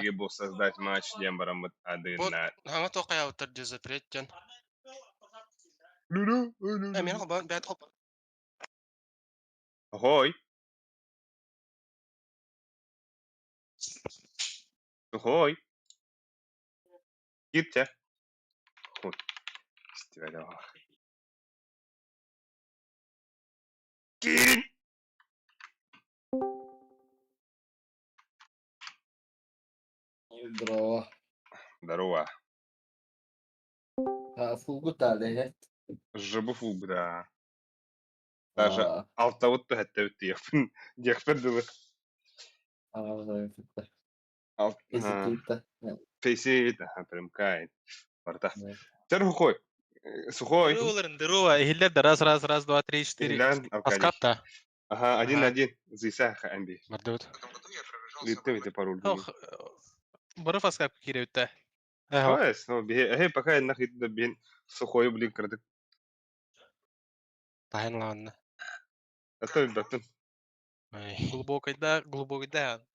Лиги был создать матч диэн бараммыт Бу адыынна. хаҥа туох хайаабыттар дии запрет диэн. Э, миэнэ холбоон, бэйэт холбоон. Охой, сухой, кирчэ. Хуй, истибэтэх. Киирин! Здорово. Здорово. А, фулгутали. Жабы фулгута. Даже А, алтабыт түһэттэбит диэхпин диэхпэр дылы. а, Алт Физикита. Фейсит, примыкает. Барда. Сэр сухой. Сухой. Здорово, иһиллэр да раз, раз, раз, два, три, четыре. Иһиллээн Аркадий. Аскапта. Ага, один Ага. один. Зиса Анди. Бардыбыт. Литтем ити пароль. Ох, бары фаскапка киирэбиттэ. Эһо. Ой, ну бе, э, пока нахуй да бен сухой, блин, кырдык. Таһын лаанна. А то баттын. Ай. Глубокойда, глубокойда.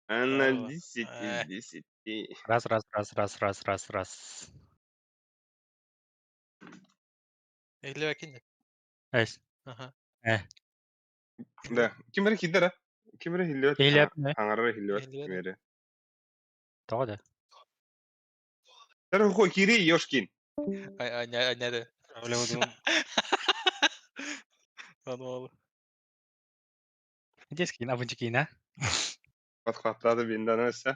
Она десять из десяти. Раз, раз, раз, раз, раз, раз, раз. Эллибэкин. Эс. Аха. Э. Да. Ким эрэ киирдэ да? Ким эрэ иһиллибэт? Иһиллибэт. Хаҥарара иһиллибэт Иһиллибэт. ким эрэ. Тоҕо да? Сэр сухой киири Ёшкин. Ай, аня, аня да. Ануалы. Дескин, абынчыкина. Подхваттады биндан өссө.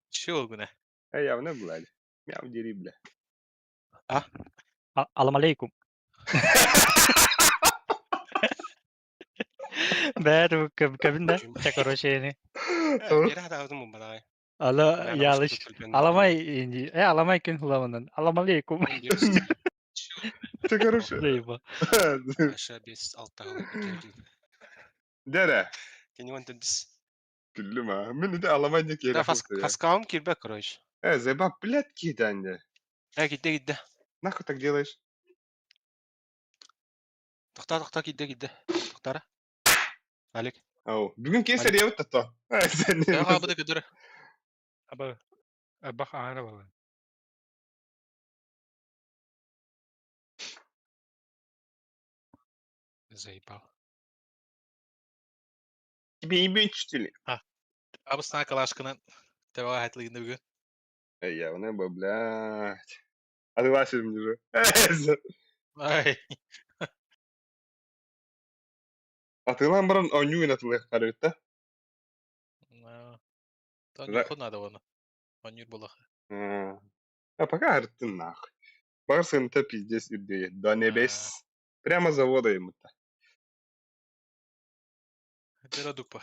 Чего гына? Э, явно блядь. Мяу дери, бля. Алам алейкум. Бәрі кабинда. Ча короче не. Бери хатаабытым бумбадай. Ала ялыш. Аламай инди. Э, аламай күн хуламанан. Алам алейкум. Ты, короче. Заеба. Аша бес алта Дәрә. Кениван төбіс. Күллүм а. Мин ити аламай не Да, киэрэ фаскаум кирбе, короче. Э, заеба, блядь, киитанде. Э, кидде, кидде. Нахуй так делаешь? Тохта, тохта, кидде, кидде. Тохтара. Алик. Ау. Бүгүн кесер ебит тото. Э, хабыды көдөрө. Аба абах аара балан. Заебал. Тебе ебень что ли? Абысна калашкынан тебага хайлыгында бүгүн. Эй, явно бы, блядь. Согласен мне же. Ай. Атылан баран онюин атылых карыта. Та надо вон. Онюр булах. А пока арты нахуй. Барсын-то пиздец ирдеет. До небес. Прямо завода ему-то. Бера дупа.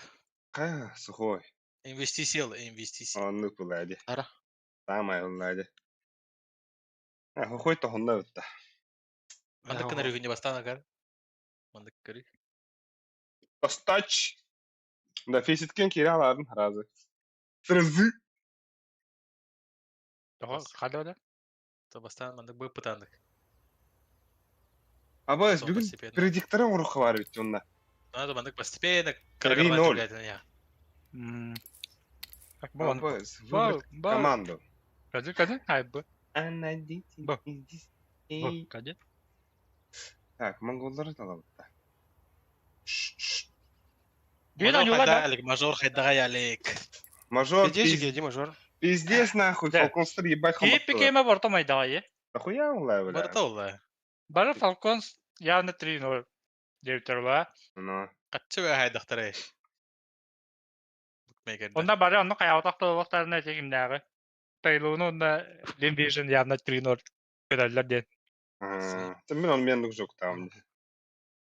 А, сухой. Инвестиция, инвестиция. Оннук булади. Ара. Самое булади. А, хохой то хонна бутта. Мандык кынар үгүнне бастан агар. Мандык көрүй. Достач. Да, фейситкен кире аларын разы. Сразы. Тоҕо хада да? То бастан мандык бу пытандык. Абас, Потом бүгүн постепенно. предиктора оруха бар бит онна. Надо мандык постепенно 3-0. я. Так болан. Абас, Ба выбрать ба. команду. Кади кади ай б. Она дети Б. из Б десяти. кади. Так, монголлары талабытта. Биир аньула да. Алик, мажор хайдага ялик. Мажор, Иди же, иди, мажор. пиздец нахуй, Да. Фалконстар ебать Кип кеме борто майдайы. Нахуя он бля? Бартолла. Бары Falcons явно 3-0 диэбиттэр Ну, Катчы хайдахтары. Букмекерде. Онда бары онно хайаатах толуктарына тегимнээҕи. Тайлууну онна Lim Vision явно 3-0 көтөллөр диэн. Ты мен он мен жок там.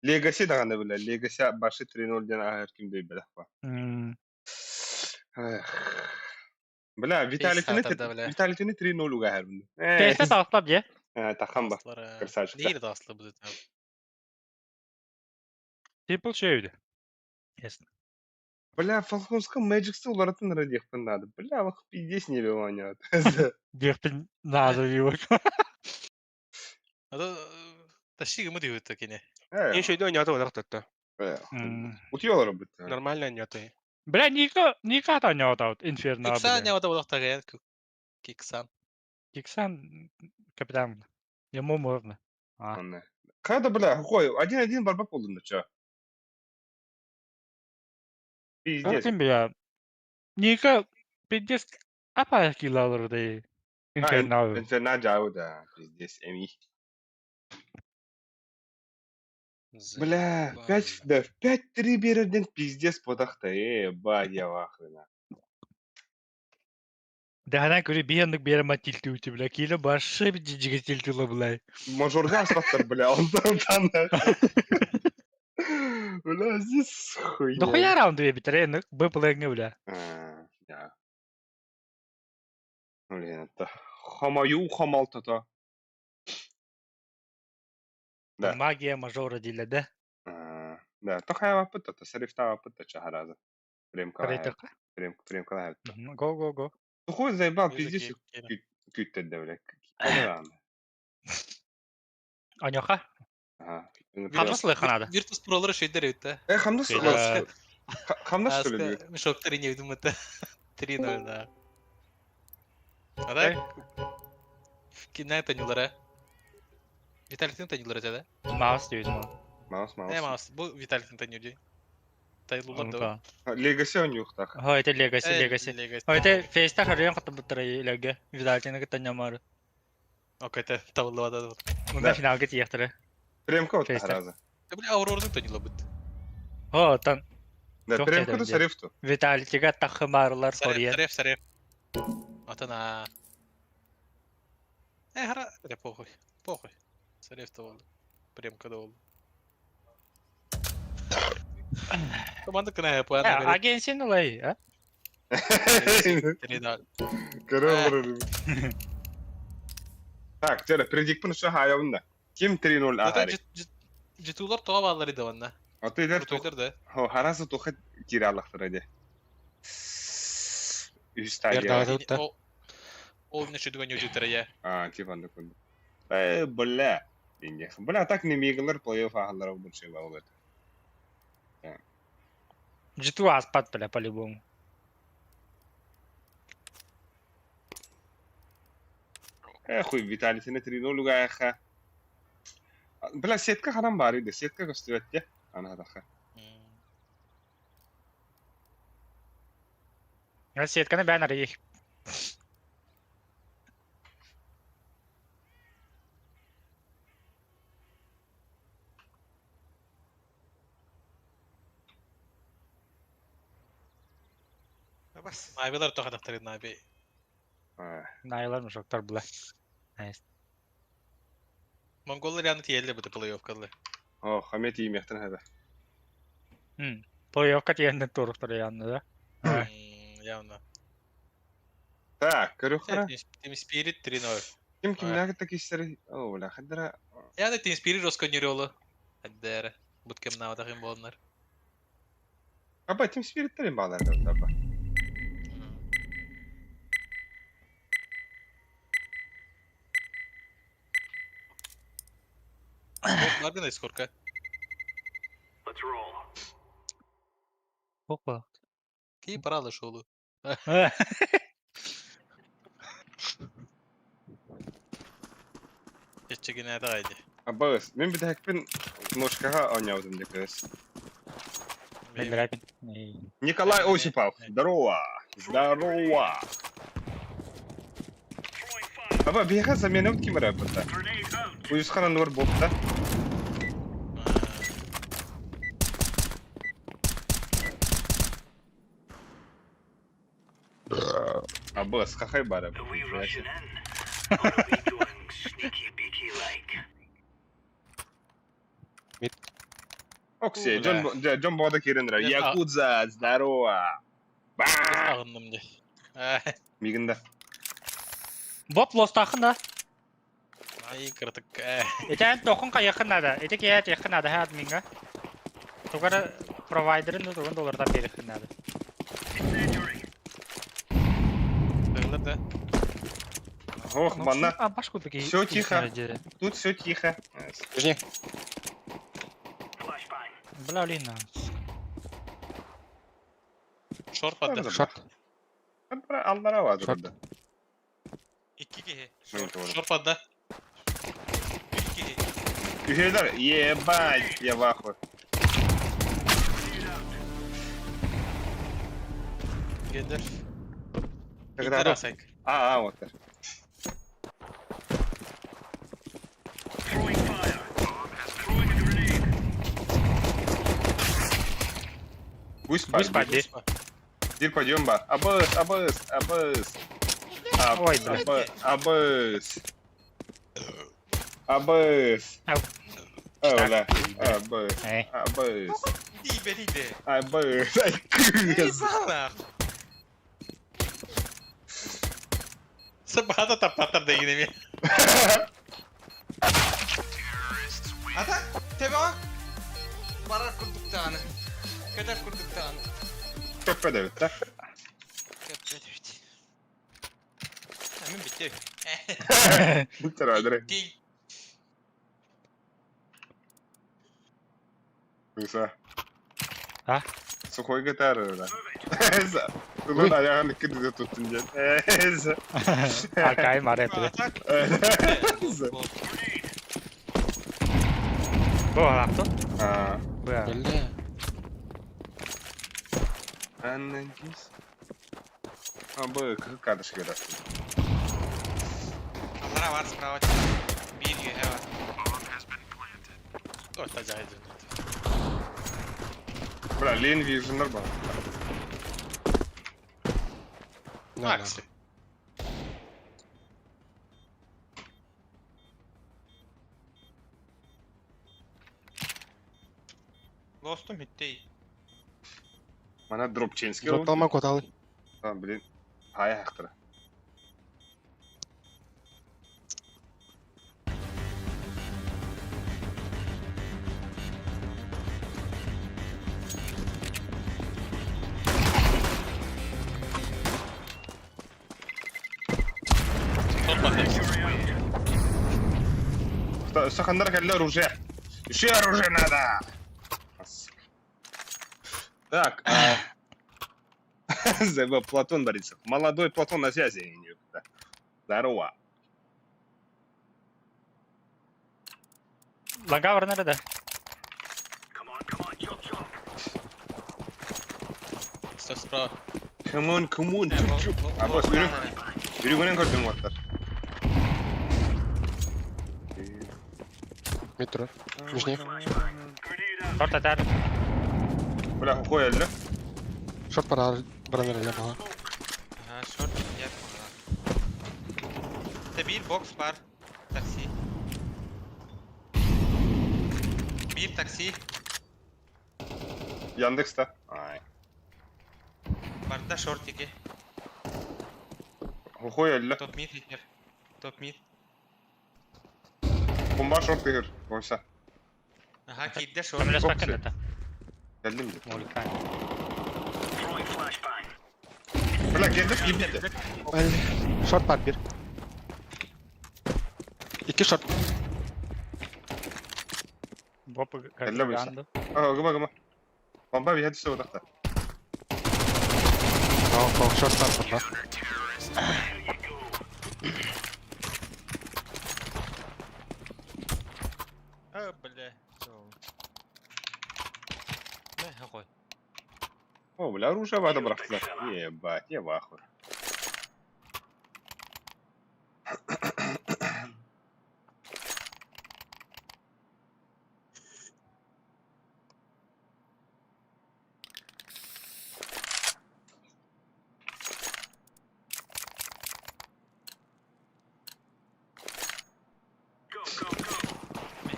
Легаси даҕаны бля, Легаси башы 3-0 диэн ааһар ким дөйбөлөх ба. Эх. Бля, Виталитини саатарда, бля. Виталитини 3-0 угаһар бу. Тесте таҕыстап дьэ. Тахан ба. Красавчик. Нейр даслы будет. Simple шөйдү. Ясно. Бля, Фалконска Мэджиксы уларатын радиохпын надо. Бля, лох пиздец не было. Диэхпин нааза биур. А то тащи ему дают такие. Э, Еще иду, не отводах то. Утуйалар бит. Нормально ньотой. Бля, Ника, Ника та ньоотаут Инферно. Киксан ньота болохтагайан Киксан. Киксан капитан. Ему можно. А. Когда, бля, какой? Один-один борьба болдун чё? Пиздец. Ким бля? Ника пиздец апа килалар да. Инферно. Инферно жау да, пиздец, эми. Бля, 5, да, 5-3 берерден пиздец подахта, бать я вахрена. Дэхэнэ көрү биһи оннук биэрэ тилтүүтү бля киилэ баршы жиге тилтүлэ бля. Мажорга аспаттар, бля, он там Бля, здесь хуйня. Дохуя раунд битер энник б плэҥҥэ бля. Я. Блин, это хамаю хамалтата. Да. Магия мажора дииллэр да. Да, то хайа пытта, сарифтава пытта чахараза. Премка. Карайтака. Прем прем Го го го. Хуй заебал, пиздец, күүттэрдэ, бля. Аньоха. Ага. Хамнас лыханада. Virtus Pro'лары шейдер өтті. Э, хамнас хамнас что ли? Мешок 3 не думаю, это 3-0, да. А так? Кимнен танюлары? Виталиктин танюлары да? Маус диэбит Маус, маус. Не, маус. Бу Виталиктин таню дии. Тайлулар да. Легаси онньуохтаах. Хо, это Легаси, Легаси. Хо, это Фейста харыйан хаттабыттара илэргэ. Виталиктины кытта ньамары. Окей, это табыллыбата. Мында финалга тиэхтэрэ. Премка вот хараза. Бля, Аурорны танюла быт. Хо, тан. Да, премка да сарифту. Виталитига тахымарылар хорьен. Сареф, сареф. Атана. Э, хара, да похуй. Похуй. Сареф то болды. Премка да болды. Команда кына япа. Агенсин улай, а? Так, теперь предикпын şu hayalında. Kim 3-0 ahari? Житулар тоға балалар еді онна. А ты дер да. Хо, харасы тухат киралахтыр эди. Үс стадия. Ол не шүдүгөн үжүтер я. А, типа анда күн. Э, бля. Бля, так не миглер плей-офф ахаллар больше болот. Житу аспат, бля, по-любому. Э, хуй, Виталий, 3-0 угаяха. Бля, сетка ханан бар иде, сетка көстүбэт Ана таха. Сетканы бән арыйых. Набилар тоқатақтар наби. Найлар мушоктар бла. Монголлар яны тиелле бу плей-офф калды. О, хамет иймехтен хәбе. Плей-оффка тиенден туруктар янны да. Явно. Так, көрөхара. Team Spirit 3-0. Ким кимнәге такистер? О, бля, хәддәра. Яны Team Spirit росконеролы. Хәддәра. Бут кем наватахым болнар. Аба, Team Spirit терин балар да, аба. Ларгана скорка. Опа. Ки паралы шолу. Эчегине дагайды. Аба, мен бит хәкпин ножкага оняудым декес. Николай Осипов, здорово! Здорово! Аба, бияха замена өт кимер әбіті. Уйысқана нұр болыпта. Аба, сқақай бар әбі. Окси, Джон Бода Киренра. Якудза, здорово! Ағынным де. Мигінде. Боп лостахын да. Ай, кыртык. Этен тохун ка якын надо. Эти кият якын надо ха админга. Тугара провайдерин туган долларда берихин надо. Да. Ох, манна. Все тихо. Тут все тихо. Жни. Бля, блин, Шорт падда. Шорт. Аллара var Шорт. burada. Икки киһи. Шорт падда. Үс киһи. Үһүөлэр, ебать, я в ахуе. Гендер. Когда Гендер асайк. А, а, вот. Пусть Пусть пойдет. пойди. Дир пойдем ба. Абыс, абыс, абыс. Аб, Ой, бля. абы- Абыс. Абыс. Ау. О, бля. Абыс. Эй. Абыс. Тиийбэт иде. Абыс. Ай, кыз. Салах. Сабата таппаттар дегин эми. Ата, тебе барар курдуктааны. Көтөр курдуктааны. Köppe de bitti. Көппөт. Мен битти. Bitti herhalde. Ти. Güzel. А? Сухой гитара, да. Ulan ayağını kırdı tuttun diye. Акай марет. Бу алаптын. Ha. Бу. Бля. Anneniz. Ha bu kız kardeş görersin. Аллара бар справа. Биир үөһэ бар. Ой, тажайды. Бля, Лен Vision'lar бар. На, на. Акси. Лостум иттей. Mana дропчинский. Дроп алман коталы. Tamam блин. Хая хактыра. Шорт падда. Сахандар кэллэ оружие. Еще оружие надо. Так, а... ЗБ Платон Борисов. Молодой Платон на связи. Здорово. Лага барнар да. Сто справа. Come on, come on. Чуп, чуп. А бос, үрү. Үрүгүнэн көрдүм оттар. Метро. Нижний. Шорт атар. Бля, хуй элле. Шорт барар баранар эле баҕа. Ага, шорт я поняла. Те биир бокс бар. Такси. Биир такси. Яндекста. Ай. Барда шортики. Хуй элле. Топ мид хитер. Топ мид. Бомба шорт игр. Ойса. Ага, киирдэ шорт. Көмөлөс Боксы. бакын да. Кэллим де. Моликан. Бля, келдик кийбитте. Шорт бар бир. Икки шорт. Боп Элле буйса. ганду. А, гыма гыма. Бомба бир хәдис отакта. О, шорт бар бар. А, бля. Мэ, хой. О, бля, оружие бада бырахтылар. Ебать, я в ахуе.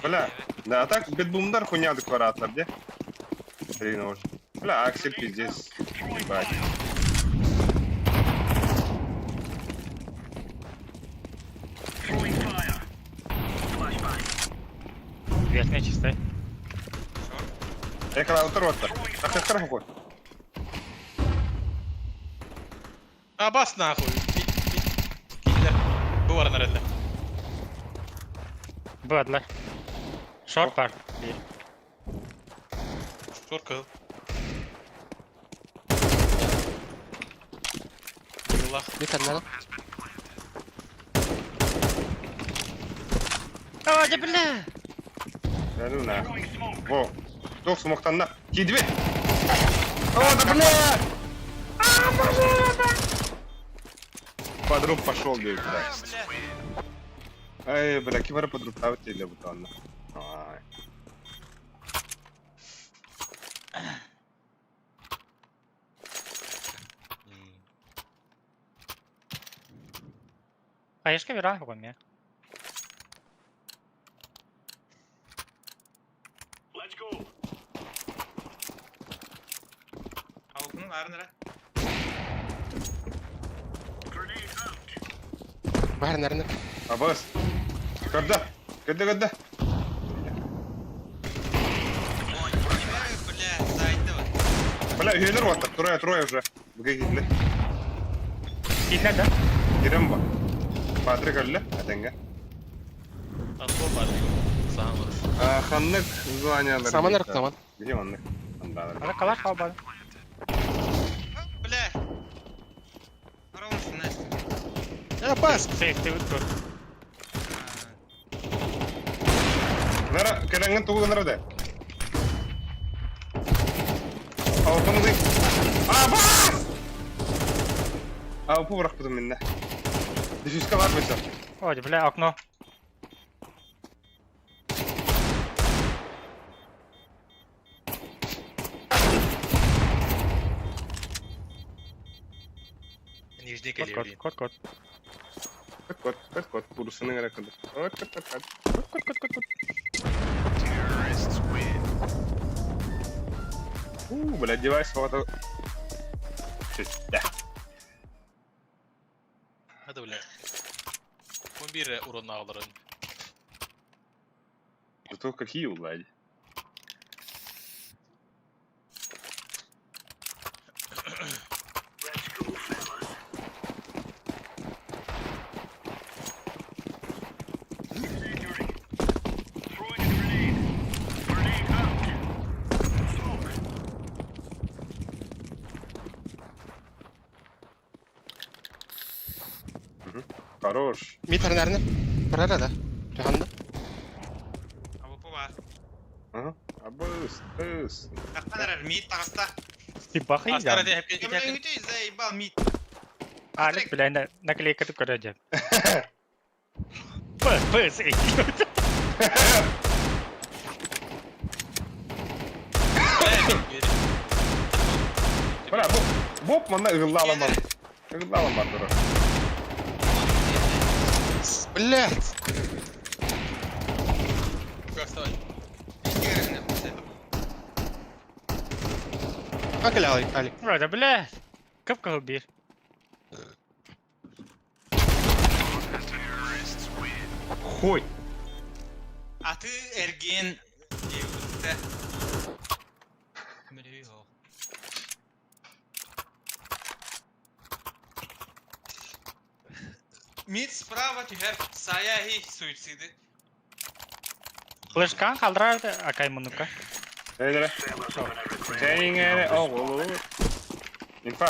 Бля, да, а так бетбумдар хуйня декоратлар, где? Хрен Бля, Аксель пиздец. Ебать. Верхняя чистая. Я когда вот Так, так, так, А бас нахуй. Киллер. Бу баранар эле. Бу адлар. Шорт бар. Бир. Шорт кыһыл. Кыһыллаах. Bir tane daha. А, да бля! Да ну на. Во. Туох смоктанна. Киирдибит. О, да бля! Подруб пошел, говорит, да. Ай, бля, ким эрэ подрубтаабыт дииллэр бутаанна. Ай. Хаешка вера хогоме. Алкунун арын эрэ. Баар нэрнэ. Абас. Көрдө. Көрдө, көрдө. Ой, бля, зайдова. Бля, үһүөлэр уоттар. Трое, трое уже. Бүгэ киирдилэр. Киирдэ да? Кирэн ба. Патрик өллө. Этэҥҥэ. Антон бар. Саҥа бар. А, ханнык званиялар. Саман эрэ саман. Где маннык? Андалар. Аны калаш хаалбады. Бля. Хорош, Настя. Э, бас! Сейфти үттү. Нара, кэлэҥҥин тугу гынар да? Алтын А, бас! А, бу бырахпытым миннэ. Дефюзка бар быса. Ой, бля, окно. Нижний Кот, кот, кэлиэбин. кот, кот. Кот, кот, кот, кот, курсының эрэ кылыр. Кот, кот, кот, кот. Кот, кот, кот, кот, кот. У, бля, девайс вот. Да. Hadi бля. 11 урон алырын. Зато какие улади. Хорош. Мид нэрнэ. Турар да. Туһанна. А бу бар. Ага. Абыс, быс. Таххан эрэр мид таҕыста. Ты бахай Астара я. дии хепке Бля, үтүй заебал мид. Алик, бля, на наклейка ты көрө П, П, С. Бля, бу Боп манна ыгылла аламан. Ыгылла аламан турар. Блять! Как Алик? Алик. Бля, да бля. Кып-кыл бир. Хуй. Аты эрген диэбитэ. Мид справа түһэр саяхи суициды. Флешкан халдырар акай мунука. Эйдere. Сәйиңere оҕолу. Инфа.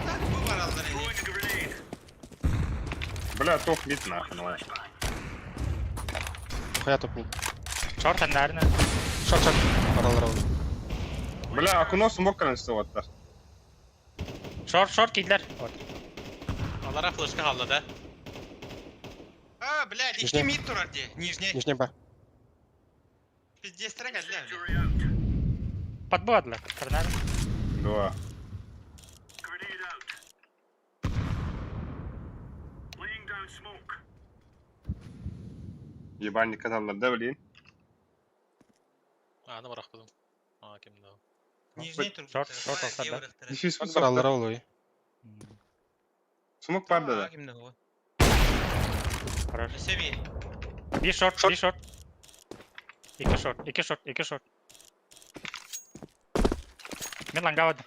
А бу бараллар ини. Бля, топ мид нахуй. ну. Хуя топ мид. Шорт андарына. Шорт, шорт. Баралар ол. Бля, окно смок кэлэн оттар. Шорт, шорт кидлер. Вот. Алара флешка халла да. А, блядь, икки Нижний. мид турар дии. Нижний. Нижний бар. Пиздец трек бля. Подбадла. Торнадо. Два. Ебальник каталлар да, блин. А, аны бырахпытым. А, ким да. Нижний тур. Шорт, шорт алса да. Дефьюз Баралар ол. ой. Смок бар да. Кимде ол? Хорош. Өсө бир. Bir short, bir short. İki short, iki short, iki short. Мен лангавады.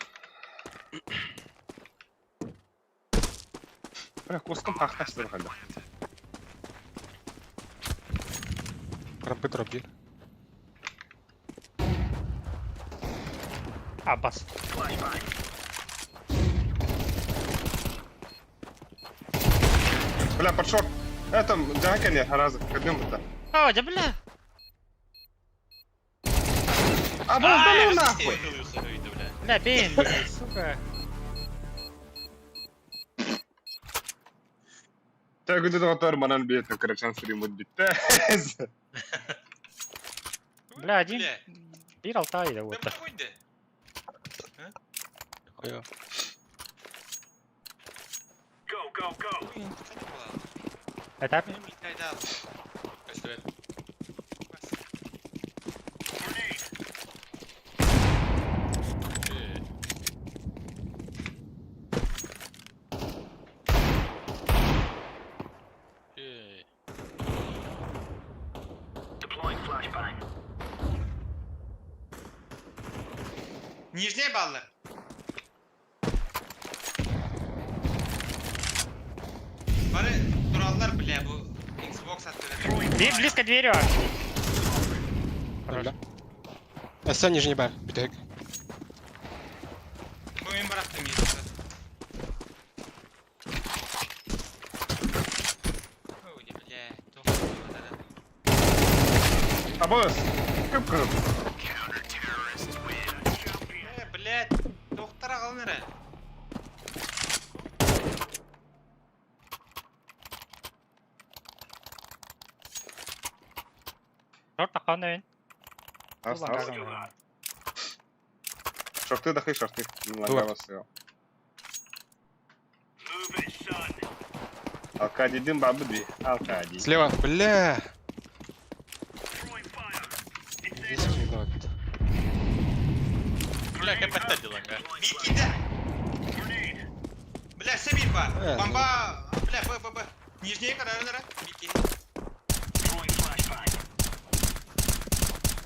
Бля, куском пахтастыр хада. Рампы дроп бир. Аббас. Бля, под шорт. Это, дьаһа кэлиэ, аразы, кырдьым бытта. А, да бля. А, бля, да ну нахуй! Бля, бейн, блядь, сука. Та күнде доҕоттоор манан биэтэ кырачан стримут бүттэ. Бля, один. Бля. Бир алта или вот. Да хуй да. Ой, Это Көстүбэт. Э. Нижняя балла. Бары тураллар, бля, бу Xbox аттыгар. Бир близко дверью. Хорош. Бля. Эссе нижний бар, бүтэһик. Бу мин бырахтым если. Ой, бля, тоқтар. Абыс! Кып-кып. Э, блядь, тоқтар ағалын әрі. Шорт таққан ойын. Ас, ас. Шорты дахы, шорты. Тур. Алкадидин бабы би. Алкади. Слева, бля. Здесь не знаю. Бля, кэпэттэ диланга. Бир киирдэ. Бля, все бир бар. Э, Бомба, бля, Б, Б, Б. Нижняя көрөрүн әрі. Бир киһи.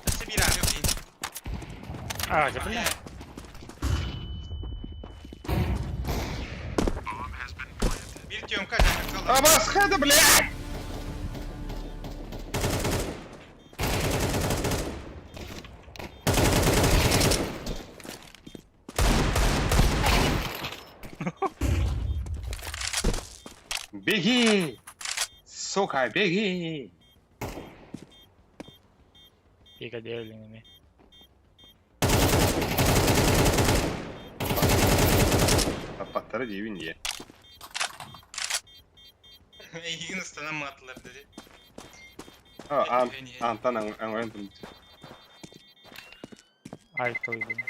Все бир ағы, блин. А, да бля. Бир Тёмка, жаңа қалды. Абыс, хада, блядь! Беги! Сука, беги! Пика делали. Аппаттары дейбин дие. Эйигин ыстанан матылар dedi. А, ан, антан аңойын тым. Ай, той, блин.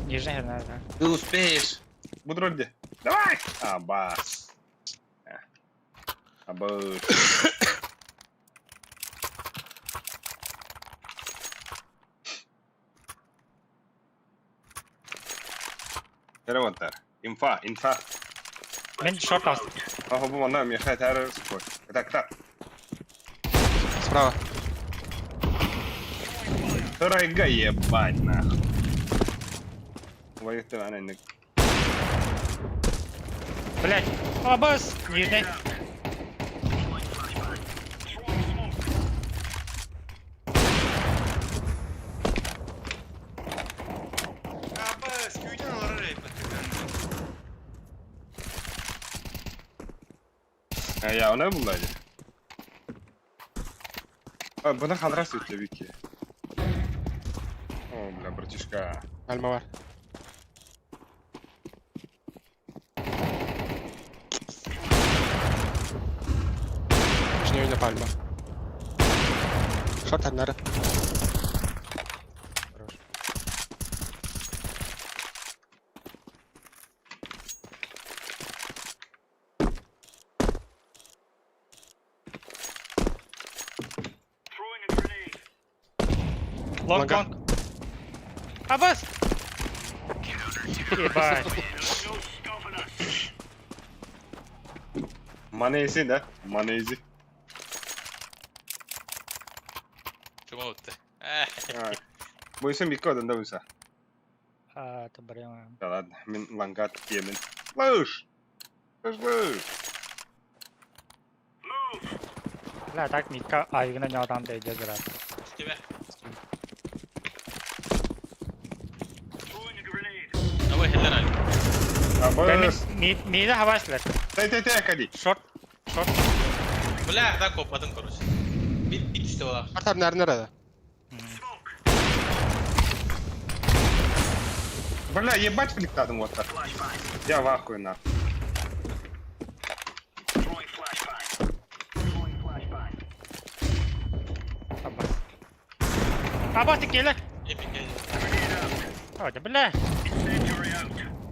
Нижняя, наверное. Ты успеешь. Будрольде. Давай! Абас. Абыс. Переводтар. Инфа, инфа. Мен шорт ас. Ага, бу манна мехай тәрі спой. Так, так. Справа. Райга ебать нахуй. Вайықты ана Блять. Абас. Нижний. Абыс, күйден олар әрі. Я оны буллайды. А, бұны қалдырасыз өте Вики. О, бля, братишка. Альма бар. Нижний ойна пальма. Шорт аннары. Хорош. Лонг, Лонга. лонг. Абас. Ебать. Манези, да? Манези. Чума утты. Буйсам бикко одан да буйса. А, это блин. Да ладно, мен лангат темен. Слышь! Слышь, слышь! Бля, так мидка айгына ньоотаан бэйдэ брат. Тебе. Давай, хеллер ай. Абыс. Мида хабаслар. Тэй тэй тэй кали. Шорт. Шорт. Бля, да копадым, короче. Bir bir düştü ola. Артар нэр нэр. Бля, ебать фликтадым вот так. Я в ахуе на. Абас. Абас келе. Эпик geldi. Ой, да бля.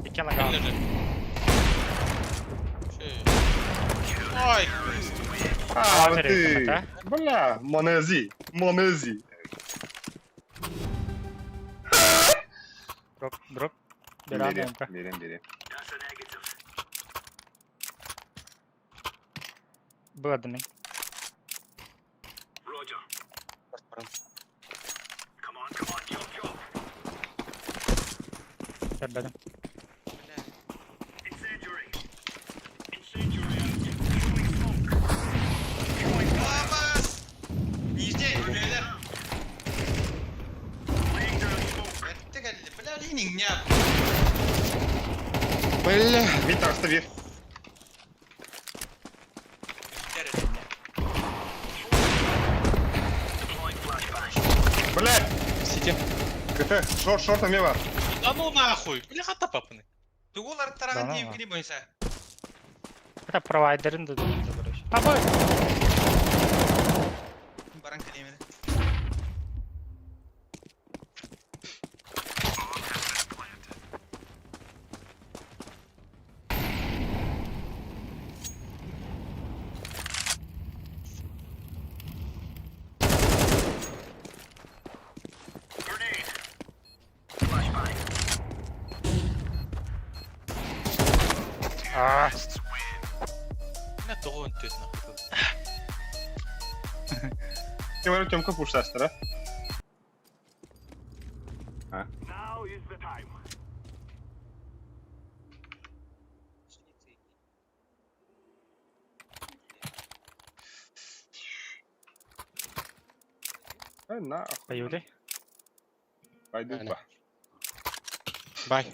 Икки лагал. Хеллер. Şey. Ой, А, Лазер ты. это, Бля, Монези. Монези. Дроп, дроп. Берем, Берем, берем, берем. Бладами. Көрбөдүм. Абас! Нижде, бeyler. Этте келди. Бля, линин не. Бля. Мид таҕыста биир. Блядь! Сити. КТ, шорт, шорт эмиэ бар. Да ну нахуй. Бля, хата папаны. Тугулар тараган Да, дип кини бойса. Это провайдерин да короче. Абы. Баран келемedi. А, Бля, тоҕо өнтүөт нахуй. Кем эрэ Тёмка пуштастара. А? Э, нахуй. поюли. Пойду Ана. па. Бай.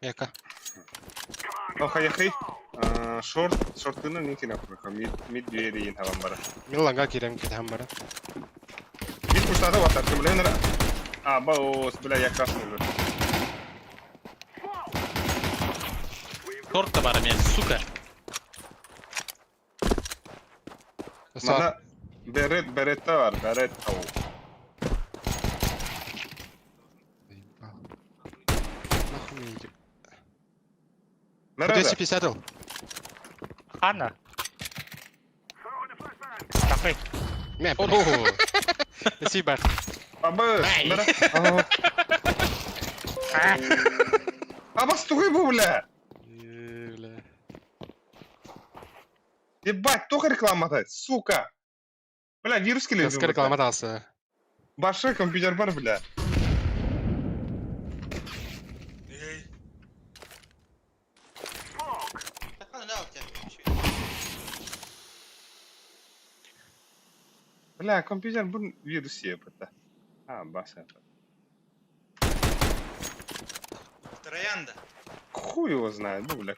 Яка. Ну, хаяхый. Шорт, шортыны не кине Мид, мид двери ин хаван бара. Милланга кирем кетем бара. Мид пуштады ватар, кемлен ра. А, баос, бля, я красный уже. Торт бар мен, сука. Мана берет, беретта бар, беретта. Нахуй мне иди. Мереде. 250 ыл. Хана. Нахуй. Мә, О, Спасибо. Абы, мере. А, Абас тугай бу, бля. Бля. Ебать, только реклама сука. Бля, вирус келеді. Басқа реклама тағысы. Башы компьютер бар, бля. Эй. Тахан не алып Бля, компьютер бұл вирус еб это. А, бас это. Троянда. Хуй его знает, ну, бля.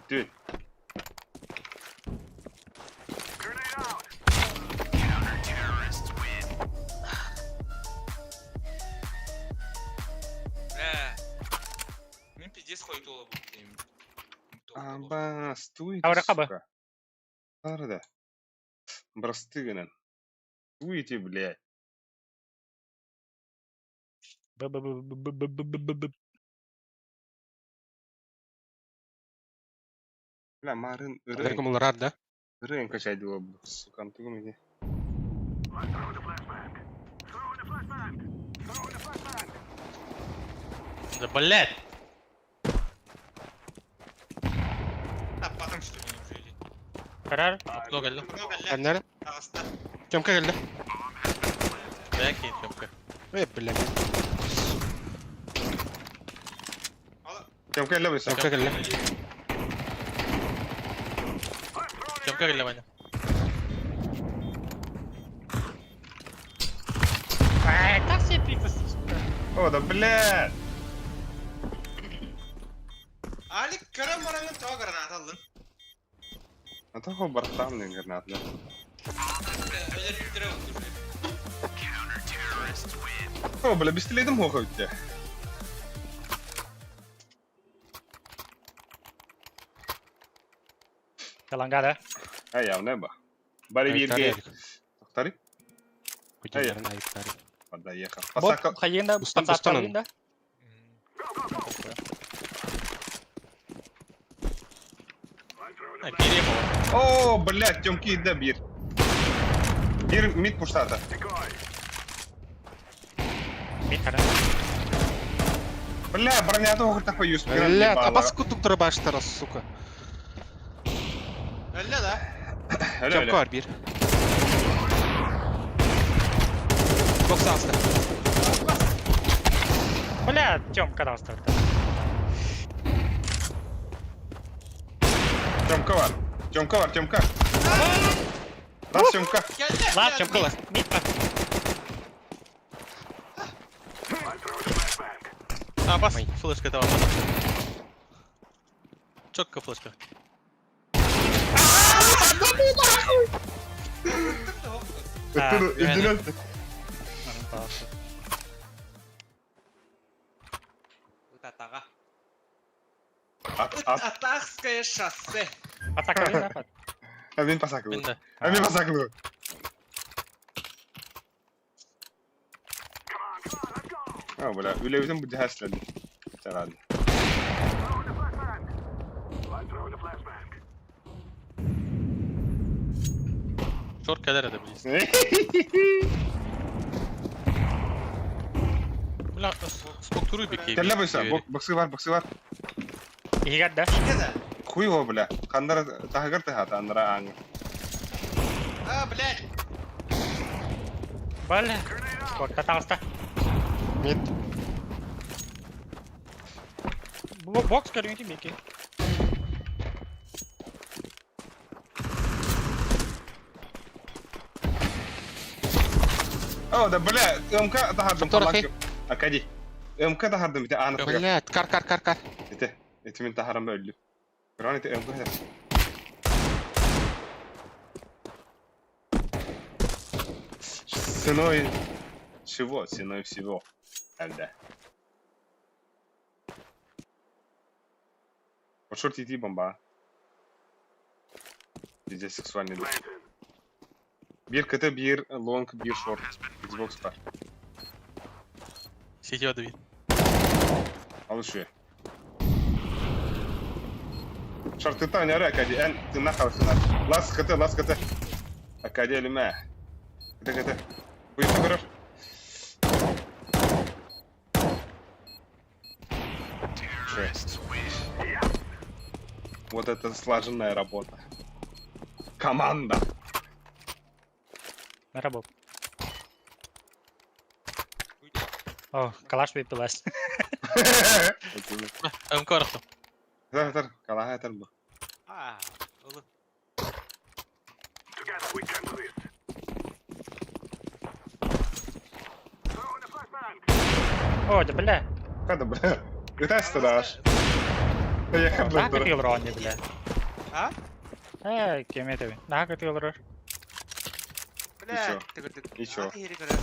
Ты. Бля. Мен пиздец хойдула бу дейм. Аба, стой, Аура хаба. сука. Арда. Брастыгынан. Туйте, блядь. Б б б б б б б б б. Бля, марын Реком рад, да? Рын качать было бы, сука, тугум иди. Да блядь. А потом что ли неужели? Карар. Окно geldi. Окно geldi. Нәре? Ағыста. Тёмка келді. Бля, кейін Тёмка. Ой, бля. Ал Тёмка левый сам. Тёмка келді. Тёмка кэллэ Ваня. Ай, так себе пикнул. О, да блядь! Алик көрөн бараҥҥын тоҕо граната ыллын? А то хо бартам не гранат, да. Өлөрбүттэрэ буолуо. О, бля, бистилетим хо хөттэ. Калангада. Ай, явно ба. Бары бирге. Тоқтары? Күдүлэрин айыктары. Подоехал. Бот Пасака. хайында Устан, пасака устан. да. А, бирием ол. О, блядь, Тёмки да бир. Бир мид пуштата. Мид хара. Бля, бронята хо такой юс. Блядь, а бас кутуктара баштара, сука. Өллө да. Тёмка бар бир. Бокс аста. Бля, Тёмка дастыр. Тёмка бар. Тёмка бар, Тёмка. Раз Тёмка. Кэллэ. Лап, Тёмка бар. Мид бар. А, бас, флешка давай. Четко флешка. А, Үдүнөн. Атаға. Ат, ат. Атахское шоссе. Атака да? А мен пасаклы. Мен да. А мен пасаклы. А, бля, үлебитин бу жаһаслады. Чарады. Шорт кэлэр это близ. Бля, структуру бекей. Кэллэ бойса, боксы бар, боксы бар. Игат да. Кэ да. Хуй его, бля. Хандара тахагар тахата, андара аңы. А, блядь. Бля. Кот таста. Мид. Бокс көрүнү беки. О, да, бля, МК тахардым. Который хей? Акади. МК тахардым, ите аны. Блядь, кар, кар, кар, кар. Ите, ите мен тахарам өлдү. Гран ите МК. Ценой чего? Ценой всего. Да. Вот шорт иди бомба. Везде сексуальный дух. Бир КТ, бир лонг, бир шорт. Xbox бар. Сетева давид. Ал үші. Шорты та не Акади. Эн, ты нахал сына. Лас КТ, лас КТ. Акади әлімә. КТ, КТ. Бұйсы көрір. Вот это слаженная работа. Команда. На работу. О, калаш выпилась. МК барахтым. Тар, тар, калаха тар бу. А, ылы. О, да бля. Када бля. Ытас даш. Я Наха хабар. кытылыр бля. А? Э, кем это? Наха кытылыр. Блядь. Тыгырдык. И чё? А, киһири көрөр.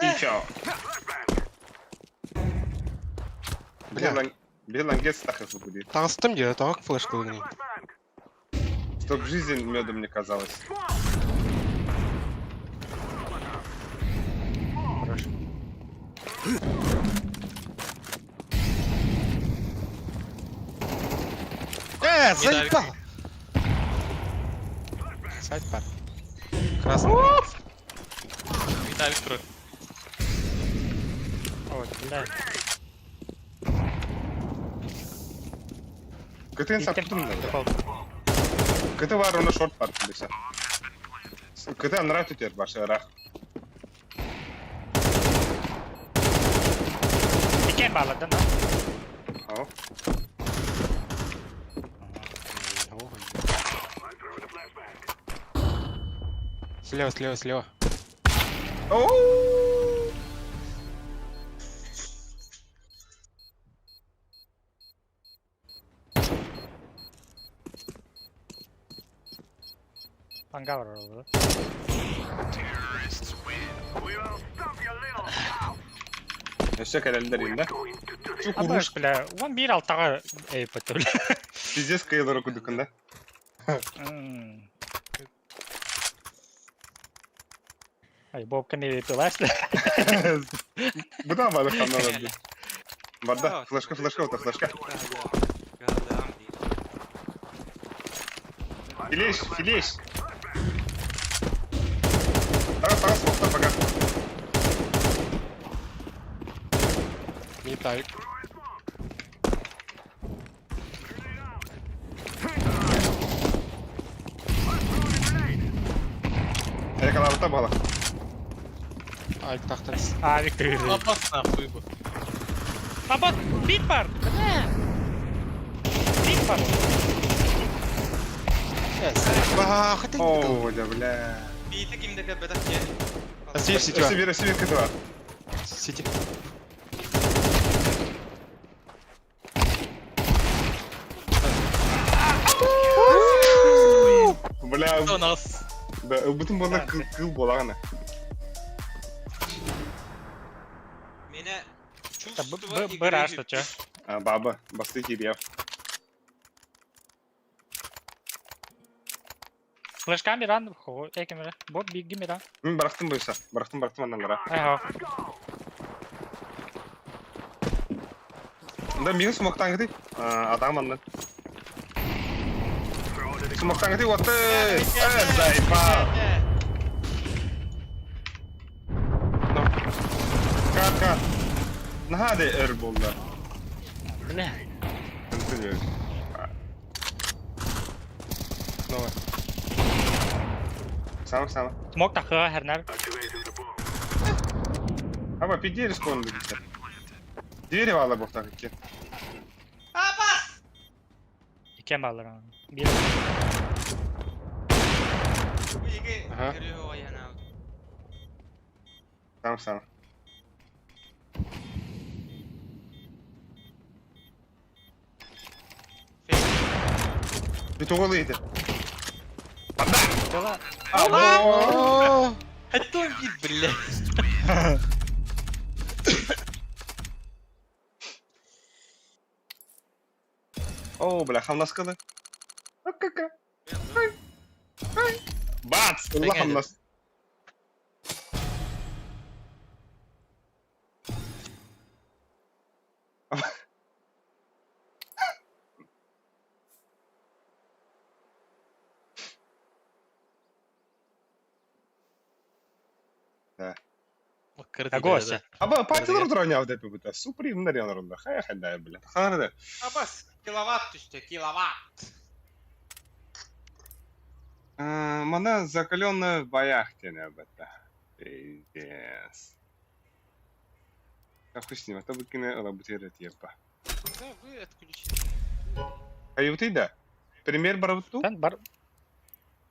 И чё? Бля. Белангец тахас будет. Тағыстым деді, тағық флешка ылгыны. Чтоб жизнь медом не казалась. Хорошо. Э, заебал! Сайт бар. Красный. Виталик турар. О, бля. КТ саптым. КТ бар, оны шорт бар десе. КТ анра түтер башы рах. Икен баладын да. Ау. Слева, слева, слева. Оу! Anga var orada. Өссө кэлэллэр инде. Чу Абаш, куруш бля, он бир алтаға эй бля. пиздец кыйлары кудукында. Ай, Бобка не пилась, бля. Буда бары хамналарды. Барда, флешка, флешка, вот флешка. Филеш, филеш. Тарас, тарас, вот пока. Не так. Рекалабыта бала. Айк тахтар. А, Виктор. Лапас нахуй бу. Абат, бит бар, бля. Бит бар. Ба, хотя О, да, бля. Биити кимде кэлбэтэх диэн. Сити, сити. Сибирь, Сибирь кытыва. Сити. Бля, У нас. да, бүтүн буолла кыл кыл буолагана. Меня чувство Б рашта, чё? А, баба, басты кириев. Флешка миран, хо, эй, камера. Боб, бигги миран. Мин барахтым буйса, барахтым барахтым аннан Ага. Да мин смоктан кыты. Адам аннан. Смоктан кыты вот. Э, зайпа. Ка-ка. Наһаа өр буолла. Бля. Снова. Сама, сама. Смок тахыга хернер. Аба, пиди рискованно битер. Дерево ала бохтак икки. Икем алыр аны. Бир. Ага. Сама, сама. Бүтүн ити. Была. Або! Это вид, бля. О, бля, хамнас кылы. Акака. Ай. Ай. Бац! Улла хамнас. Агося. Аба, партиялар туран деп бу. Супер имнер янарында. Хая хая бля. Ханарда. Абас, киловатт түстэ, киловатт. Мана закаленная в боях тене бета. Пиздец. Да хуй с ним, а то выкине лабутирит еба. Да, вы отключили. А и вот и да. Пример барабуту? Тан бар.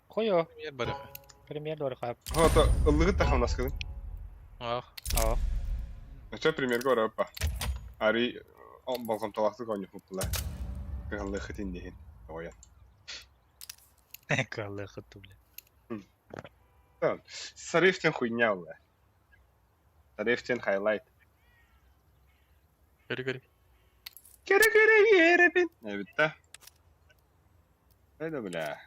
Хойо, Пример барыха. премьер дорха. Хо, то ылыгыт та хамнас кылын. Ах. О. А чё пример говорю, Ари балком талакты коню хуптула. Кылы хытин дехин. Оя. Калы хыту, бля. Сарифтен хуйня ула. Сарифтен хайлайт. Көрі көрі. Кере кере ерепин. Не битте. Hayda бля.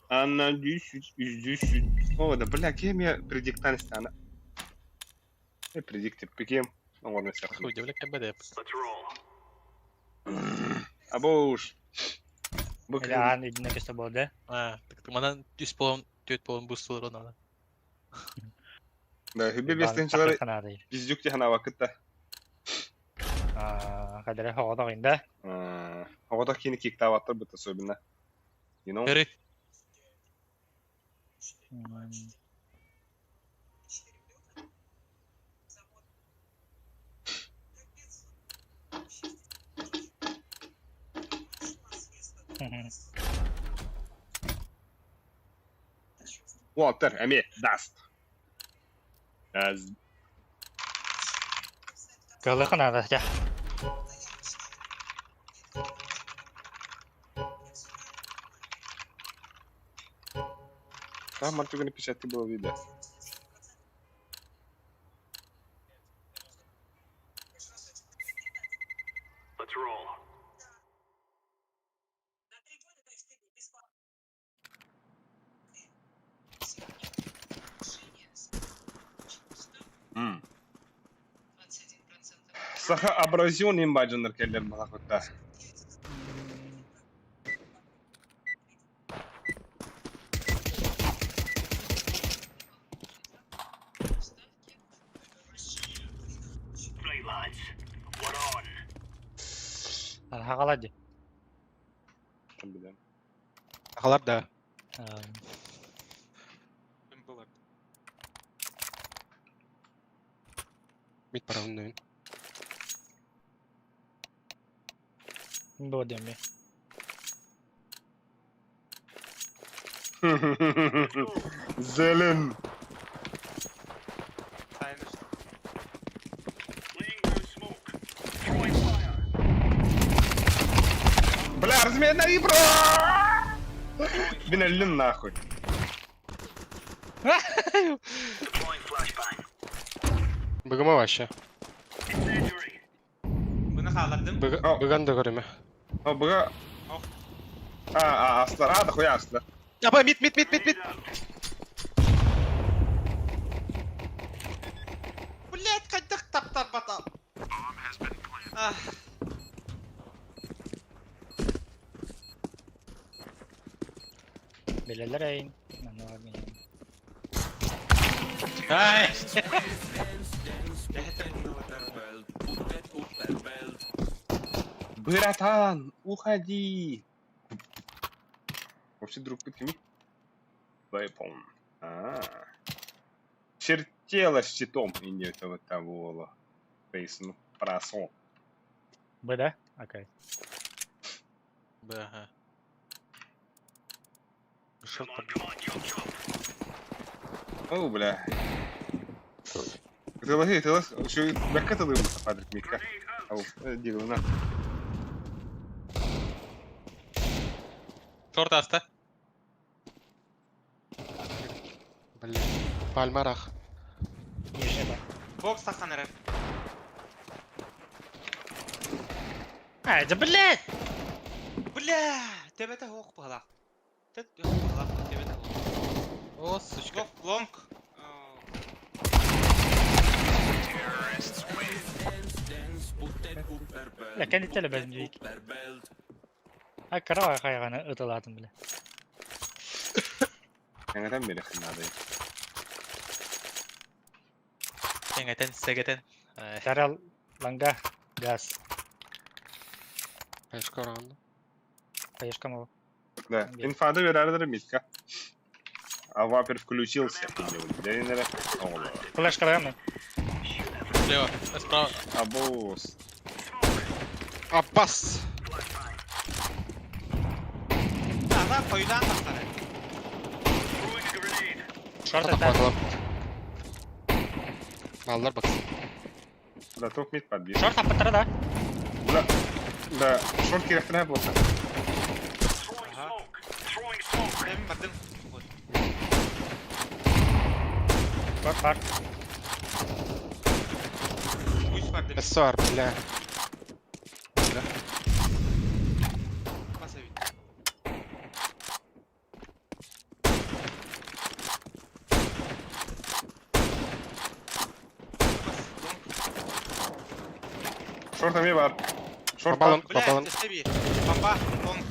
Анна дюсють, үздюсють. О, да бля, кем я предиктан стана? Э, предикты, кем? Оңорны сәхни. Хуй, бля, кәбәдә. Або уж. Бу Бля, ан идине кесте болды. А, так ты манан 100 полон, 4 полон бустулар онана. Да, хүбе бестенчилер пиздюк тихана вакытта. А, кадere хоғодох инде. Оғодох кини киктаваттар быта особенно. You know? Көрі. Уолтер эмиэ даст. Кыалыха надо, дьэ. Там мартыганы печатки было видно. Саха абразион имбаджаннар кэллэр балахыттар. Хаҕала дии. Билем. Сахалар да. Мид паралын Бу диэми. Зелен. Бля, размен на вибро! Мин өллүм нахуй. Быгыма вообще. Bunu хааллардым. Быган да көрүмэ. О, быга... А, астар, а, дохуя астар. Аба, мид, мид, мид, мид, мид. Блять, хайдах таптарбата. Ах. Билэлэр эйин. Манна бар мин. Ай! Братан, уходи. Вообще друг кими? Вейпон. А. Чертела щитом и не этого того. Фейс, ну, прасон. Б, да? Окей. Б, ага. О, бля. Ты лови, ты лови. Еще бэкэт ты падрик митка. Ау, дигл, на. Шорт аста. Блин. Пальмарах. Нижний бар. Бокс тахсан эрэр. Ай, да блядь! Бля, төбөтө суох быһыылаах. Төт быһыылаах, төбөтө суох. О, сучка. Лонг, лонг. Бля, кэнниттэн элбэм диик. А кыра хайҕаны ыталаатым бля. Кэҥэтэн биэриэххин наада. Кэҥэтэн, сэгэтэн. Ай. Тарал ланга газ. Хаешка раунд. Хаешка мол. Да, инфады берәрдер митка. А вапер включился. Флешка даем. Слева, справа. Абус. Аббас! Ага, хойудаан тахсар. Шорт Шорт это. Баллар бакс. Да, топ мид подбил. Шорт аппатара да. Да, да, шорт кирэхтэнэ буолла. Ага. Мен бардым. Бар бар. Үс бардым. СССР, бля. Бас эбит. Бас, лонг. Шорт эмиэ бар. Шорт Баллон, Бля, баллон. тэстэби. Бомба, лонг.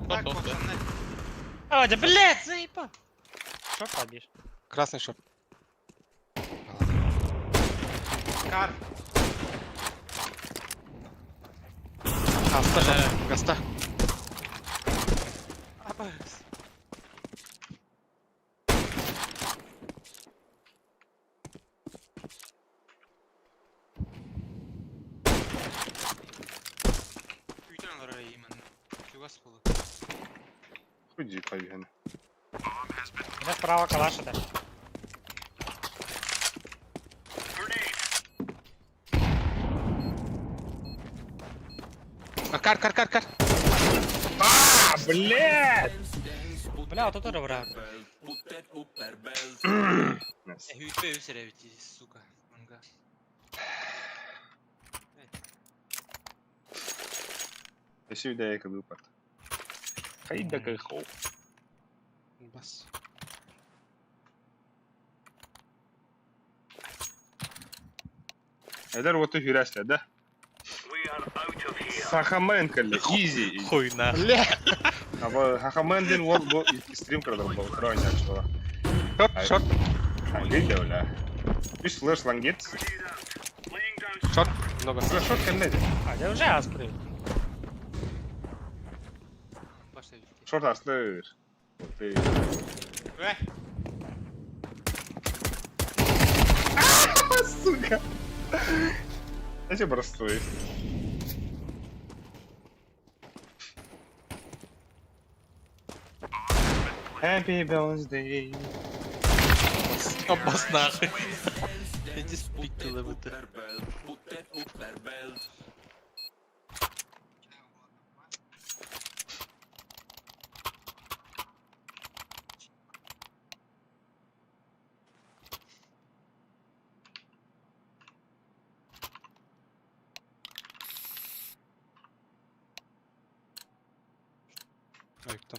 Так, Стоп, стоп, стоп. пацаны. А, да блядь, заебал. Шорт побишь. Красный шорт. Кар. Аста шорт. Гаста. Абас. Үйтэн Чугас буолу. Худи повинен. У нас справа калаш это. А, кар, кар, кар, кар. А, блядь! Бля, вот это враг. Nice. Hüpe üsere сука. Манга. Еще да я выпад. Хайда кайхоу. Бас. Эдер вот и хюрясля, да? Сахамен калли, изи. Хуй нахуй. Бля. Аба Хахамен ден ол бу стрим кырдыр бу тройня что. Шорт, шорт, Лангет бля. Үс флеш лангет. шорт. Много. Флеш шорт кемнеди. А, я уже аспрыг. Башта Шорт аслыр. Ты. Вэ! Сука. Эти простой. Happy birthday. Аббас нахуй. Иди спиктила бы ты. Ой, кто?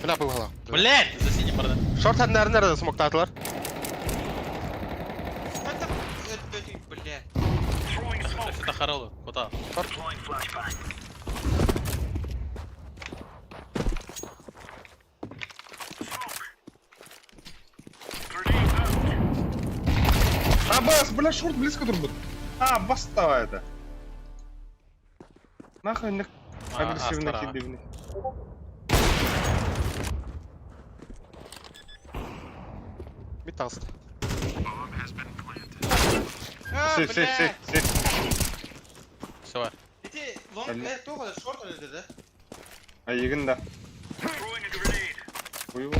Бля, был Блять, за синим бардак. Шорт nerede smoke attılar? Бля. Это Харолу, куда? А, бас, бля, шорт близко турбут. А, бас давай это. Нахуй не агрессивно А, кидывный. Mid alsın. А, Сейф, сейф, бля! сейф, сейф. Все, Эти лонг, Алло. тоға да шорт өлді да? А егін да. Хуево.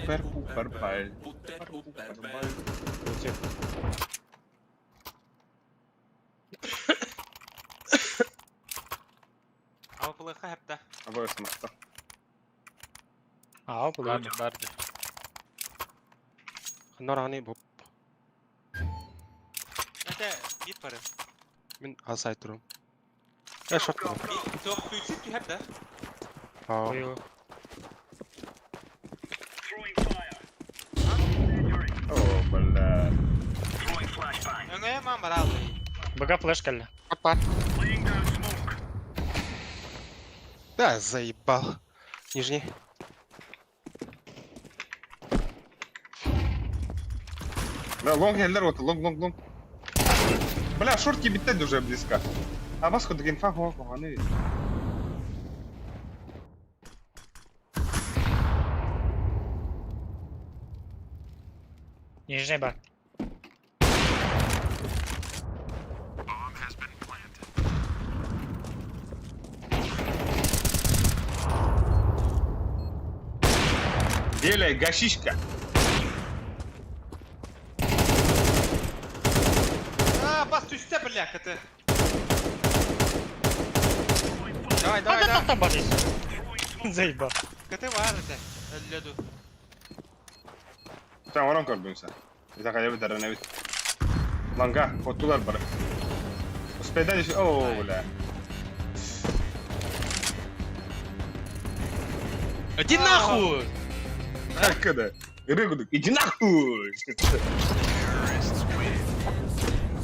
Пупер, пупер, паль. Пупер, пупер, паль. Ама плыха хәпта. Абай смакта. А, Барды, блин. барды. Норани bu. Это бит бары. Min asay durum. Ya short durum. Тоқ суицид хәпта. Aa. Ой, О, бля. Өңе ман бара алды. БГ флеш кэллэ. Short var. Да, заебал. Нижний. Бля, лонг хеллер вот, лонг, лонг, лонг. Бля, шортки битте уже близко. А бас хоть инфа хо хо аны. Нижний бар. Белая гашишка. А, бас түсті, бля, кт. Давай, А давай, да давай. там там борись. Заебал. КТ бар это. Өллөду. Sen oran gördün sen. Bir dakika evet eren evet. Langa, ottular bari. Uspeden iş... Oo bля. Иди нахуй! Как это? Рыгудук, иди нахуй!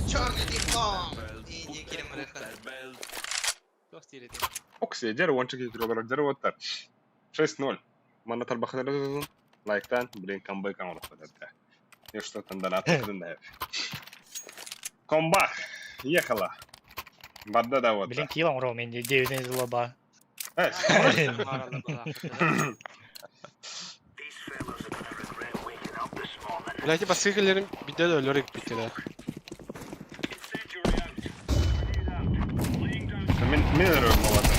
Черный диплом! Иди, кирим Оксия, дьэр уонча киһи олорор, дьэр уоттар. 6-0. Манна тарбахтар лайктан, блин, камбэк оҥороххут этэ. Я что там донат Комбак! Ехала! Барда да вот. Блин, килл оҥорор мен девятый злоба. Belki baskı gelirim bir de ölür bittiler. Мин мин өлөрөм молодец.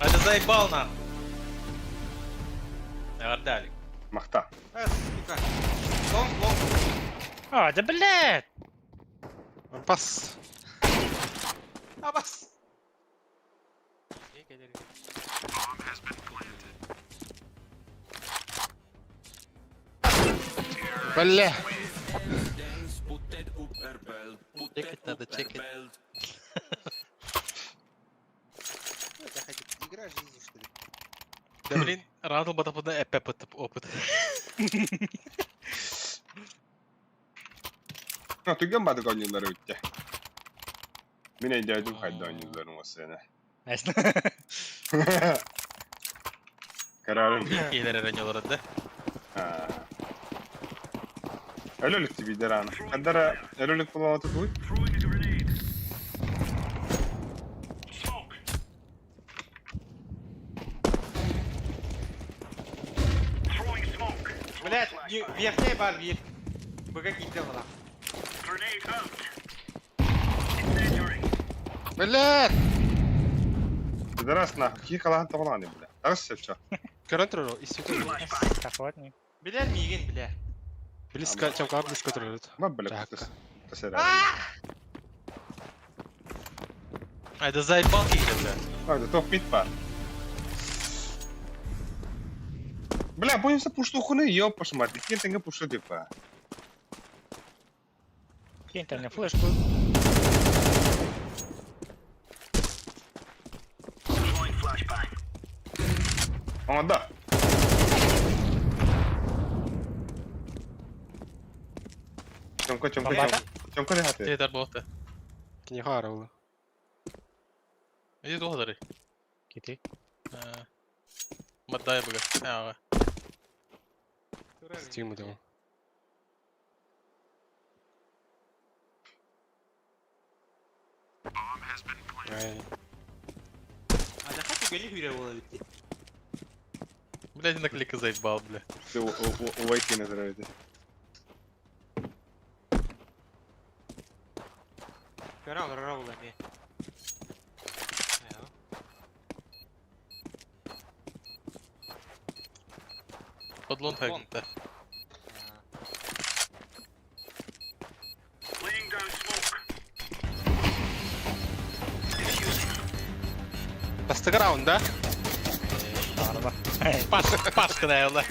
Это заебал нахуй. Гордалик. Махта. Э, сука. Long, long. А, да блядь! Бас. Абас. Бля. Чекать надо, чекать. Это хоть игра жизни, что ли? Да блин, рандл батапудна эпеп опыт. Ну, түгэн бадык ойнуулар үтте. Мин өйдөөдүм хайда ойнууларын осыны. Карарым. Кейлер эренелер да. Өлөлүк тибидер аны. Кадара өлөлүк болот туй. Блять, верхняя бар, вверх. БГ киде была. Бля. Пидорас нахуй. Ки калахан тоҕолааны бля. Тарас сепчо. Көрөн турар исти Захватник. Бля, мигин, бля. Близко, чамка близко турар. Ма бля. Жакка. Тасера. А это заебал кейлер, бля. А, это топ мид бар. Бля, боимся пушту хуны, ёпаш мать. Кин тенге пушту типа. Кинь там мне флешку. О, да. Чомка, чомка, Бомбата? чомка. Чомка не хаты. Кейлер болты. Кинеха арылы. Иди доллары. Кити. Маддай бага. Ага. Стиму дал. Ай. А да как угони хүрэ була битти. Блядь, на клика заебал, бля. Ты увайки называете. Көрө олорор була ми. Подлон Подлон. так. Бастыгы раунд, да? Арба. Пашка, Пашка, наверное.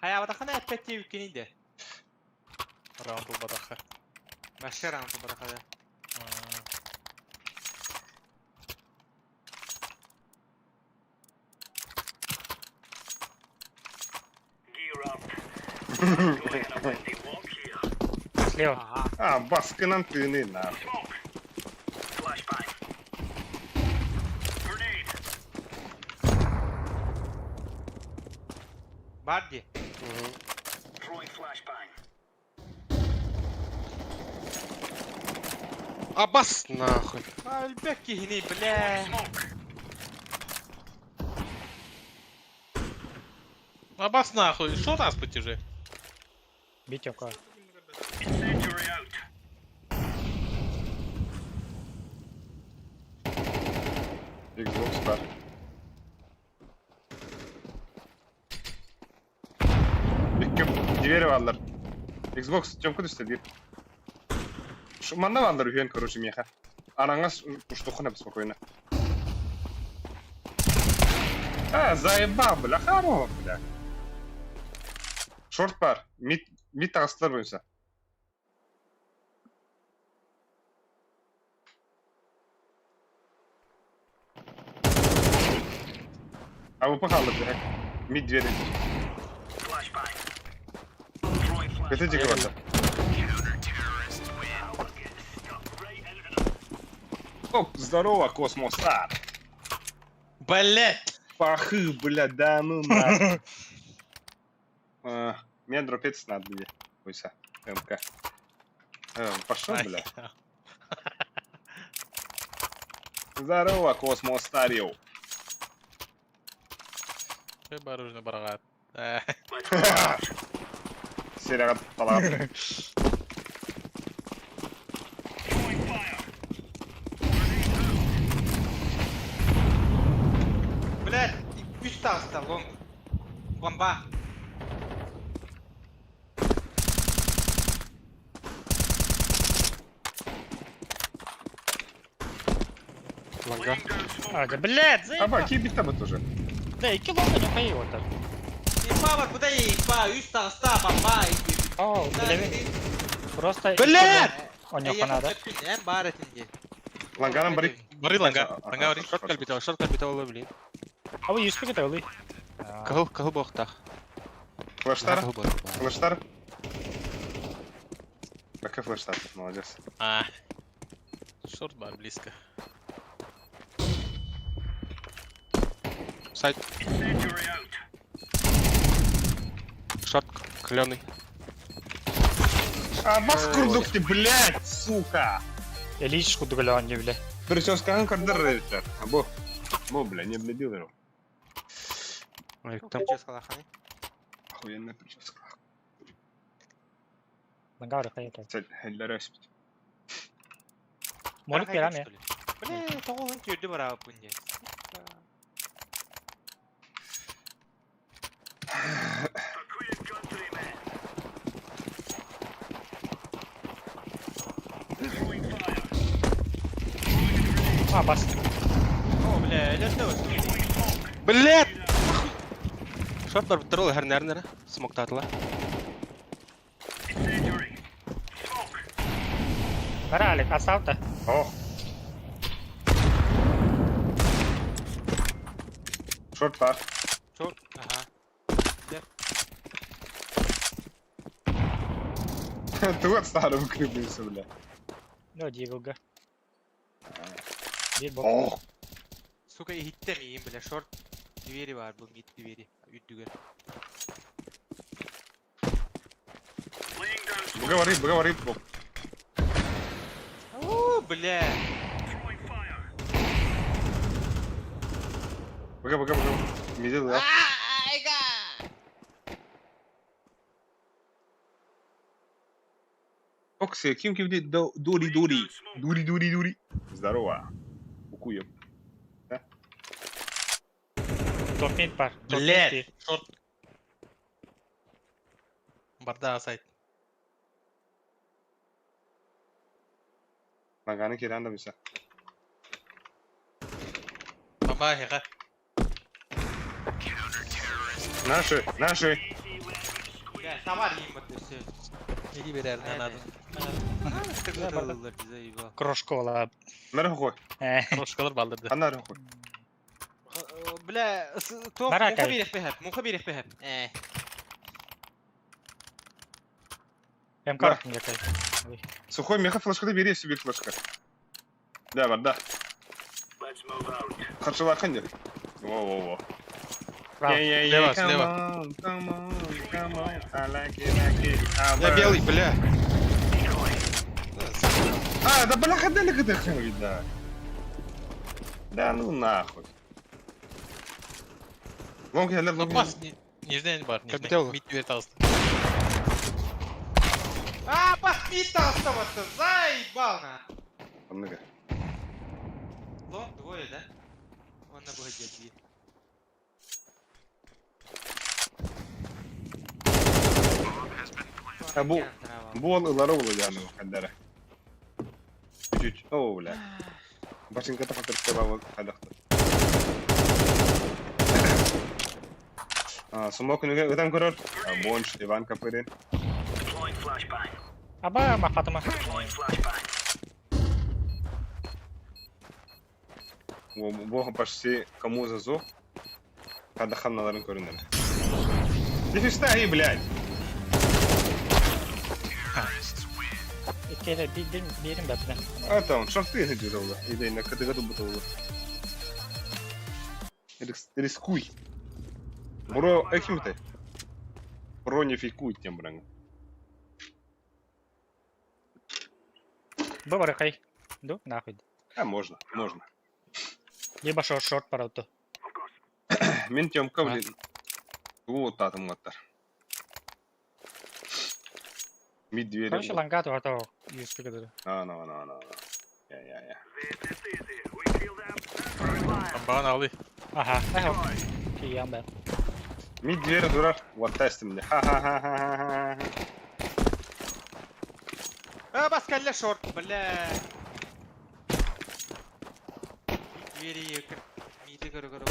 Хая батахана опять үккени де. Раунд был батаха. Башка раунд батахада. Слева. Ага. А, баскынан тыны нахуй. Барди. Абас нахуй. Альбек кихини, бля. Абас нахуй, что раз потяжи? Битюка. Xbox бар. Икки двери валлар. Xbox чомка түсті бир. Шу манна валлар үйен короче меха. Араңас пуштухына спокойно. А, заебал, бля, хорош, бля. Шорт бар. Мид, Mid таҕыстылар буйса. АВП хаалла бля. Mid двери. Это дико барда. Оп, здорово, Космостар. Блять! Пахы, бля, да ну нахуй. Мне дропец надо мне. Бойся. МК. Пошел, бля. Здорово, Космостарил. Оружие барагат. Серега талап. Блядь, үс таҕыста long. Бомба. Лонга. А, да, блядь, Аба, заебал. кибит там тоже. Да, икки лонга не поел это. Имба бар, куда имба? Үс таҕыста, бомба. О, бля, просто... Блядь! У него надо. Эн бар этинди. Лангарам барик. Бары ланга. Ланга бары. Шорт калбитал, шорт калбитал, блин. А вы юспик это вы? Кахыл, кахыл бохтах. Флештар. Кахыл бохтах. Флештар. Какой флештар? Молодец. А. Шорт бар близко. Сайт. Шорт кленый. А бас курдук ты, блядь, сука! Элиш кудугля он бля. Прическа кардер рейдер. Або. Бо, бля, не блядил его. Ой, там Охуенная прическа. Ланга хайта. Цель, хеллерес. Молик пираме. Бля, тоҕо түрдү барабын дии. А, бас. О, бля, элерде Блядь! Шорт бар бітір ол хәрнәрнәрі. Смоктатыла. Бара, Алик, асаута. Ох. Шорт бар. Шорт, ага. Ты вот старый укрепился, бля. Ну, диглга. Bir bok. Ох. Сука, иһиттем бля, шорт двери бар, был мид двери. Үрдүгэр. Говори, говори. О, бля. Бага, бага, бага. Мидел, да? Окси, ким ким ди дури дури. Дури дури дури. Здорово. Укуем. Топ мид бар. Блядь! Шорт. Барда сайт. Лаганы киран да bisa. Баба хега. Наши, наши. Бля, товар им это все. Иди берер на надо. Крошкола. Нархой. Крошкалар балдырды. А нархой. Бля, то Баракай. муха берех бэхэп, муха берех бэхэп. Э. МК якай. Сухой меха флешка бери себе флешка. Да, бар, да. Харчевая ханди. Во-во-во. Право. Слева, слева. Come on, come on, I like it, like it. Я белый, бля. А, да бляха, дали это хрен видно. Да ну нахуй. Лонг я лонг. Бас, нижний бар, нижний. Капитал. Мид дверь талсты. А, подпитался вот, заебал на. Много. Лонг двое, да? Он на богоде. А, бу- Бол ылары яны хәлләре. Чуть-чуть. О, бля. Башыңка тахатыр кебабы хәлләхты. А, Сумок нүгә өтәм көрөр. Бонч Иван Капырин. Аба махатыма. Бу почти кому зазу хадаханналарын көрүнэр. Дефистай, блядь! Иккиэлэ биир биирин бэппинэ. А там шорты идут, или на КТГ тут Рискуй. Бро, экимте. Бро не фейкуй тем браң. Бу Ду, нахуй. А можно, можно. Либо шорт шорт парауты. Мен Тёмка, блин. Вот татым аттар. Мид двери. Короче, лангату готов. Юспи кадыр. А, ну, ну, ну. Я, я, я. Амбан алы. Ага, ага. Киям бе. Мид двери дурар. Вот тест мне. Ха-ха-ха-ха-ха. А, баскалля шорт, бля. Двери миди көрө көрө.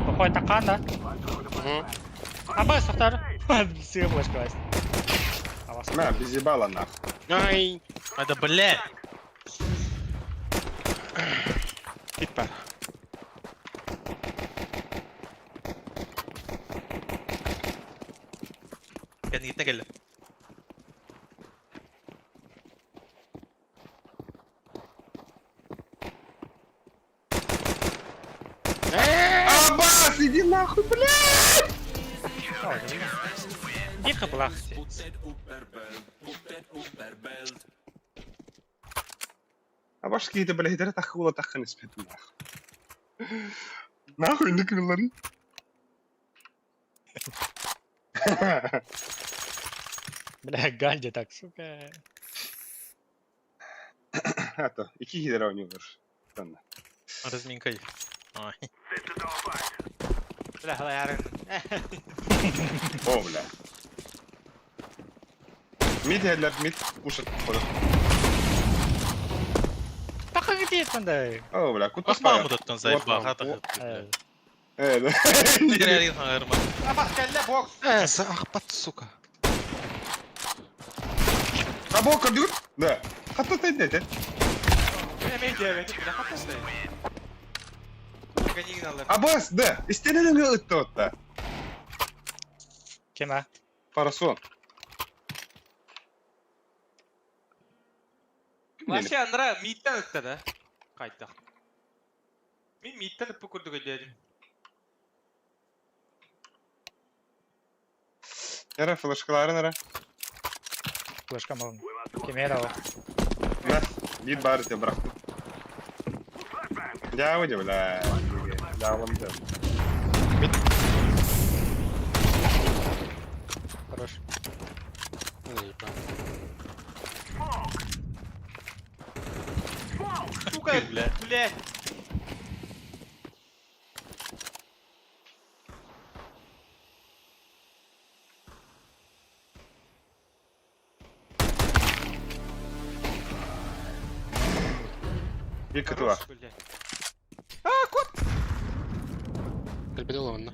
Похой такан, да? Аба, сохтар. Сыгы флешка вайс. На, без ебала нахуй. Ай! Это блядь. Пит бар. Кәнигитне кэллэ. Аббас, иди нахуй, блядь! Тихо блах. А баш какие-то, блядь, это тахула тахан испет нахуй. Нахуй ныкнули. Бля, Ганди так, сука. А то, iki гидра у него. Разминкой. Ой. Бля, халаярын. О, бля. Мид хедлер, мид пушит, походу. Таха где это О, бля, куда Космаму туттан заебал. Вот, Э, да. А, баскалля бокс. Э, ахпат, сука. А бок дют? Да. Хатта ты дете. Бля, мен девет, бля, хатасты. Канигин алар. Абас, да. Истерин ытты. Кем а? Парасон. Вообще андра мидтен ытты да. Кайттак. Мен мидтен ыппы көрдүк элдедим. Эра флешкаларын эра. Флешка мол. Кем era o? На, bir bari te bıraktım. Ya bu бля. Dağılımdı. Хорош. Сука, Бля. бля. Bir kutu var. Хорош, бля. А, кот! Кэлбит оловна.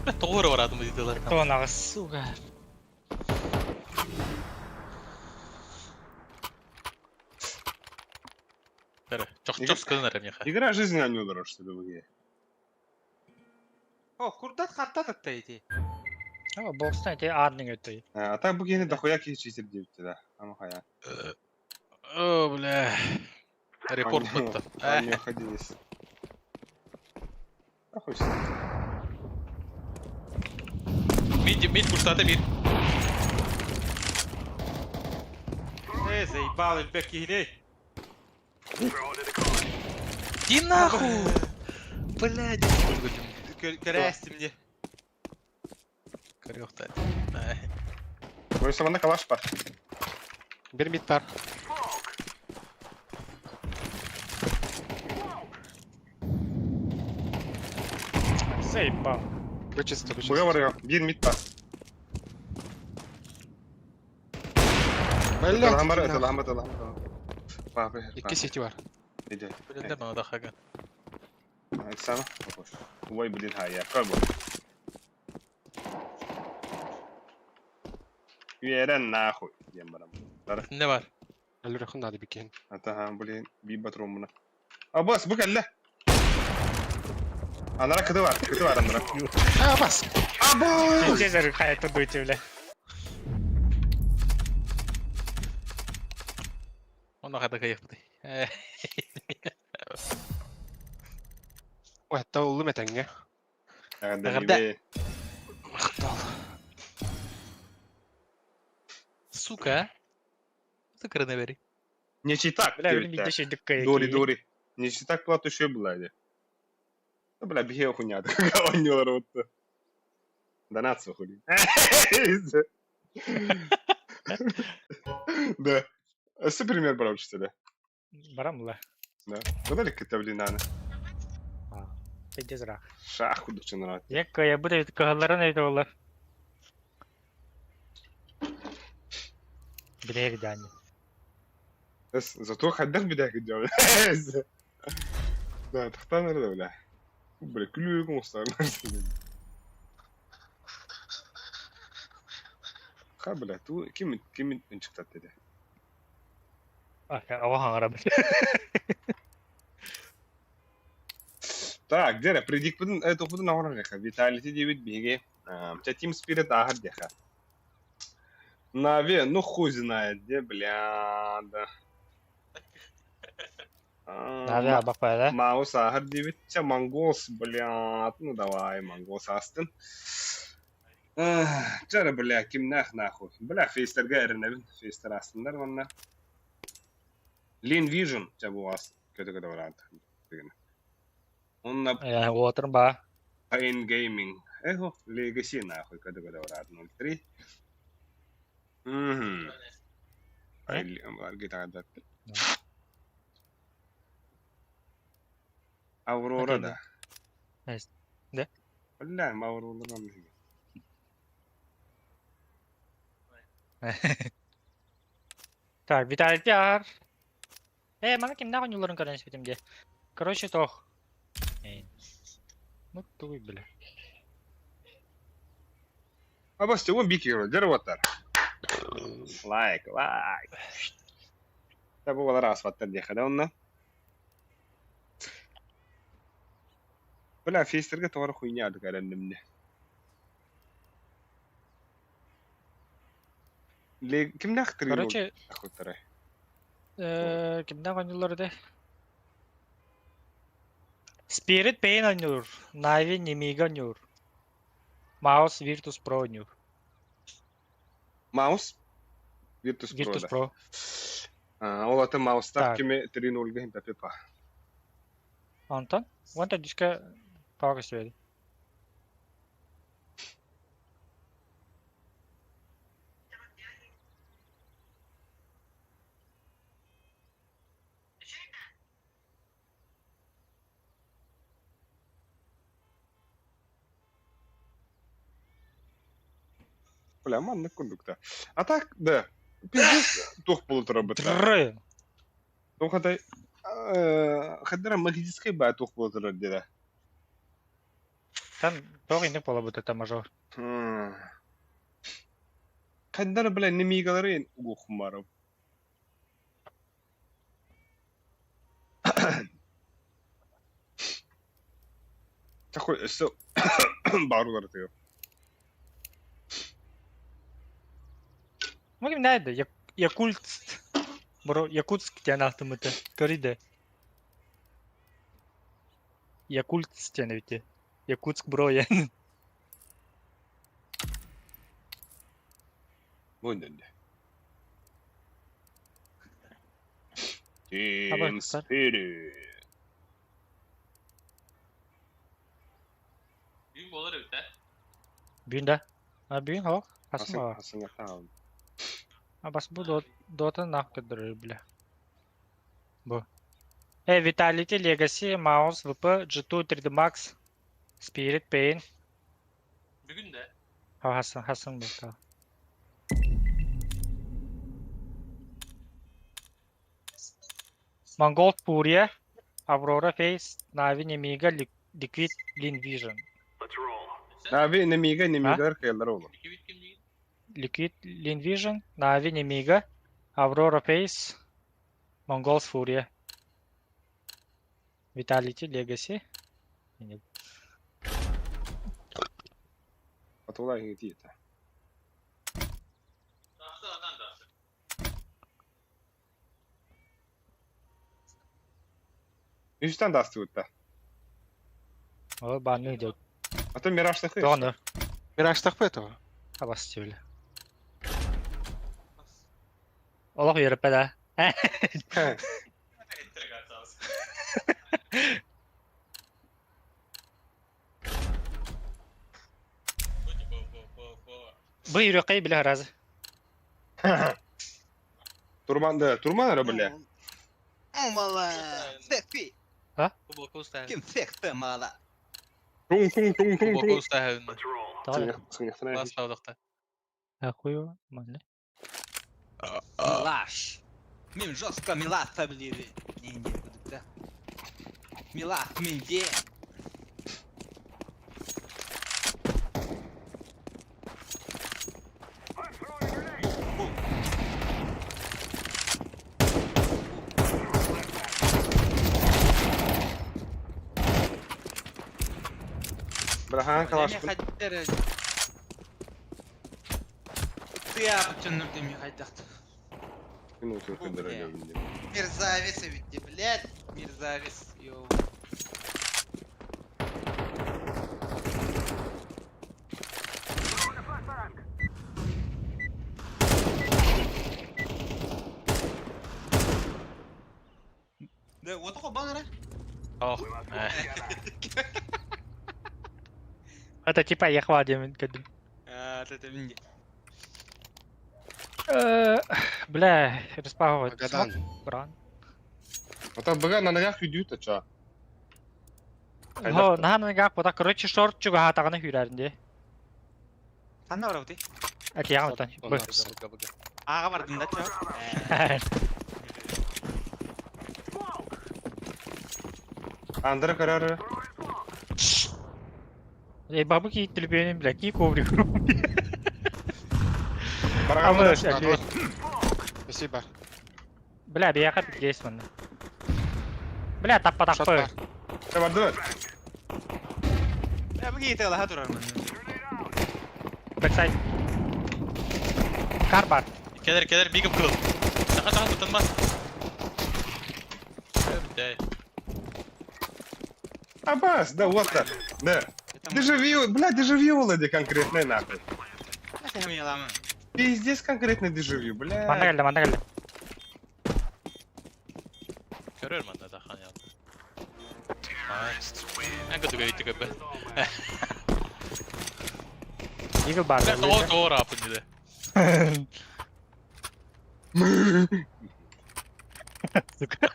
Бля, тоғыры барадым дейді. Кто на сука. Чох-чох скынар меха. Игра жизни не удара, что ли, в О, курдат хантан ытты эти. О, бокстан те адның өтті. А так bu yine дохуя читер девти, да. Ама хая. О, бля. Рекорд бітті. Они уходились. Нахуй с ним. Мид, мид пуштаты мид. Э, заебал, элбек кихини. Иди нахуй! Блядь. Көрәсти мне. Корёхта. Ой, самана калаш бар. Бир мид бар. Заебал. Вычисто, вычисто. Буга бар Bir mid бар. Блядь, Аллахам бар, иди нахуй. Аллахам бар, Аллахам бар. Папа иһэр, Икки папа. сити бар. Иди. Билинде мана да хага. Оксана, похож. Ой, блин, а я как бы. Үөрэн нахуй диэн барам. Не бар. Өлөрөхүн наада бикиһин. Атаха, блин, биир патроммуна. А бас, бу кэллэ. Анара кыты бар, кыты бар анара. А, бас! Абу! Пиздец, хайа дуйте, бля. Онно хата кайыпты. Ой, hatta уллум этэҥҥэ. Эҕэрдэ. Махтал. Сука. Сыкырына бери. Не читак, Бля, блин, видишь, дыкка. Дори, дори. Не читак плату еще была, де. Да, бля, бихе хуйня, онньолор вот. Донат хули. Да. Өссө пример барабычтыда. Барам ла. Да. Куда ли кытаблинаны? Пиздец рах. Шах худучын рат. Якка я буду каһалларын әйтә олар. Билер дани. Бس зато хайдах бидэх гидьон. Да, тахтанар да бля. Бля, күлүгүн устарнар. Ха, бля, ту ким ким ынчыктат деди. Ава хаңара бил. Так, где предикпытын, это тохпутун оҥорон эха. Vitality диэбит биһиги. Чэ, Team Spirit ааһар диэхэ. Нави, ну хуй знает, где, бля, да. Нави абак бара. Маус ааһар диэбит. Чэ, Монголс, бля, ну давай, Монголс аастын. Чэ, бля, кимнээх нахуй. Бля, фейстергэ эрэнэбин, фейстер аастыннар манна. Lin Vision, чэ, бу аас, көтө-көтө бараат. Онно Уотыр ба. Pain Gaming. Эхо, Legacy нахуй, көтө-көтө бараат 03. Мгм. Аргитадар. Аврора да. Да? Бля, Аврора да. Так, Виталий Пиар. Э, мана кимнәэх оонньууларын көрөн испитим дии. Короче, тох. Ну, туй, бля. А бас, он бики дервотар. Лайк, лайк. Да бу балар асфальттар диэхэ да онно. Бля, фейстерге тоҕо хуйня эрэнним Кимнээх Короче, охоттара? кимнәэх оонньуулар дэ? Spirit Pain оонньуур, Navi Nemiga оонньуур. Mouse Virtus Pro оонньуур. Маус? Virtus Pro Virtus да. Pro. Ол аты маустар Так. кими 3-0 хин пепа. Антон, вон дишка тағы сөйледі. Бля, маннык курдукта. А так, да. Пиздец, туох буолу турар Тры. Туох хаддара магическай баа туох буола турар диэра. Там тоҕо инник буолабыт это мажор. Хаддара, бля, немигалары угухмаров. Такой, өссө баарулар тыгы. Ну, ким найды? Якульт. Бро, Якутск диэн ааттаммыта. Көрүйдэ. Якульт диэн эбит. Якутск бро диэн. Бу дэнде. Team Абай, Spirit. Бүгүн болар эбит, э? Бүгүн да? А бүгүн хоох. Хасын баҕа. Хасыңа таал. А бас бу дотан нах көрдөрөр бля. Бу. Э, Vitality, Legacy, Mouse, VP, G2, 3D Max, Spirit, Pain. Бүгүн дэ. Ha, Хасан, Хасан бу. та. Монгол Фурия, Аврора Фейс, Нави Немига, Liquid Lin Vision. Нави Немига, Немигалар кыайаллар оҕолор. Liquid Lin Vision, Navi Nemiga, Aurora Face, Mongols Furia. Vitality Legacy. Атылай иһитиитэ. Үстэн дастыбытта. Ол баанны идет. А то мираштахы. Тоҕону. Мираштахпы этого? Абас тиэбилэ. Олох үөрэппэ да. Бу үрэххэ билэ аразы. Турман да, Турман эрэ бile. Мала. Секси. А? Ким секси мала. Туң туң туң туң туң. Ахую, манна. Милаш. Мин жестко миласа бливи. Не, не, куда Милас, минде. Брахан калашпын. Мерзавец ведь, блядь, мерзавец, йоу. Да, вот такой баннер. Ох. Это типа я хватит кадым. А, это мне. Бля, распаковывать. Магадан. Бран. Ата быга нанагах үйдүү тача. Хо, наһан гак бота, короче, шорт чуга хатаганы хүрәринде. Ханна бар бу? Әти ягын Он Ага бардым да чо. Андра карары. Эй, бабы ки телебенем, бля, ки коврик. Бараган. Спасибо. Бля, бияка бит манна. Бля, таппа Шот таппа. бар. Барды. Я бу гейте алаха турар мен. Бэксайд. Кар бар. Келер келер бигіп кыл. Саха саха тутынмас. Бля. Абас, да, вот так. Да. Дежавю, бля, дежавю Влади конкретный нахуй. Пиздец конкретный дежавю, бля. Манна келди, манна келди. Көрөр манда тахан я. Эн көтүгө итти көбө. Игл бар. Бля, тоҕо тоҕо рапын диде. Сука.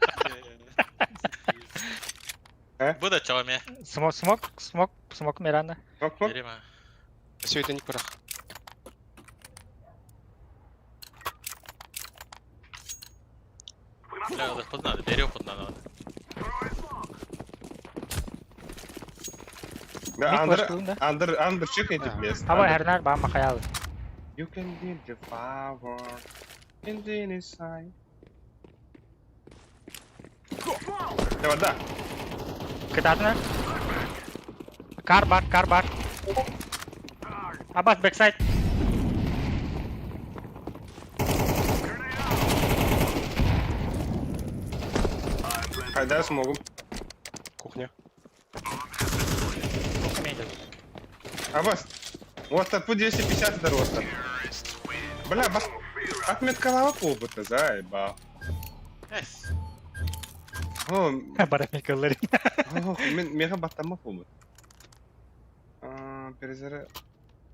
Бу да чоме. Смок, смок, смок, смок Миранда. Смок, смок. Берем. Все это не прах. Бля, познады, берем познады. Да, Андр, Андр, Андр, чекайте место. Аба хернар ба махаял. You can be the power in the inside. Давай, да. Кытатына. Кар бар, кар бар. Абас бэксайд. Хайда смогу. Кухня. Абас, вот так 250 это роста. Бля, бас, отметкалава опыта, заебал. Эс. О, Барамикалар. Мен мега баттама опыт. Перезаря...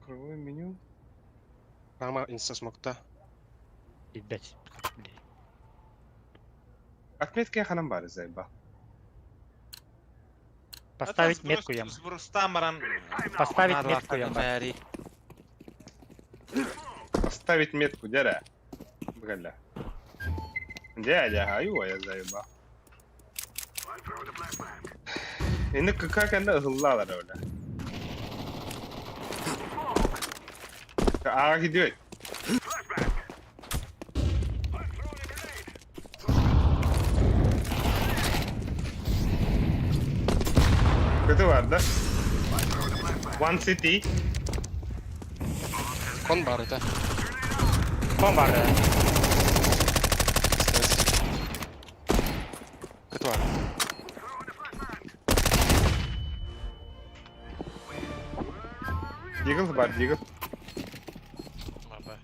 Круговое меню. Мама инста смокта. Ебать. Отметки я ханам бары, заебал. Поставить метку я. Поставить метку я. Поставить метку, дядя. Бля. Дядя, аю, я заебал. Инник КК кэннэ ыһыллаалар бля. Ааҕа кидиөй. Kötü vardı. One City. Кон бар этэ. Кон бар. Кыт бар. Deagle бар, Deagle. Баба.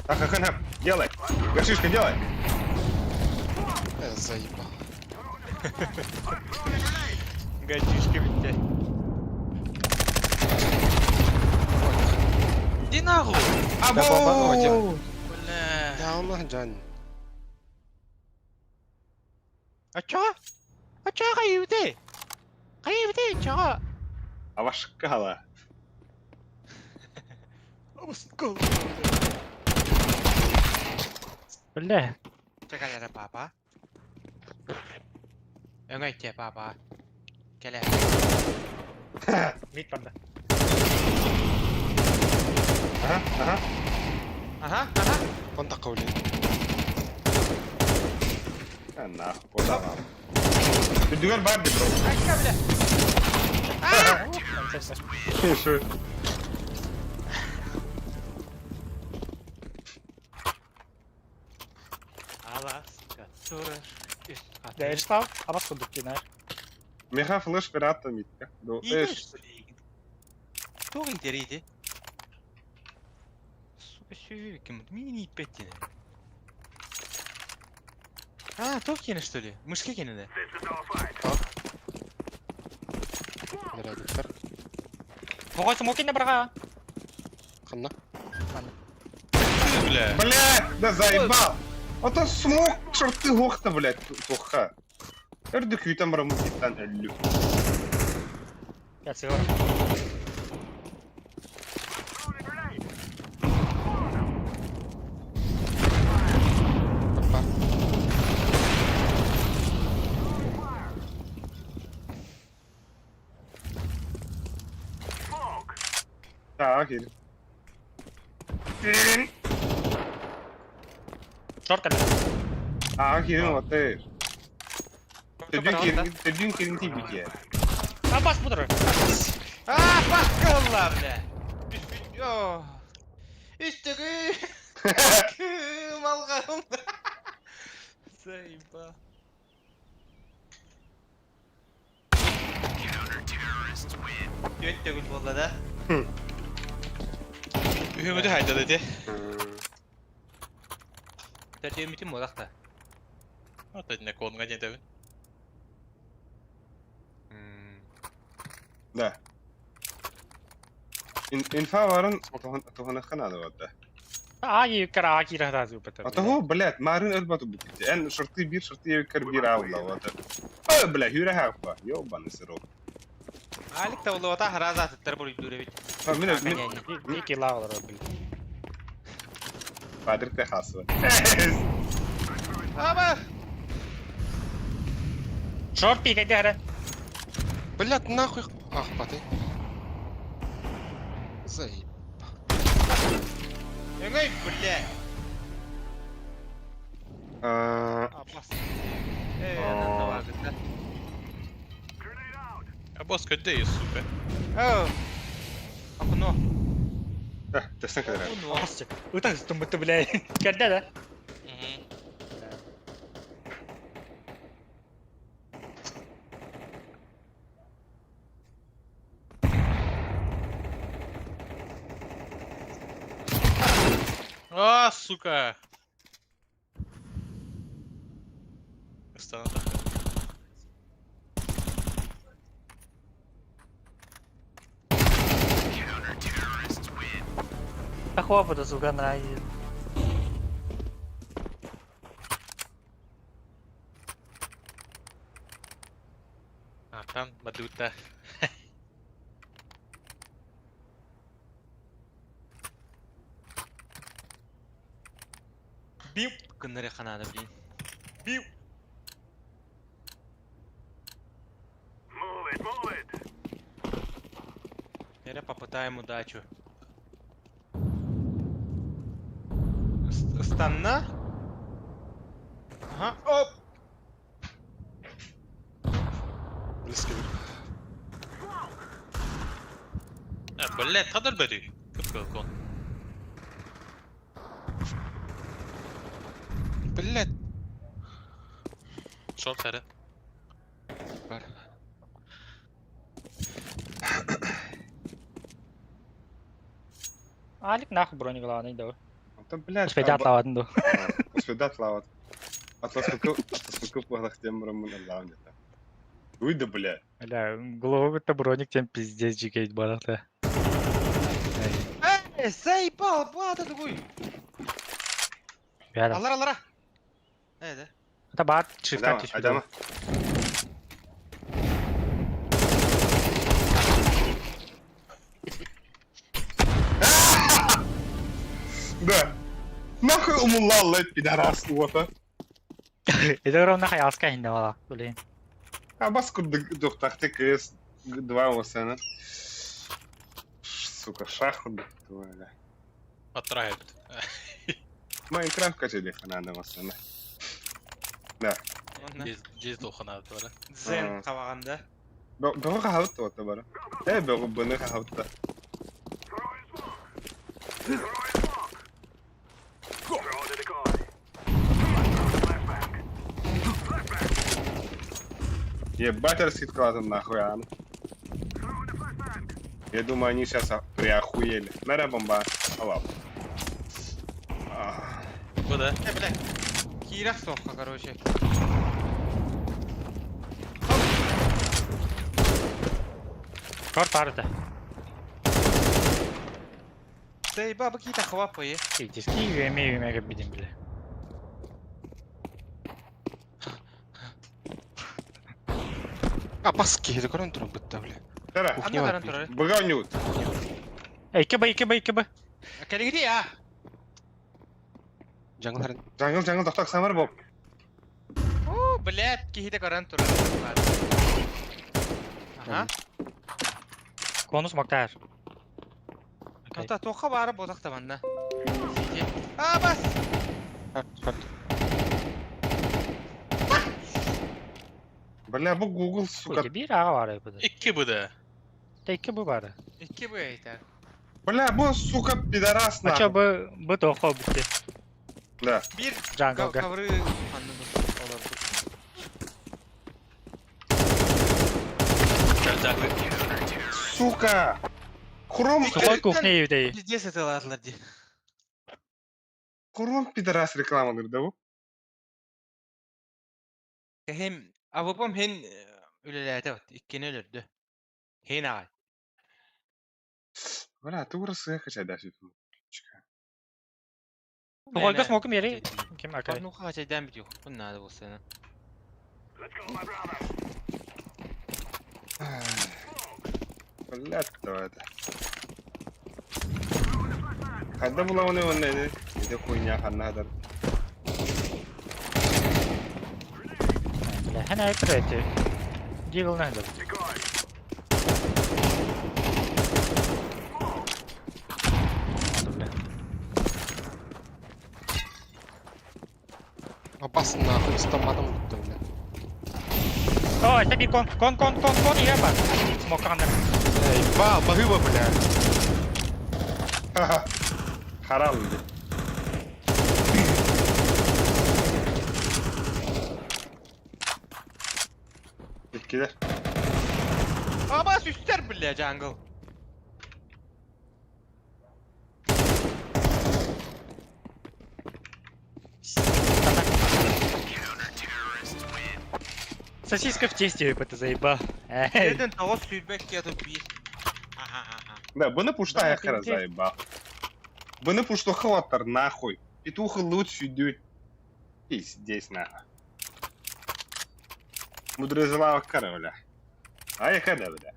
Так, ха, делай. Горшишка, делай. Э, заебал. Гачишка битте. Иди нахуй! Або! Бля. Да, он жан. А чё? А чё кайыбыты? Кайыбыты чё? Авашкала. Бля. Чекай, папа. Өңөйтте, папа. Келе. Мид барда. Ага, ага. Ага, ага. Он такой, блин. А, нахуй, куда вам? Дүгөр бар бро. Айка, бля. Шо? Аласка, тура. Да, Эрислав, абас курдук дина. Меха флеш пирата митка. Ду, эш. Туох интерийди? Сука, сүйүк мини иппеттини. А, туох кene что ли? Мышка кene да? Нэрядиктар. Могой смокин барга. Ханна. Ты, бля. Бля, да заебал. А то смог шорты гохта, блядь, туха. Өрдүк үтэн барамын өллү. Я сигор. Бар. Так, кир. Шорт кэллэ. Аа, кирин отыр. Төдүн кирин, төдүн кирин тибите. Абас будур. А, баккалла, бля. Үстүгү. Малгам. Заеба. Түөттөгүл болла да. Үһүмүдү хайда деди. Төрдүмүтүн болакта. Ата не конга дедебин. Да. Инфа барын туханахана да бата. А, юкар а кира хата зупата. А того, блядь, марын өлбату буките. Эн шорты бир, шорты юкар бир аула бата. Ой, бля, хүрэ хапа. Ёбаный сырок. Алик та улуата хараза аттар буруй дүребит. А, мине, мине, Дикий лавр, блин. Падрите хасва. Аба! Шорт пик айдара. Блядь, нахуй. Ах, паты. Заеб. Өңөй, бля. А, Абас. Э, анан вагыта. А босс көдде сука. О. Окно. да, тэсэн кадра. Окно. Ытан стумбыты, бля. Кэрдэ да? Мгм. А, сука! Стану. Тахуа сука нравится. А, там Бадута. Бил гыннары ханада, блин. Бил. Теперь попытаем удачу. Станна? Ага, оп! Близко. А, блядь, хадar бери. Кып кон. Блять. Short herı. Бар. Алик нахуй броник главный да. Онтон, блядь, Успейдат лаватын ду. Успейдат лават. Атлас кылах тем мын аллаан дета. Уй да, блядь. Бля, голову то броник тем пиздец жигейт барахта. Эй, заебал, бата такой! Бяда. Алара, алара! Э, да. Это бат, шифта Адама, түспүт. Адама. Да. Нахуй умулал, пидорас, вот, а. Это ровно хаялска хинде вала. Блин. А бас курдук КС 2 осена. Сука, шах твоя. Оттрает. Майнкрафт качели ханада осена. Здесь дохана бара. Дзен кабаганда. Бөҕө хаһабыт туота бара. Э, бөҕө быны хаһабытта. Ебать, раскидкалатым нахуй, а. Я думаю, они сейчас приохуели. Нара бомба. Алап. Куда? Э, бля. Кирах соққа, короче. Шорт барды. Заебал, бу кита хвап пойы. Диски юеме юеме бидим бile. А бас киһи көрөн туран бытта, бля. Тара, Кухня Анна бар. каран турар. быга нют. 2 Б, 2 Б, 2 Б. Кэлигри а! Жаңыл харан. Жаңыл, жаңыл, тоқтақ самар боп. О, блядь, киһите каран турар. Ага. Конус мактар. Ата тоқа бары бодақ табанна. Сити. А, бас! Шорт, шорт. Бля, бу Google, сука. Bir ağa var bu da. 2 bu da. 2 bu var. Икки бу эйтер. Бля, бу, сука, пидорас, Ача нахуй. бу бу тоқо битти. Да. Бир Jungle. кавры ханны олар. Сука! Хром, Сухой кухня евдей. Пиздец это ладлар ди. Хром пидорас рекламалыр да бу? Хем, авопом хен үлеләтә вот, иккене өлөрдө. Хен агай. Бля, ты урысы хача да сүтүм. Сухойга смокум ери. Ким акай. Ну хача дәм бит юк. Бу надо булса. Бля, кто это? Хадда була оны оны это хуйня ханна Бля, хана айпыр Дигл надо. Бля. А бас нахуй стамадым бытта, бля. О, это bir кон, кон, кон, кон, кон, еба. Смоканер. Эй, ба, багыба, бля. Ха-ха. Харал ди. Иккилер. Абас үстер бля jungle. Сосиска в тесте, это заебал. Эй. Neden tava sürбек ятып бир. Ага. Да, бұны пушта Да, яқыра пиздец. заебал. Быны пуштуха оттар нахуй. Петух лут сүйдүүт. Пиздец нахуй. Мудрызлава бля. А я когда, бля?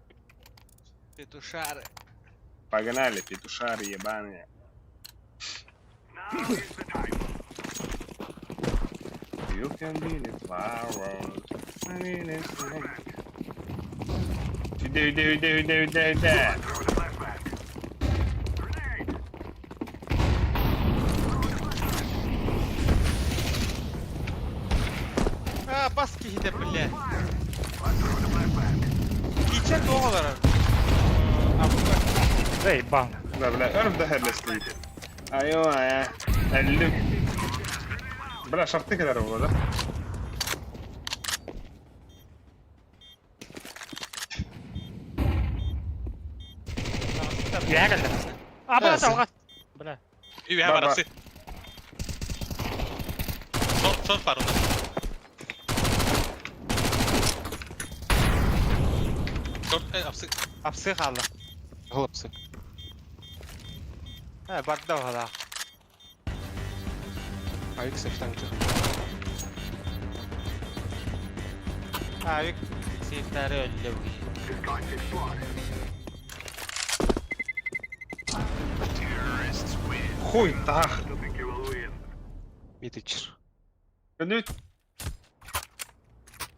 Петушары. Погнали, петушары ебаные. You can be the flower. Үдэ, үдэ, үдэ, үдэ, үдэ, үдэ. А, бас киһитэ, бля. Кичэ тоҕо олорор? Абыга. Эй, бан. Да, бля, өрб да херлестейді. Айо, ая. Әллім. Бля, шарты кедер болады. Үөһэ кэллэ. Аба салҕат. Бля. Үөһэ Бар, бар бар. апсы. Short, short бар онда. Short, апсы. Апсы хаалла. Хлопцы. Э, барда баҕалаах. Авик сейфтан Авик сейфтары өллө бу киһи. Хуй, тах. Мид ичер. Күнүт.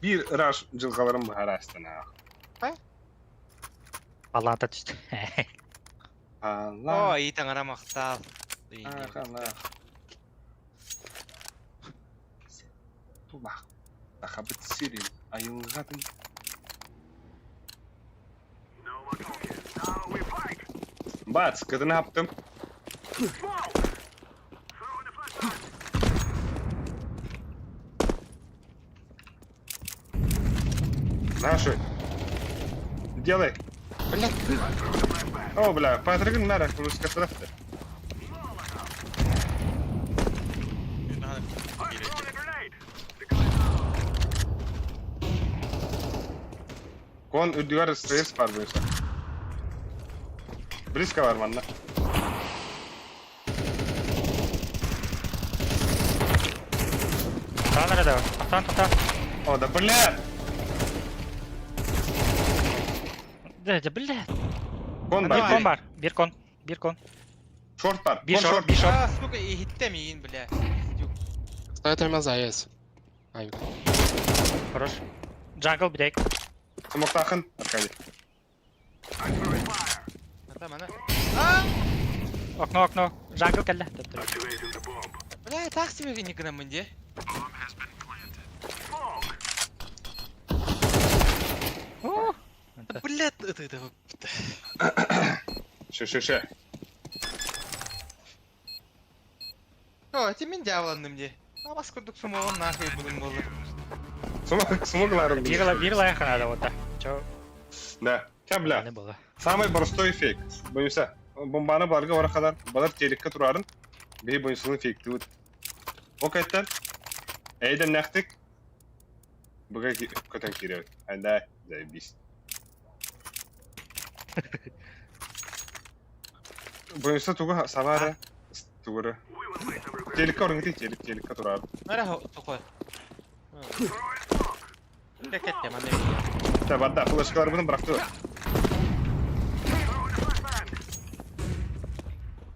Бір раш жылғаларым бұхарастана. Аллата түстэ. Алла. О, ии таҥара махтаал. Алла. Тулах. Тахабыт сирин. Айылғатын. Бац, кытын аптым. Наши. Делай. Бля. О, бля, Патригин надо, русская трафта. Кон үдүгэр стресс бар буйса. Близко бар манна. Таан эрэ да. Тахтан тахта. О, да бля! Да, да, бля. Кон Биир бар. кон бар. Биир кон. Биир кон. Шорт бар. Биир Кон шорт, шорт. биир шорт. А, сука, иһиттэ миигин, бля. Стоит тормоза, есть. Авик. Хорош. Джангл бдек. Смоктахын, Аркадий. Ата мана. А, Окно, окно. Джангл кэллэ. бля, так себе не гынаммын дии. Да, блядь, это... Ше, ше, ше. О, ити мин дьяволанным дии. Абас курдук сумоҕун нахуй булун буолла. Смог, смогларым. Биир биир лайх надо вот так. Чё? Да. Ча, бля. Не было. Самый простой фейк. Боюся. Бомбаны барга бара кадар. Балар телекке турарын. Бей боюсуны фейктибит. Окайттан. Эйден нәхтик. Буга көтөн киребит. Айда, заебись. Боюса туга сабара тугура. Телекке орын телек телекке турар. Мара тохой. Кэккэ манна. Та барда флешкалар буну быракты.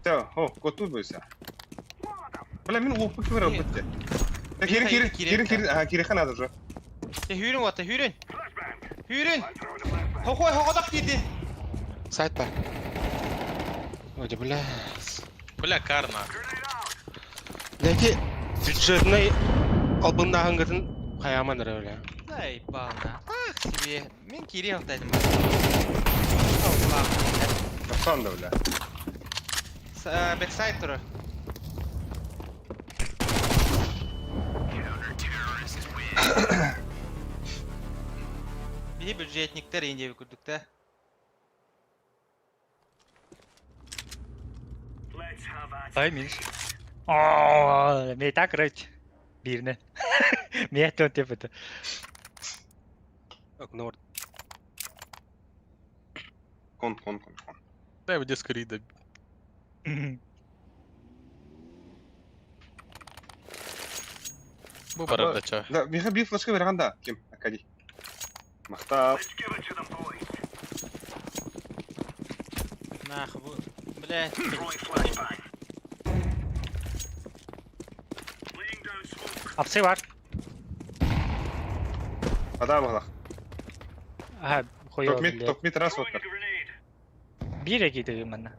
Та, о, коту бойса. Бля, мин опыт кимер опытты. Та кири кири кири кири, а кири хана уже. Тэ хүүрүн вата хүүрүн. Хүүрүн. Хохой хогодох киирди. Сайт бар. Ой, да бля. Бля, карна. Дәки бюджетный албыннаһынгытын хаяман эрэ бля. Заебал на. Ах себе. Мин киири халтайдым. Аллах. Капсан да, бля. Бэксайд турар. Биһи бюджетниктер индиэби курдук да. Ай минус. О, мне так рыть. Бирне. Мне то типа это. Окно. Кон, кон, кон, кон. Дай мне скорее добить. Бу барар да чо. Да, миэхэ биир флешка бераҕын да, ким? Акади. Махтал. Нах бу. Блядь. Апсы бар. Адам алах. Аха, хуёво, Токмит, блядь. токмит раз вот так. Биир экиде манна.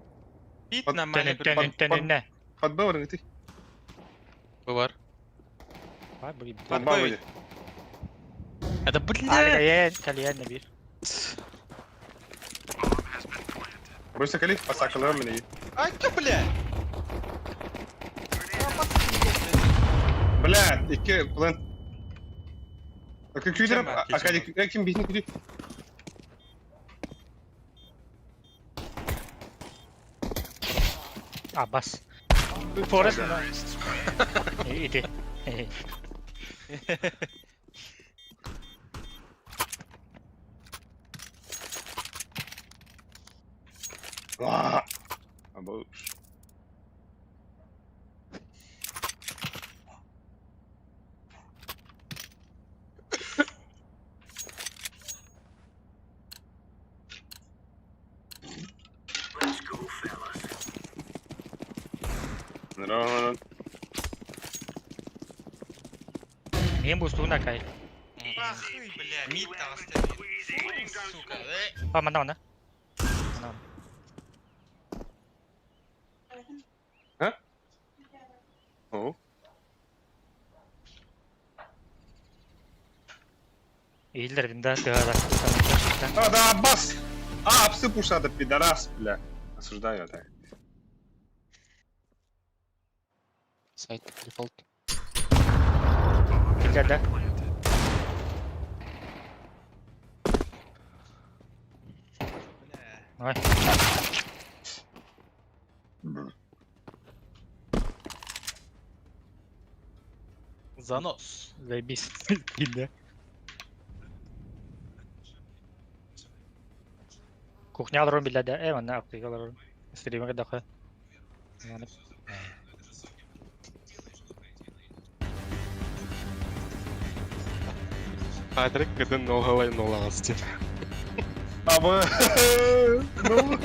Бит Под- на Төнүн, мале. төнүн, төнүннэ. Под Б ты. Бу бар. Бар, бу Под Бомба Б. выйдет. Это блядь. Алия, калия биир. Бойся кали, посакалар меня. Ай, ты, блядь! Бля, икки плент. Күйдер, Ким бар? Акади, ким бихин күди? А, бас. Форест. Иди. Абы. Нрон. Мен бустуна кай. Ах, бля, мид там оставил. Сука, э. А, манна, манна. Манна. О. Ийлер да, тыгада. А, да, Аббас! А, псы пушат, пидорас, бля. Осуждаю так. Сайт, дефолт. Билер да. Бля. Ой. Занос. Заебись. Билер. Кухня алырым билер да. Э, манна аптека алырым. Стримге даха. Патрик кытын ногалай нолагас диэн. Абы. Ну.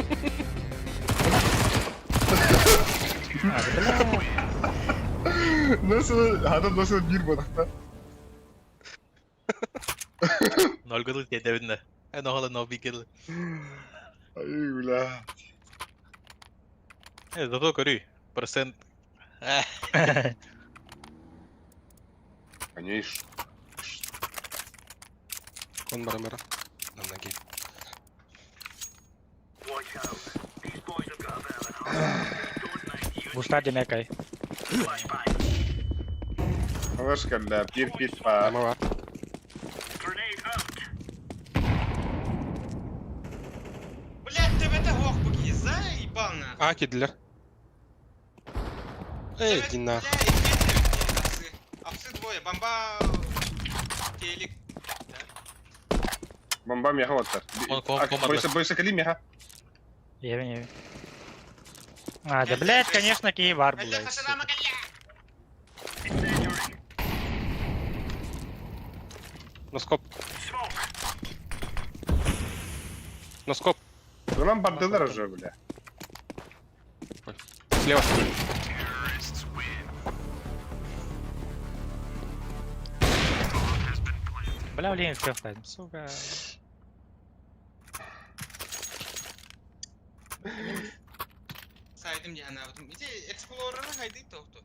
Nasıl, adam nasıl bir badakta? Ноль гыдыл тиэдэбиннэ. Э, ногола но бигил. Ай, бля. Э, зато көрүй. Процент. Э, Конечно. Кон барамера. На ноги. Буста демекай. Флешка, бля, пир пит па. Ама бар. Блядь, ты в это ох, буки, заебал нахуй. А, кидлер. Эй, иди нахуй. Бля, и псы. А псы двое, бомба... Телек. Бомба меха вот так. Кон, кон, кон, Бойся, бойся, кали меха. Евин, евин. А, да, блядь, конечно, киевар, Бля, блядь. хашарама, бля! Носкоп. Носкоп. Ну нам бардылар уже, бля. Слева. Бля, блин, все сука. Сайдым не она. Иди, Explorer хайды тоқту.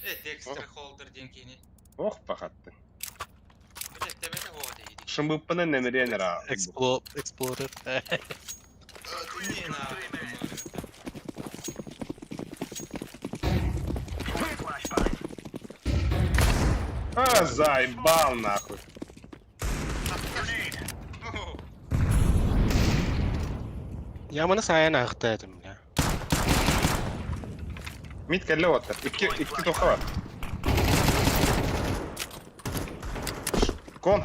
Э, Dexter Holder диэн кини. Ох, пахатты. Бля, тебе это о дейді. Шымбыппына нэмиренера. Экспло... Эксплорер. Э, Не на. А, заебал нахуй. Я маны сайын ағытайдым, бля. Мид кэллэ оттар. Икки, икки тоха бар. Кон.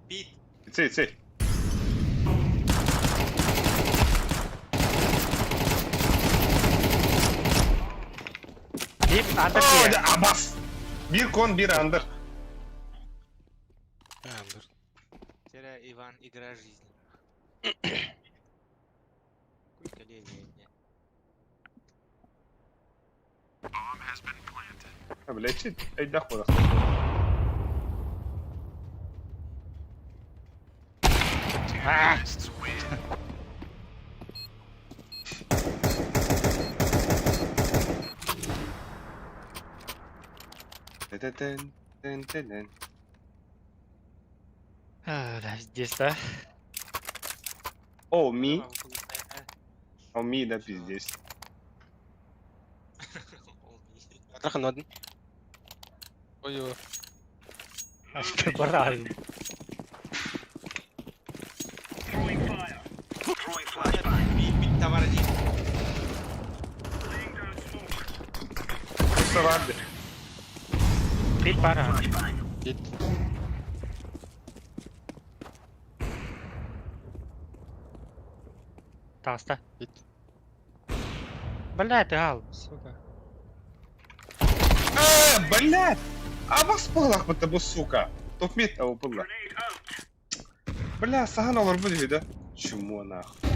Бит. Ицей, ицей. Биир under киирэр. Абас! Биир кон, биир under. Under. Теря Иван, игра жизни. Блядь, өйдөөх буолар. Тэн тэн тэн. Здесь, да? О, ми. О, ми, да, пиздец. Атрахан один. Ой-ой. Баран. Мид товар один. Саварды. Бит бара. Бит. Таста. Бит. Бля, ты гал, сука. А, блядь! А вас пылах будто бы, сука. Топ мид, а упылла. Бля, сахан олор будет, да? Чмо нахуй.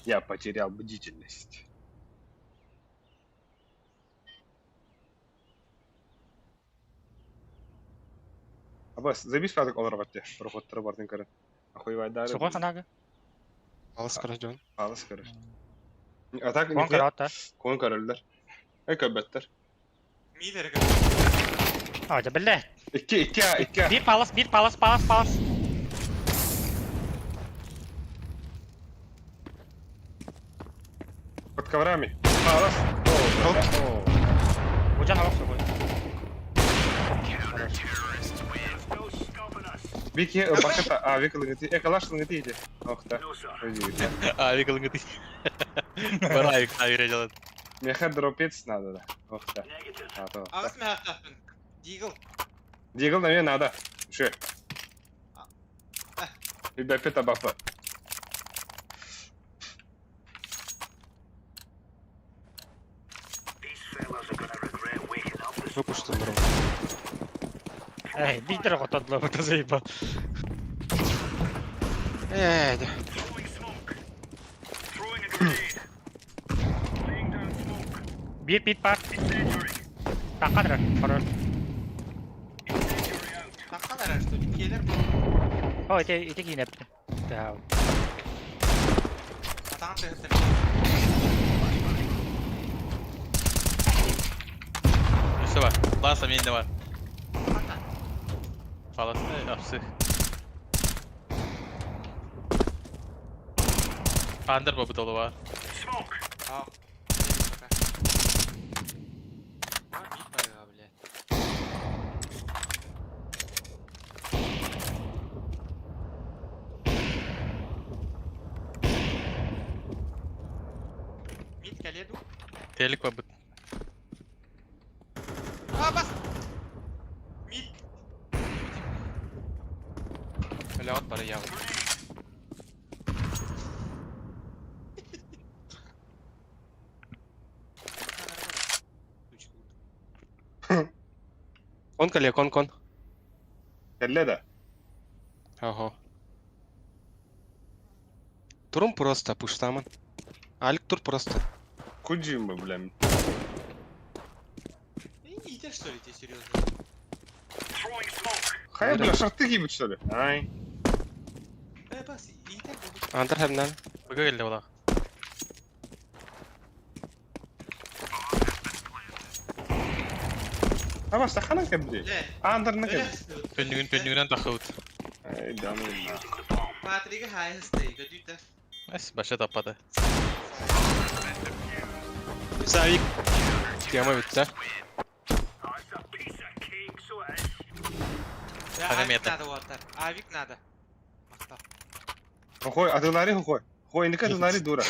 Я потерял бдительность. Абас, забись пяток олор батте. Проходтары бардын көрін. Охуевай дары. Суға қанағы. Алыс көрөс дьон. Алыс көрөр. А так Кон көрөт, Кон көрөллөр. Эй көбөттөр. Мидер А, да, бля. Икки, икки, икки. Бир палас, бир палас, палас, палас. Под коврами. Палас. О, бля. Бужан алып сугой. Вики, баката, а, Вика лыгати, э, калаш лыгати иди. Ох, да. А, Вика лыгати. Баравик, а, делает. Меха дропец надо, да. Ох, да. А, то. Ағыс мехақтақпын. Дигл. Дигл, наверное, надо. Шö. Ребята, бафа. Выпустил бро. Эй, битер готодло, это заебал. Эй, да. Бир бит бар. Тақадыр, хорош. Таққалар что ли? Келер бұл. О, ите ите кийинеп. Да. Атаған тығып Үсі бар. Ласа менде бар. Паласы, апсы. Андер бабы толы бар. Ау. Мид байға, бля. Мид кәледу. Телик бабы. А, бас! Мид. Бля, от бары явы. Кон кале, кон кон. Кэлле да. Ого. Турум просто пуштаман. Алик тур просто. Куджима, бля. Идешь, что ли, тебе серьезно? Хай, бля, шарты гибут, что ли? Ай. Э, бас, итер бұл. Андер хәмнән. Быга келді ола. Абас, тахана кәбди. Бля, Андер на кәбди. Пөннүгүн пөннүгүнөн тахыбыт. Ай, да ну нахуй. Патрига хайсты, көдүйті. Эс, баша таппады. Савик. Тема битте. Авик мета. надо, Уаттар. Авик надо. Мақтал. Хой, атылари хой. Хой, инди атылари дура.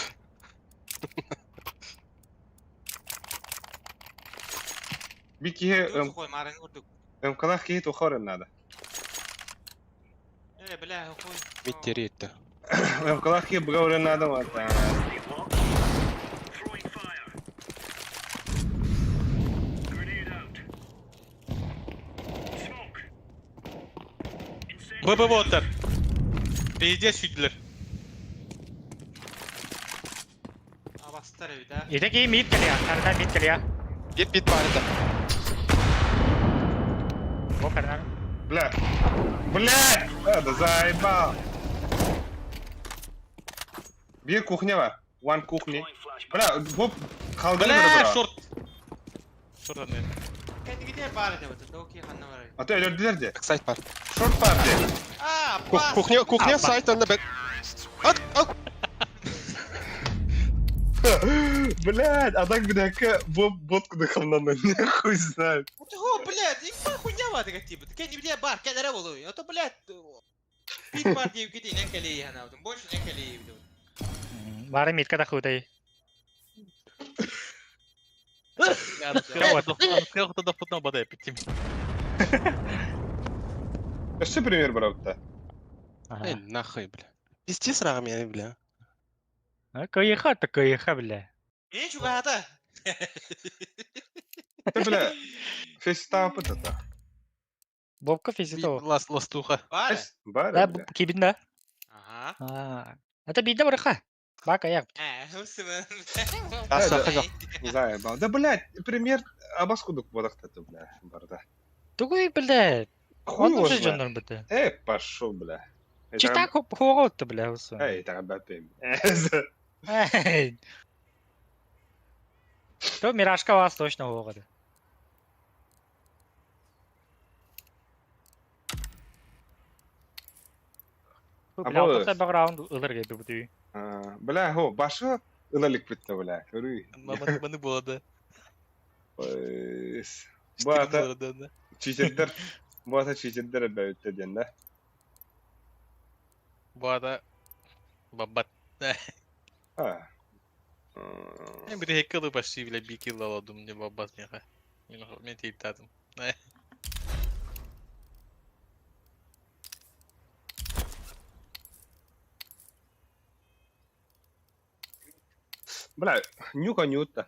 Бики Қой, марын ұрдық. мкалах кихи тухорен надо. Бля, хуй. Мид тери етті. Калахи бгавры надо вот. ББ боттар. Пиздец сүйділер. Абастар эбит, а. Ите ки мид келия, карна мид келия. Бит бит бар еді. Бо карна. Бля. Бля! Да заебал. Bir кухня var. One кухня. Бля, bu kaldırı Бля, bura. шорт. Шорт аны. Кәдімгідей бар еді вот, окей, ханна бар. Ата öldürdüler de. Сайт бар. Short var de. А, бас! Кухня, кухня сайт анда бет. Ат, ат. Блядь, а так bir dakika bu bot kıdıkımdan ne хуй знает. О, блядь, и хуйня бар деген типа. Кәдімгідей бар, кәдәрі болу. А то, блядь, бит бар деп кетейін, әкелей хана. Больше әкелей деп. Бары мидка да худай. Өссө пример бар Эй, нахуй, бля. Пизди срагым я, бля. Кыйха та кыйха, бля. Мен чугата. Ты, бля, фейстапы это. Бобка физито. Лас, ластуха. Бар. Бар, Да, бля. кибин да. Ага. А, это биде барха. Бака як. Ә, усымын. Аса, Заебал. Да, блядь, пример абаскудук бодахта, бля, барда. Тугуй, бля. Хуй Он его уже знает. жоннор бите. Эй, пошел, бля. Чита хугот, бля, усу. Эй, так бапим. Эй. То миражка вас точно хугот. Бля, Або- вот это раунд ылыр кетти бу. Бля, хо, башы ылалик битті, бля. Көрүй. Маны болады. Бу ата читердер, бу ата читердер бәүтті ден, да? Бу ата бабат. А. Мен бір хеккелі почти, бля, би килл аладым, не бабат неға. Мен тейптадым. Бля, нюка нюта.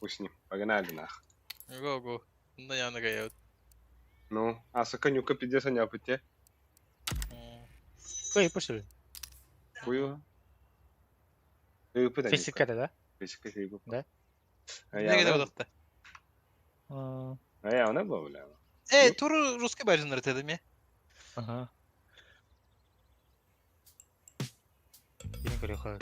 Пусть с ним. Погнали нах. Го, го. На яны гаяут. Ну, а сука нюка пиздец, не апыте. Кый пушил. Хую. Ты Физика да? Физика хыйбы. Да? Неге деп одақта? А, А я она была, бля. Э, туру русский бәрін ретеді ме? Ага. Ирин көрөхө.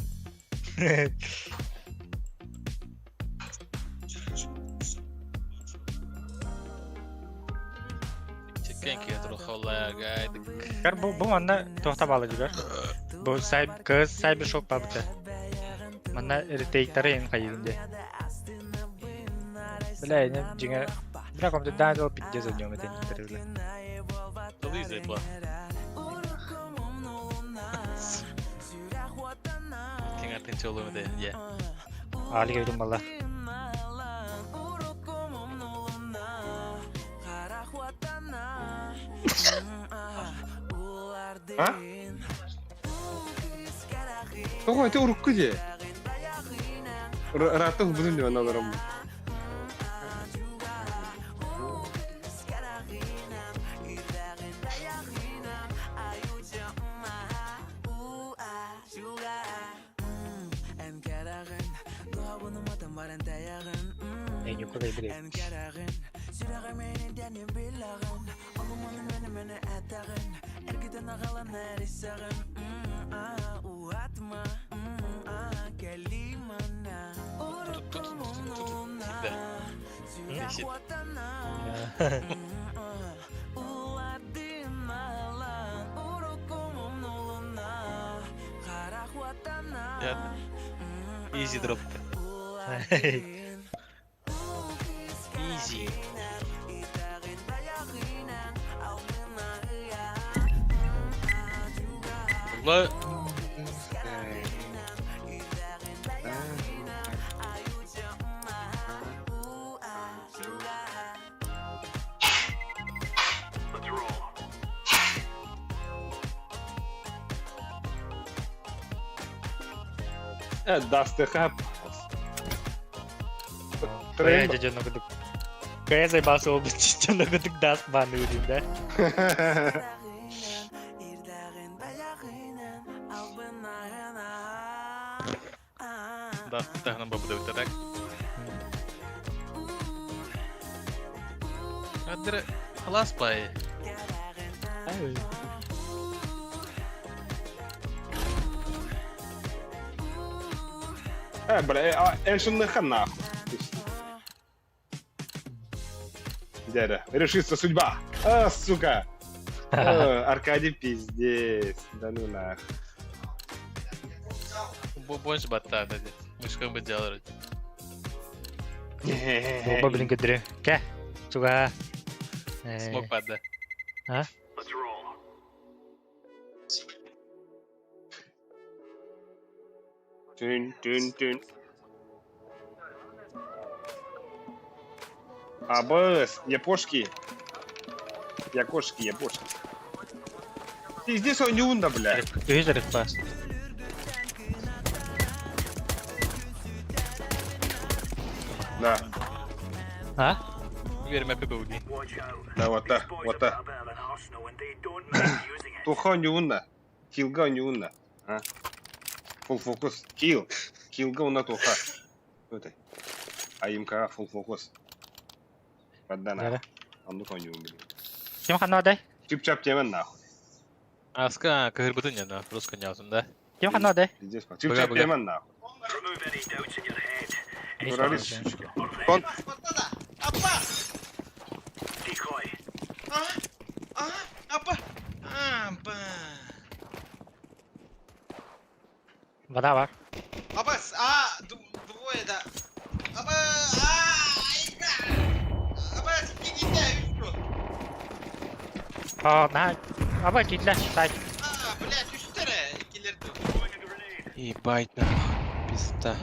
Чеккен ке туру холла гайдык. Кар бу бу манна тохта балы дигер. Бу сай кыз сайбер шок бабыта. Манна ретейктары ен хайынде. Бля, не жиңе. Бля, комда да до пиздец о нем это не бля. Толы изайпла. Кең артын чолу мede, я. Али келдим бала. А? Тоҕо ити урукку дии. Ыраатта хубутун диэн олором. Эй, нюка бля. Тут, тут, тут, тут, всегда. Висит. Я- Изи дроп. Изи. Була Дастыха. Кая дьоно кудук. Кая зайбасы ол дьоно кудук даст баны үрүм да. Даст таһынан бабыдабыта так. Адыр халас бай. Бля, эншинныха нахуй. Дядя, решится судьба. А, сука. Аркадий пиздец. Да ну нах. Больше батта, да, Мышкам бы делали. Оба, блин, көдөрө. Кэ. Суга. Смок падда. А? Түн, түн, түн. Абыс, япошки. Якошки, япошки. Пиздец, он не унда, бля. Үһүс рыппа. Да. А? Верим, ППУ. Да, вот так, вот так. Туха не унна. Килга не унна. А? Фулл фокус. Килл. Килга уна туха. Это. АМК фулл фокус. Поддана. Оннук оонньуубун билигин. Ким ханна дай? Чип-чап темен нахуй. Аска кыһырбытын яна, просто нятын да. Ким ханна дай? Пиздец. Чип-чап темен нахуй. Туралис, сучка. Кон. Апа! А, апа! Апа! Вода бар. Апа, а, двое, да. Апа, а, айда! Апа, кигите, А, на. Аба китле, сай. А, блядь, үстере, килерди. Ебать нахуй. Пизда.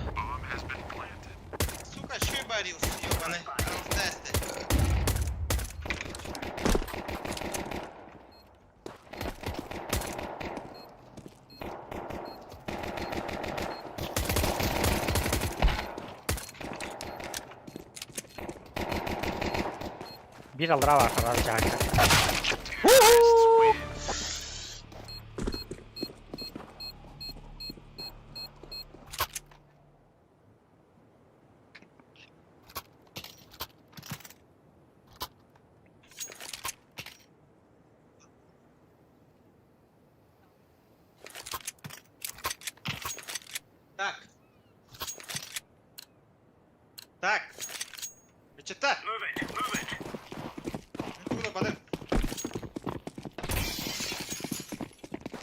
Сука, что борился, ёбаный. Тесты. Bir aldıra var karar cahil. Так. Так. Вичета. Move it, move it. Куда падает?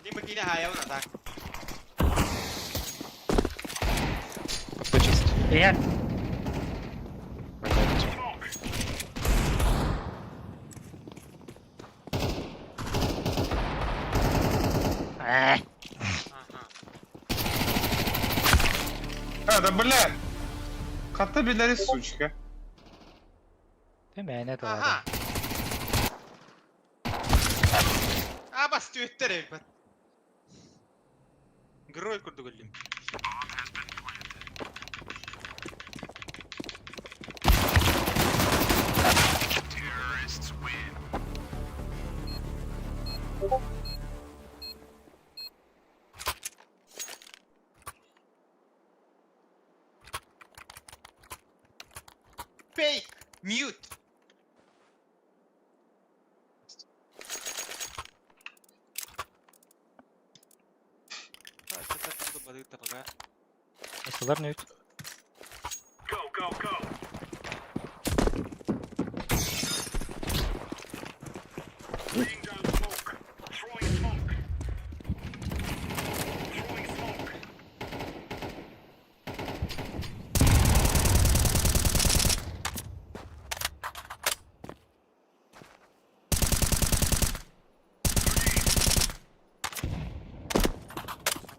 Либо киля хаяуна так. Почисть. Ия. Блядь. Э. А, да бля! Хата билери, сучка. Ты меня это. Ага. А, бас түөттер эбит. Герой курдук өллүм. Fake mute. Sular ne?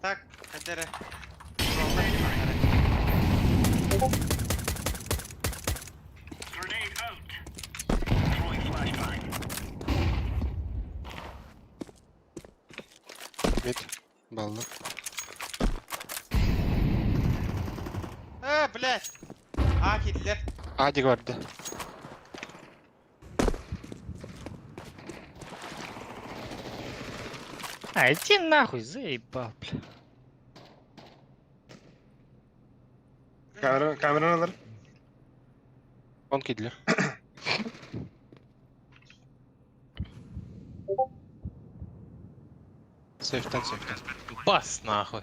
Так, кадere. Мид. Балла. блядь! А, киллер. А диэки барда. А, иди нахуй, заебал, бля. Камера, камераны alır. Он кидлер. Сейфтен, сейфтен. Бас нахуй.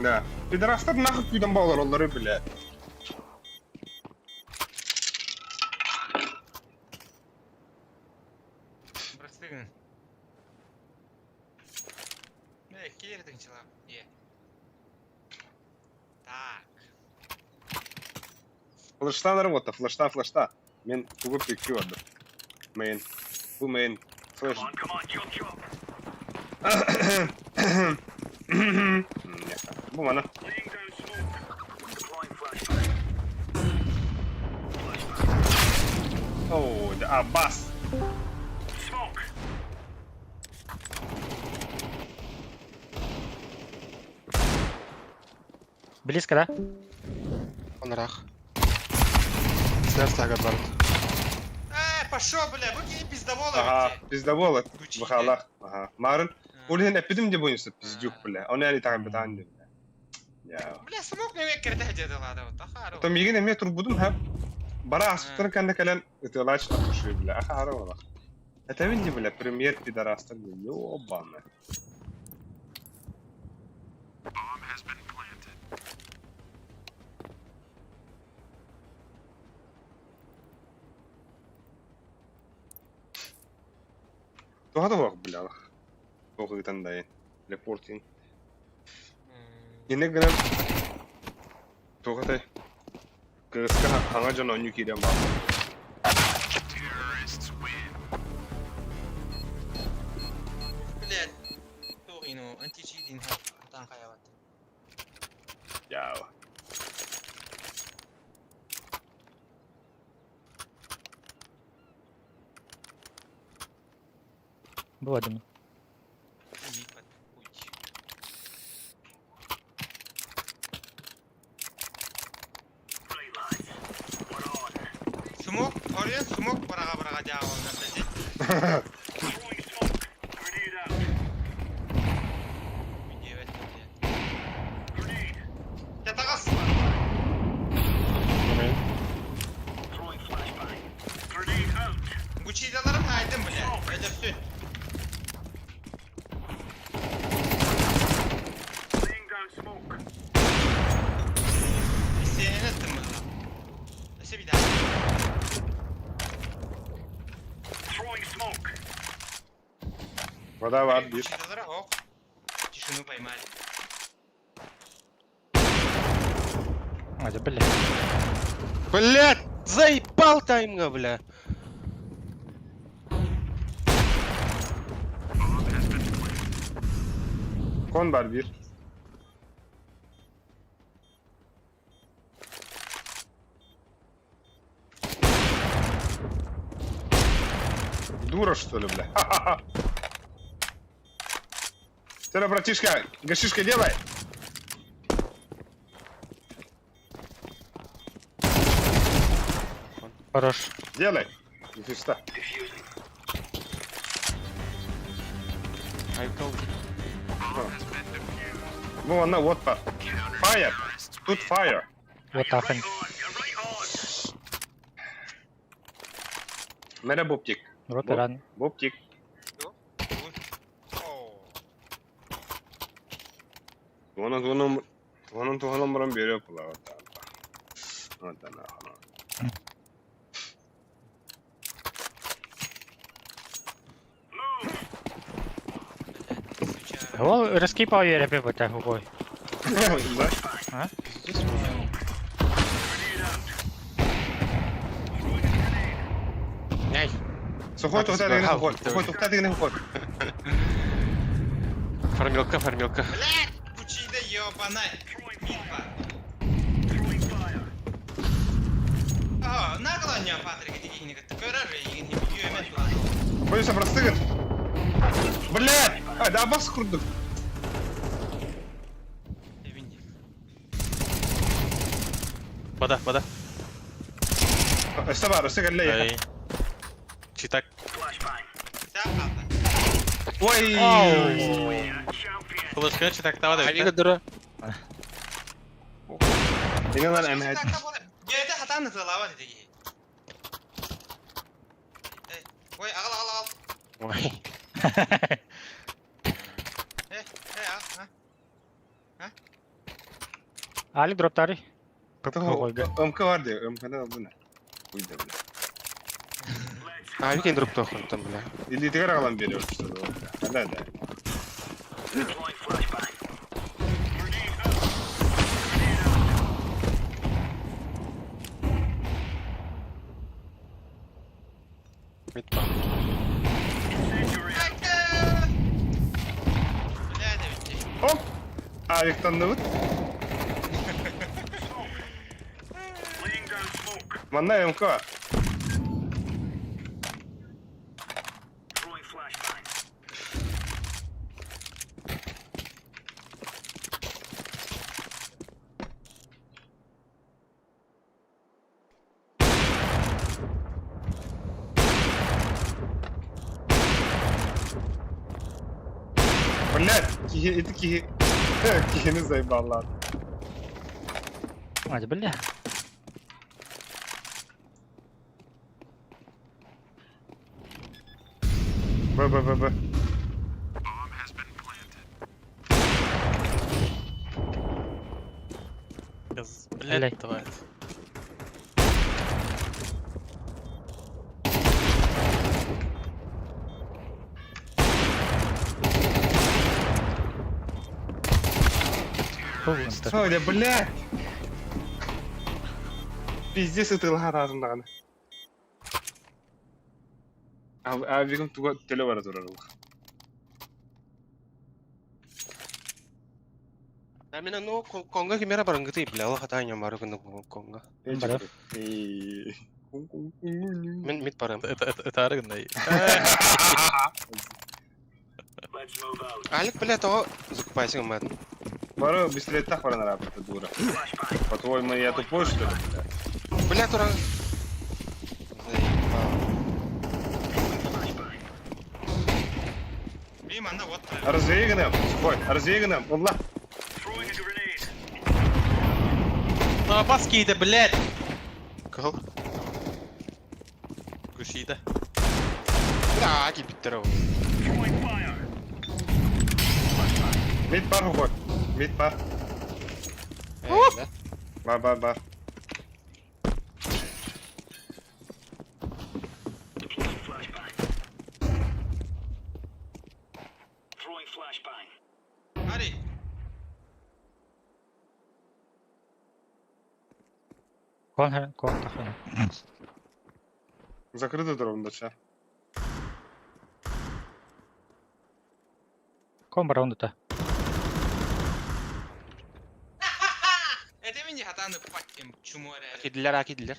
Да. Пидорастар нахуй күйден балар олары, бля. Простыгын. Э, киллер начала. Е. Так. Флештан работа, флешта, флешта. Мен тугу пикчу отдам. Мейн. Бу мейн. Флеш. Бу мана. О, да, Аббас. Близко, да? Он рах. Сэр сага бард. Э, пошел, бля, вы какие пиздоволы Ага, эти. пиздобол. Гучи, Бахалах. Ага. Марын. А. Ол иһин эппитим де буйунса пиздюк, бля. Оны али тагын бетаан де, бля. Я. Бля, смог не векер да дела, да, вот, ахара. Том мигин эме турбудум ха. Бара асыптан кэннэ кэлэн ытыалаач атышыы, бля. Аха олах. Этэбин де, бля, премьер пидорастар, бля. Ёбаный. Туха да бля. Тоҕуйтан дайын. Репортинг. Инне гынан туохатай кырыска хаҥа дьон онньуу киирэн баар. Блядь. Тугину, античидин, там хаяват. Яа. Было, думаю. Смок, Ориен, смок быраҕа-быраҕа дьаабалга блядь. Девять, блядь. Я тагас. Гучидаларым хайдым, бля. Өлөрсүн. Сенен еттим bunu. Өсө bir daha. Вода бар биир. Гучидалара ок. Тишину поймали. А, да, бля. Блядь, заебал таймга, бля. Кон бар биир. Дура, что ли, бля? Ха-ха-ха. Все, братишка, гашишка делай. Хорош. Делай. Дефиста. I told you. Ну, она вот бар. Fire. Тут fire. Вот ахань. Мене боптик. Рот Бо- ран. Боптик. О. Туонан туонан туонан туонан баран бере пула вот так. Вот она. Сучара. Ол раскипал я репе вот так ой. Да? Здесь можно. Няй. Сухой тухта деген сухой. Сухой тухта деген сухой. Фармилка, фармилка. Блядь, кучида ебаная. Мид бар. Аа, нагло Патрик дигини кытта көрөр игин үөмэт буолар. Боюсь, простыгын. Блядь! А, да, бас курдук. Бада, бада. Өстө бар, өстө кэллэ. Ай. Читак. Ой! Флешка читак тавада. Авига дура. Инелар эмэт. Бэйэтэ хатаан ытыалаабат ити киһи. Ой, аҕал, аҕал, аҕал. Ой. Э, э, аҕал, а. Алик дроптары. МК бар дии, МКны ылбын. Уйда, бля. Авик эндруп тохтон, бля. Илиитигэр аҕалан биэриэ Да, да. Мид бар. Бля, эбит. Оп! Авиктанныбыт. Манна МК бар. Блядь, киһи, ити киһи, киһини заебаллар. Мать, бля. Б, Б, Б, Б. Блядь, давай. Соня, блядь! Пиздец, это лагаразын даҕаны. Авигым туга төлө бара турар ол. Да мен ну конга кимера барынгыты, бля, ол хата нем бары күнү конга. Бара. Мен мид барым. Это это это арыгындай. Алик, бля, того закупайся мат. Бары быстрее так баран рапорты дура. По-твоему, я тупой, что ли? Бля, тура. Заебал. Бим, анда вот. Развеянным, сухой, развеянным, Аллах. Ну, баски блядь. Кыл. Кушида. Бля, аки биттер. Мид бар сухой, мид бар. Да. Бар, бар, бар. Ари. Кон, кон, тахын. Закрыты дрон, дача. Кон бараундата. Это мени хатааны паккем чумора. Акидлер, акидлер.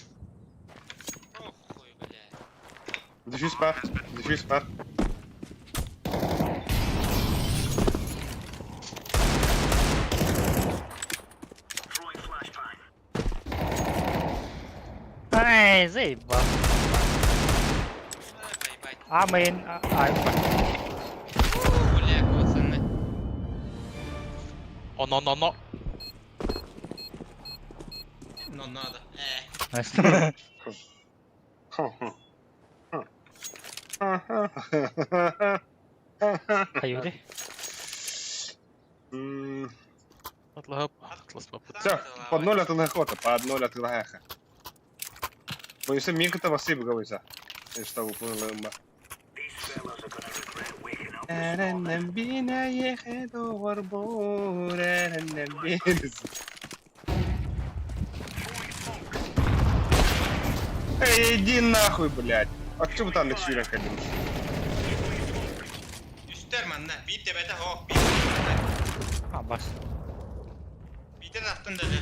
Охуй, бля. Дефьюз бар, дефьюз бар. Ай, заебал. Заебать. А мейн, а, Бля, пацаны. Оно, но, но. Но надо. Хаюри. Все, под ноль от охота, под ноль от охота. Боюсь, Минка-то вас и боговыся. Что вы поняли, Эй, иди нахуй, блядь. А что вы там на чурах ходишь? Үстэр манна. Биир тэбэтэ оһох, биир манна. А, бас. Биитэ тахтын да дэ.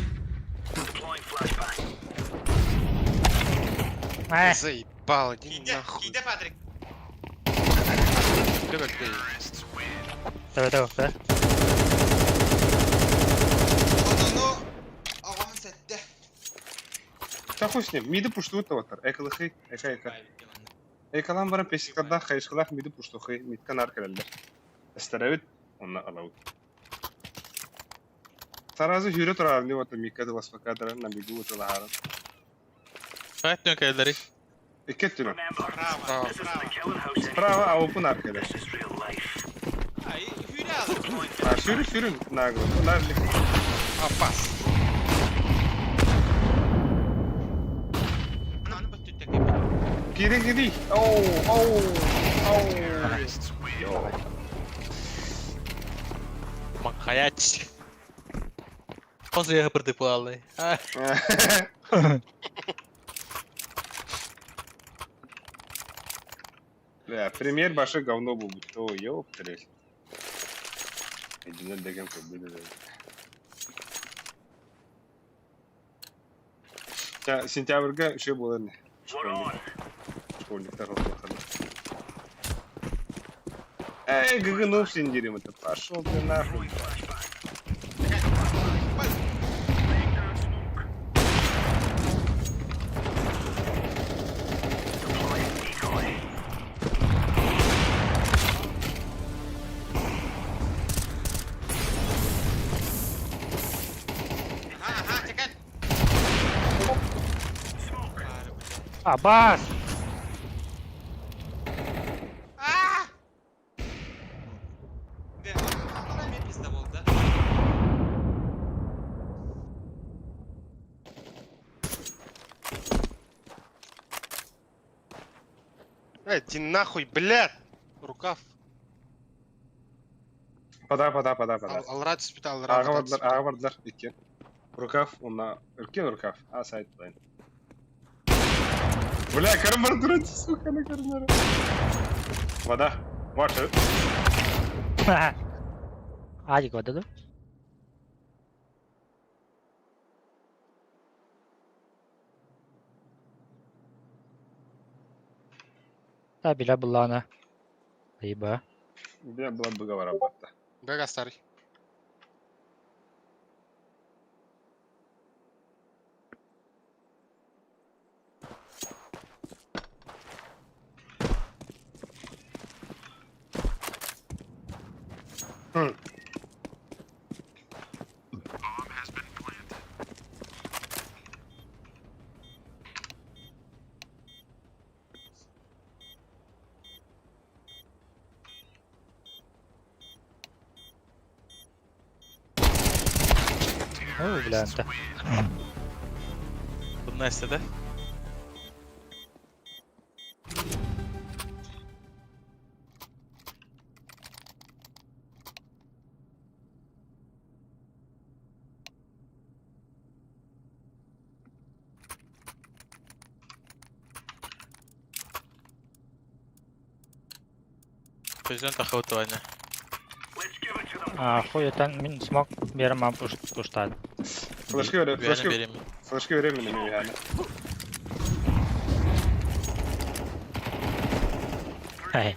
Э, Заебал, иди Киидэ, нахуй. киидэ Патрик. Давай, Давай, давай, да. Отону оҕоһун сэттэ. Да хуй с ним. Миды пуштуют таватар. Экалыхы, эка эка. Экалан баран песикарда хайышкалах миды пуштухы, митка нар кэлэллэр. Эстерэбит, онно алабыт. Сразу сүүрэ турар не вот микка дыласпакадара на бегу тылаһарын. Хайт нөкәләре. Икки өттүнэн. Справа, справа. Справа ауыпын ар кэлэр. Ай, хүрэ алып. А сүүрү сүүрүн нагыл. Нар Апас. Аны бөттүттэ кеппит. Киирин кири. Оу, оу, оу. Йо. Макаяч. После я продыпал. Бля, премьер башы говно был бы. О, ёптрель. Эдинен деген көбүлү. Та сентябрьга еще было не. Школьник. Школьниктар оқылған. Эй, ГГ сен это. Пошел ты нахуй. Аха, аха, чекай. Бары, бля. а, бас! Аа! Де, ана мен пизда болды да. Эй, иди нахуй, блядь! Рукав. Пода, пода, пода, пода. Алра түспүт, алра. Аға бардылар, аға бардылар. Иккен. Рукав, онна үлкен рукав. А, сайт плейн. Бля, кармар дурак, сука, на кармара. Вода. Water. Адик вот да? Да, биля буллана. Либо. Бля, была бы говора батта. Бега старый. О, бля, это. Настя, да? Президент охотования. А, хуй, это мин смог берем пуштат. Флешки вере, флешки, Берем. флешки времени миһәне. Эй.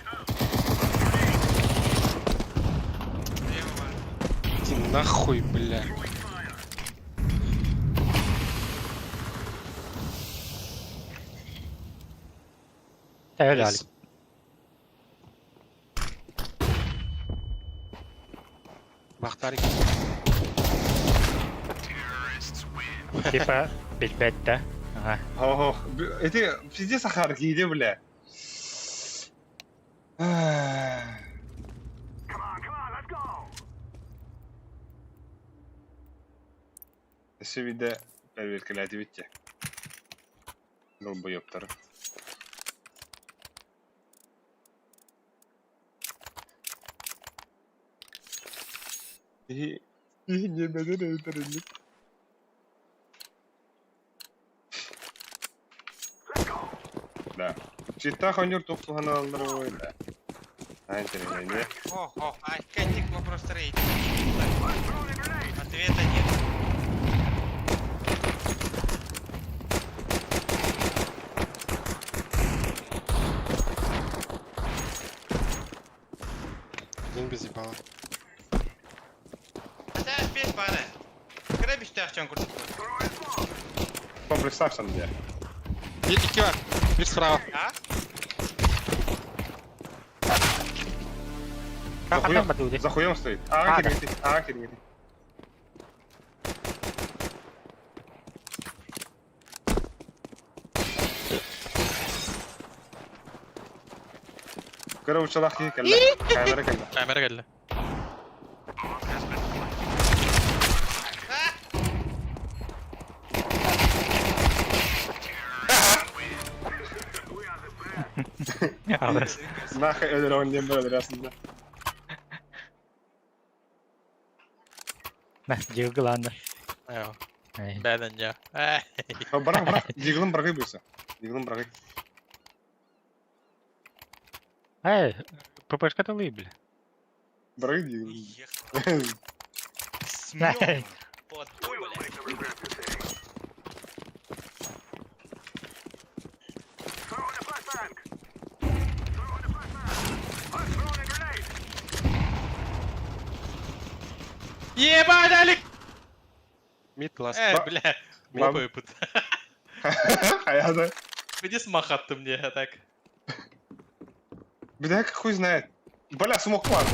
Иди нахуй, бля. Öyle Alik. Бахтарик. Типа, билбетте. Ага. Ох, эти пиздец сахар киде, бля. Өссө биде проверкалаати битте. Долбоёбтар. И не бедер. Да. Чита хонюр тоқтухан алыр да. Наһаа интэриэһинэй. О, о, а кэнник вопростары Ответа нет. Один без ебала. Хотя бес бары. Кыра бүстәэх чон курдук. Комплекстаах сан диэ. Биир икки бар. Биир справа. А? Хатан батуды. За хуем стоит. А, А, да. киргити, а, киргити. Короче, лах кэллэ. Камера кэллэ. Камера кэллэ. Нахуй өлөр диэн бар өлөрөсүн да. Мә, жигыланды. Айо. Ай. Бәден я. Эй. Бырах, бырах. Диглын бырагый буйса. Диглын бырагый. Эй, ППшка то бля. Бырагый диглын. Ехал. Смёл. Под, блядь. Ебать, Алик! Мид ласт. Э, бля. Бам. Опыт. Хайа Иди смахатты мне, а так. Бля, как хуй знает. Бля, смог класс.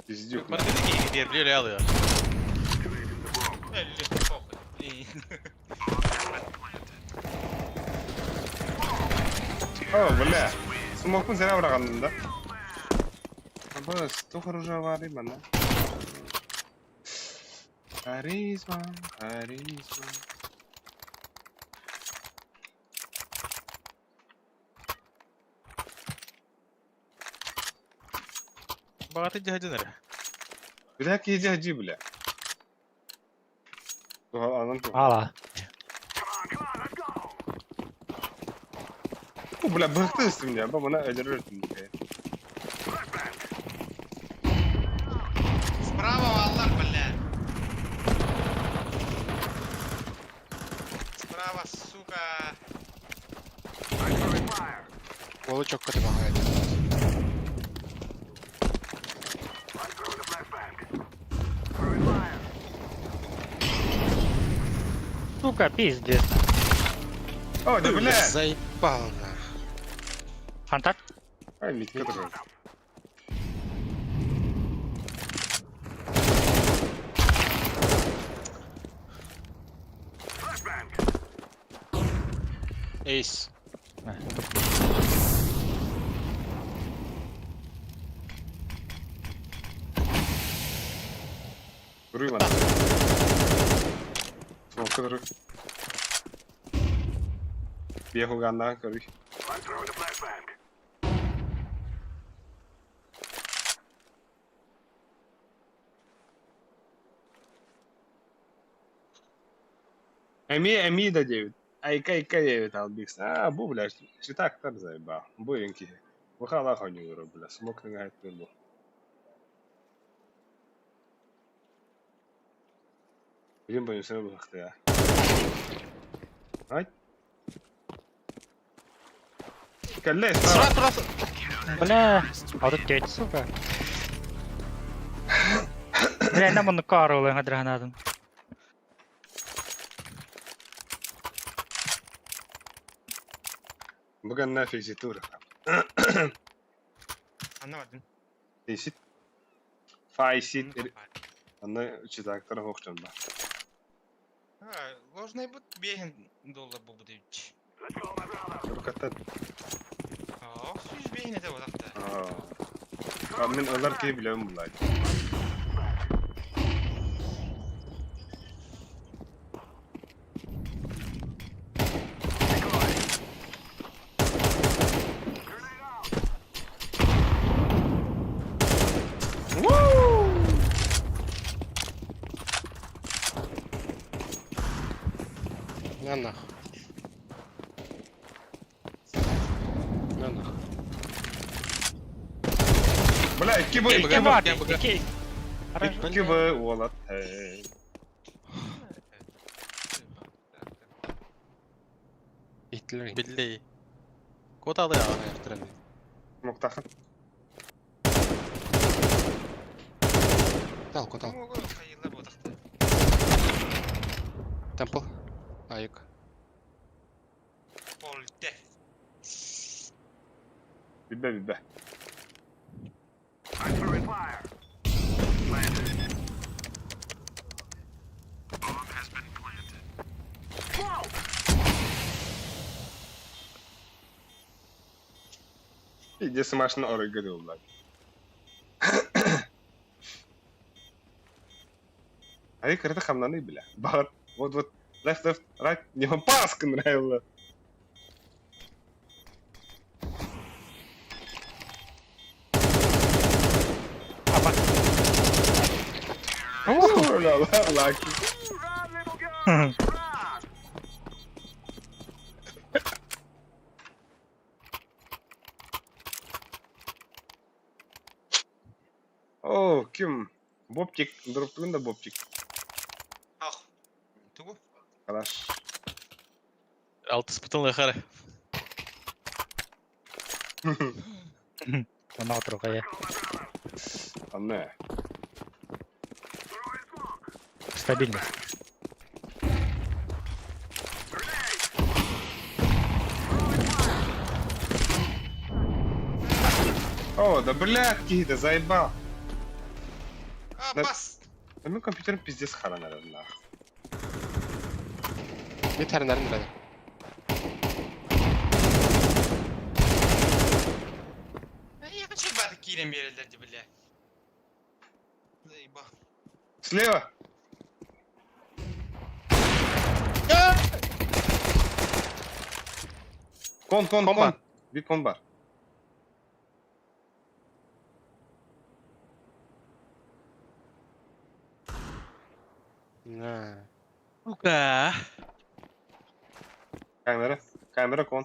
Пиздюк. Мартыники где, бля, реалы. Э, похуй. О, бля. Смокпун зря бырагандым да. Абас, тух оружие бары мана. Харизма, харизма. Багаты дядя Бля, иди ходи, бля. Анан ту. Ала. Бля, быхты үстүм я, бана өлөрөр. Справа Аллах, бля. Справа, сука. Волочок помогает. Сука, пиздец. О, да бля. Заебал на. Хантак? Ай, Митька тоже. Эйс. Рыла. Смок который. Бегу ганда, короче. Эми, эми да 9. Айка, айка 9 албикс. А, бу, бля, так там заебал. Буенький. Выхала хоню, бля, смок на гайд бу. Билин бойынша бұқты я. Ай. Кэллэ, Сразу, сразу. Бля, а тут тетя, сука. Бля, нам он кару гранатом. Бүгін нафиг зитур. Анна Фейсит. Файсит. Аны читактар хоқчан ба. Ложный бут беген доллар бу будет. Руката. А, сүз беген это вот так. А мен алар кей билем булай. На нахуй. На нахуй. Бля, икки б, Икки икки б. бар, БГ. икки. Хорошо. Икки б, уолат. Эй. Итлер. Биллей. Кот алды я. Муктахын. Тал, котал. Темпл. Айык. Бибе, бибе. Иди с машины орой говорил, А я хамнаны, бля. Бар. Вот, вот. Left, left, right. Не вам паска нравила. Бля, лаки. О, ким? Бобчик, дроптугун да Бобчик. Ах. Тугу? Хорош. Алты спытын лыхары. Она другая. Анне. Стабильность. О, да блядь, да заебал. А, Да. бас! Да мой компьютер пиздец хара, наверное, нахуй. Bir tane nerede? Я хочу бар кирем берелерди, бля. Заебал. Слева! Кон, кон, Кон кон. бар. Bir кон бар. На. Сука. Камера. Камера кон.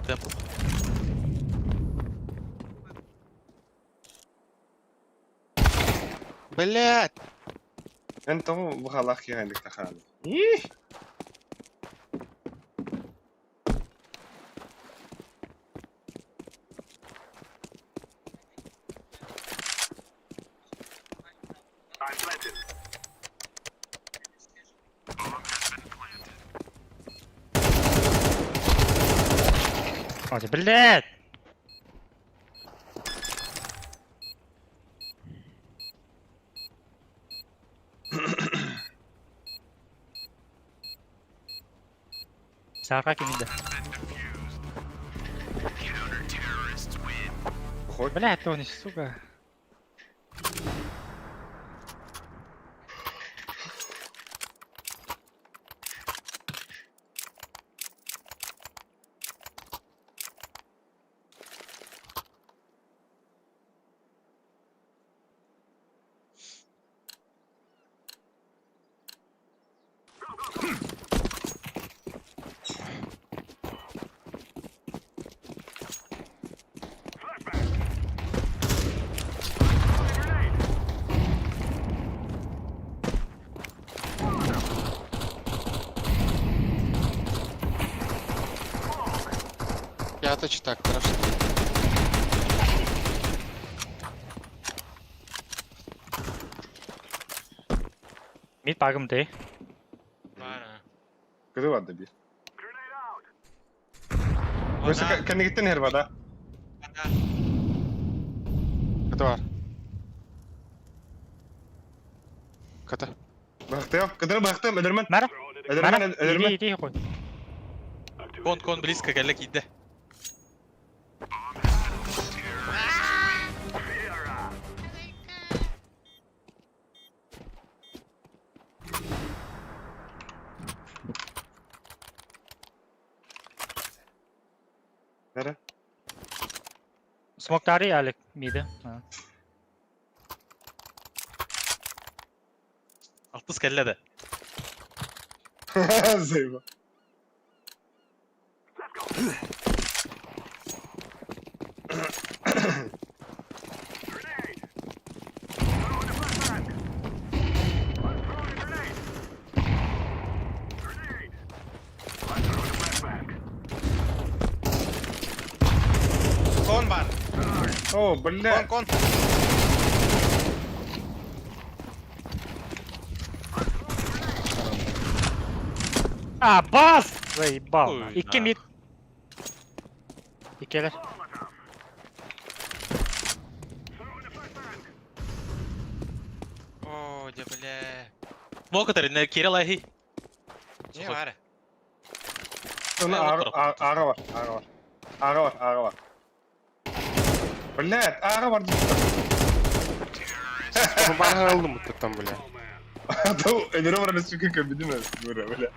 Темпл. Блять! Эн того бухалах кирендик таханы. Их! Ой, блядь! Сарка кимде? Хоть. Блядь, Тони, сука. Я точно так, хорошо. Мид багым ты. Бара. Кыды бар да bir. Oysa кэннигиттен хер бар да. Ката бар. Ката. Бахтым, кыдыры бахтым, öldürmen. Мара? Öldürmen, öldürmen. Иди, иди, хуй. Кон, кон, близко, кэллэ киирдэ. Nere? Смок тари Алек миди. Алтыс кэллэ да. Заеба. Кон бар. О, бля. Кон, кон. А, бас! Заебал. Ой, Икки нах. мид. Иккилэр. О, дьэ, бля. Мокотар, не Кирилл ахи. Не бар. Оны аға бар, аға бар. Аға бар, аға бар. Блядь, аға бар дейді. Бомбаны алдым там, бля. Өнері бар сука көбіді ме? Бля, бля.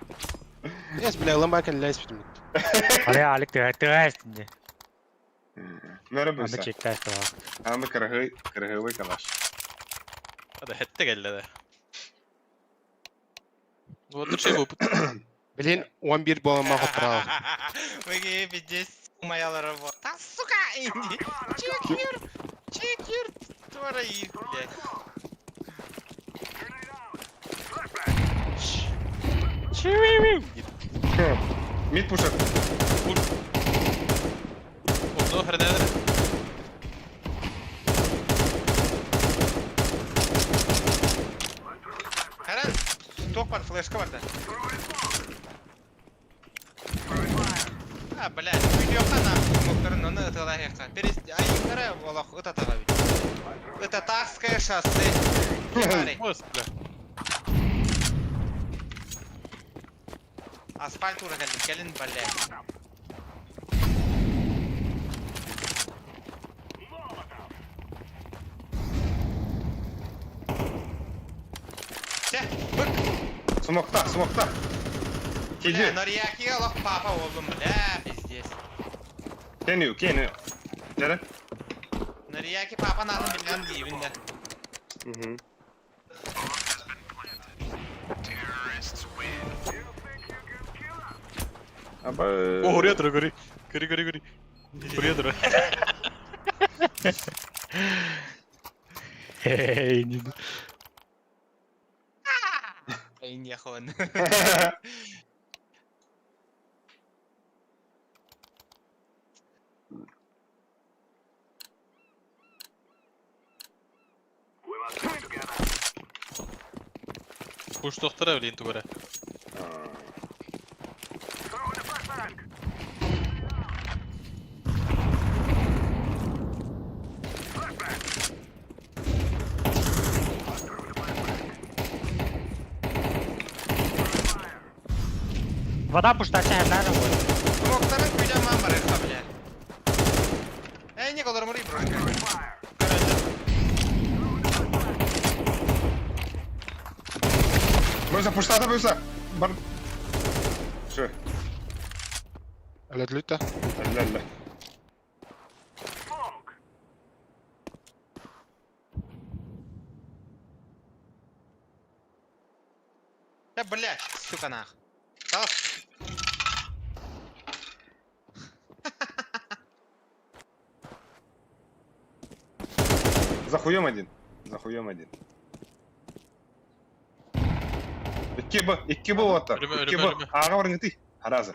Yes, бля, ламбакен ляйс битим. Аля, Алик, ты ты Нөрі Аны бұйса. чектәсті бар. Аны кыргый, кыргый калаш. Hadi hette geldi de. Вот şey bu. Блин, 11 бола мага прав. Выги, пиздец, моя работа. Да, сука, иди. Чекер, чекер, твори, блядь. Мид пушат. Oldu her ne? Харан, ток бар, флешка бар да. А, блядь, видеока на мокторын, оны ытылайыққа. Перес, айыңдары олақ ытатаға бит. Это Тарское шоссе. Кемари. Мос, бля. Асфальт ура кәлін, кәлін, блядь. Чә, бык. Смокта, смокта. Бля, Кеди. Норияки олақ папа болдым, бля, пиздец. Кеню, кеню. Жары. Норияки папа нарын білген деймін де. Мгм. Аба. О, oraya dur, gori. Gori gori gori. Buraya dur. Эй, не. Ай, нехуан. Kuş doktora bilin tugara. Вода пуштача хернәрі ғой. Смоктарын күйден ман бар ырқа, бля. Эй, не колор мұрый, брошка. Бұйса, пуштата бұйса. Бар. Şu. Алет люта. Әллә, әллә. Да, блядь, сука, нах. Тас. За хуем один. За хуем один. Икки б, икки б оттар. Ölüme, Икки ölüme, б. ölüme. Аға бар ngыты. Харазы.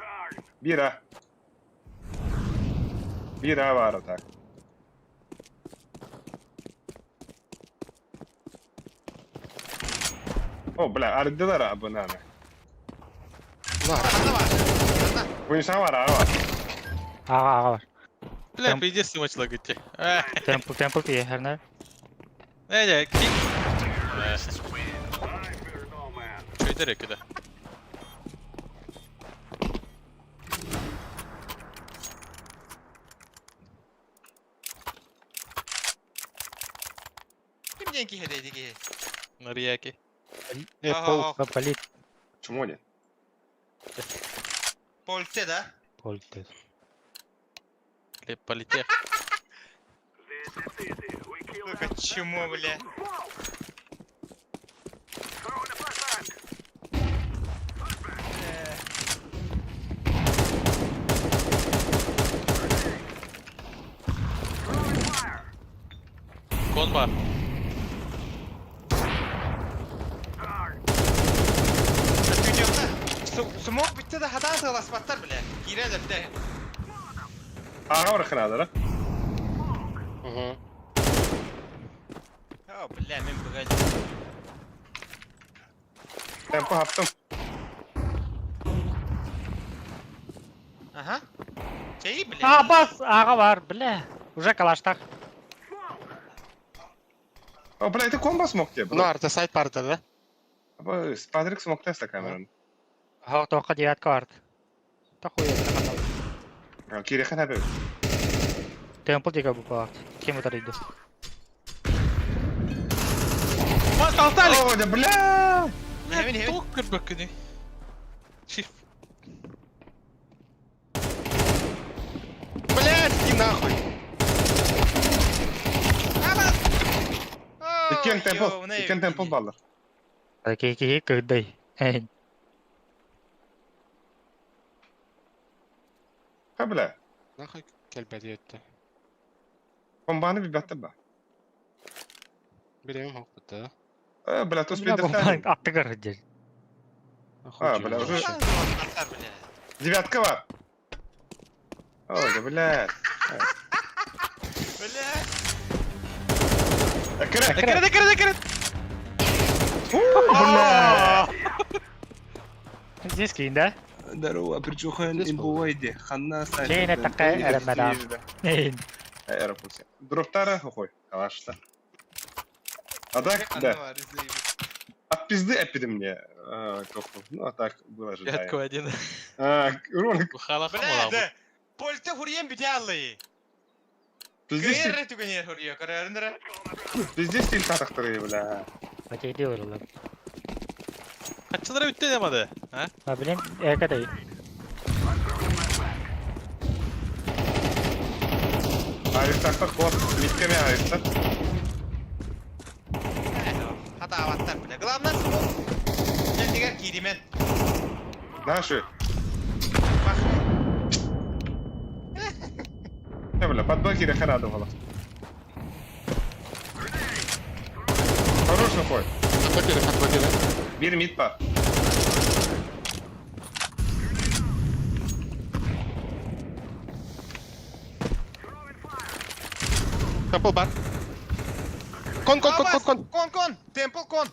Бир а. Бир а бар так. О, бля, ардылар абынаны. На, Анда бар. Анда. Буйса бар, аға бар. Аға, аға бар. Бля, пиздец смачла gitti. Темпл, темпл тие хернәр. Ne ne? Kick. Şeyde rekede. Кимден кихедейdi ки? Нарияки. э, пол. Полит. Чмо не? Полте да? Полит. Политех. Сука, чмо, бля. Кон бар. Смок битте да хадан тыласпаттар, бля. Кире да бля. Аға бар хынадыр, а? Угу. О, бля, мен быгай. Темпо хаптым. Ага. Чей, бля. А, бас, ага бар, бля. Уже калаштах. О, бля, это комбо смог тебе, Ну, бля. арта сайт парта, да? Патрик смог теста камераны. Ха, тоққа девятка бард. Тахуя, Кирехан әбі. Темпл дига бу бард. Кем утарыйды? Бас алталик! О, да бля! Хевин, хевин. Тук көрбөккүнүй. Шиф. Блядь, иди нахуй! Иккен темпл, иккен темпл баллар. Ки ки кыдай. Ха, бля. Нахуй кэлбэт етті. Комбаны бибәтті ба. Беремем хоппыта. Э, бля, то Бля, спидер. бомбаның атты кырды. А, бля, уже- Девятка бар. О, да бля. Бля. Әкірі. Кіреді, кіреді, кіреді! Бля. Здесь кейін, да? Здорово, причухан Здесь имбуайди. Ханна Кейіне таққа әрәмәдам. Нейн. Аэропорте. Дроптара, хохой, калашта. А так, да. От пизды опиды мне. Тоху. Ну, а так было ожидаемо. Девятка один. А, Ролик, Бухала Бля, хамала. да. Польта хурьем битяллы. пиздец, Кыры түгенер хурье, кыры пиздец стиль татахтыры, бля. Бәтейді орылы. Качылара бүтті демады. А? А, блин, экадай. Авиктактар кот, митками авиктар. Хата аваттар, бля. Главное, смог. Мен дегер киримен. Наши. Бах. Не, бля, подбоки рехарады было. Хороший ход. Хатбакері, хатбакері. Бир мид па. Темпл бар. Кон, кон, кон, кон, кон. Кон, кон. Темпл кон.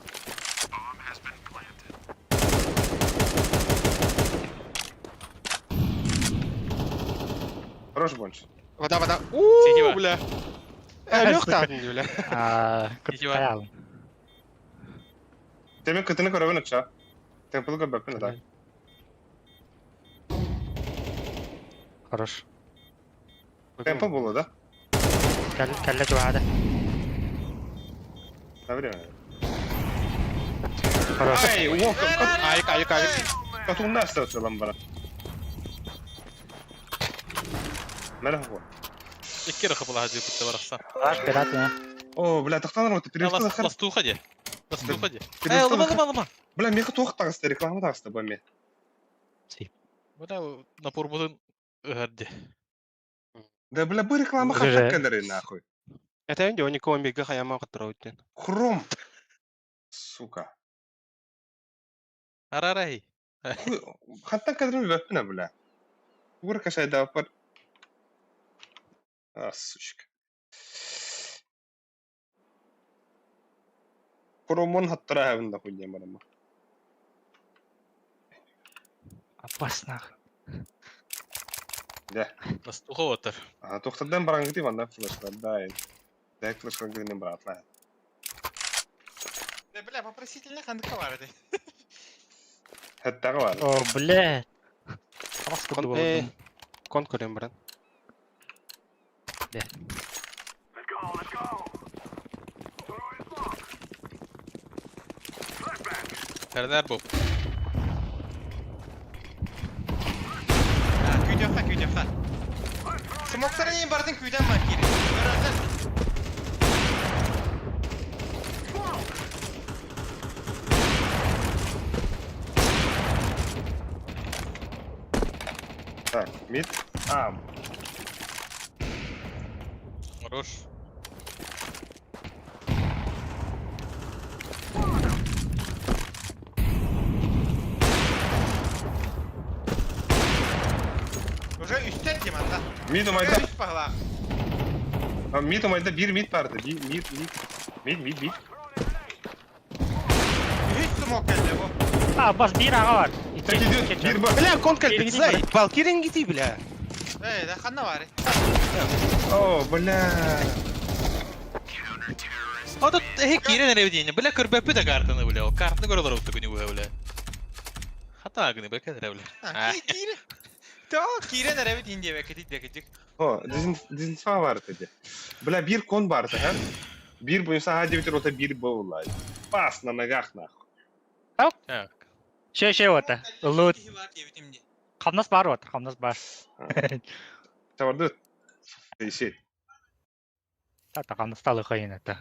Хороший бонч. Вода, вода. Сидева. Ууу, бля. Э, лёг там, бля. А, Сидева. кыттаял. Теме кытыны көрөбүн оча. Темплы көрбөппүн да. Хорош. Темпл болду да? Кәллә жуады. На время. Хорош. Ай, уок, Айык, айык, айык. катунна астырып бара. Мәрі хо. Икки рахы була хаджи бүтті барақсан. Хорош, пират, я. О, бля, тақтан роты, перевести на хар. Ласту ходи. Ласту ходи. Эй, Перевести лыма, на лыма, лыма. Бля, меха тоқ тағысты, реклама тағысты бу ме. Бля, напор будын ыгырди. Да, бля, бу реклама Уже. хаттак кәлері нахуй. Это инде он никого мега хаяма кыттыра өттен. Хром. Сука. Арарай. Хаттак кәлері бәппіна, бля. Угур кашайда апар. А, сучка. Хромон хаттыра хәвін хуйня барама. Опасно. Да. Ласту отыр. А, тоқтардан барангы ванда флешка, да. Да, флешка гыны братла. Да, бля, вопросительно хандыка бар эди. Хаттага бар. О, бля. Абас Кон, кырды э, болду. кон көрем брат. Бля. Тернер буп. Күйдефа, күйдефа. Смоктарын ең бардың күйден бар кири. Көрөсүн. Так, мид. А, Хорош. Уже үстер дем анда. мид умайда. Үст бағла. Мид умайда биир мид баарда. Мид, мид, мид. Мид, мид, мид. Үһүс смок кэллэ бу. А, бас биир аҕа бар. Так идет, биир бар. Бля, кон кэлбит, заебал, кирингити, бля. Эй, да ханна баар? О, бля. Ото эһи киирэн эрэ диэн. Бля көрбөппүт да картаны бля. Ол картаны көрө олоробут күнү быһа бля. Хата гыны бля кэлэрэ бля. Киирэн. Тоо киирэн эрэбит иин диэбэккитий диэкитик. О, дезинфа бар ди. Бля, биир кон бар ха. Биир буюса ха диэбитер ота биир буолла. Пас на ногах нахуй. Так. Шө шө ота. Лут. Киһи бар диэбитим дии. Хамнас бар ота, хамнас бар. Табарды. Тейсет. Та хамнас талы хайын это.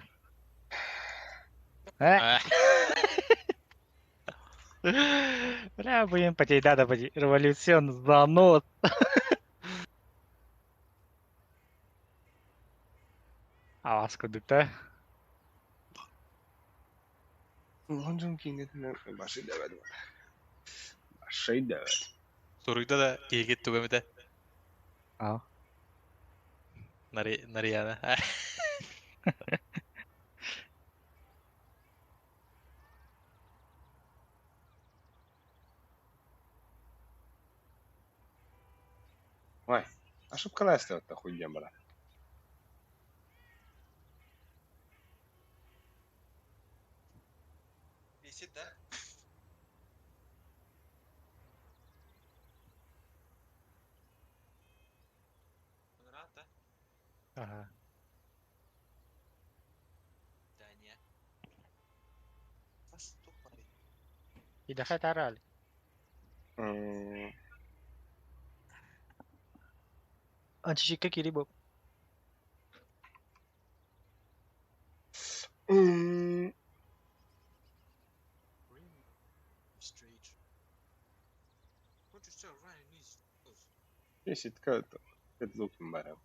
Э? Бля, будем потеть, да, да, потеть. Революцион занос. Авас кудукта. Лонжон киинетинен башы дэвэд. Башы дэвэд. Суруйда да киһигит туга эмитэ. Аа. Нарияна. Ой, ошибкалаастабатта хуйдьан бара. Висит, да? Рад, да? Ага. Да, не. Идэхэ тарал. Анчичикка кири бу. Десятка это барам.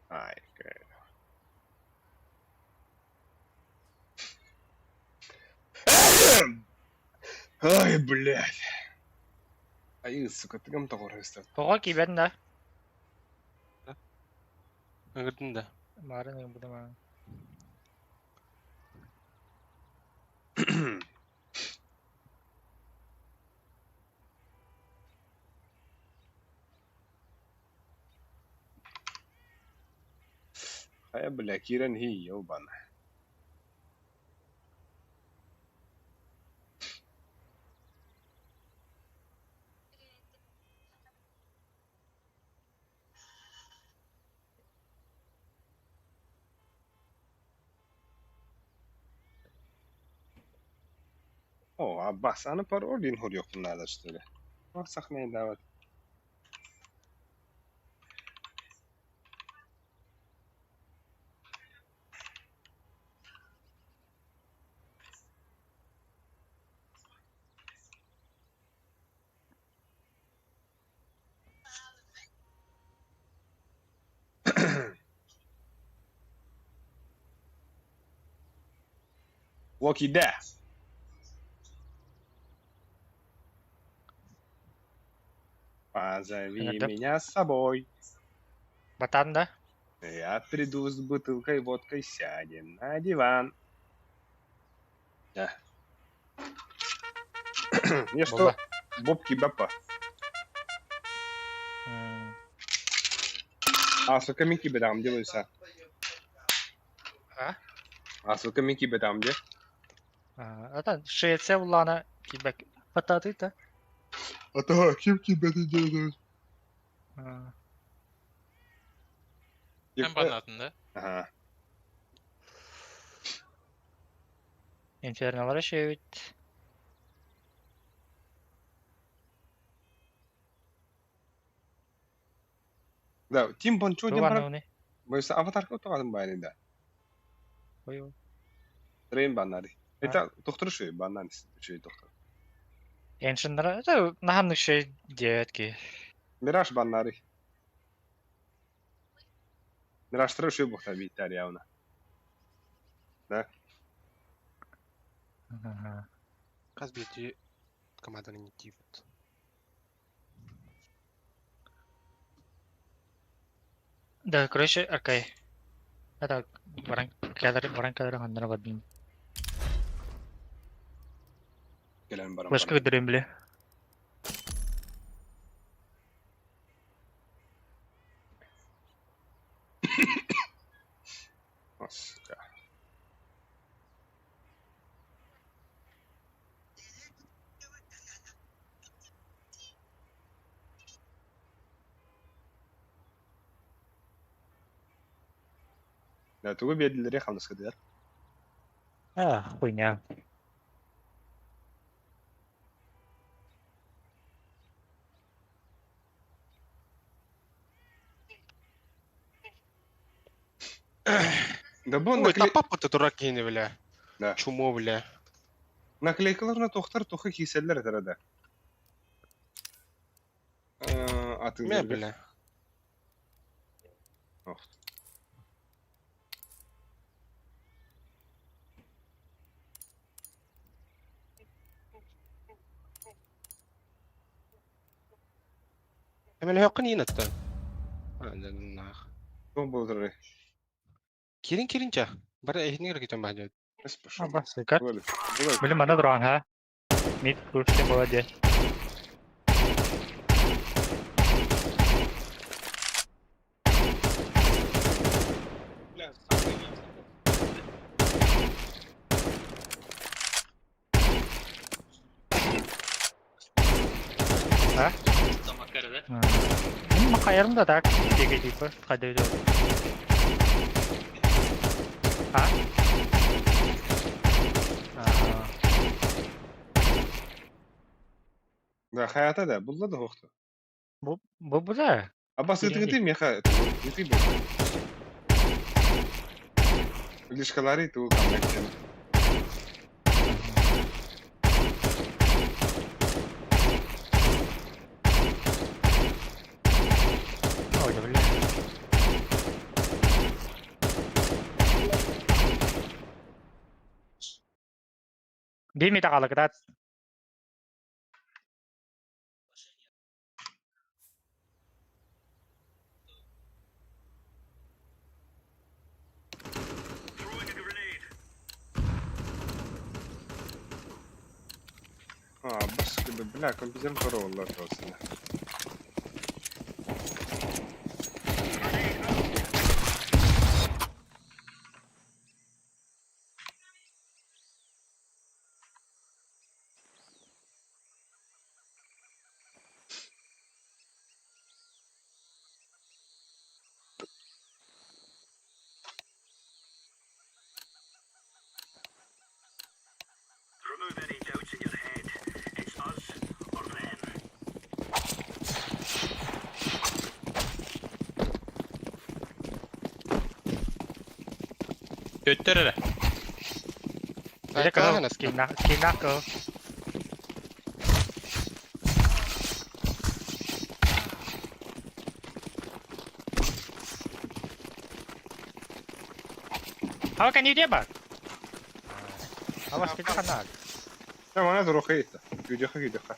Ай, Ай, блядь. Ай, сука, ты гам тоҕор истэ. Тоҕо киибэн да? Ыгырдын да. Марын ыгын буда Хайа, бля, киирэн хи, ёбана. О, Аббас, аны пар орден хорьёхпун надо что ли. Сахнай дават. Локи да. Позови Это- меня с собой. Батан да? Я приду с бутылкой водкой, сядем на диван. Да. Мне что? Була. Бобки бапа. А, сука, мики бедам, делайся. А? А, сука, мики бедам, где? Ата шеце улана кибек. Бататы да? А то, ким тебе ты делаешь? Эн банатын да? Ага. Инферналара шевит. Да, Тим Бончо дем Туганы брат. уни. Бойся аватарка тоҕатын байны да. Ой ой. Трейн баннари. Это доктор шуй баннан шуй доктор. Эншиннара это наханнык шей диэт ки. Мираж баннари. Мираштара үчүгэй буолта бииттээр явно. Да? Хас биирдии команданы иниттиибит. Да, короче, окей. Это баран кэлэр баран кэлэр ханнара бардым. Кэлэн баран Башка баран. көдөрөм биле. О, сука. Да, тугу биэрдилэри хамнаскытыгар? А, хуйня. Да бу Ой, накле... тапап ты дурак киһини, бля. Да. Чумо, бля. Наклейкаларына тохтар тухы киселлер этэрэ да. Мэ, Атыыларга. бля. Ох. Эмэлэһэххин иин аттан. Нах. Туох буолар Кирин кирин ча. Бары эһинигэр китэн баһдьа. Эс пошел. Абасыкар. Буолар. Буолар. Блин, мана дрон, ха? Мид курсе молодец. А? Мин макаярым да так, деге типа, қайда өйдө. А? А, Да, хаята да, булла да хохту. Бу бу бу да. Абас Кирин ытыгыты меха, ыты бу. Лишкалары ту камнактен. Ой, да бля. Бими тагалык да. А, бас бля, компьютер королла просто. Төттөр эрэ. Бile кыл, скина, скина кыл. How can you do that? Awas kita kena. Tamam, ana рухайта. Күйдеха күйдеха.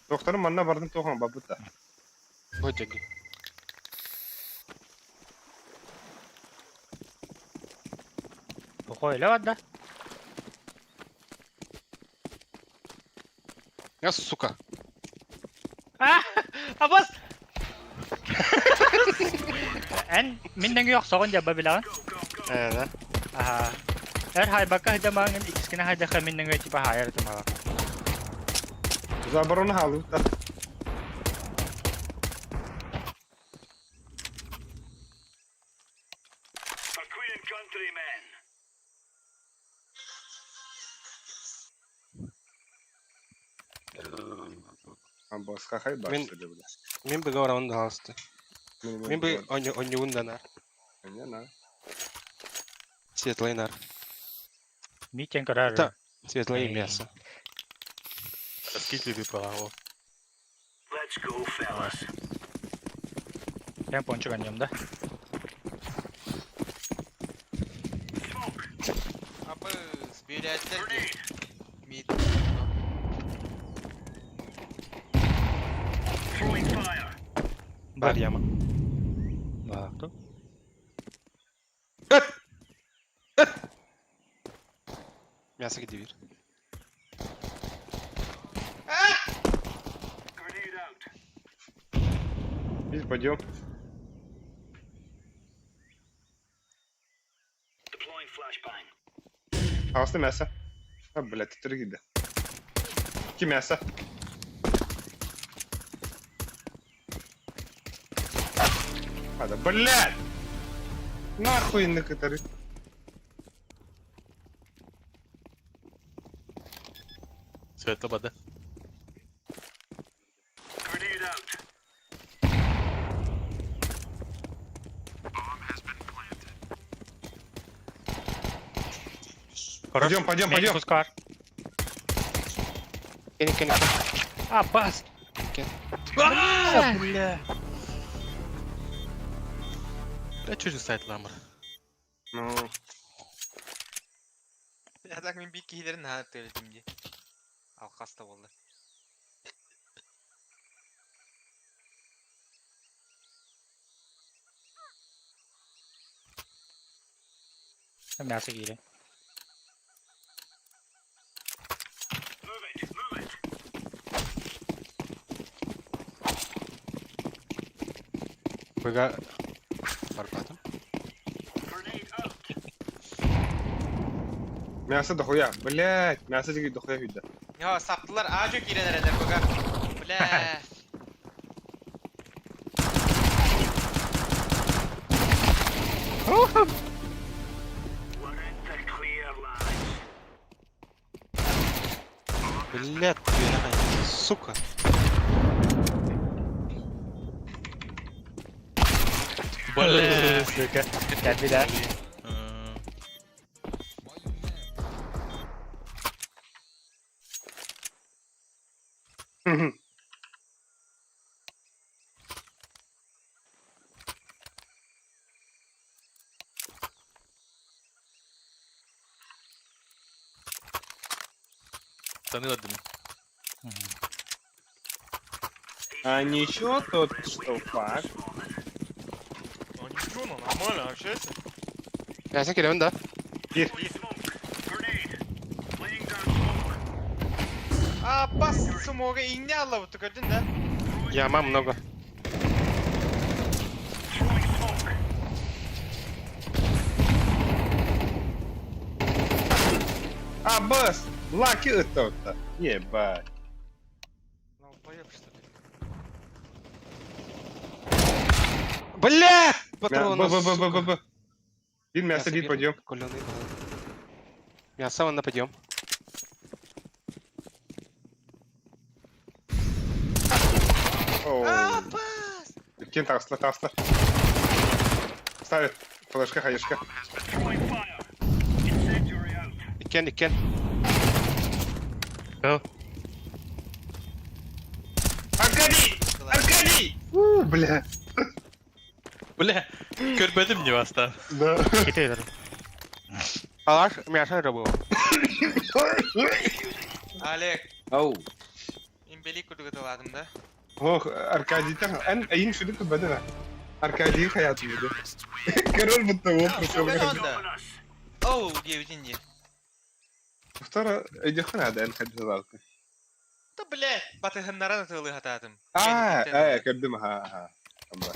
Докторым манна бардым тохан бабыта. Бу дьэги. Охой, леват да? Я, сука. А, абас. Эн миннен yok соғын жаба билаҕын. Э, да. Аха. Эр хайбакка хыдамаҥын иккискинэ хайдаха миннен типа хайар тумаҕа. Заборона халыта. Абас хахай Мин- баш бля. Мин быга барамын да алысты. Мин бы оньюун да нар. Не на. Светлый нар. Митен көрөр. Да. Светлое Эй. мясо. Раскидывай по Я пончик анньыам да. Абыс, бүрээттэр дии. Мид. Бар яма. Баахту. Мясо где бир. Biz пойдем. Алсты мясо. А, блядь, ты да. Ки мясо. А, да, блядь! Нахуй на который. Светло бада. Пойдем, пойдем, пойдем. Пускар. Кени, кени. А, бас! Бля. Бля, чужой сайт ламыр. Ну, Я так мин бир киһилэрин наһаа төлөтүм дии. Алхас да буолла. Мясо киирэ. Быга. Барбатым. мясо дохуя. Блядь, мясо деген дохуя үйді. Я саптылар аажы киирэн эрэллэр быга. Бля. Блядь, ты, сука. Бля. Сука. Кэлбилэр. Танылдым. А ничего тут, что факт. Ну ничего, ну нормально, общайся. Мясо киремин да. Бир. А бас смога иңне алла буту көрдүн да. Яма много. А, бас! Лаки это. Ебать. Ну поеб что ли. Блядь! Б, Патроны, Б, Б, Б, Б, сука. Б. Бир мясо, бир пойдем. Каленый был. Мясо вон на подъем. Оу. Кен тасла, тасла. Ставит. Флешка, хаешка. Икен, икен. Go. Аркадий! Аркадий! У, бля. Бля, көрбөдүм не баста. Да. Китер. Алаш, мясо это было. Олег, Ау. имбели курдук ыталадым да. Ох, Аркадий там. Эн, айын шүді түбәді. Аркадий хаятым еді. Король будто его пришел. Онда. Оу, диэбитин дии. Втора, иди хана, эн хадзалалка. Да бля, батыһыннаран ытылыы хатаатым. А, э, кәбдім, ага, ага. Амба,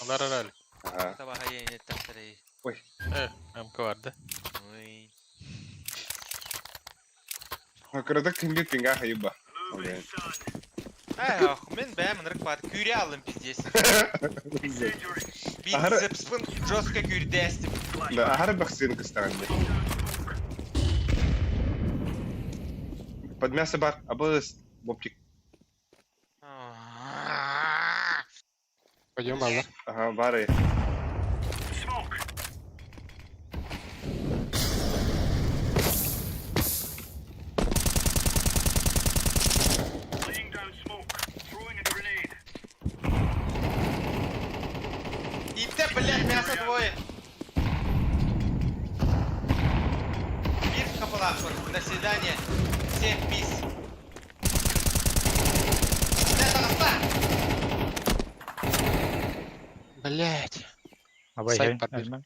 Алар арал. ага. Табаха иэнет тахтарай. Э, МК барды. Ой. Кырада кимге пинга хайба. Эх, мен бэм ынырык бат күүрэ алым пиздец. Ахара- Бицепспын жестко күүрдээстим. Да, ахара бахсын кыстаганда. Под мясо бар, абыз, бобчик. Пойдем, Алла. Ага, бары. блядь, мясо двое. Мир Капалахов, до свидания. Всем пис. Бля, таҕыста! Блять. Абай Сайт подбил.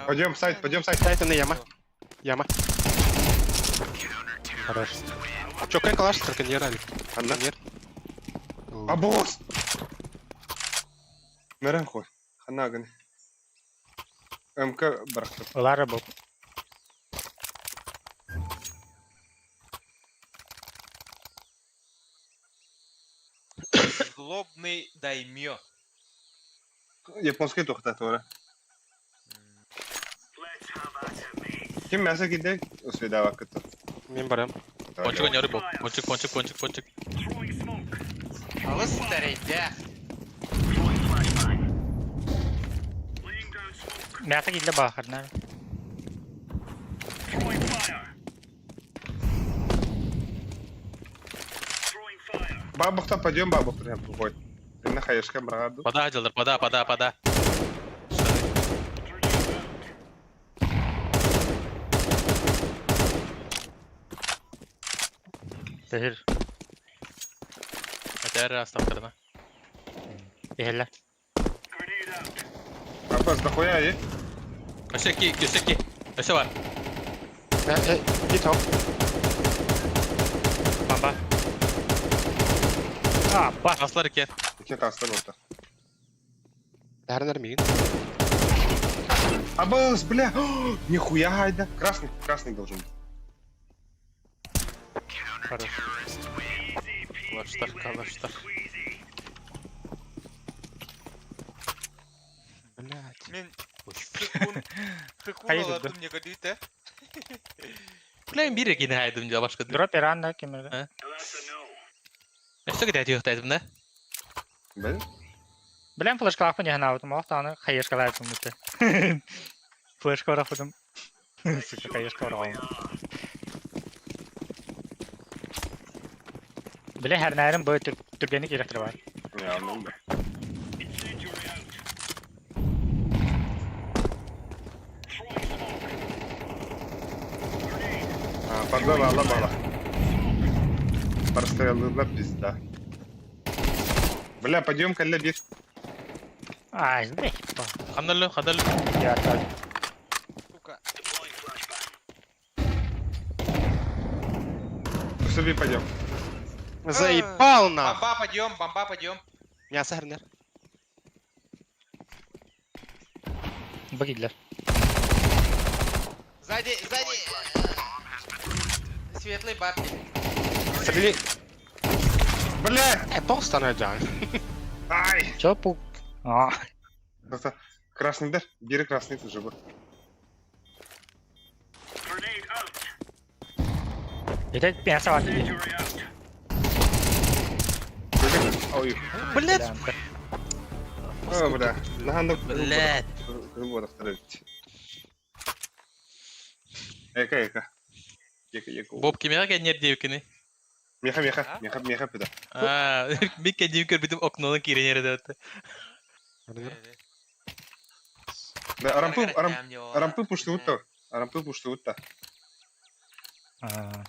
Пойдем сайт, пойдем сайт. Сайт на яма. Яма. Хорош. Чё, как калаш траконьерали? Ханна. Нет. Абос! Мэрэн хой. Ханна гын. МК барахтыр. Лара был. Злобный даймё. Японский тухта тура. Ким мясо киде? Усведава кытыр. Мен барам. Пончик ойнары бол. Пончик, пончик, пончик, пончик. Алыс старейдях. Мясо кидле бахарна. Бабухта пойдем, бабухта прям Ты на хаешка брагаду. Пода дьылдар, пода, пода, пода. Tehir. Этэр астактарына. Tehirler. Абас, дохуя, е? Өсө ки, өсө ки. Өсө бар. Э, э, топ. Бамба. А, ба. Аслар экен. Ике тастар орта. Дәрінер мигин. Абас, бля! Нихуя гайда. Красный, красный должен быть. Хорош. Калаштар, калаштар. Блять. Мен секунд... Секунд Хайды, да. аладым не годит, Бля, бир экен хайдым жа башка. Дроп Иран кемерде. Өсө кете түйөктайдым да. Бля? Билен флешка лахпын яхна аутым, охтаны хаешка лайпын мүтті. Флешка орахудым. Сука, хаешка орағым. Биле хәрнәрим бу түргени керектир бар. Не, ну да. А, пардон, алла бала. Прострелила пизда. Бля, пойдем калля бир. Ай, бля. Хандаллы, хандаллы. Я так. Сука. Суби пойдем. Заебал нах. Бомба подъем, бомба подъем. Мясо хәрнер. Багидлер. Сзади, сзади. Светлый бабки. Стрели. Бля! Э, толстана жан. Ай! Чо пук? А, Просто красный дар. Бери красный тоже был. это мясо бар. Ой, Блять! о, бля. Наханда. Блять! Вот, второй. Эка, эка. Ека, ека. Боб кимега кеннер диэбиккини? Меха, меха, меха, меха, пида. Аа, мин кэннибин көрбүтүм окнонун киирэн эрэ Да, арампы, арам, арампы пуштуутта. Арампы пуштуутта.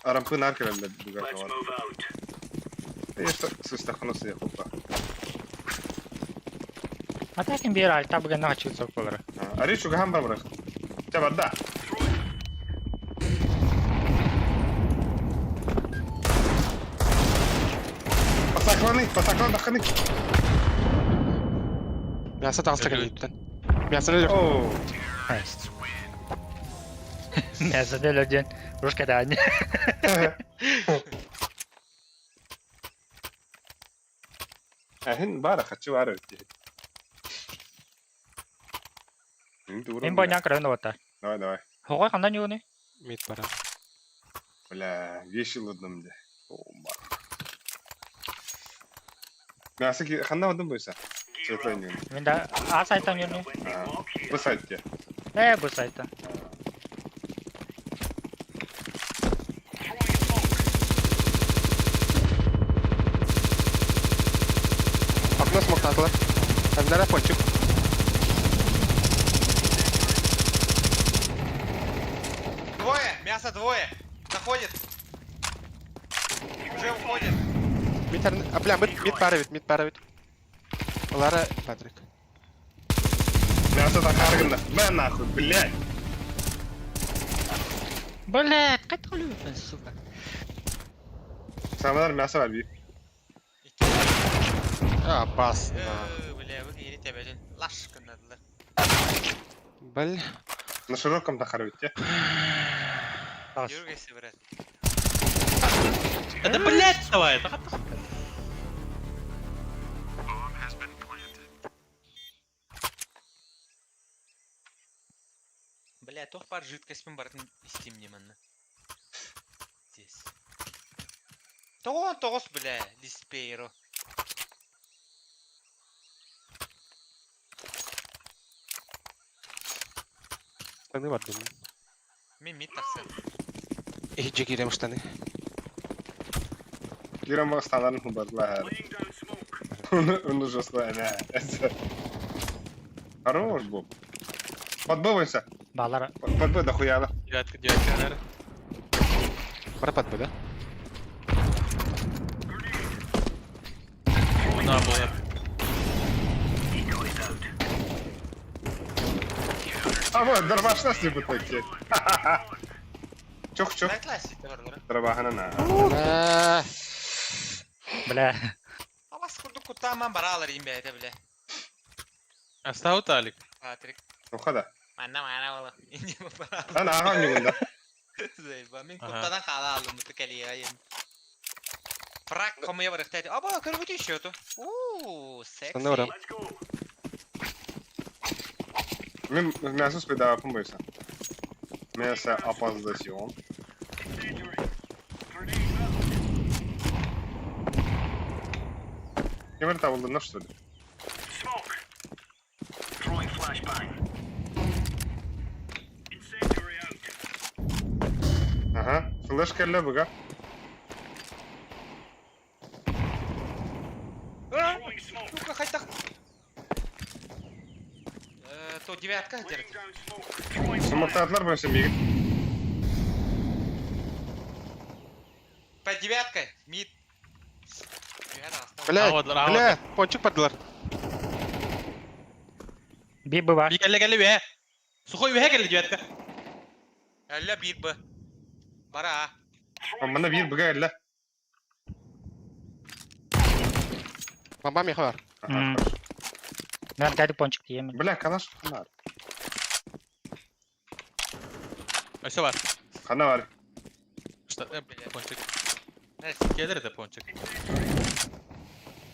Арампы наркереллер бугар. Сыстаханасы яхупа. Атакин бир альта буген начал соколары. Ари чугахан бар барах. Чабарда. Пасакланы, пасаклан даханы. Мясо таҕыста кэлииттэн. Мясоны өлөр. О, Мясо деле ден. Рушка да. Ахин бара хачы бара өтте. Мен бойнян көрөн ота. Давай, давай. Хогой кандай юны? Мид бара. Бля, вешил одном де. О, бар. Мясо ки ханда одном бойса. Светлый не. Мен да а сайтан юны. Бу сайтте. Э, бу сайта. Онно смоктаатылар. Аннара пончик. Двое! Мясо двое! Заходит! Уже уходит! Мид, а, бля, мид, мид пара бит, мид пара бит. Лара, Патрик. Мясо тахаргында. Мә нахуй, блядь. Блядь, қайда өліп, сука. Самалар мясо бар бит. Опасно. Бля, вы кири тебедин. Лаш кынадылар. Бля. На широком тахар бит, те. Юргайся, брат. Да блять давай! Бля, тох бар жидкость пен бартын истим манна. Здесь. Тоғон тоғыз, бля, лиспейро. Штаны бар деймін. Мен мид тақсы. Иһирдьэ киирем штаны. Кирам станарын хубарла. Он уже слайна. Хорош, Боб. Подбывайся. Балар. Подбы дохуя. Девятка, девятка, наверное. Бара подбы, да? На, была. А вот, дорвашна с ним такие. Чух-чух. Дорвахана на. Бля. Алас курдук куттааман бараалар им бэйте, бля. Астау Талик. Патрик. Ухода. Манна мана бола. Инде бараалар. Ана ага нюгунда. Зайба, мин Ага. куттанан хаала алым кэлиайым. Фраг комуя барыхтайт. Аба, көрбүтү еще ту. Ууу, секси. Штаны барам. Мен мясо спидапым бойся. Мясо опоздасион. Кемер табылды, что ли? Ага, флеш келле буга. Сука, хайтах. То девятка держит. Сумактатлар бойся мигит. По девяткой, мид. Бля, бля, пончик падлар. Би быва. Би кэллэ кэллэ үһэ. Сухой үһэ кэллэ девятка. Әллә бир б. Бара. Мына бир буга элле. Бомба меха бар. Мен кәді пончик тиемін. Бля, калаш хана бар. Өсө бар. Хана бар. Что, пончик. Келер это пончик.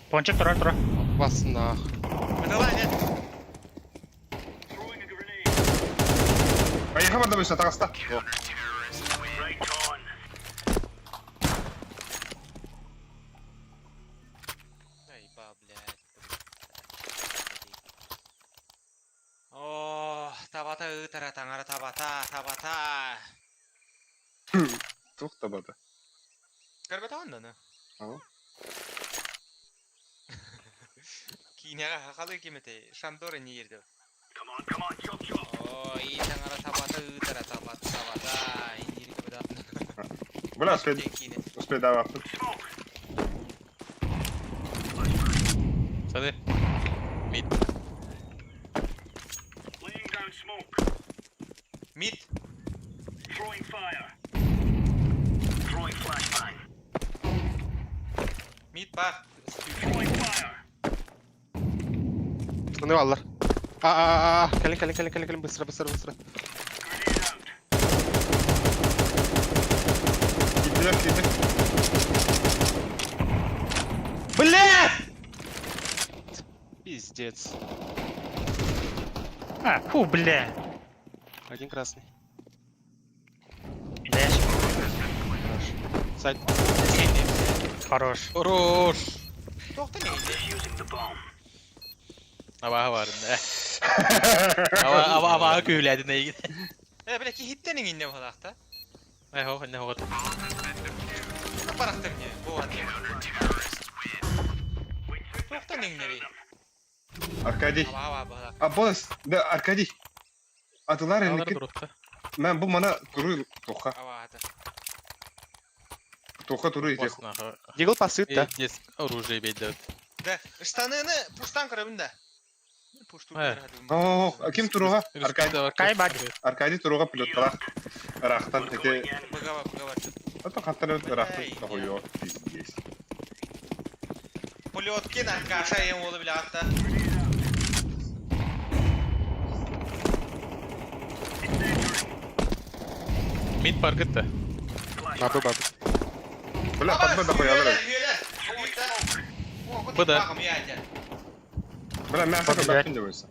Пончик тұра тұра. Вас нахуй. Давай, нет. Поехал барды бойся, тагаста. Ай, ба, блядь. О, табата ытара таңара табата, табата. Тух табата. Көрбөт аннаны. Ага. Кинега хакалы кимете, Шандора не ерді. О, и таңара табата ытара табата табата. Индири кебеда. Бля, успей, успей давай. Сады. Мид. Мид. Мид бар. Штаны баллар. А, а, а, кэлин, кэлин, кэлин, кэлин, кэлин, быстро, быстро, быстро. Киделер, киде. Бля! Пиздец. А, фу, бля. Один красный. Бля, Хорош. Сайт. хорош. Хорош. Тоқта не Аба бар. Аба аба аба күләдин эйги. Э, бля, ки хиттен инне балакта. Ай хо, не хо. Барахта мне, бу ат. Тоқта неңнери. Аркадий. Аба аба. А босс, да, Аркадий. Атылар Алар эники. дурукта. Мен бу мана туру тоха. Аба ата. Тоха туру ити. Босс нахуй. Дигл пасыт да. Здесь оружие бейдет. Да, штаныны пуштан көрөбүн да. Пушту Э. О, ким туруга? Аркадий. Аркадий бар. Аркадий туруга пилотталах. Рахтан эти. Быгаба быгаба. Ато хантан рахтан тохойо. Пиздец. Пулеткин Аркаша ем олы биле атта. Мид паркетте. Бабы бабы. Бля, подбой дохуя, бля. Бу да. Бля, мясо Блядь. кабак не бойся.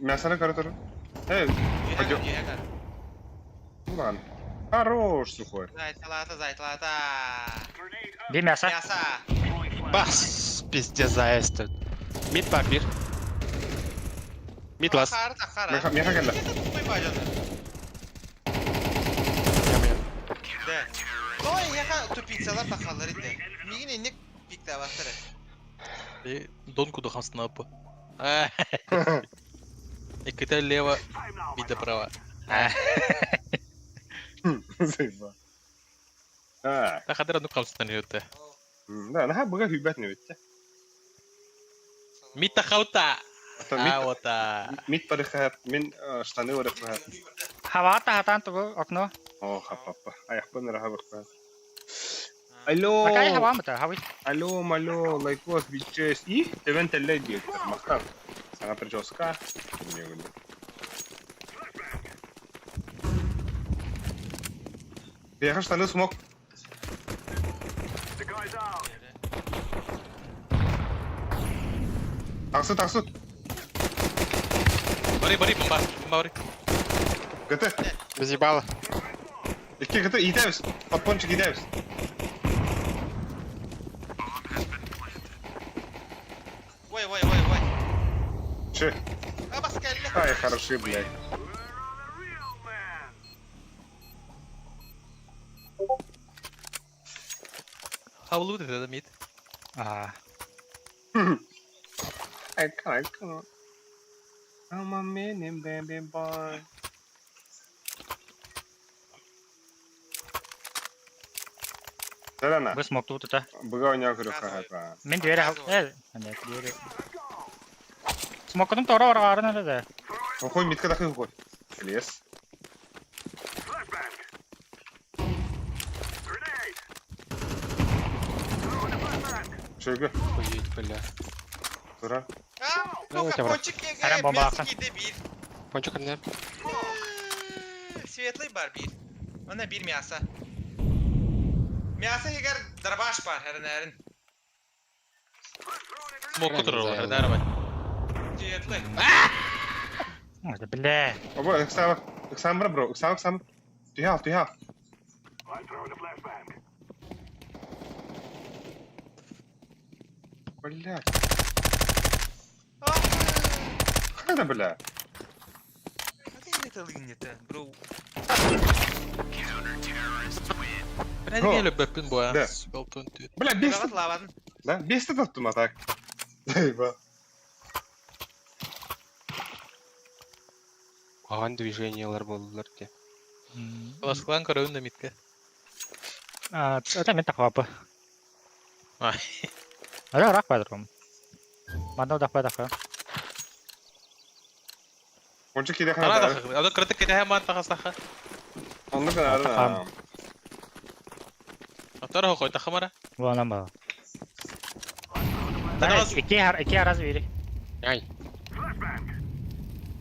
Мясо на туру. Эй, пойдем. Ладно. Хорош, сухой. Зайталата, зайталата. Би мясо. Мясо. Бас, пиздец заезд тут. Мид бар бир. Мид лас. Хара, хара. Меха- меха келді. Да. Ой, яка тупицалар тахалар иде. Мигин энник пикте бастыры. Донку духам снапы. Икките лево, биде право. Заеба. А, Та хадыр ну камсынан өтте. да, наха быга хүбәт не битте. Мид тахаута. Ата мид А ота. мид парыхат, мин штаны барыхат. Хавата хатан тугу окно. О, хапапа. Аяқпын раха бақпа. Алло. Акай хавамыта, хави. Алло, малё, лайкос, бичес. И, тебен телле диэттер. Махтан. Саңа прическа. Билмегүн. Бияха штаны смок. Тақсы, тақсы. Бары бары бомба. Бомба бары. Гыты. Без ебала. Икки гыты итәбез. Подпончик итәбез. Ой, ой, ой, ой. Че? А баскалли. Ай, хороши, блядь. Хавлу это мид. А. I can't come. I'm a mini baby boy. Сарана, Бу смок тут это. быга уня көрө хата. Мен двери хав. Э, нет, двери. Смокотун тора ора арына да. Хой митка дахы хой. Лес. Чөйгө, Охуеть, бля. тура. А, Ну, ну тебя пончик Харам бомба мясо ахан. киде бир. Пончик не. Светлый бар бир. Она бир мясо. Мясо егер дарбаш бар, хәрін әрін. Смок Прям турар заебал. дарбай. Светлый. Ой, да бля. Оба, ыксама, ыксам бро, ыксам, ыксам. Түһә ал, түһә ал. Бля, қайда бля? Это лынет, бро. Бля, Го. не любөппүн бу. Да. Субалтон тү. Бля, бесті, Лават лаван. да, бесті таптым а так. Заеба. Куһаҕан движениелар буоллулар дии. Ласклан көрөүн да мидке. А, это мен тахвапы. Ай. Ара рак бадрум. Манда дахпа даха. Онча киде Ана хана. да. Ада кыртык кете ман тахасаха. Онны гына. Атар хой тахамара. Вона ба. Тагас. Ики хар ики араз бири. Ай.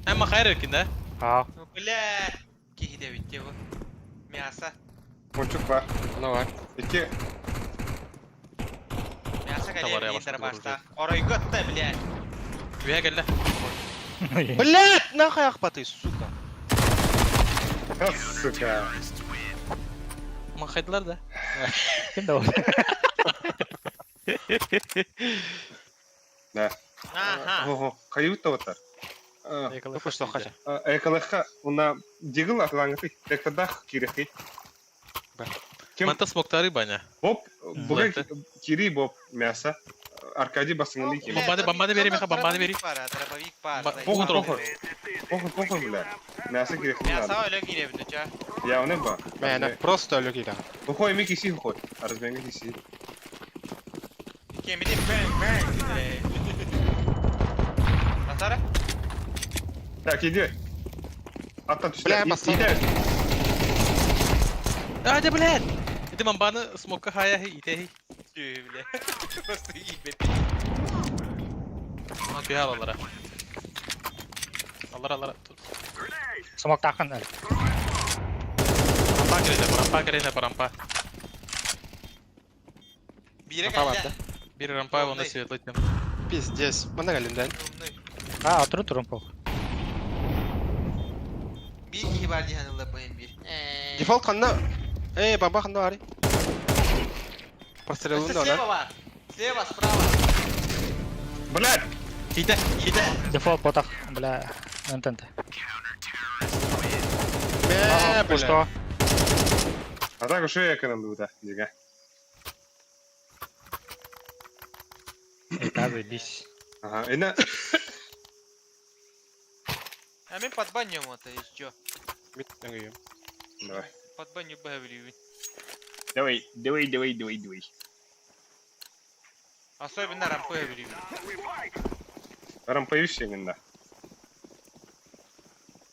Әмма хайр эркин да. А. Бля. Кихиде битте бу. Мясо. Пончик бар. Ана бар. Ики Мясо Товар я кале ваш дарбашта. Орой готта, бля. Бия келле. Блять, нахуй ахпаты, сука. А, сука. Махайдылар да. Ким да ол? Да. Аха. Ого, каюта отар. Только что хача. Экалыха уна дигл атлангты, эктадах кирехи. Ким Манта смоктары баня. Боб, буга Лэпэ. кири боб мясо. Аркадий басыңын ким. Бомбаны, бомбаны бери, Миха, бомбаны бери. Дробовик бар. Похуй, похуй. Похуй, похуй, бля. Мясо керек не Мясо надо. өлө кииребит, ча. Явно ба. Мээнэ, просто өлө киирэ. Похуй, ми киси хохой. Разбега киси. Кемиди бэнг бэнг. Атара? Так, иди. Аттан түстэ. Бля, бассам. Иди. А, да, блядь! Ити бомбаны смокка хая итеһи. Түү, бля. Просто иибет. Аны түһэ алалара. Аллара, аллара. Смок тахын. Рампа кирете, рампа кирете, рампа. Бире Рампа кэллэ. Бир рампа, онда светлый тем. Пиздец. Манна кэллин Умный. А, отуру турун пох. Биир киһи бар диэн ылла бэйэн биир. Дефолт ханна? Эй, бомба ханна баарый? Прострелын да Слева бар. Слева, справа. Блядь! Кийтэ, кийтэ. Дефолт ботах, бля, НТНТ. Мэ, бля. Что? А так уж я эконом был, да, дига. Это заебись. Ага, и на... А мен подбаньем это еще. Мит, өҥөйүм. Давай. Подбанью бэвлювин. Давай, давай, давай, давай, давай. Особенно рампы бэвлювин. Рампающий именно.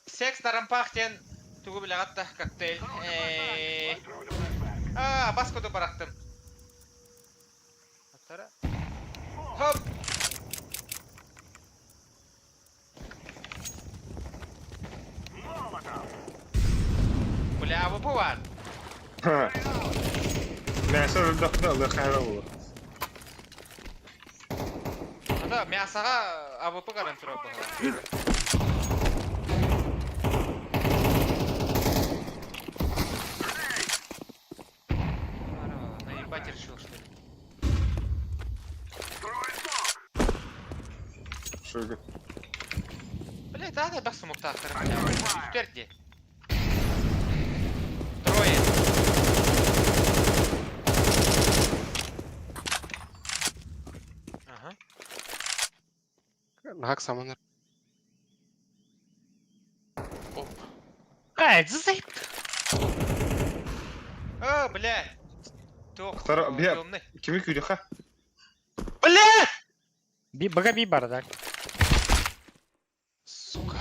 Секс на рампах тен тугу билягатта коктейль. А, баскоду барахтым. Атара. Хоп! Бля, бу бар. Ха. Мясо өлдөхтө, ылыхара болу. Ата мясоға АВП каран тура бу. Наебать решил, что ли? Шуга. Бля, да, да, бах смоктахтар. Үстерди. Трое. Ага. Нахак саманар. Ай, заеб. О, бля. Тох, Второ- бля. темный. Кими күйдіха? Бля! Би, бага би бардак. Сука.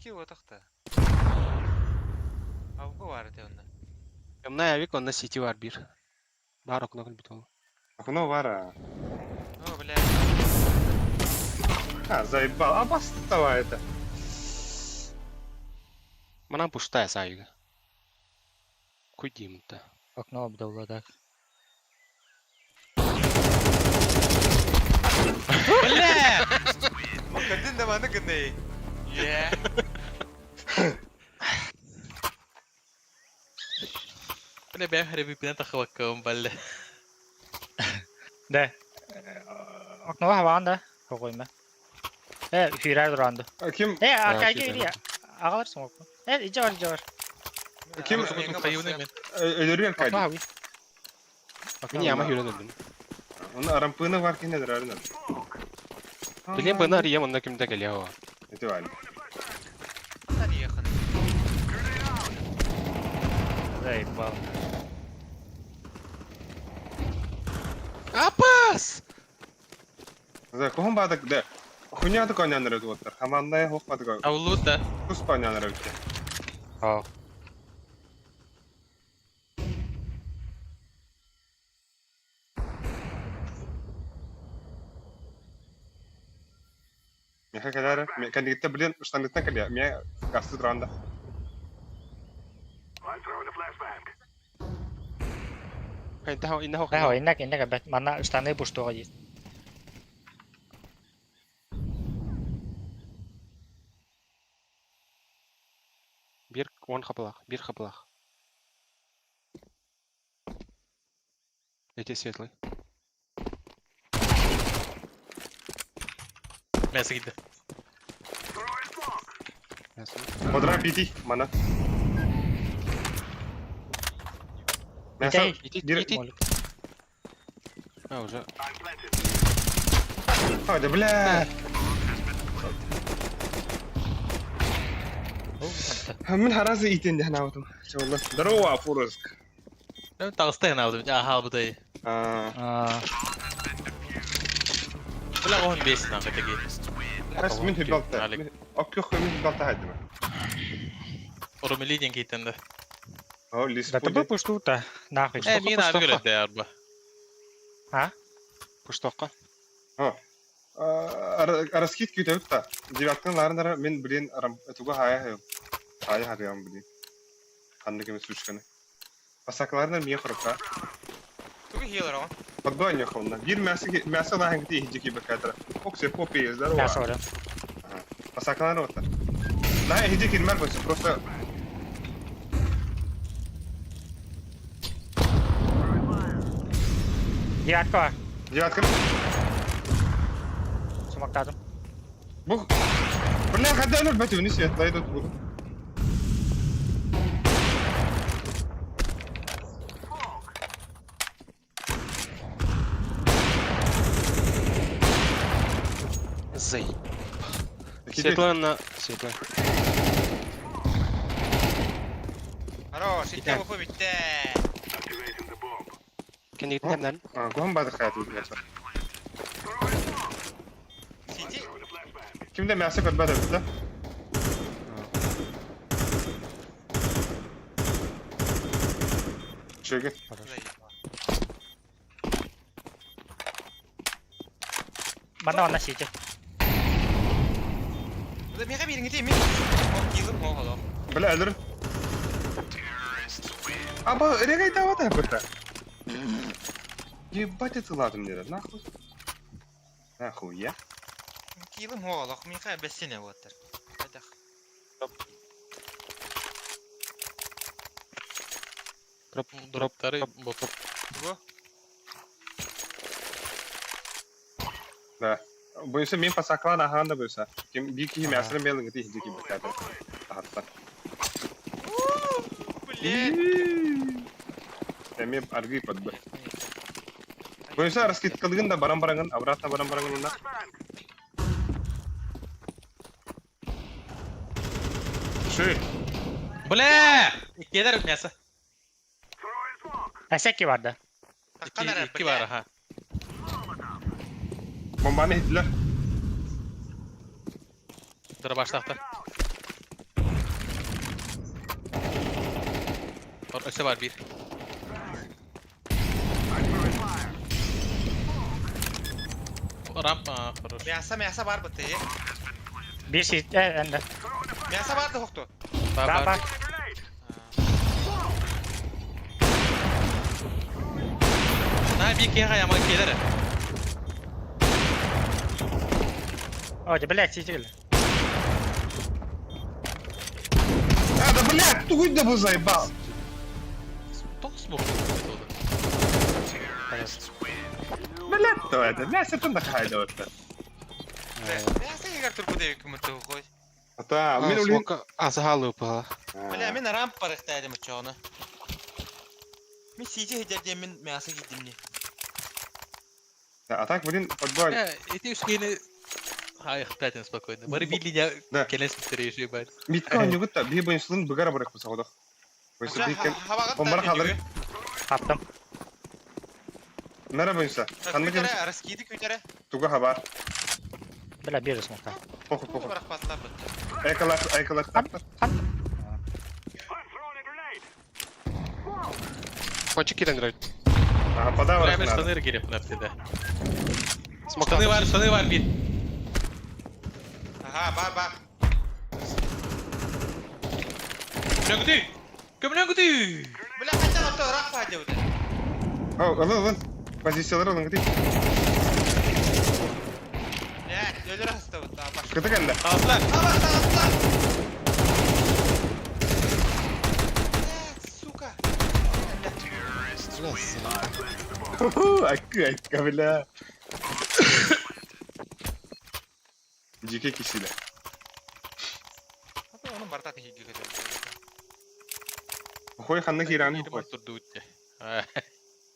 Кио тахта. А у бар это онна. Темная авик, онна сити бар бир. Бар окно бит ол. Окно вара. О, бля. А, заебал. А бастова это. Манан пуштая саюга. Куйдим-то. Окно обдало, так. Бля! Макадын да маны гынай. Е. Бля, бэм хребипинен тахыбаккым, балля. Да. Окно хаваан да. Хогойма. Э, фирар дуранды. А ким... Э, Аркадий фирар. ири. Агалар смок. Э, иже бар, иже бар. Ким... Хайуны мен. Өлөрү Окно Аркадий. хави. Мин яма хүрен өлдүм. Оны рампыны бар кине дырарына. Билем бына арыйам онна кимде келе о. Это вали. Тарехын. Заебал. Апас! За кохон бадак да. Хуйня такой не нравится вот. Хаманная хох бадак. Аулут да. Кус па не нравится. А. Меха калара, кандидатта блин, штангыттан калия. Меня гасты туранда. Инна инна хох. Да, иннак, иннак бет. Мана штаны буштуга дейт. Бир он хапалах, бир хапалах. Эти светлый. Мясо кийтэ. Ясно. Бодра бити, мана. Мясо. Итей. Ити, Бир- ити. Молик. А, уже. А, да бля! Мин харазы итен дехна аутум. Чолла. Здорово, Фурск. Таҕыста ханаабытым, аһаабытай. А, Бля, он бесит нахуй таки. Хас мин хибалта. Оккөх мин хибалта хайдым. Орумили диэн кейтен да. О, лис. Да тобой пуштута, нахуй. Э, мин аби көрөдө арба. Пуштоққа. Раскид күтөбүт та. Девяткан ларынара мен блин туга хая хайым. Хая харыям блин. Ханны кеме сучканы. Пасакларына мие хорокка. Тугу хилер он. Подгонь ховна. Бир мясо мясо лахын гти хиджики бакатра. Оксе попи здорово. Мясо варю. Пасаклар ота. На хиджики мер больше просто Девятка. Девятка. Сумактадым. Бух. Бля, хадда нөл бәті вниз я лайдот буду. Зай. Светлана. Светлана. Хорош, икки бу битте. Кенигитен А, гон бады хаят үдгәчә. Сити. Кимде мясо көрбәді бит, Чөге. Манна манна сити. Да мега бириңити мен. О, килим о холо. Бля, әлір. Аба, регай давата бата. Ебать это ладно мне, нахуй. Нахуй я? Килим о холо, мега бесене боттар. Айтах. Дроптары ботуп. Тугу. Да. Бойынша мен пасаклан аханда бойынша. Ким бики мясо мелин гти хиджики бакатра. Ахатта. Блин. Эме арги подбы. Бойынша раскидкалыгын да баран барангын, обратно баран барангын уна. Ши. Бля! Иккилер мясо. Әсәки бар да. Такканара, Икки бар, аха. Бомбаны хиттилер. Дробаштахта. Өсө бар бир. Рампа, хорош. Мясо, мясо бар бытты. Бир сити, энде. Мясо бар да хокту. Бар, Бар, бар. бар. На, бир кеха яман келер. О, блядь, сити келе. А, да блядь, тугуй да бу заебал. Тоқ смок. Блядь, то это, мясо там да хайда вот. Мясо егер турку деп күмүртү кой. Ата, мен улин. Азалы упала. Бля, мен рамп барыктайдым чоны. Мен сити хедерде мен мясо кийдим не. А так, блин, подбой. Эти ушкины... Ай, опять спокойно. Бары били Да. келес битиреш, ебать. Митка ойнугут та, бии бойыншылын бұгара барак болса одақ. Бойынша бейкен, Бомбара қалдыр. Аттым. Нара бойынша. Қанды кем Раскиды күтәрә. туга хабар. Бля, бир смокта. Похуй, похуй. Барак патлап битте. Айкалар, айкалар тапты. Кончик киден грайт. Ага, подавар Бля, мен надо. штаны керек напседе. Смок Штаны бар, штаны бар бир. Ага, бар, бар. Көмлән Көмлән күтү! Бля, қайдан атты, рақ па деп. О, ылы, ылы. Позициялар ылын күтү. Бля, өлөр асты бит, баш. Кыты кәлді. Алсылар! Абас, алсылар. Бля, сука. Акы, айка, бля. Жеке кисиле. Ата оның бартак хиги көтөр. Хой ханны кираны хой. Турду үтте.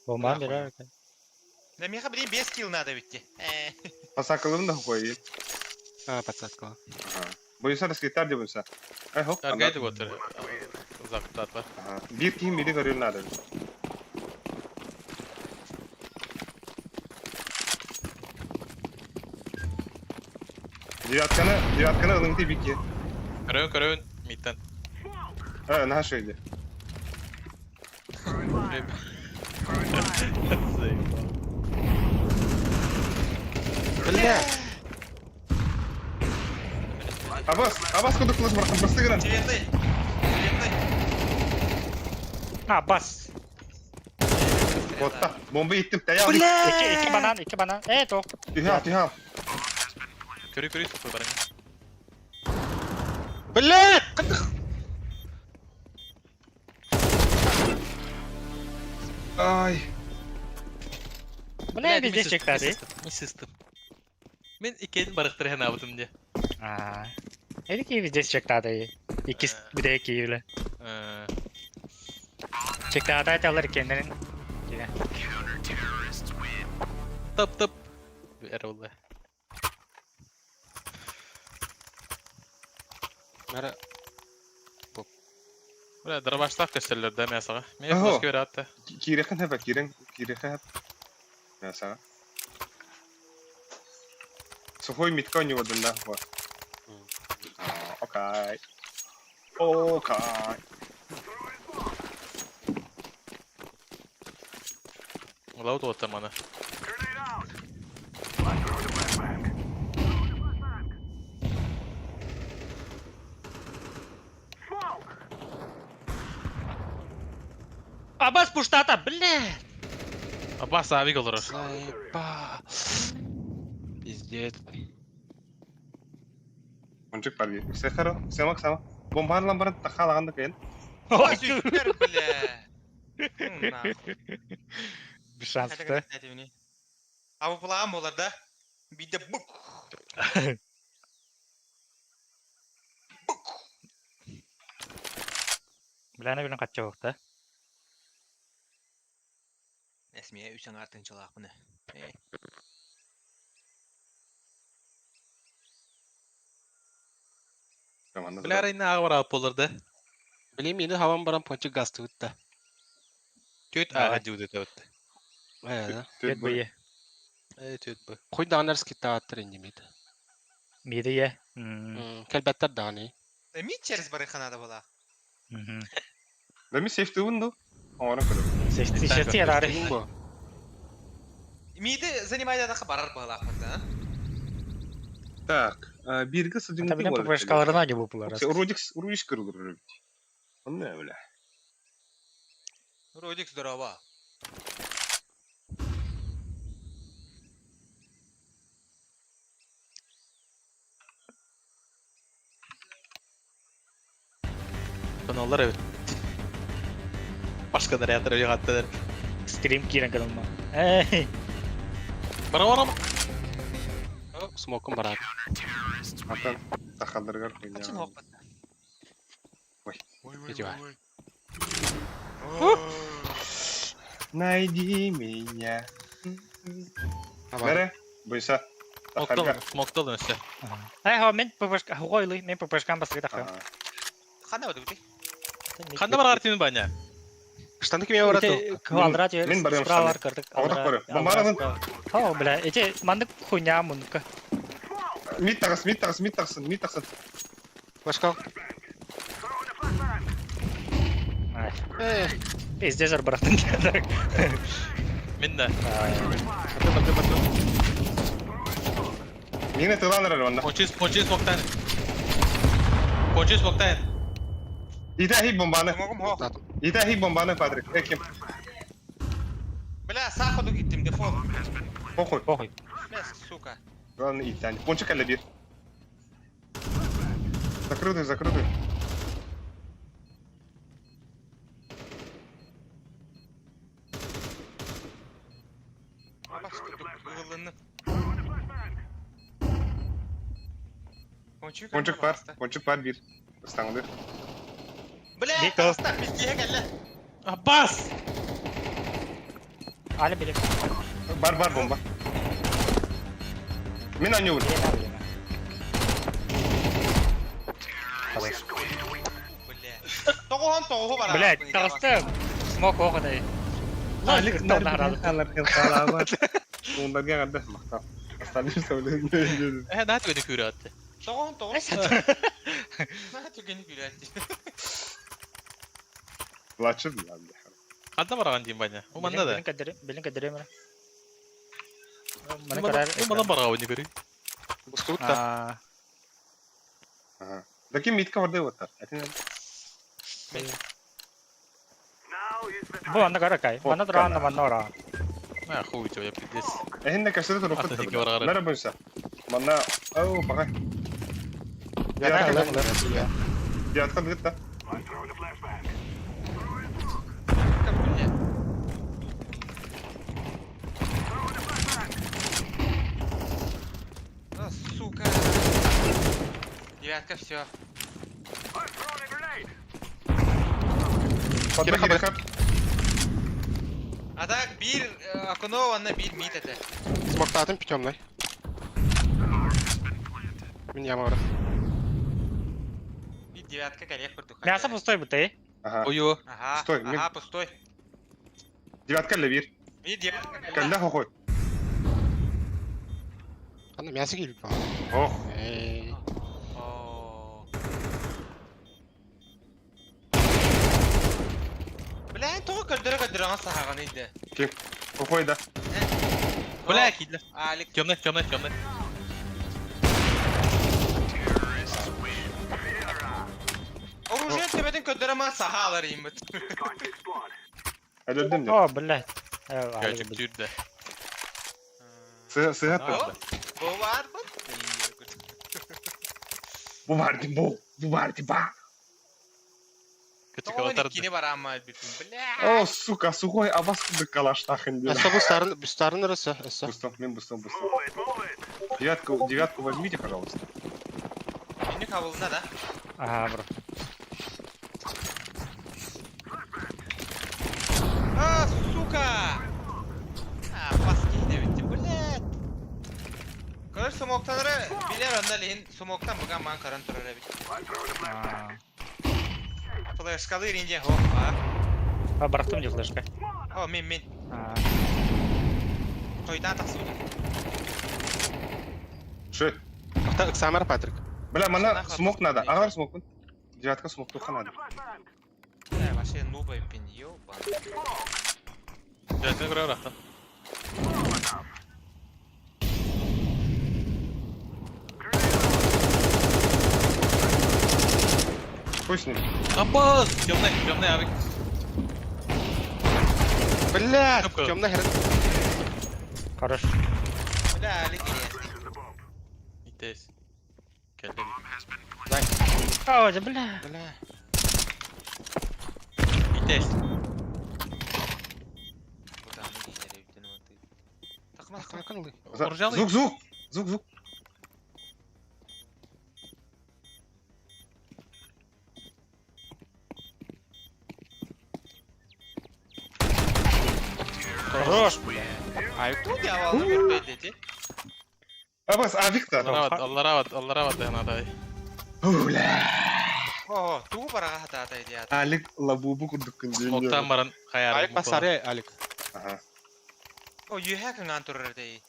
Бомба бирер. Да миэхэ билигин 5 килл надо битти. Посакалым да хуй. А, подсадка. Боюса раскитар деп боюса. Ай хоп. Аргайды отыр. Закутат бар. Бир ким бири көрүн надо. Девятканы, девятканы ылыңты бики. Көрөүн, көрөүн, миттен. А, наша иди. Бля! Абас, Абас куда кылыш бархан басты гынан. Светлый. Светлый. А, бас. Ботта, бомба иттим. Таял. Iki, iki банан, iki банан. Э, то. Түһә, түһә. Көрі көрі супер бар. Бля! Ай. Бля, везде чектады. Миссистым. Мен иккен барықтыр хән абытым де. А. Эдики везде чектады. Ики bir de iki öyle. Чектады айталар екенлерин. Тып тып. Әр олды. Мара. Бля, дробаштақ көстерлер да мясаға. Мен Ого. флешке бере атты. Кирехен хәп, кирен, кирехен хәп. Мяса. Сухой метка у него да, вот. Окей. Окей. Лаут отыр маны. Абас пуштата, бля. Абас авик олар. Заеба. Пиздец. Ончик бар бир. Сехаро, семак сама. Бомбарлан баран тахалаганда кен. Ой, Супер, бля. Ну, нахуй. Без шансов, да? А вы плам олар, да? Биде бук. Бля, наверное, катчок, да? Эсмие үсәң артын чалақ бұны. Бля, райна ағы бар алып болыр да. Билим мени хаван баран пончик гасты бутта. Төт Давай. аға жуды өтті. Э, да. Төт бу е. Э, төт бу. Хуй данар скита аттыр инде мид. Миди е. Келбеттер даны. Ми через барыханада була. Да ми сейфти унду. Оңорон көрөм. Сешти ярары. Бу. Миди занимайда да барар балақ да. Так, бирге сыдың Ата билен ППшкаларына не булар. Рудикс, Рудикс көрүлөр. Онны бля. Родик здорово. Тоналар evet. Башка дариятыр өй қаттыдар. Стрим кирен кылма. Эй. Бара барам. Смокум барат. Atan тахалдаргар Качан хуйня. хоқпат. Ой. Ой, Иди бар. ой. Найди меня. Нере? Буйса. Смокталын, смокталын өсі. Эй, хо, мен ППшка, хойлы, мен ППшкан басты тахы. Қанда бады бути? Қанда бар артын баня? Штаны киме барат? Квадрат Мен барам справа кырдык. Аудак бары. Бомбарадын. Хо, бля, эти мандык хуйня мунка. Мид тагыс, мид тагыс, мид тагсын, мид тагсын. Башка. Ай, Э, пиздец баратын. Мен да. барды барды. Мени тыланыр онда. Пончи, пончи смоктан. Пончи смоктан. Иде хи бомбаны. Смогум хоқ. Иде хи бомбаны, Патрик. Эким. Бля, саходу гиттим дефол. Похуй. Похуй. Бля, сука. Главное идти. Пончик әлі бир. Закрытый, закрытый. Баш курдук ылынны. Пончик Пончик бар, пончик бар бир. Ыстаңды. Бля, Виктор. аста пиздеге кәлле. Аббас! Али биле. Бар бар бомба. Мин анньыбын. Бля. Тоҕуһун тоҕуһу бараҕын. Блядь, таҕыстым. Смок оох этэй. Алик Уундарга эҕэрдэ махтал. Остальные вставляют. Э, наһаа түгэни күүрэ атты. Тоҕуһун тоҕус. Наһаа түгэни күрээт. Плачет, бля. Ханна бараҕын диим Ваня? Бу манна да. Билин кэдэрим эрэ. Маны көрөр. Бу манан бараҕын не көрүй. Бустубут да. Ага. Да ким митка барды оттар. Бу анна көрө кай. Манна тураан да манна ора. А, хуй тебя, я пиздец. Эһинне көстөрө туруккут. Ата тики бараҕар. Нара буйса. Манна ау бага. Девятка дыгытта. Бля. А, сука. Девятка, все. Подбеги хабы. А так биир окно, онно биир мид этэ. Смоктаатын питемный. Мин яма бар. Биир девятка кэлиэх курдук. Мясо пустой бытай. Ага. Ою. Ага, Стой, мин- ага, пустой. Девятка левир. Биир девятка кэллэ. Кэллэ хохой. Аны мясо киирбит баа. Ох. Эй. О. Бля, тоҕо көрдөрө-көрдөрө аңа саһаҕан иде. Ким? Хохой да. Бля, кидлер. Алик. Темный, темный, темный. Оружие төбөтүн көрдөрө ма саха алар ииммит. Өлөрдүм деп. О, блядь. Качык түрдө. Сыһат. О, бу бар бу. Бу бар ди бу. Бу бар ди ба. Кычык Тоҕо аватар. иккини бараама бүтүн. Бля. О, сука, сухой абас курдук калаштахын диэн. Өссө бустарын, бустарын өссө, өссө. Бустом, мен бустом, бустом. Девятку, девятку возьмите, пожалуйста. Мени кабылына да. Ага, бро. А, сука! А, паски дебитти, блядь. Көрөр смоктанары билер онда лин смоктан буган ман каран турар эбит. Флешкалы ринде хо. А, А, барахтым ди флешка. О, мин мин. Тойдан тахсыбыт. Ши. Охта ыксамар Патрик. Бля, мана смок надо. Ағар смокпун. Девятка смок туха надо. Бля, вообще нуба пин, ёба. Девятка көрөр аттан. Хуй с ним. Абас! Темный, темный авик. Бля, Кнопка. темный хер. Хорош. Бля, Алик интересный. Итес. Келди. О, бля. Бля. Итес. Бутаны кийлери бүтүн вот. Такма такма. Такма Оружие Звук, звук. Звук, звук. Хорош. Ай, ту дьяволны көрбөйт дети. Абас, а Виктор. Алларават, алларават, алларават дыхнадай. Бля. О, туу барага хатаата идият. Алик лабубу курдук күндүн. Смоктан баран хаяр. Алик басары, Алик. Ага. О, юхэ кыңан турар дей.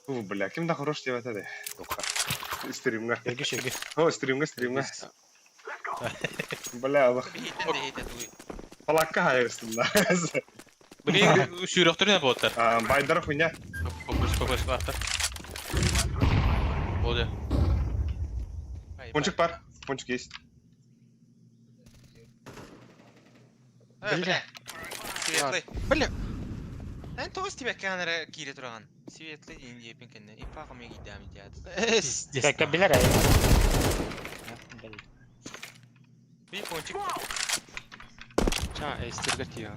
Фу, бля, ким да хорош деп атады. Тоқа. Стримга. Иргиш, иргиш. О, стримга, стримга. Бля, Аллах. Биһиттен деһитэ туй. Палакка хайырсын да. Блин, сүйрөктөр не болоттар? Байдар хуйня. Попыш, попыш, аттар. Болду. Пончик бар. Пончик есть. Бля. Светлый. Бля. Эн тоғыз тебе камера кире тураган. Светлый дейин диепин кенне. Ипа кымы кидам идият. Пиздец. Как билер ай. Би пончик. Ча, эстергер тиа.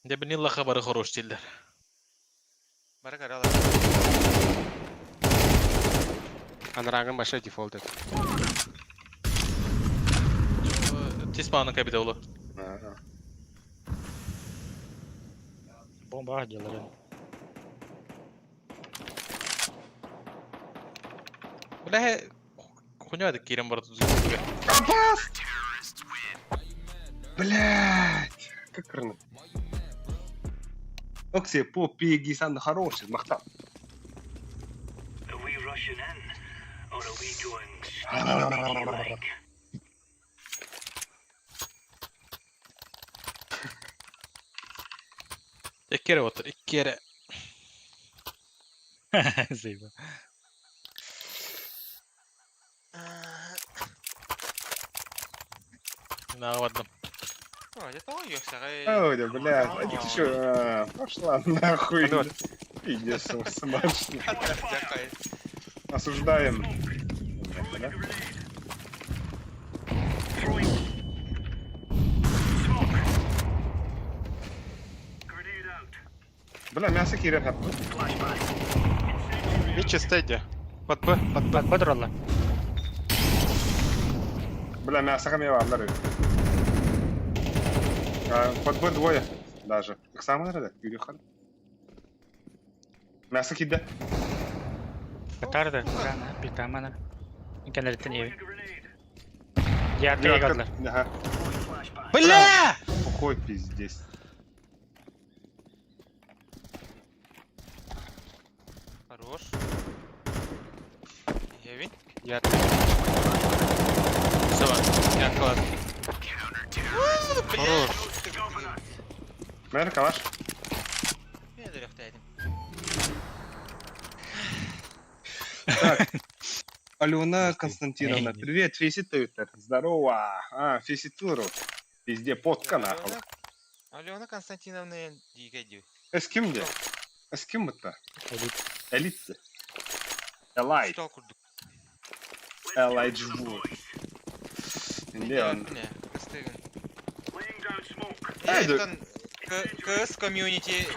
Де бини лаха бары хорош дилдер. Бара каралар. Анрагын баша дефолт это. Чисманы кабида олу. Ага. Бомба делали. Бля, хуйня это кирем бар тут. Абас! Блять! Как рано. Окси, по пиги сан хороший, махта. Иккере отыр, иккере. Заеба. На ладно. О, это он ёкса. Ой, да, блядь, а ты чё, а, пошла нахуй. Алло. Иди, смачно. Осуждаем. Да? Бля, мясо кирер хаппы. Мид чисто иди. Под Б, под Б. Бат бадролла. Бля, мясо хаме валлар. Под Б двое даже. Так самое надо, Юрий Мясо кида. Петарды, рана, питамана. Интернеттен еви. Я перегадла. Ага. Бля! Сухой пиздец. Хорош. Евин. Я Все, я класс. Хорош. Мэр, калаш. Я дырых-то Так. Алена Константиновна, Эй, не- привет, Фейсит Твиттер. Здорово. А, Фейсит Твиттер. Везде потка нахуй. Алена Константиновна дикая. С кем где? С кем это? Элит. Элит. Элайт. Что курдук? Элайт жву. Где он? Эй, да- КС комьюнити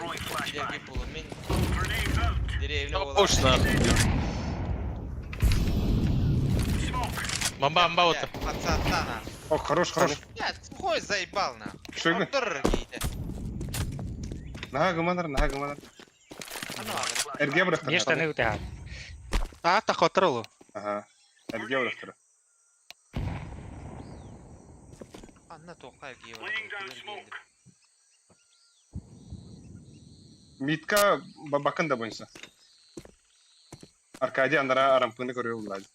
деревня Пуш нахуй. Бомба, бомба вот. Пацана. О, хорош, хорош. Нет, хуй заебал на. Что это? Нага гуманар, нага гуманар. Эрге брахтар. Не штаны утыга. А, так отрылу. Ага. Эрге брахтар. Анна тоқай Митка бабакын да бойынса. Аркадий андара арампыны көрө улады.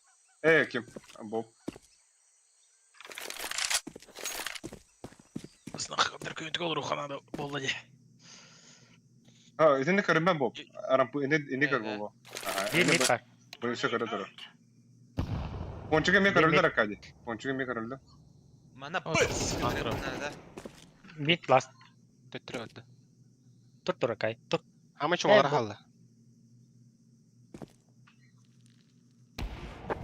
Э, ким? Боб. Болла де. А, итини көрүмэн Боб. Арампы ини ини көр боло. Ага. Bir mid var. Бойынса көрө туру. Пончуга ме көрүлдү Аркадий. Пончуга ме көрүлдү. Мана О, быц. антра. Mid last. Төттөрө öldü. Тур тур акай. Тур. Ама чумалар халла.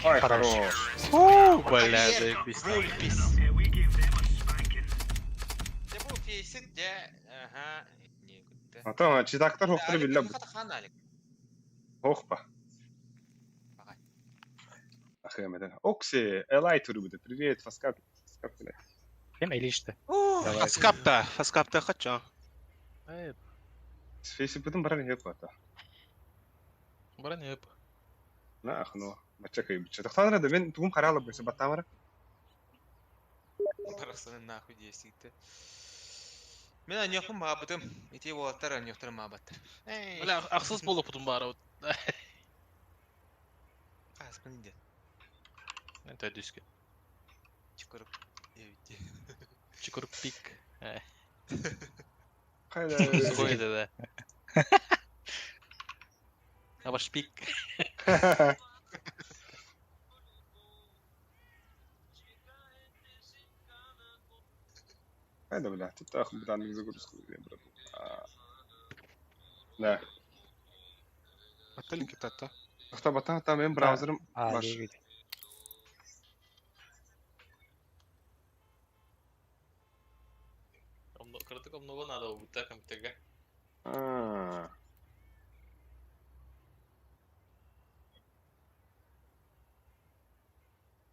Ай, Хорош. хорош. Бля, заебись. Вульпис. Де бу фейсит де. Ага. Не күтті. А там читактар хоқтыр билля бу. Хохпа. Ага. Ахемеде. Окси, Элай турбуде. Привет, Фаскап. Фаскап, блядь. Кем элишти. Давай. Фаскапта, фаскапта хочу. Фейсбуктан баран хеп бата. Бара не өп. На ахно. Бача кай бача. Тахтанра да мен тугум харала бойса батамара. Барахсаны нахуй десикти. Мен аньохым мабытым. Ити болаттар аньохтар мабаттар. Бля, ақсыз болып бұтын бары. Аспын инде. Это дүске. Чукуруп. Девять. Чукуруп пик. Кайда. Сухой да. Абаш пик. Кайда, бля, тут ах, братан, загрузку, брат. Да. Атталин китатта. Тахта бата там мен браузерым А, баш. левит. Кыртык много надо убыта компьютерга. А.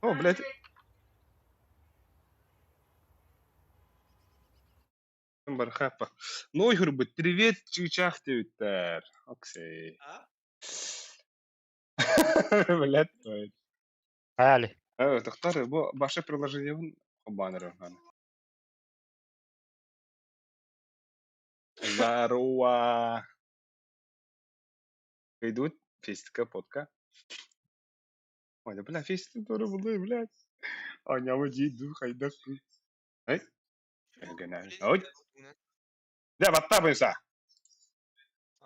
О, блядь. Бархапа. Ну, хурбут, привет, чычах диэбиттэр. Оксей. А? Блядь, твою. Али. Тохтор, бу баша приложениебын баннеры. Здорово. Идут, фестика, подка. Ой, да, бля, фестика тоже буду, блядь. Аня, иди, хайдах. Эй, Ой. Дьэ, баттаа буйса.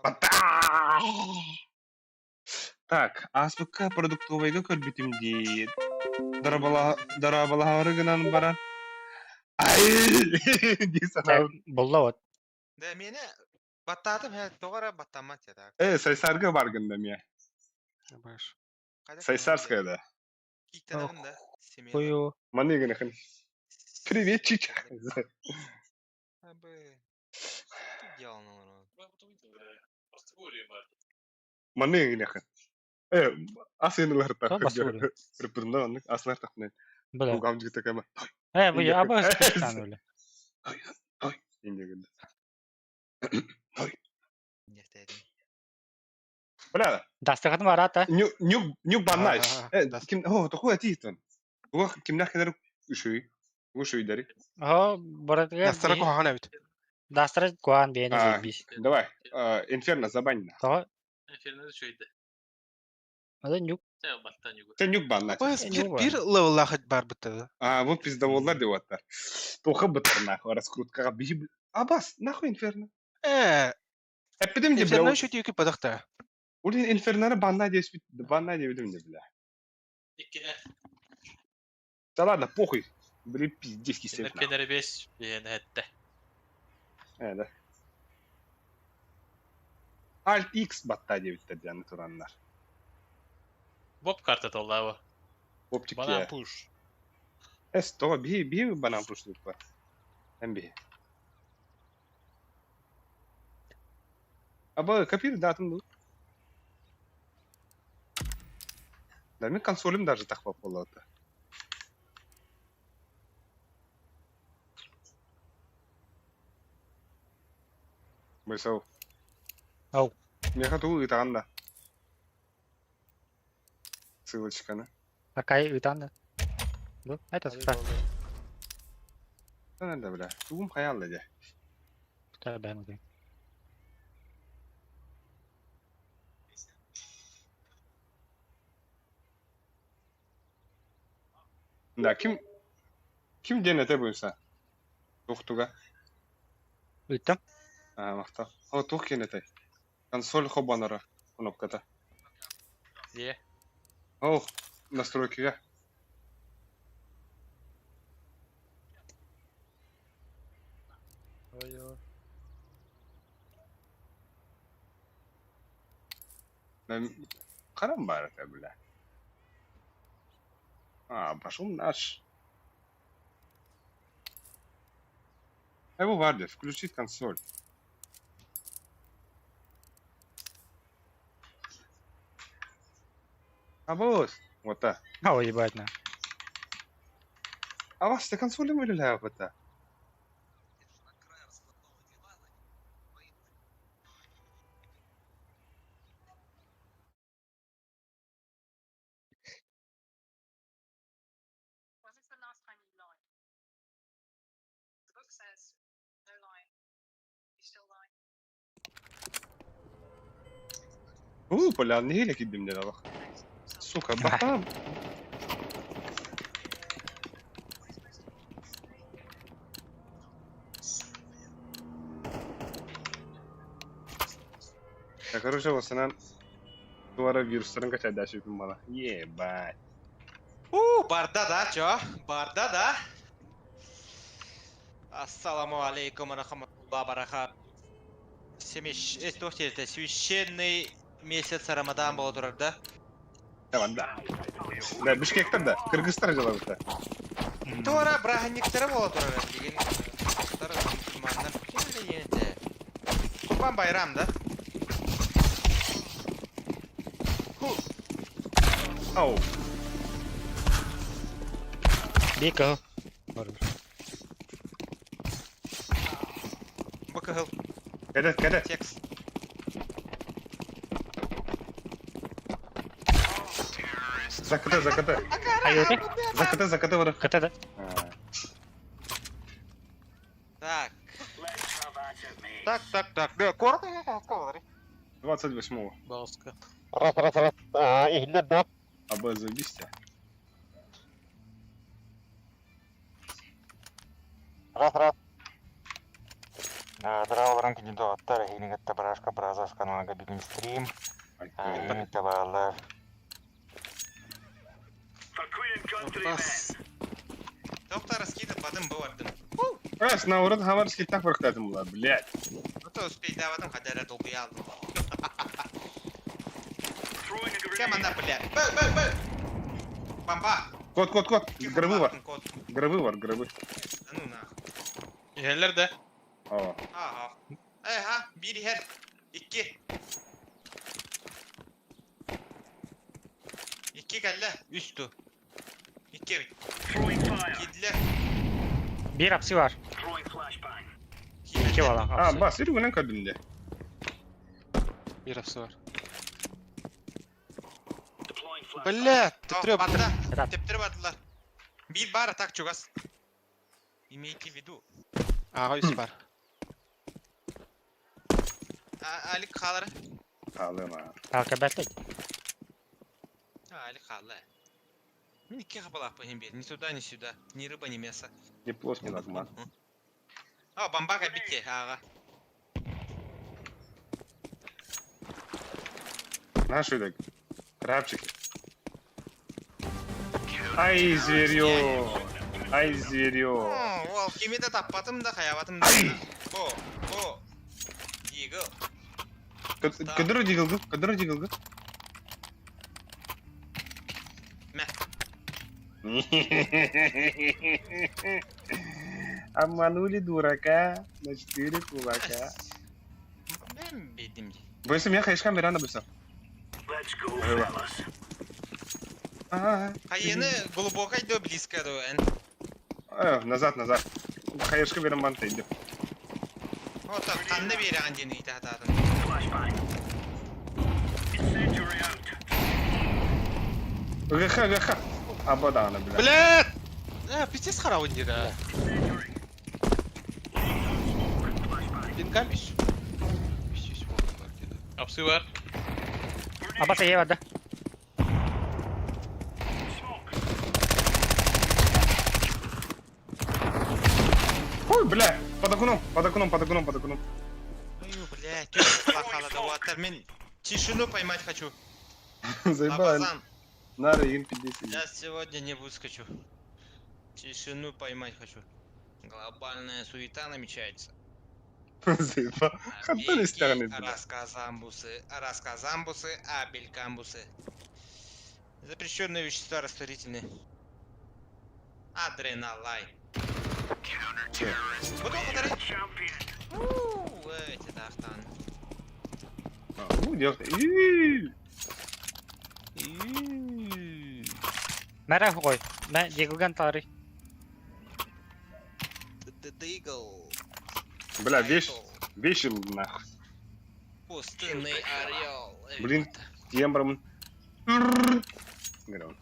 Баттаа! Так, ааспыкка продуктовайга көрбүтүм дии. Дорооболоһоору гынан баран ай дии санаабыт. Булла вот. Да, миэнэ баттаатым һэ, тоҕо эрэ баттаммат этэ так. Э, Сайсарга баргын да эмиэ. Баш. Хайдах Сайсарская да. Кииктэнэбин да, семья. Хую. Маны гынахын. Привет, чича. Абы. Делал народ. Маны гынахын. Э, ас ынылар То басури. Рыпырында оннук аснар тахнай. Бля. Угам жигит кама. Э, бу Инде аба кын. бля. Ой, ой, инде гынды. Ой. Бля, Дастахатын барата. нюк нюк нюк баннай. А, Э, ким о, тохуя тиитон. Туга кимнах кенер үшүй. Үшүйдери. О, баратыга. Дастара куһаҕан эбит. Дастара куан бени А, заебись. Давай, Инферно забань. То, Инферно үчүгэй. это нюк. Баттан югу. Сен нюк баннай. Быс Э, бир ну, бир левеллаах барбыт да. А, вот пиздоволлар деп аттар. Тоха бытыр нахуй, раскруткага бии. Абас, нахуй Инферно. Э, Эппитим де Инферно бля. үчүгэй үчүгэй падахта. Улин Инферноны баннай деп баннай деп билим де бля. Иккине. Да ладно, похуй. Блин, пиздец кисеп. Кенер 5 биэн хэтте. Э, да. Alt X батта деп дианы тураннар. Боб карта толлаабы. Оптик Банан пуш. Эс, то би би банан пуш деп бар. Эм би. Аба копир датым ду. Да мен консолим даже тахпап болот. Байсау. Ау. Меха туу ытаан да. Ссылочканы. Акай ытан да. Ну, это ста. Да, бля. Тугум хаялла де. Та бен. Да, ким ким диэн этэ буйса? Тух туга. Ыттым. А, махта. О, тух киэн этэй. Консоль хобанара кнопката. Е. Ох, настройкига. Ой-ой. Харам бар это, бля. А, пошел наш. Его Варди, включить консоль. А вот, вот так. А, ебать на. А вас ты консоли были это? У, бля, не кидим не дала. Сука, бахам. Я, короче, осынан дувара вирустарын качай дашып мала. Ебать. У, барда да, чё? Барда да. Ассаламу алейкум рахматулла барахат. Семиш, это священный месяц Рамадан был турар, да? Давай, да. Да, Бишкектер да, Кыргызстан жалабыта. Туара браһынниктары буола турар билигин тар мусульманнар ким эрэ Курбан байрам да? Ау. Бика. Бу кыһыл. Кэдэт, кэдэт. Текст. Закыта, закыта. Айыты. Закыта, закыта бар. Кыта да. Так. Так, так, так. Да, коротко. 28-го. Бауска. Раз, раз, раз. А, иһиллэр да. АБ забисте. Раз, раз. Здраволорон күнү доҕоттор, эһигини кытта Барашка Бразос каналга бүгүн стрим. Иһитэ бааллар. Бас. Доктор раскидат бадым бу бардым. Раз, наоборот, хамарский так прокатым была, блядь. Ну то успейдаватым хадара долгуя алдым. Кем она, бля? Б, б, б! Бомба! Кот, кот, кот. Гробы var. Кот. Гробы var, гробы. Да ну нахуй. Иһэллэр да. Aa. Ага. Эха, bir her. Iki. İki kelle. Üç tu. İki. Кидлер. Биир апсы бар. Икки бала. А, Апсы. бас, үргүнэн көрдүм де. Мир бар. Бля, ты Батта. Рад. Тептер бардылар. Bir бар так чугас. Имейте в виду. Ага, үс бар. Алик халары. Хаалыам аа. Алка бәттик. Алик халы. Мин икки хапалаах бир. Ни туда, ни сюда. Ни рыба, ни мясо. Не плос, не нагман. А, бомбака битте, ага. Наш так. Крабчики. Ай, зверё. Ай, зверё. Ол кими да таппатым да, хаябатым да. Бо, бо. Дигл. Кыдыры дигылгы, кыдыры дигылгы. Мә. Обманули дурака на четыре кулака. Мен бедим. Бойся, меня хаешкам веранда бойся. Ага. Хайыны глубокой до близко до эн. Назад, назад. Хаешка берем банта иди. Вот так, канны береген дені ите атадым. ГХ, ГХ. Абадана, бля. Бля! Э, пиздец харауын деді. Пинкамиш. Пиздец, бар деді. Апсы бар. Абаса е барды. Ой, бля, под окном, под окном, под окном, под окном. Ой, бля, тётя плакала да вот, мен тишину поймать хочу. Заебал. Лабазан, Нара, им 50. я сегодня не выскочу. Тишину поймать хочу. Глобальная суета намечается. Заебал. Хантали стороны, бля. Рассказамбусы, рассказамбусы, абелькамбусы. Запрещенные вещества растворительные. Адреналайн. Вот он, подари. Эти тахтан. Ну, делай. И. Мәрә хугой. Мә дигылган тары. Дигл. Бля, вещь, вещи нахуй. Пустынный орел. Блин. Тембром. Грам.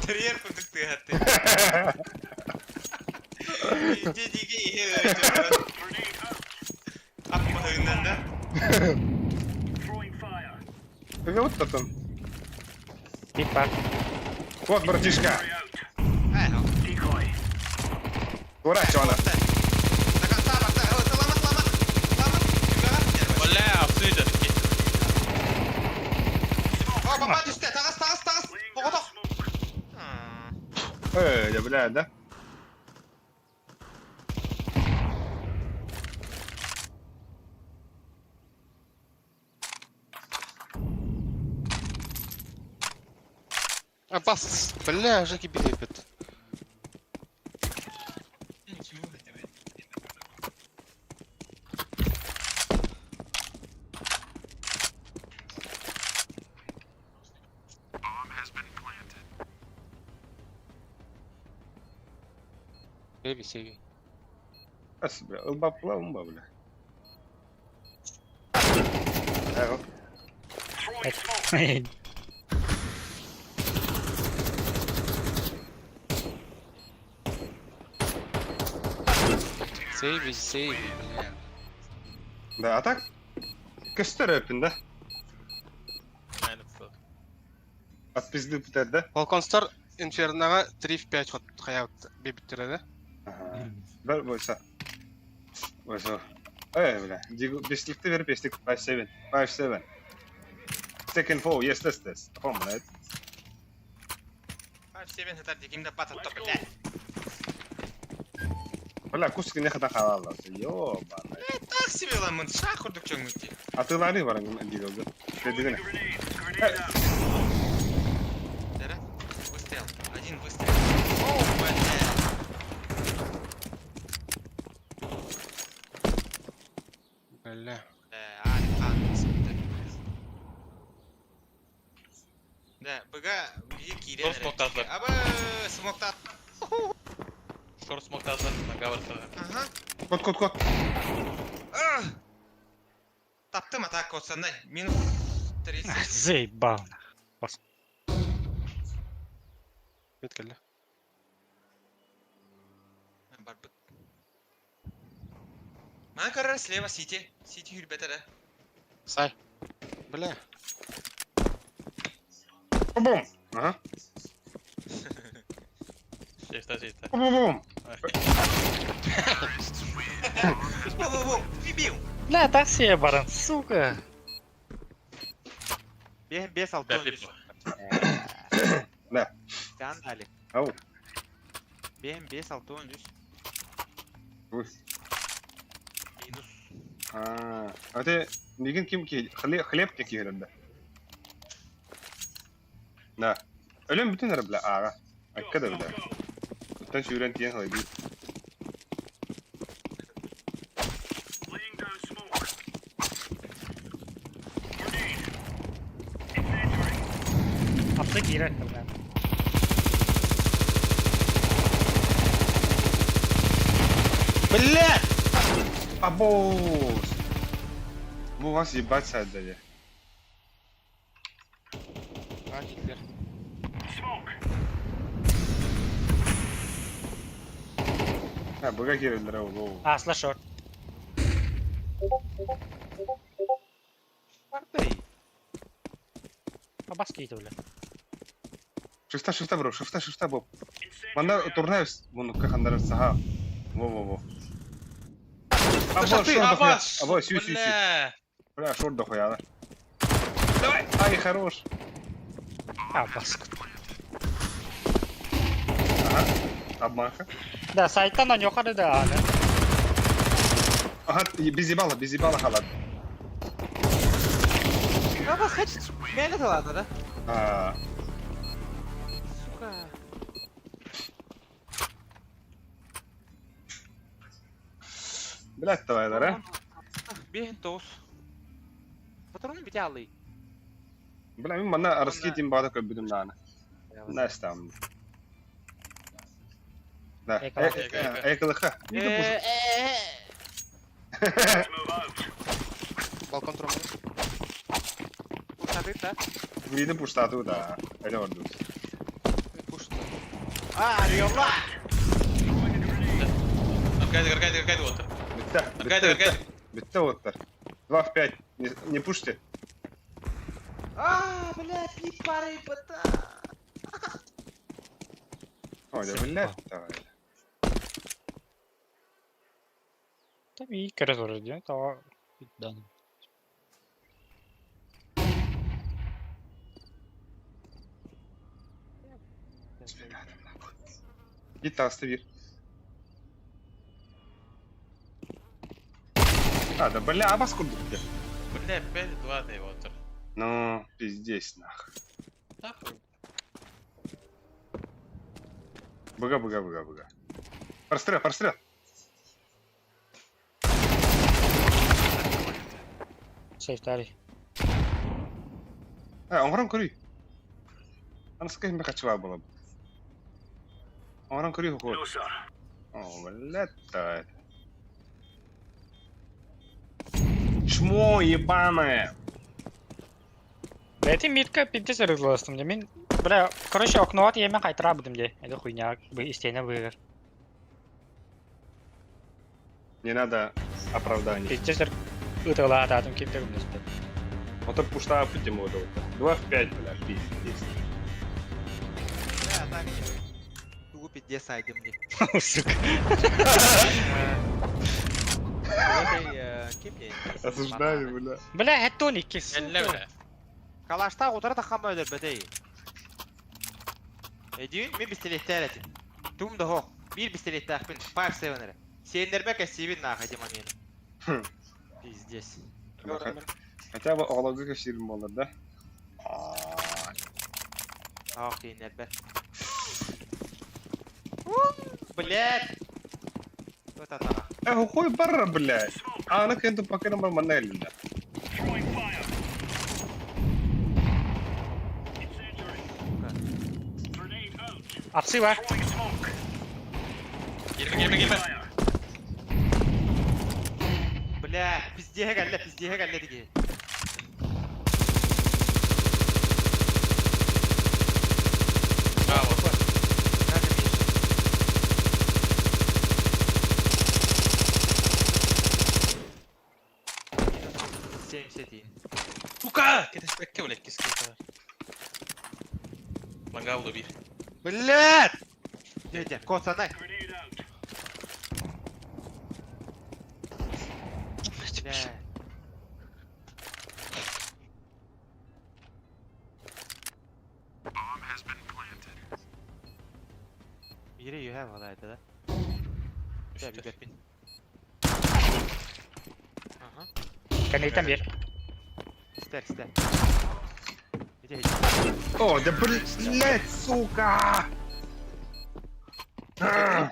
Терьер кудык ты хатты. Дедиге Апмаһыгынан да. Вот потом. Бит бар. Вот, братишка. Э, Ура, чё она? До конца барда. Лама, лама. Лама. Бля, апсы идет. О, бомба түсті. Тағас, тағас, тағас. Тоғытақ. Э, я, бля, да? А, бас! Бля, Жеки билепет. Сейви, сейви. Ас, бля, ылбаппыла умба, бля. Эҕил. Сейви, сейви, бля. Да, а так көстөр өпүн да. От пизды бүтэр да. Волконстар Инферноҕа 3 в 5 хот хайаабыт биэбиттэрэ да. Ага. Бер бойса. Бойса. Эй, бля. Дигу бесликте бер беслик 5-7. 5-7. Second four, yes, this, this. Come on, блядь. 5-7 хатар дикимде бат атта, блядь. Бля, куск не хата халалла. Ёбаный. Так себе ламын, шах курдук чөңмүтти. Атылары бар дигилге. Дедигene. Дара, выстрел. Один выстрел. О, блядь. Бля. Али хан Да, БГ биги киирен. Шорт смоктатлар. Аба, смоктат. Шорт смоктатлар, нога барсада. Ага. Кот, кот, кот. Таптым атак отсандай. Минус 30. Заебал. Бит кэллэ. Барбыт. Мана көрөр слева Сити. Сити хүрбетер. Сай. Бля. Бум. Ага. Сейфта, сейфта. Бум. Бу-бу-бу, бибил. Бля, так себе баран, сука. Бес Да, флип. Да. Тан али. Ау. Бем бес алтон үс. Уй. Минус. А, а ты деген ким ки хлеб хлеб ки киһирэнде. Да. Өлөн бүтүн эрэ бля аага. Акка да бля. Оттон сүүрэн тиийэн халайбыт. Апты киирэр бля. Бля! Абоос! Бу вас ебать саддали. А, Гитлер. А, быга киирэллэр ол. Асла шорт. Абас киити бля. Шифта, шифта, бро, шифта, шифта, боб. Манна турнайс, мунукка хандар саха. Во-во-во. Або, Ты, шорт дохуя. Абас! Або, сю, сю, сю. Бля! Бля, шорт дохуя, да. Давай! Ай, хорош. Абас. Ага. Обманка. Да, сайттан на нёхары да, аны. Ага, без ебала, без ебала халат. Абас хочет. Меле ладно, да? А, Сука. блядь, давай, да, Бен тос. Патроны бите алый. Бля, мин манна арскитин баада көбүдүм наана. Настам. Да. Экалаха. Экалаха. Балкон турар. Пуштаты, да? Миди пуштату да. Эле орду. Пуш. А, ёбла! Аркадий, Аркадий, Аркадий, вот. Бүтте. Аркадий, Аркадий. Бүтте оттар. 2 в 5. Не, не пушьте. А, бля, пипары, бата. Ой, да, блядь, давай. Там и коридор идет, а да. Git таста bir. А, да бля, абас курдук де. Бля, 5-2 да его. Ну, пиздец, нах. Нахуй. Быга, быга, быга, быга. Прострел, прострел. Сейфтари. А, оҥорон көрүй. Аны скайым бе качыба было. Оҥорон көрүй хокур. О, блядь, это. Чмо ебаное! Бэти мидка пиздец ырыгластым дии. Мин, бля, короче, окноҕа тиийэммин хайтараабытым дии. Это хуйня, истиэнэ быыһыгар. Не надо оправданий. Пиздец ытыалаатаатым ким да көмөлөспөт. Вот пуштаа путем вот. 2 в 5, бля, пиздец. Бля, так Тугу пиздец айдым дии. Сука. Ким дии? Осуждаю, бля. Бля, хэттон икки, Кэллэ сука. бля. Калаштаах утары таххамма өлөрбөтөй. Эдиин мен пистолеттээх этим. Тугум да суох. Биир пистолеттээхпин. 5-7 эрэ. Сиэннэрбэ кэссиибин нааха дии момент. Пиздец. Хотя бы оҕолорго кэпсиирим буоллар, да? Ах, сиэннэрбэр. Блядь! Вот атаҕа. Э, хуй барра, блядь. А, ну кенту пока нам манна эллинэ. Апсы бар. Киирбэ киирбэ киирбэ. Бля, пиздеһэ кэллэ, пиздеһэ кэллэ дии. Браво. Даже меньше. Минус 71. Сука! Кэтэспэккэ бля иккис киһи. Лангал биир. Блядь! Дядя, коцанай. Бля. Бире юһэ балайда да. Бля, билбэппин. Ага. Кэнниттэн биир. Истэр, истэр. Иди, иди. О, да блядь, сука! А!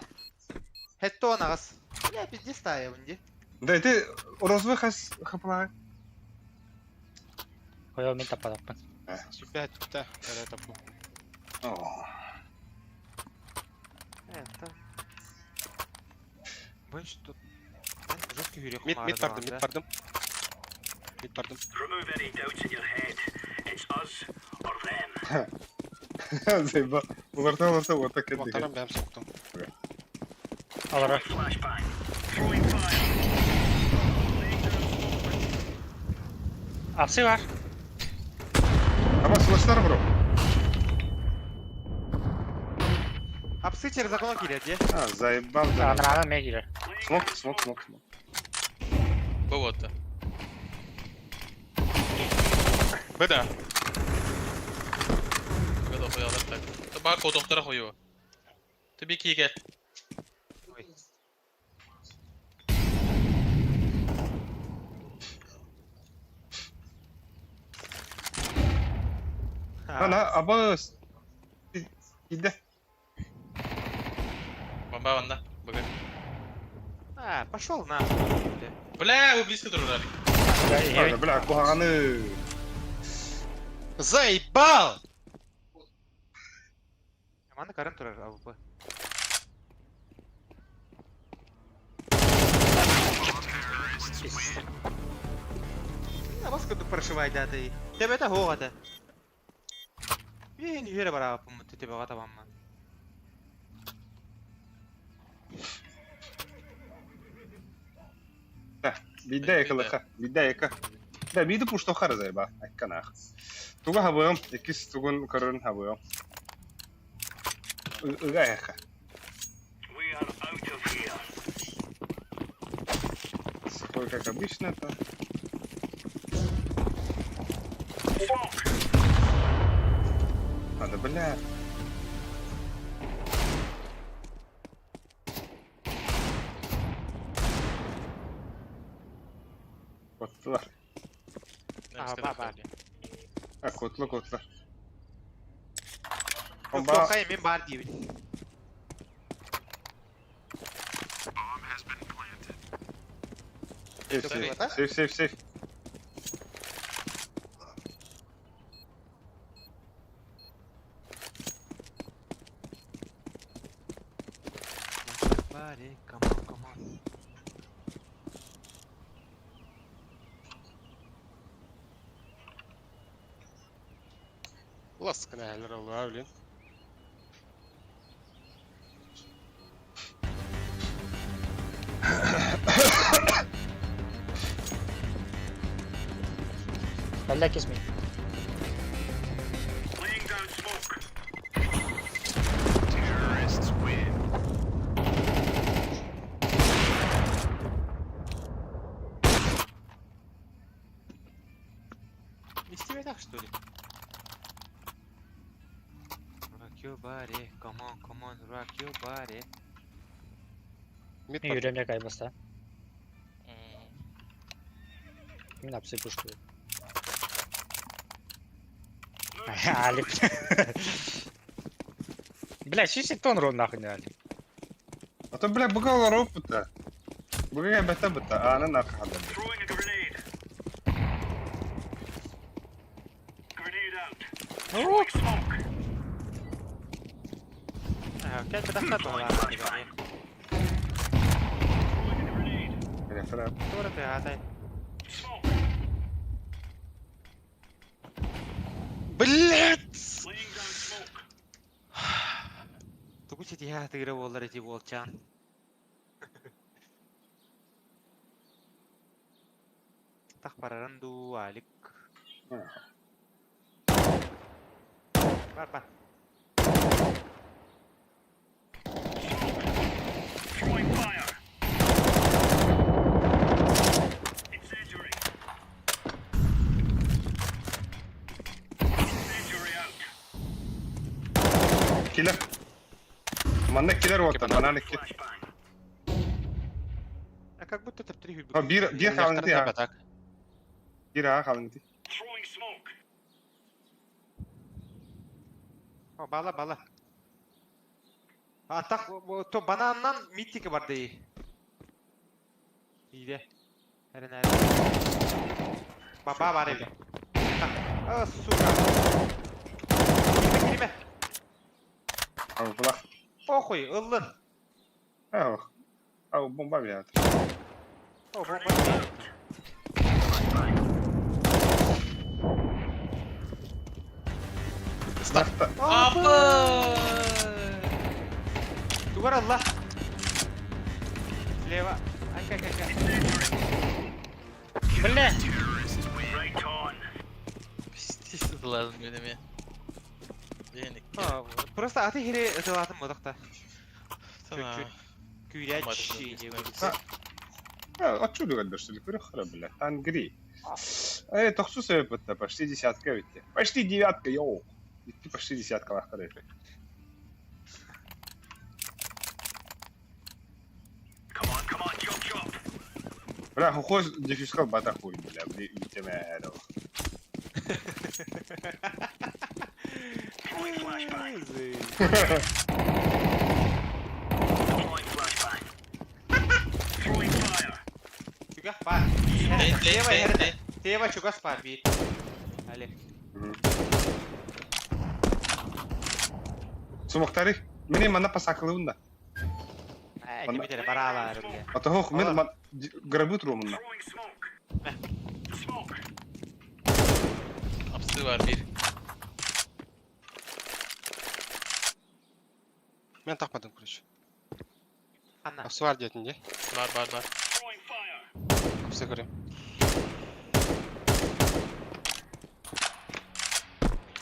Хэттон аҕыс. Бля, пиздец таайабын дии. Да ты розовый хас хапла. Хойоо мин таппатаппын. Сүүрбэ эрэ таппы. О, Это... Бу что? Жесткий хүрэх Мид, мид бардым, мид бардым. Мид бардым. заебал. Уларта, уларта, вот так это. Уоттаран бэйэм соктум. Олорор. Апсы бар. Аба, слыштар, бро? Апсы через окно киирэр дии. А, заебал, да. Анараанан эмиэ киирэр. Смок, смок, смок, смок. Бу вот. Быда. Бу да так. Баа кодоктара хойу. Ты киге. Ой. Ана, аба, иди. Бомба ванна. Бага. А, пошел нахуй. Бля. Бля, вы близко дружали. А, да, бля, куһаҕаны. Заебал! Манна көрөн турар АВП. Бас курдук прошивайдаатый. Төбөтө суох этэ. Биин үөрэ бараабыппын төбөҕө табаммын. Биирдэ экалаха, биирдэ эка. Да, биирдэ пуштохар заеба, айканах. Туга хабыам, иккис тугун көрөн хабыам. Ыга эха. Сухой, как обычно, это. А, да бля. Куоттулар. А, ба, ба. А, куоттулар, куоттулар. Бомба. Суохай мин баар диибин. Сейф, сейф, сейф, сейф, сейф. body, come on, come on. Ласкана әлер олуğa блин. Бля, кисми. Истибэтэх что ли? Rock your body, come on, come on, rock your body. Мид бар. Юрия мне кайбаста. Мин апсы пушку. Алик. Бля, чисти тон рон нахуй не Алик. А то, бля, бугал ропута. Бугай бета бета, а она нахуй хадам. Кэлбэтэхтэр баҕалаах Бля, фра. Туора тыаһаатай. Блять! Тугу ситиһэ тыыра буоллар ити уолчаан. Тах бараран дуу, Алик. Бар бар. Киллер. Манна киллер вот там, банан икки. А как будто төптөрү А, биир биир хаалыҥ дии, так. Биир аа хаалыҥ дии. О, бала бала. А так то бананнан миттики бар дии. Иде. Эрен Баба бар эбит. А, сука. Кириме, кириме. Ау, булах. Похуй, ыллын. Ау. Ау, бомба бьет. О, бомба. Старта. Апа! Тугар Аллах. Слева. Ай, кай, кай, кай. Бля! Пиздец, ладно, мен Беник. А, Просто аты хире ытылатын модақта. Чуть-чуть. Күйрәч. А, отсюда говоришь, что ли? Хара, бля. Тангри. Эй, тохсу себе почти десятка ведь. Почти девятка, йоу. Ты почти десятка лахтары. Бля, хохоз дефискал бата хуй, бля, бля, бля, Чугас бар. Тева ерде. Тева чугас бар бит. Али. Сумахтари, мне мана пасакылыбын да. Ай, неметер баралар, бля. А то хох, мен грабы турумун да. Апсы бар bir. Мен тақпадым, короче. Анна. Апсы бар дейтін де. Бар бар бар. Апсы көрем.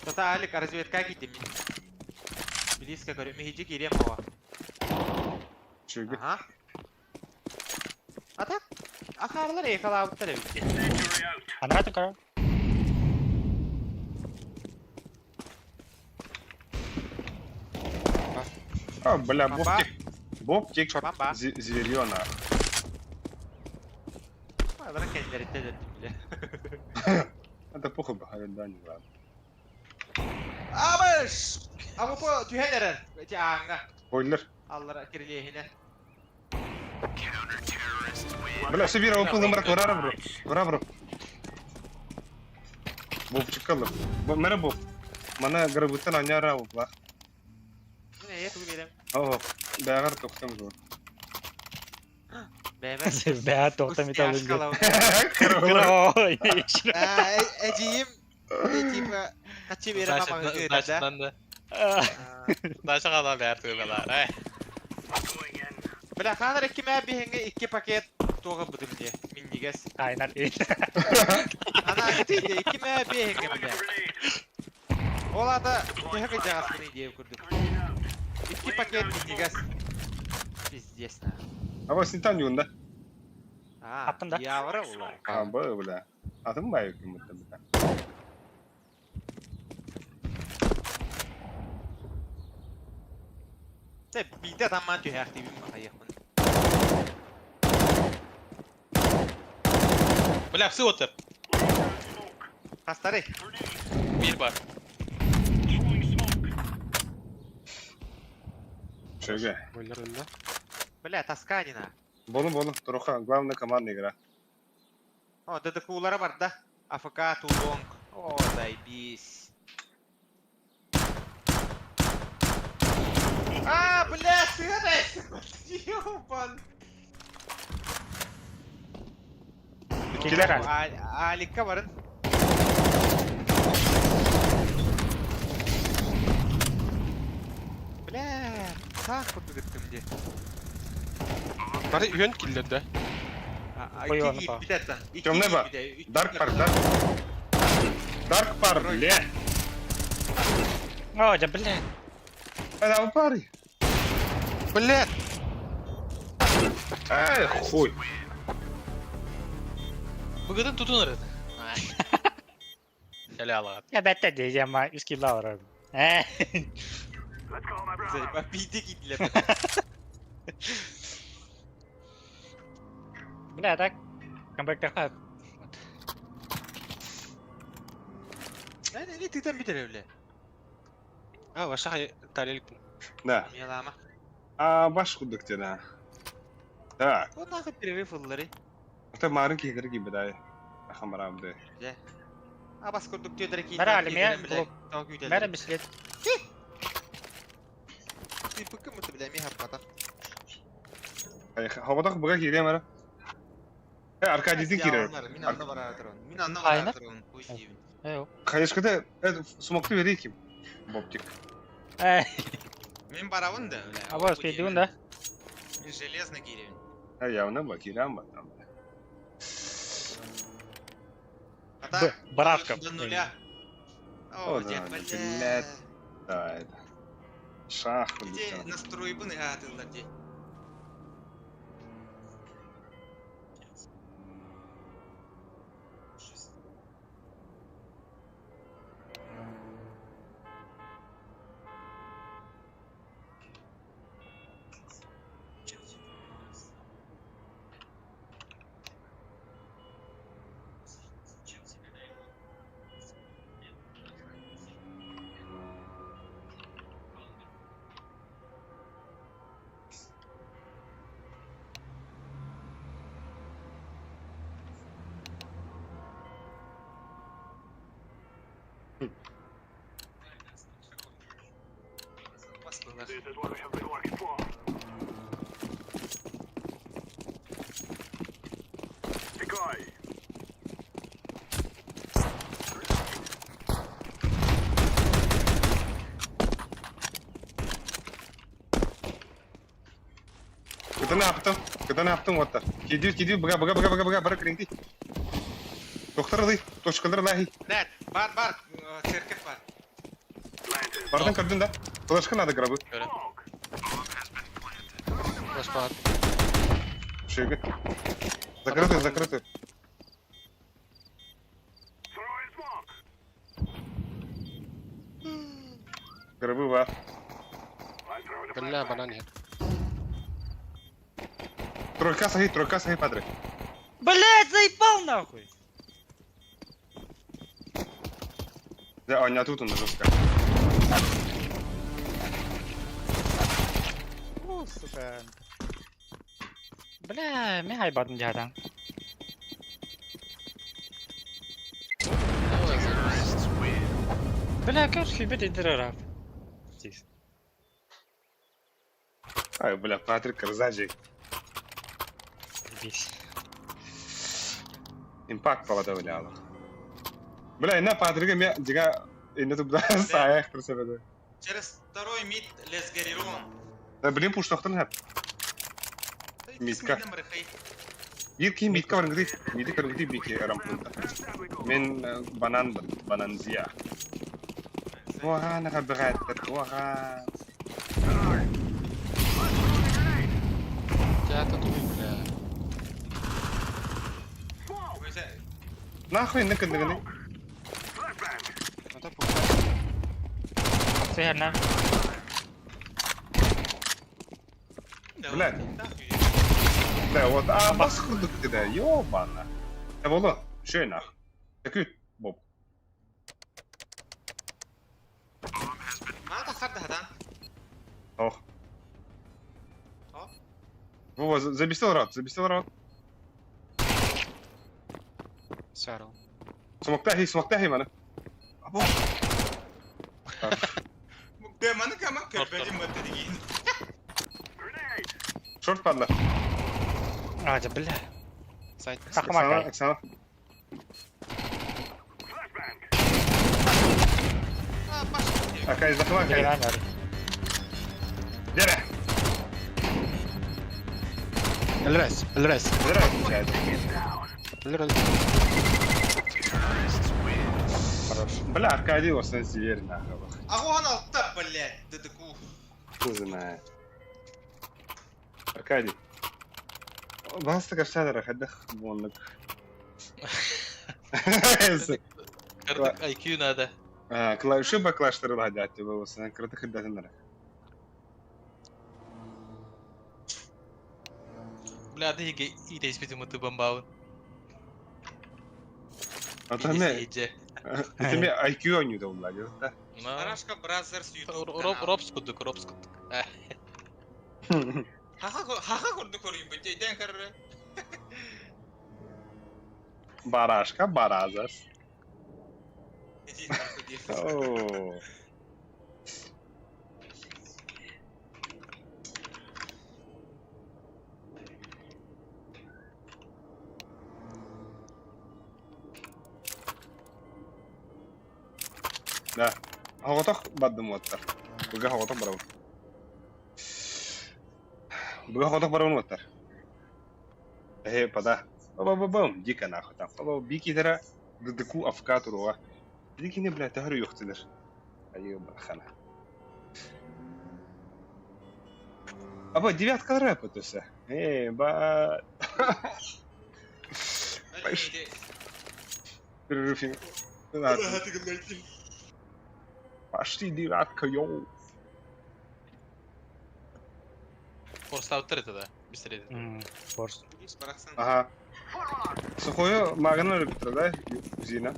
Тата Алик разведка кидим. Близко говорю, мехиджи кирем ова. Чүгү. Ага. А так? Ахарлар экалабыттар эбит. Она такая. А, бля, Бомба. Бобтик. Бобтик. Бомба. Зверьё, нахуй. Алар кендери дедим бля. Это похуй бахарит, да, не ладно. Абыш! Абы по түһәнерен. Эти аңга. Бойлер. Аллара кирилехине. Бля, все бира опыл мрак, ура, бро. Ура, бро. Бобчик калып. Мәрі боб. Мана грабыттан аняра опла. Мен эйе тугу берем. О, бәгәр тоқтым жор. Бэйбэр. Бää тоқта металл. Кровавый. Ой, Эдиим, типа, хачи бере мамаңы да. Значит, Даша қала бәрі төгелар, ай. Бля, ханар икки мә биһиңе икки пакет туға бұдым не, миннигес. Айнар. Ана ити икки мә биһиңе бля. Ол ата төһө жағасын идея көрдүк. Икки пакет миннигес. Пиздец на. А вот синтан юнда. А, Аттым да. Явра ула. А, б, бля. Атын бай ким бутта бля. Те биде таман төһәк дип хайыкмын. Бля, псы отыр. Хастары. Bir бар. Шөге. Бойлар önde. Бля, Тосканина. Болун болун. Туруха, главная командная игра. О, ДДК-улары бар да. АФК, Тулонг. О, заебись. А, бля, сыграй! Ёбан. Килер. Аликка барын. Бля, сақ курдук де. Бары үйен киллер да. Ой, аны па. Темный ба? Дарк парк, да? Дарк пар, бля. О, да бля. Это пари. Блядь! Эй, хуй. Бүгін tutun Хәле алаған. Я бәтті дейдем, ма үс килла барам. Э. Биде кидлер. Бля, так. Камбэк тахта. Не, не, ты там битер бля. А, ваша тарелка. Да. Мелама. А, баш худык те, да. Так. О, нахуй перерыв ыллары. Это марын кейдер гибе, да. Ахамарам, да. А бас курдук тедер ки. Бәрі әлі мен Бәрі бислет. Ты пыкым это, бля, меха пата. Хабатак буга кире мара. Э, Аркадийдин кире. Мин анна бара турон. Мин анна Айна? бара турон. Хуй деймин. Э. Хаешкада смокты берей ким. Бобтик. Э, Мин барабын да, бля. а вот спейдун да. Мин железно киребин. А явно ба кирам ба там. А Б, барашка. До нуля. О, О, дед, да, бля. блядь. Да, это. Шах, Где настрой бы а ты где? Кытаны аптым оттар. Кидир, кидир, бага, бага, бага, бага, бага, бара кринти. Доктор лый, точкалар лахи. Нет, бар, бар, церковь бар. Бардан көрдүн да. Флешка надо гробы. Флеш бар. Шеге. Закрытый, закрытый. Гробы бар. Бля, банан нет. Тройка сахи, падре. Блять, заебал нахуй. Да, а не тут он жестко. О, сука. Бля, мен айбадым жадан. Бля, как хибет идирарап. Здесь. Ай, бля, Патрик Карзаджи. Заебись. Импакт баҕата билялах. Бля, инна Патрика ме дига инна тупда саях присебеде. Через второй мид Лесгарирон. Да блин пуштохтан хап. Мидка. Биир киһи мидка барынгыты, миди көрүнгүтүй бики рампунта. Мен банан бананзия. Уаганаға бігаттыр, уаға. Театр туй, бля. Нахуй инна кындыгыны? Это пускай. Сыһарна. Блядь. Бля, вот, а бас курдук да, ёбана. Э, боло, шөй нах. Такүй, боб. Мана тахар даһадан. Ох. О. Вова, забесил рот, забесил рот. Сарал. Смоктахи, смоктахи мана. Або. Маны кама көрбөдүм маттадигин. Шорт падла. А, да бля. Сайт. Сахама Оксана, кай. Оксана. Акай, захват, Акай. Деревянный. Дере. Элрес, Элрес, Дере, отвечает. Элрес. Хорош. Бля, Аркадий осан зверь, нахуй. Агон алта, блядь, дедеку. Хуй знает. Аркадий. Бастык ашадыр, хадах бонлык. Кырдык IQ надо. Клавиши баклаштыры хадат, болсын, кырдык хадатыныр. Бля, дыги идейс битим ты бомбаун. Атаме, атаме IQ ойнуйду булар, да? Арашка Brothers YouTube. Роб роб скудук, роб скудук. Хаха курдук көрүм бит, ден карры. Барашка, баразас. О. Да. Хоҕотох бардым уоттар. Быга хоҕотох барабын. Быга хоҕотох барабын уоттар. Эхе, пада. Ба-ба-ба-бам, дико нахуй там. Ба-ба, бики тара дыдыку афка туруга. Дикини, бля, тахры юхтылар. Айы, хана. Аба, девятка рэп это все. Эй, ба... Перерыв. Пошли девятка, йоу. Форстауттер это да, быстрее. Форс. Ага. Сухую магноль да, Зина?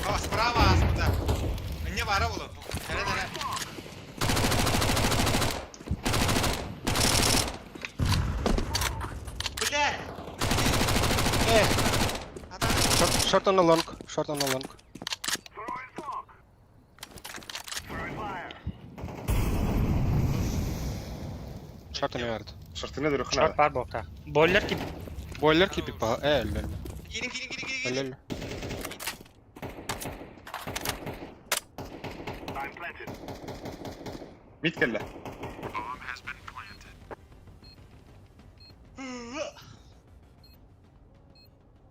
О, справа, аспыта. Мне вара было. Бля! Short, short on the long, short on the long. Short on the yard. Шортына дөрөхнө. Шорт бар бокта. Бойлер кип. Бойлер кипи па, э, лел. Кирин, кирин, кирин, кирин. Лел. Мит келле.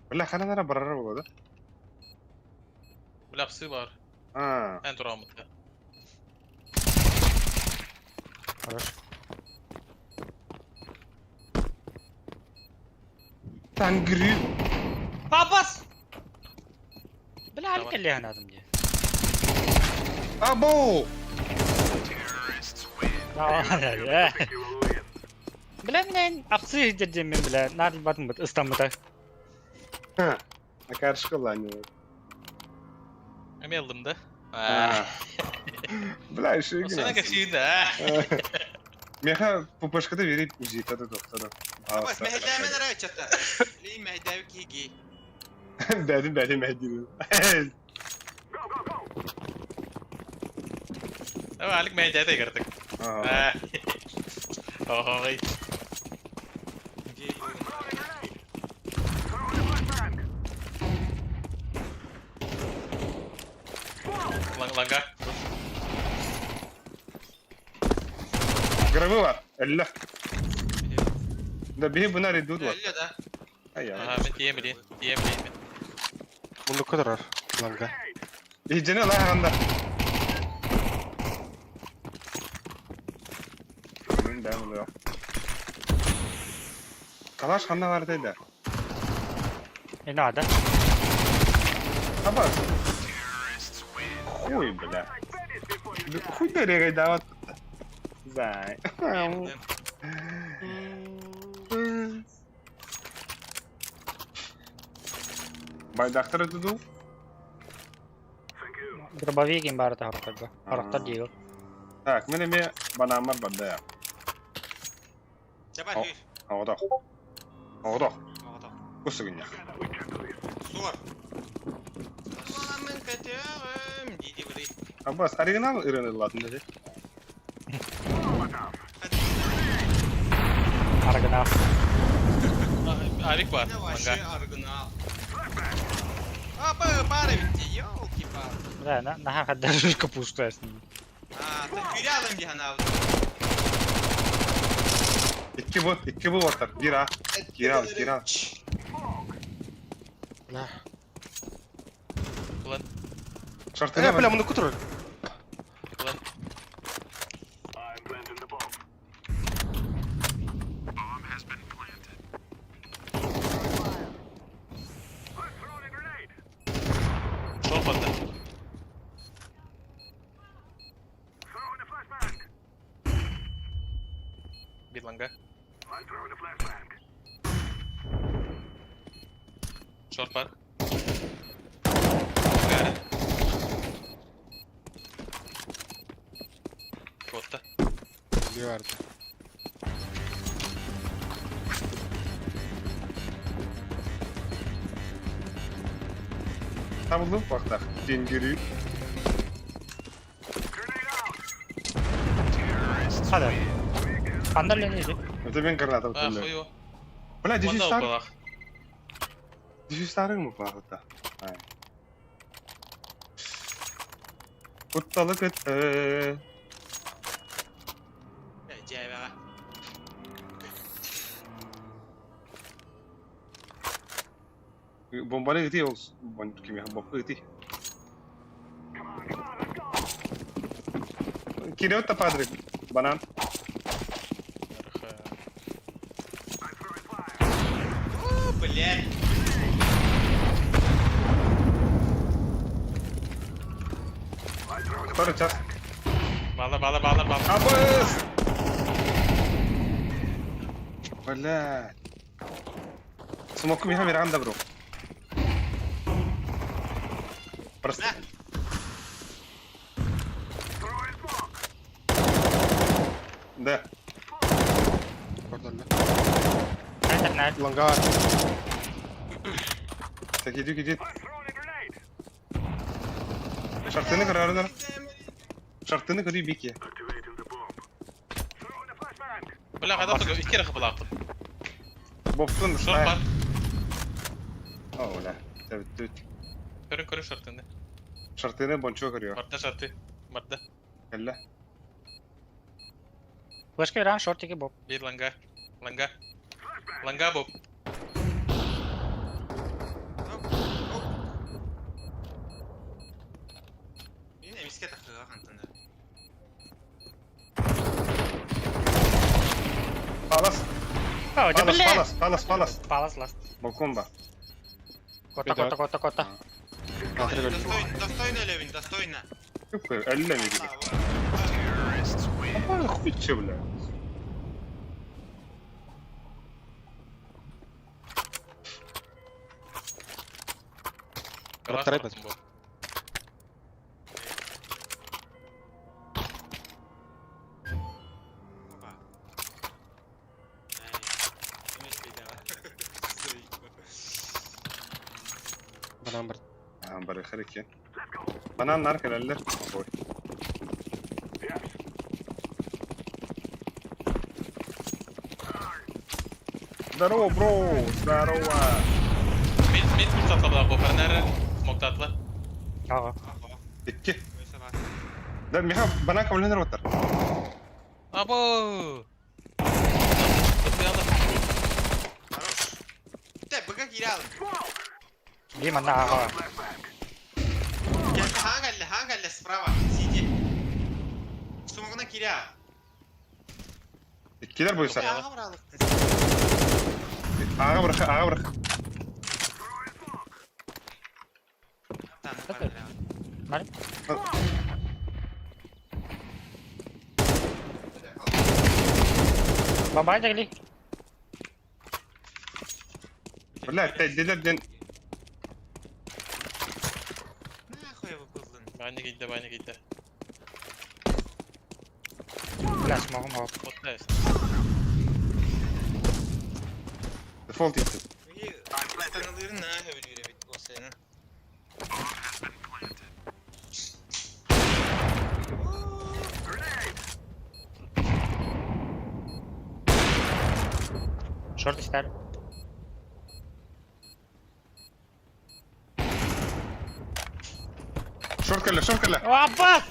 Бля, хананара барара болады. Бля, псы бар. А, Эн турамытка. Хорош. Тангрю. Абас! Бля, алик эле анадым де. Або! Бля, мен апсы дедем мен, бля, нар батын бит ыстамыта. А каршы лани. Эме алдым да. Бля, еще Сена как всегда. Меха пупышкада верит узита да доктора. Бас, мехдәмен рәчәтә. Ли мехдәв киги. Бэйэтин бэйэтин мэһэйдиир. Давай, Алик мэһэйдээтэ игртык. Аа. Ой. Ланга. Гробы бар. Элле. Да биһи буна редут бар. Элле да. Ай Ага, мен тием билин. Тием билин. Мундукка турар. Ланга. Иһдьэни ылаа ханда. Мен бэм ылыа. Калаш ханна бар дейді. Не надо. Абас. Хуй, бля. Хуй дөрегей дават. Зай. Байдактар эту Дробовик им бары тахаттарга. Харахтар диего. Так, мен эме банамар барда я. Чабар О. хүйр. Оғдох. Оғдох. Оғдох. Кусыгыня. Суор. Суоламын көтөҕүм, диди быдый. Абас, оригинал ырыны латын деді. Аргана. Авик бар. Это вообще Ланга. оригинал. А, пара ведь, ёлки-палки. Да, на на хаддержка пустая с ним. А, ты хүйрялым дихан Икки бу, икки бу оттар. Бир а. Кир ал, кир ал. Бля. План. Шартыны Э, бля, мундукка турар. План. Шел подда. Бит ланга. Шорт бар. Гара. Котта. Бля, Табылды бақтақ. Денгірі. Хада. Хандар лени иди. Это мен граната А, ұтылды. хуё. Бля, дефис Онда тар. упалах. Дефис тарың mı бағыта? Ай. Кутталы көтті. Жайбаға. Бомбаны ыти ол. Кеме бомба ыти. Кирилл падрик. Банан. О, блядь. Второй час. Бала, бала, бала, бала. Абыс! Бля. Смоку миха Миранда, бро. Просто. Да. Көрдөллө. Интернет. Ланга бар. Так, иди, иди. Шартыны көрөрдөр. Шартыны көрүй бики. Бля, қайда тұр? Икки рахы бұлақтым. Боптун Шорт бар. О, бля. Төт. Көрін, көрін шортынды. Шартыны бончо көрüyor. Барда шарты. Барда. Кэллэ. Флешка иран шортики боб. Бир ланга. Ланга. Ланга боп. Мен эмиске тақыға қантында. Палас. О, да Палас, бля. палас, палас, палас. Палас ласт. Балкон бар. Кота, кота, кота, кота. Достойно, достойно, Левин, достойно. Күп әллә ни кирәк. Апа, хуй че, бля. Второй бат. Опа. Ай, эмес бейді. Банан бар. Аа, барыхар икки. Банан нар кэлэллэр. Ой. Здорово, бро! Здорово! Мид мид пуштатла бу фернер смоктатла. Ага. Икки. Да, миха банан кавленер оттар. Або! Хорош. Те, быга киирэ Биир манна аҕа. Кэллэ, хаан кэллэ, хаан кэллэ, справа, сиди. Сумугунан киирэ Иккилэр буйса. Ааҕа быраалыкты. Ааҕа бырах, ааҕа бырах. Бабай дэгли. Бля, тэйдилэр диэн Нахуй его кызлын. Баня киирдэ, баня киирдэ. Бля, смогу мог. Оттай. дефолт иттим. Станалырын на хөбүлүүр эбит осайын. Шорт истер. Шорт кэллэ, шорт кэллэ. Апа!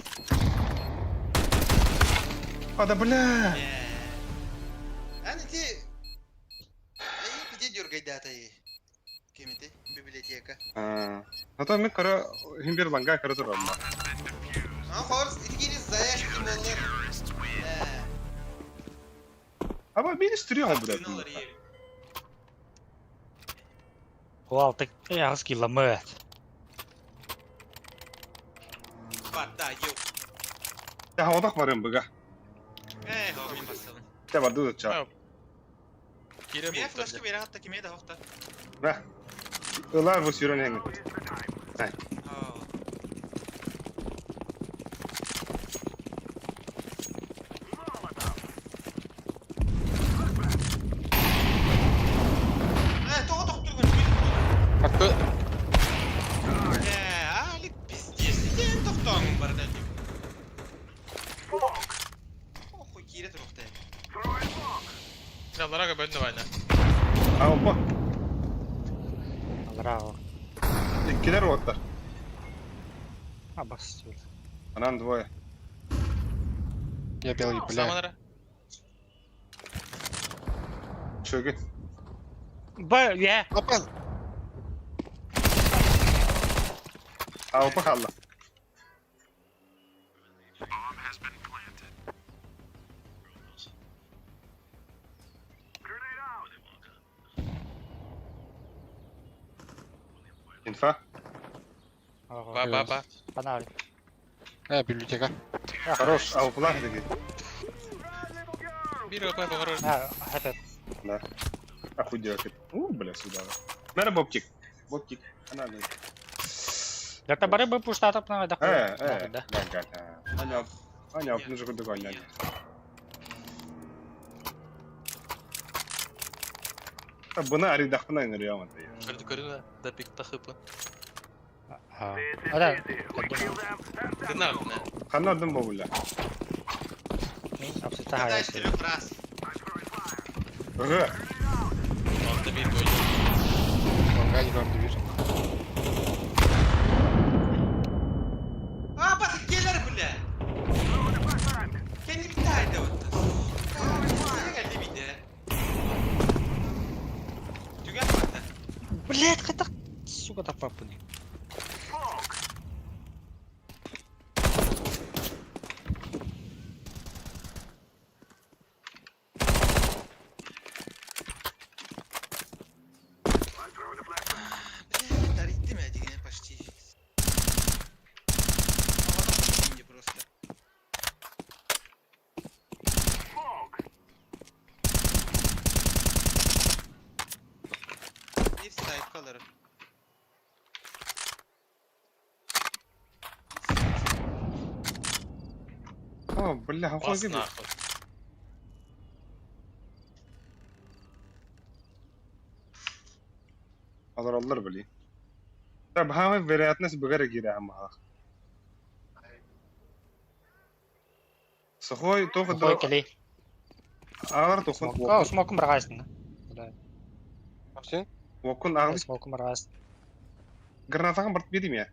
А, да бля! Аны ти Ай, где дергайдатай? Кемите, библиотека. А, а то мен кара химбир ланга кара турам. А хорс, итигини заяш ким боллар. Аба били стрём, блядь. Ол алты ағыз километр. Бар, да, ю. Я одах барым быга. Эй, хомин басылын. Те барды да ча. Киирэ Мен буолта. флешка бере хатта киме да хохта. Да. Ылар бу сюрен хеңе. Э, тоғы тоқ тұргын. Атты. Э, али пиздец. Сен тоқтоңын бар да. Охуй, кире тұрықты. Жалларага бөлдө баня. А, опа. Алра Иккилер оттар. Абас. Анан двое. Я белый, бля. Саманара. Чөге. Б, я. Опа! А, опа халла. Инфа. Ба ба ба. Панали. Э, библиотека. Хорош, а опа деги. Бир опа хорош. А, это. Да. Охуеть. У, бля, сюда. Мера бобтик. Бобтик. Она, да. Это бары бы пуштатып на да. Э, э, Да. да, да, да. Аня, Аня, ну же куда гоня. Буна ари дахпына инер ямата. Көрдү көрдү да пик тахыпы. А, да. Тына не. Ханна дым бабуля. Мин абсолютно Дай хая. четырех раз. Г. Алты бир бойду. Ланга не вам дверь. А, басы келер, бля. Kendi bir tane de вот. Geldi bir de. Түгел барды. Блять, хотя сука да папы. Бля, даритти ми дигән почти. Şimdi просто. Bir sahip kalırım. О, бля, Бас охуеть. нахуй. Алар алар били. Баһаамай вероятность быгар киирэ аммаһах. Сухой туох Сухой кэлий. Аҕалар тухун. Смокка, смокум бырҕаайсына. Син? Уоккун аҕал. Смокум бырҕаайсын. Гранатаҕын барт биэрим я.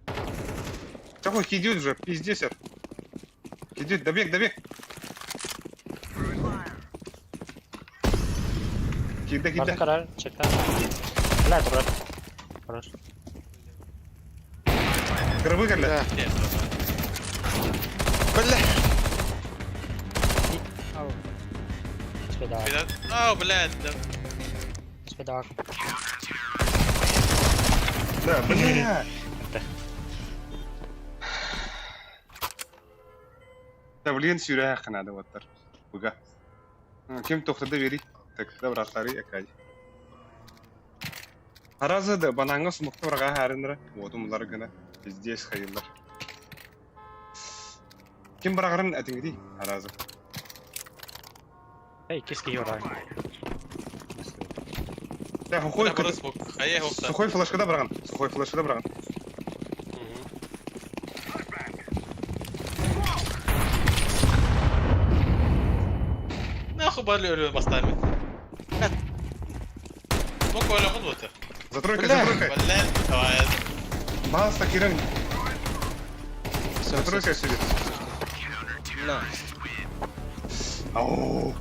Чаху кидет уже, пиздец. Кидет, добег, добег. Киирдэ, киирдэ. Барды карар, чекта. Бля, турар. Хорош. Гробы кэллэ. Бля! Спидак. Ау, блядь, да. Спидак. Да, бля. Да, блин, сүүрэ ханада оттар. Буга. Ким тохтода бери. Так, да браттары акай. Харазы да банаңа сумукта барга харынра. Уотум гына. Пиздец хайыллар. Ким барагарын этиңди харазы. Эй, киски юрай. Да, хухой Сухой флешкада барган. Сухой флешкада барган. Нахуй бали өлө бастаймын. Смок өлө кыл өтө. За тройкой, за тройкой. Блядь, давай. Балста кирен. За тройкой сидит. На. Ау.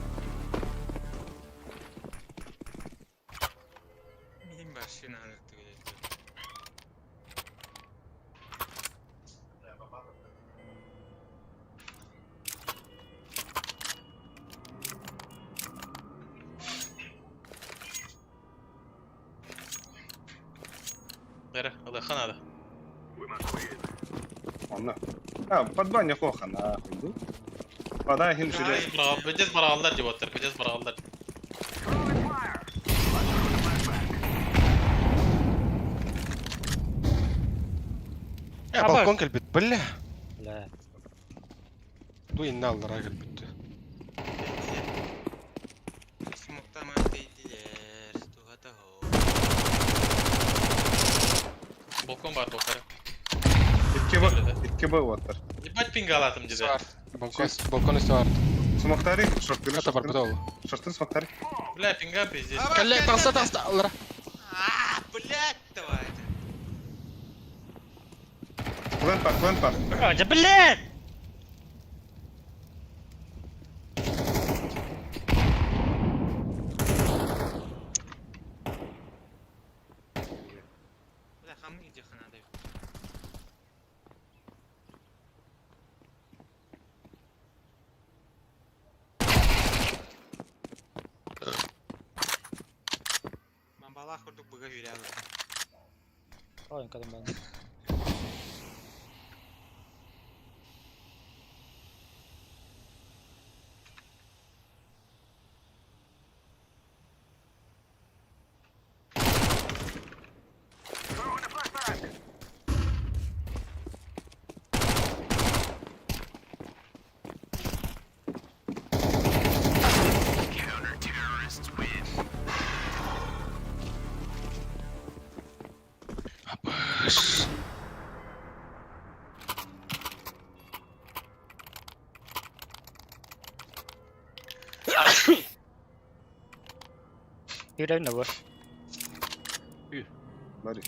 Мин машина Бere, алахан ада. Онно. А, подбаня хоха нахуй, ду. Подай хин сюда. Бедес баралдар деп отыр, бедес баралдар. Я балкон кэлбит, бля. Бля. Ду инна аллара кэлбит. Балкон бар балкары. Икки б, икки б оттар. Ебать пинг алатым деди. Балкон, балкон üstü var. Смоктари, шортыны, Это бар бит Шортын смоктари. Бля, пинга пиздец. Кэлле, таста, таста, аллара. А, блядь, давай. Плент бар, плент бар. А, да блядь! Бля, хамны иди ханада. Мамбалах курдук быга жүрәбе. Ой, когда мен. Yürüyün bu. Бari.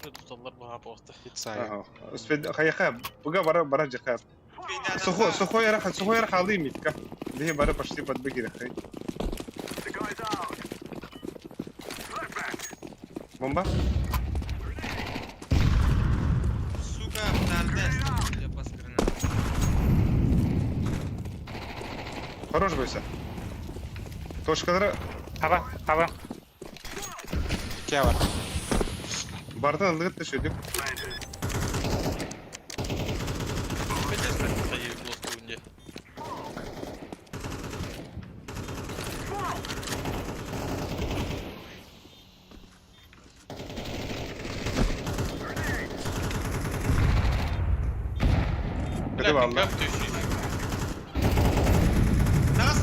Tutалар баха бохты. Ага. Успед хайха, буга бара бара жаха. Сухой, сухой рах, сухой рах алды митка. Бе бара почти подбеги рахай. Бомба? Сука, птарды. Я пас гранату. Хорош бойся. Точкалары Хаба, хаба. Икки var. бардан алыгыт төшөдүк. Бедес хайы блоску үнде. Көтүп алды. Бля, пинга түшүй. Нас!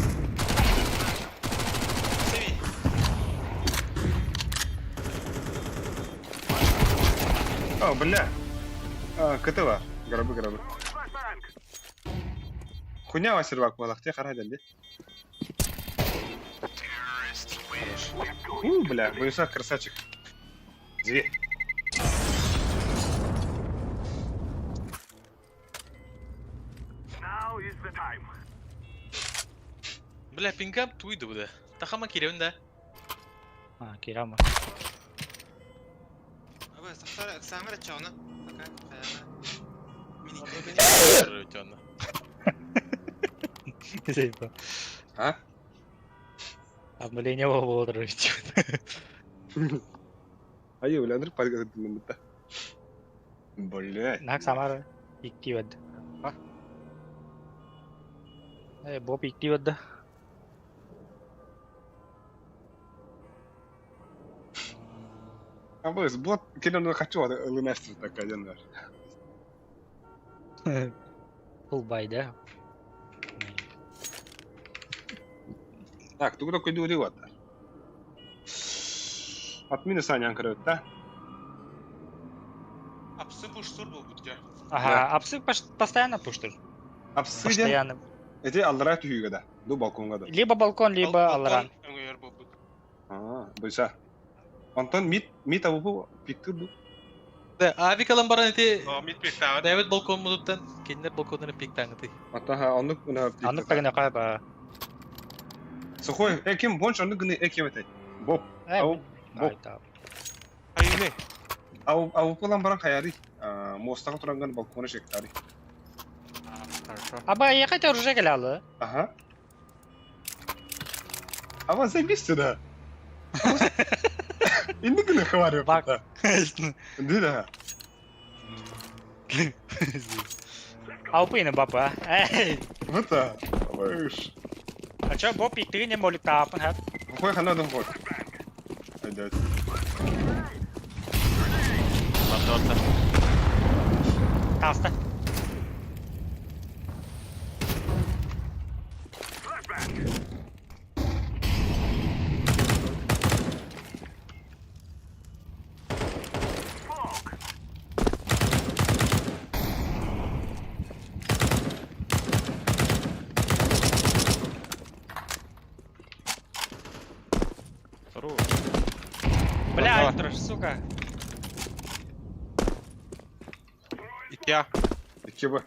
Семи. О, бля. А, КТ бар. Гробы, гробы. Хуйня васервак буолахте хара дэнди. Хорош. У, бля, Боюсак красавчик. Две. Бля, пингам туйду буда. Тахама киребин да. А, кирама. Абы, сахтар, самыр чауна. Пока, хаяна. Мини. Заебал. А? Обнуление было Айы, бля, Андрей падгадыр Блядь. Нак самар икки бад. А? Э, Боб икки бад. А быс, блот, келен хочу лынастер такая, ден Full buy да. Так, тугу такой дури вот. Отмины Саня анкарают, да? Апсы пуш тур был будь Ага, апсы постоянно пуштыр. Апсыден, Постоянно. эти аллара түйіге да, ду балконға да. Либо балкон, либо алран. А, бойса. Антон мит, мит абу пиктыр бу. Да, авик алан баран эти Мид пиктават. Давид балкон мудуттан, киндер балконнан пиктаңыты. Антон ха, онны гына Аннык тагына кайба. Сухой, э ким бонч онны гына э кем этэй. Боб. Э, Ау, Боб. Айны. Ау, ау пулан баран хаяри. Мостага туранган балкона шектари. Хорошо. Аба ехать оружие келалы. Ага. А заебись сюда. Инни гына хварю. Бак. Да. Аупыны баба. Эй. Вот так. Выш. А чё, Боб икки не молик тапын хат. Хой хана дым хой. Пойдет. Ладно, Таста. Бля, Альтруш, сука. Икеа. Икки б.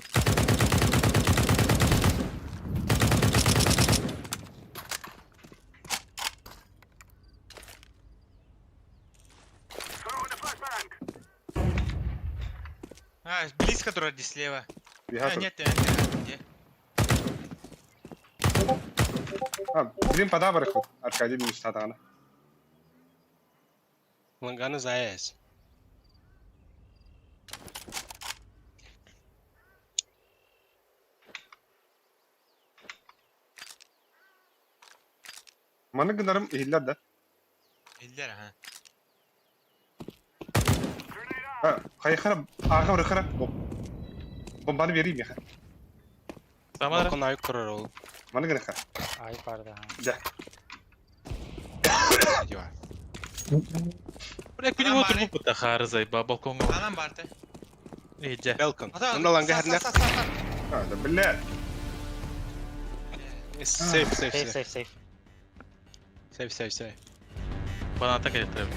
А, близко вроде слева. А, Бихатыр. нет, нет, нет, где? А, блин, подабр их. Аркадий минус татана. Ланганы заэс. Маны гынарым ихиллер да. Иллер, ага. А, хайхара, ага, рыхара. Боб. Бомбаны берейм яха. Самара. Балкон айык турар ол. Маны гыныха. Ай, парда. Да. Дива. Бля, күнү отур бу тахары зайба балконга. Анам барты. Эже. Белкон. Ата, Онда ланга са, хәрнә. са, са, са. А, да, блядь. Сейф, сейф, Сейф, сейф. сейф, сейф. Сейф, сейф, сейф. Баната келтире.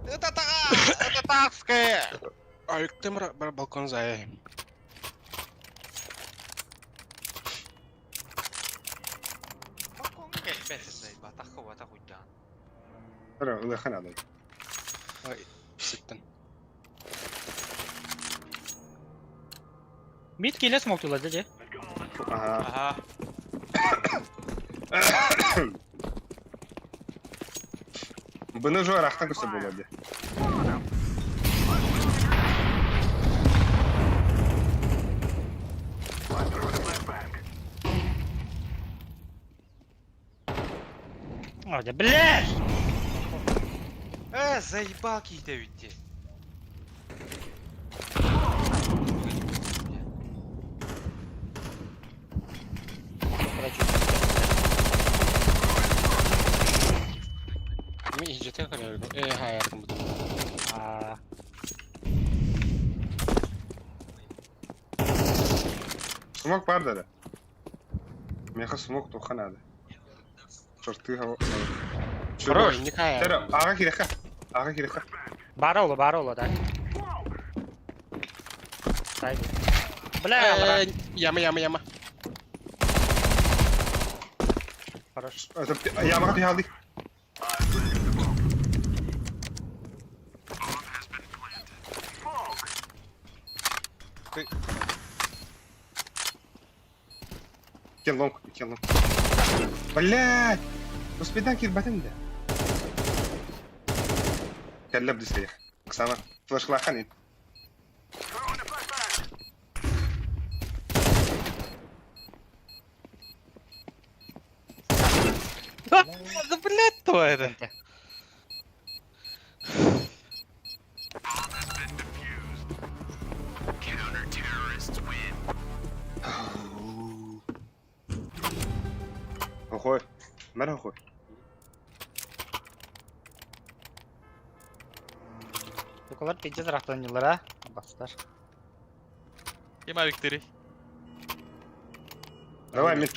Это тага! Это тагская! Айык темір бар балкон зае. Балкон келбес, батахы батах уйдан. Ыры, ылыхан адай. Ситтен. Мид келе смок тула, деді. Ага. Ага. Бұны жо арақтан көрсе болады. А, да, блядь! Э, заебал какие-то ведь. Короче. Мин иһдьэтэ кэлэргин, э хаайаргын бутум. Аа. Смок бар да. Меха смок туха надо. Черты хава. Хорош, не хаайар. Ага киреха. Ага киреха. Бара ола, бара ола, да. Дай. Бля, Яма, яма, яма. Хорош. Ямаға тиһалды. Кен лонг, кен лонг. Блядь! Успедан кирбатын да. Кәлләп дисәйх. Ксама, флешлахан ит. Да, блядь, тварь! Охой. Мэр охой. Yukarılar peyce taraftan yıllara. Baslar. Кем авиктери? Давай, мид.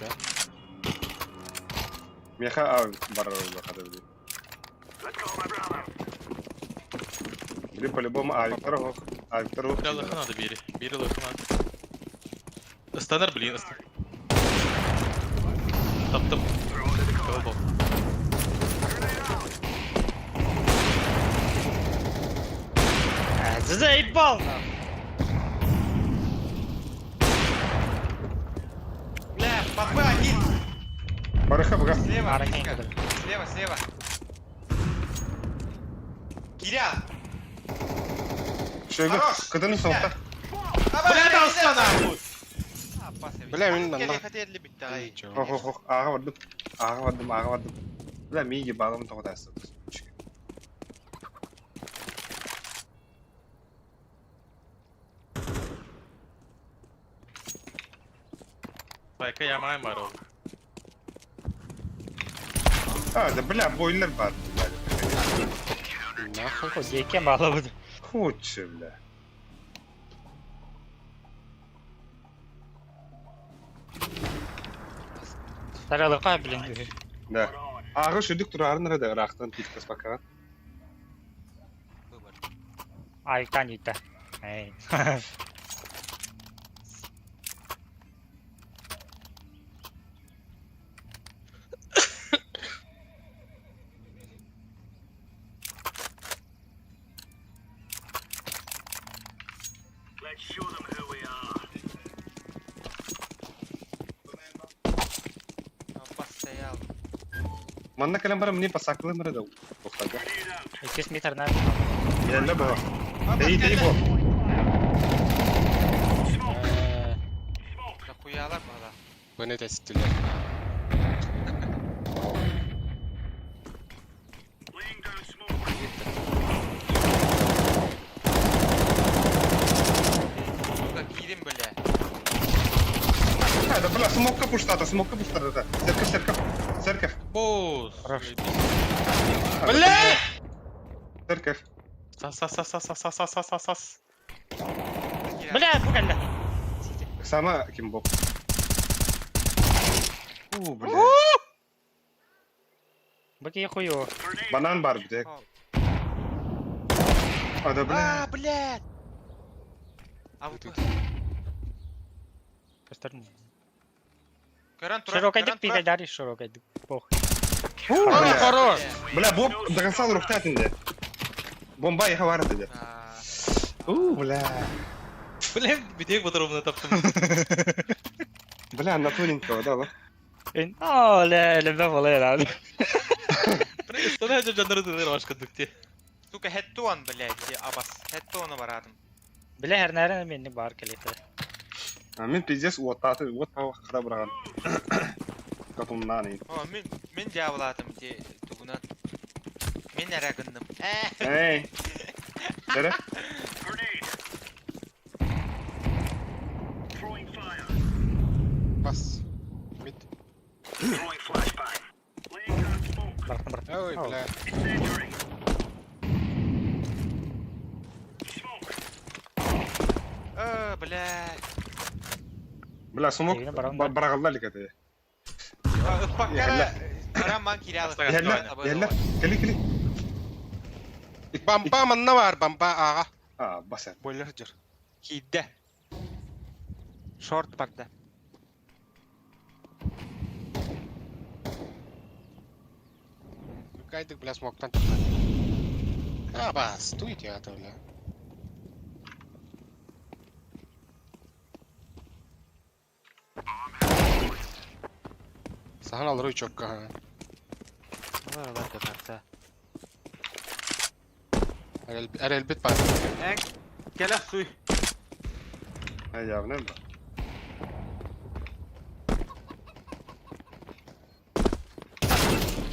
Меха ав барар хата били. Били по-любому авиктор ох. Авиктор ох. Бля, лыха надо бери. Бери лыха надо. Стандар, блин, Топ-топ. Колбол. Заебал! Бля, ПП один. Барыха буга. Слева, слева, слева. Киря! Шöyle Хорош! кыдын соқта. Бля, дал нахуй! Бля, мин манна. Ох, ох, ох. Ага бардым. Ага бардым, ага бардым. Бля, ми ебалым тоғытасы. Байка ямайм бар ол. А, да бля, бойлер бар. Нахуй. Зеке bağlı Хуче, бля. Саралыка, блин. Да. Ага шүдүк турарын да рахтан пиккас бакаган. Айктан итті. Эй. Постоял. Манна кэлэн баран мне пасаклы мыры да тухтага. 200 метр на. Елле бу. Дей дей бу. Нахуялар бала. Бұны тестілер. Сука, кирим, бля. А, да бля, смокка пуштата, смокка пуштата. Церковь, церковь, церковь. Босс! Хорош. Бля! Церковь. Сас, сас, сас, сас, сас, сас, сас, сас, сас. Бля, бугалла. Сама ким бо. У, бля. Баки хую. Банан бар бде. А, да бля. А, блядь! А вот Көрөн турар. Широкой дык пигадари, широкой дык. Похуй. Бля. Хорош! Бля, бомб до конца рухтатинде. Бомба еха бар деди. У, бля. Бля, битек подробно таптым. Бля, на тоненького, да, да. О, ле, ле, бе, ле, Sana canları dönер başka дыкте. Сука, хеттуан, блядь, абас. Хеттуаны барадым. Бля, хернәрен мен бар келете. А мен пиздец уоттаты, уот тава қара бұраған. Катумнан. О, мен мен дьяволатым те тугунан. Мен әрәгіннім. Эй. Дәрі? Бас. Мид. Барахтан барахтан. Ой, бля. Э, бля. Бля, смок Эйигин баран да. барагалла илик этэ. Ыппакка баран киирэ Иһэллэр, иһэллэр. Кэли, кэли. Бампа манна бар, бампа ааҕа. А, баса. Бойлер сылдьар. Киирдэ. Шорт барда. Кайдык, бля, смоктан тахсан. А, бас, туйте, а то, бля. Сахан алыры чокка, ха. Олар олар до конца. Эрэлбит бар. Эн кэлэ суй. А, явно ба.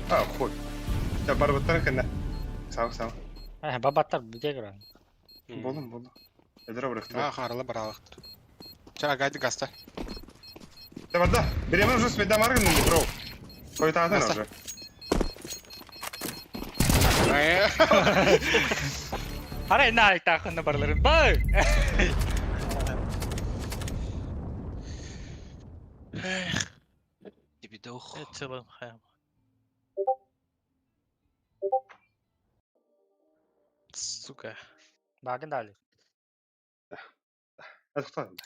А, хуй. Я барбаттар кэннэ. Сау, сау. Э, бабаттар бүтэ көрөн. Болум, болум. Эдер бырахтар. А, харалы баралықтыр. Чара гайды гаста. Да барда. Беремен уже спайда маргын бро. Қойтаатын Гаста. уже. Арай на тахына барларын. Бай! Дебидох. Целым хайм. Сука. Багын дали. Тоқтадым.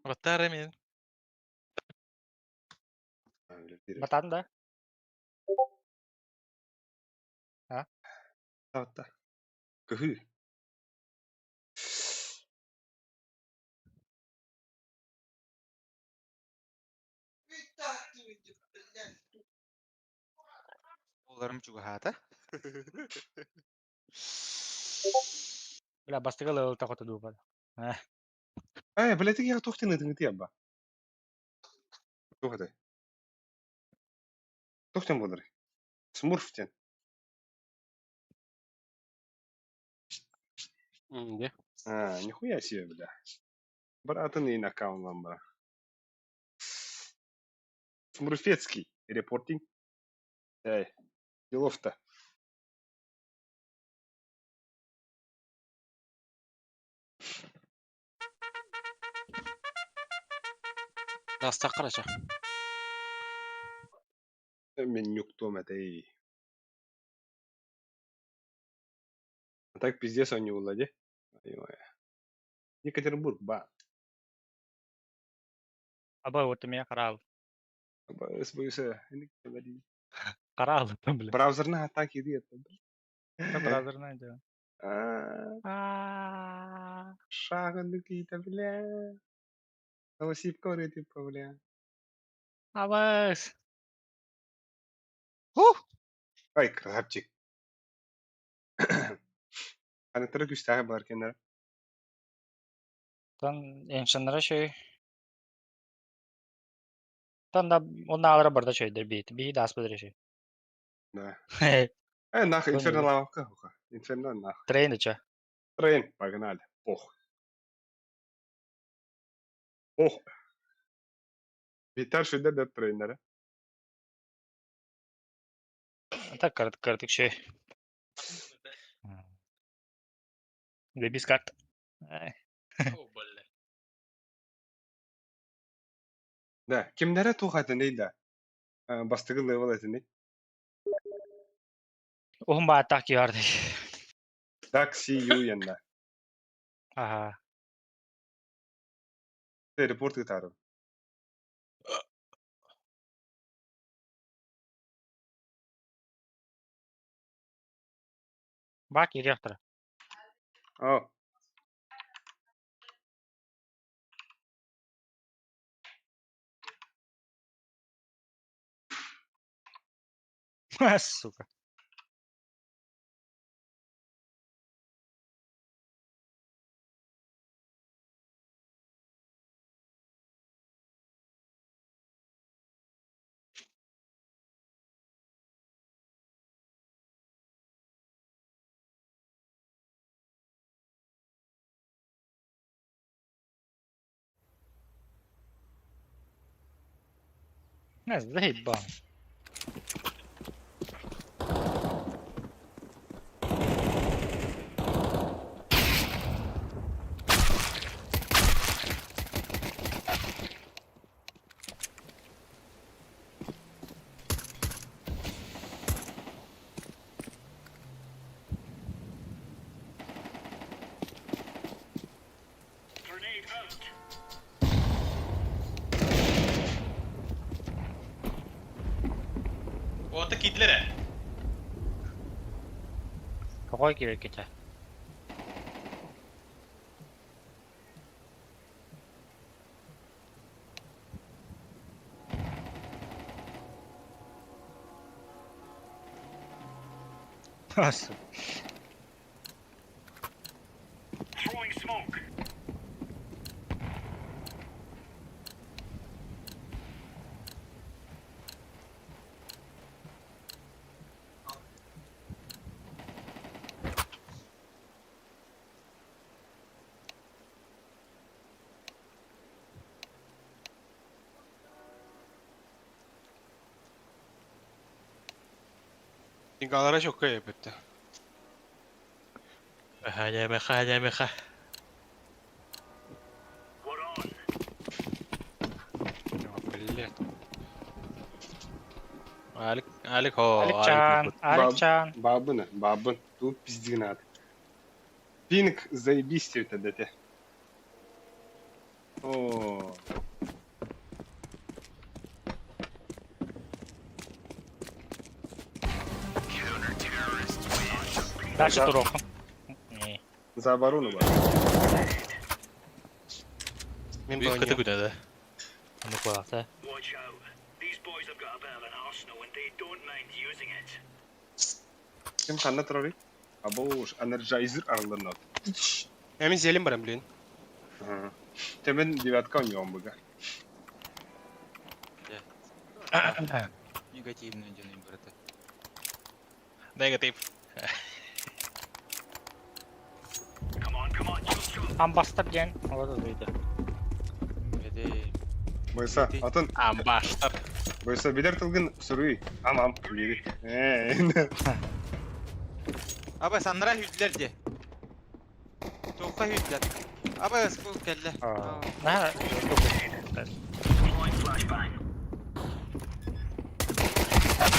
Ватара мен. Батадын да? Таатта. Көһүү. Оларым чугаһаата. Бля, бастыгы лыл тахота дуупа. Э, блядь, я тохтин это не тиаба. Тух это. Тохтин болар. Смурфтен. Де? А, нихуя себе, бля. Брат, и аккаунт вам, бра. Смурфецкий. Репортинг. Эй, делов-то. Гаста қараша. Мен нюктом это и. А так пиздец они улади. Екатеринбург, ба. Аба вот меня карал. СБС. Карал там, бля. Браузерная атаки иди это. Браузерная дело. А, А. Шага какие-то, бля. Новосиб типа, бля. Абас. Ай, красавчик. Анықтары күстәғі бар кенер. Тан эншаннара шөй. Тан да онна алара барда шөйдер бит. Би дас бедер шөй. Да. Э, нах, инферно лавка. Инферно нах. Трейн ча. Трейн, погнали. Пох. Ох. Витар шөйдер да трейнера. Так карт картык шөй. Бебис карт. О, бля. Да, кимнере туғатын да. Бастығы левел этини. Ухум ба атак ярды. Так, see you янна. Ага. Репорт гитару. Бак директор. О, Сука. Не, заебал. Ота киирдилэр ээ. Какой киирбитэ? Ингалара чокка ебетте. Ханя меха, ханя меха. Блять. Алик, Алик, о, Аликчан, Аликчан. Бабын, бабын. Тут пиздик надо. Пинг заебись это дете. О. Дальше туруоххун. Не. За оборону бар. Мен Büyük katı броню. күнә да. Аны куйакта. Ким ханна турарый? Абош, энерджайзер арылырнат. Я мен зелен барам, блин. Темен девятка у него быга. Негативный дьон брата. Негатив. Амбастар диэн олору дуйда. Эде Бойса, атын Амбаштар. Бойса билер тылгын сүрүй. Амам, бири. Э. Аба саннара hüdüler de. Тоққа hüdüler. Аба скул келле. На.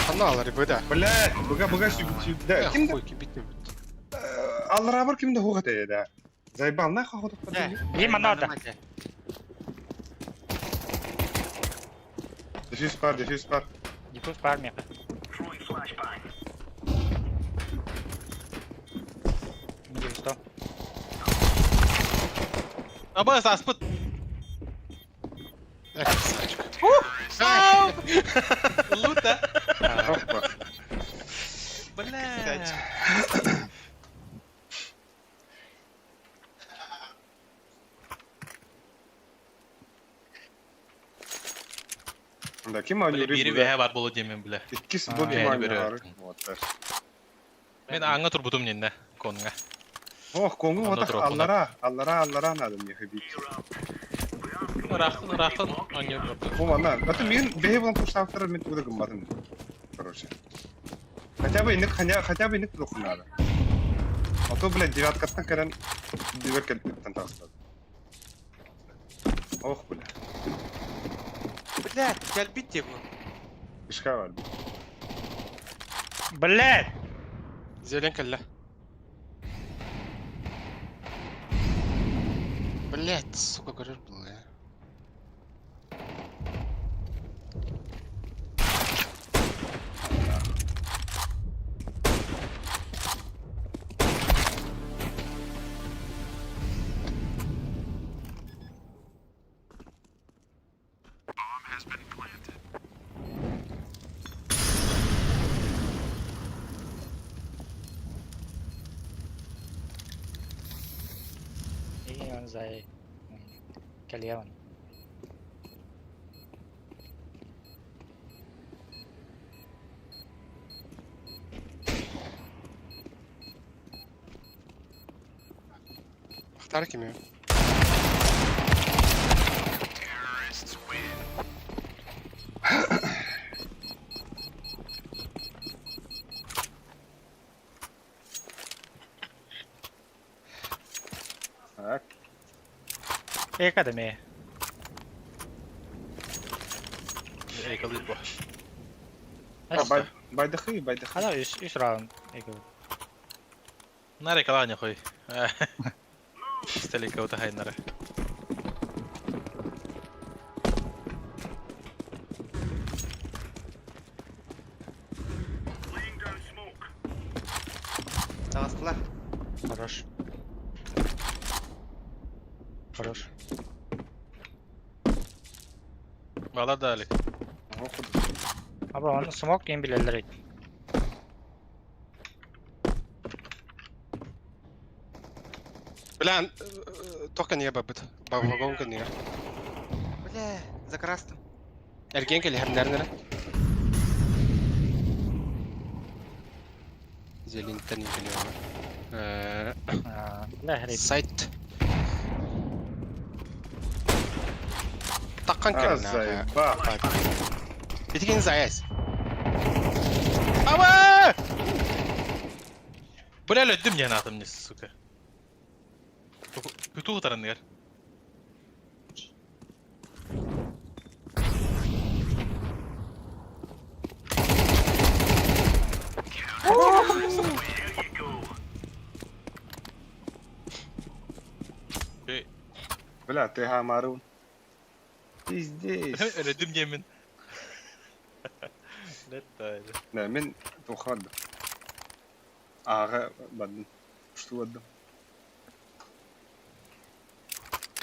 Ханна алар быда. Бля, быга быга сү да. Ким Хуй кибитне бит. Аллара бар кимде хуга те да. Заебал нахуй ходу. Им надо. Дефьюз пар, дефьюз пар. Диффуз бар меха. Что? Аба, аспыт. Красавчик. Лута. Опа. Бля. Да, ким Бля, али бири вэһэ бар болу демен, бля. Иккис А, бу ким бэйэни али көрөр. Вот. Мен аңа турбутум ненне, конга. Ох, коңу Анда отах туруп, аллара, аллара, аллара надо мне хабить. Рахтын, рахтын, аңа турбутум. Бу мана, это мен бэйэ булан пуштаптар мен тугда гымбатын. Короче. Хотя бы иник, хотя бы иник турух надо. А то, блядь, девяткаттан кэлэн дивер кэлбиттен тахсад. Ох, бля. Бля, келбит де бу. Ишка бар. Блядь! Зелен келле. Блять, сука, көрөр был, я. И он за кальян. Ахтар ким я? Так. Экадеми. Эйкалый бу. А, байдахы, байдахы. Хада үс үс раунд. Эка. Нар экаланя хуй. Стелика ута хайнара. Хорош. Хорош. Бала да Алик. Аба оны смок кем билелер эт. Бля, только не бабыт. Вагон не. Бля, за красным. Эрген кели хемнәрнәре. Зелентен кели. Бля, хрен. Сайт. Таккан А, кели. заеба. Битген заяз. Ава! Бля, өлдүм диэн аатым не, сука. Күтүү таранныгар. Бля, ты гамарун. Пиздец. Өлдүм диэммин. Да, мен тухады. Ага, бадын. Что бадын?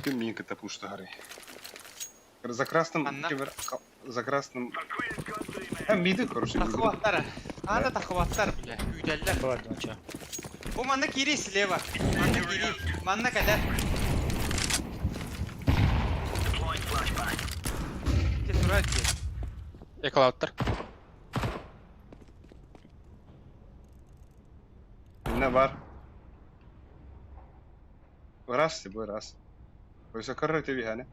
Ты минка тапушта горы. За красным, Анна. за красным. Там миды, короче. Тахваттар. Анда тахваттар, бля. Күйдәлләр. Бывает, ну чё. Бу манна кири слева. Манна кири. Манна кәләр. Те турар ди. Эколауттар. Не бар. Раз тебе, раз. Ой, короче, тебе, не?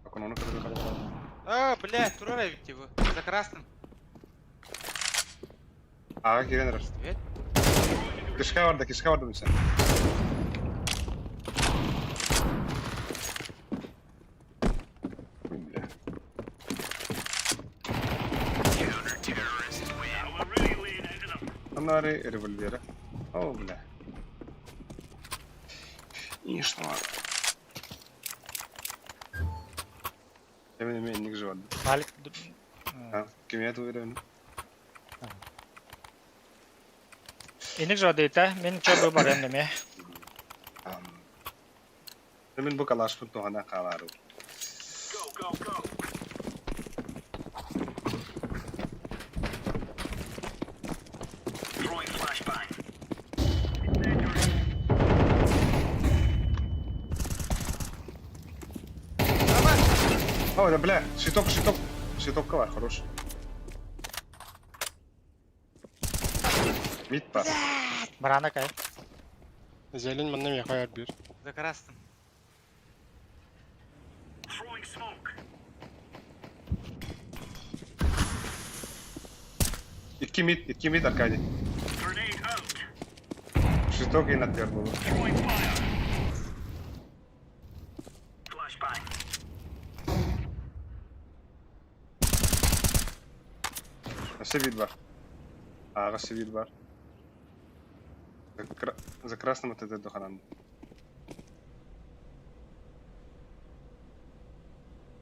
Акон, короче. А, бля, турар бит бу. За красным. Ага, кирен раз. Привет. Кишка барда, кишка барда мисен. Бля. Анари револьвера. О, бля. И что? Мен мен ник жевады. Алик. А, кем я уверен? Иник жады та, мен чё бы барам неме. Мен бу калашпын туһана хаалаару. О, да бля, щиток, щиток. Щиток бар, хорош. Мид бар. Барана кай. Зелень манна мехаяр бир. За красным. Икки мид, Аркадий. Щиток и натер был. Өссө вид бар. Ага, өссө вид бар. За красным вот это духанан.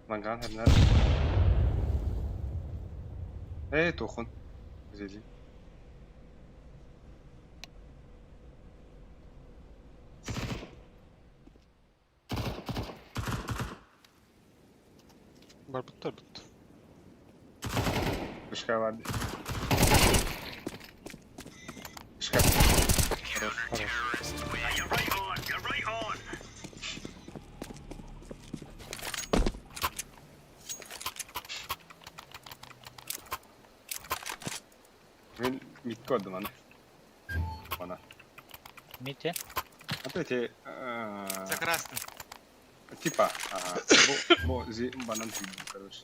Манган хернер. Эй, тухун. Зели. Бар бутта бут. Кышка бар. Кышка. Хорош, хорош. Мен митке отдым аны. Ана. Мите. Опять я... За красным. Типа, ага. Бо, бо, зи, банан короче.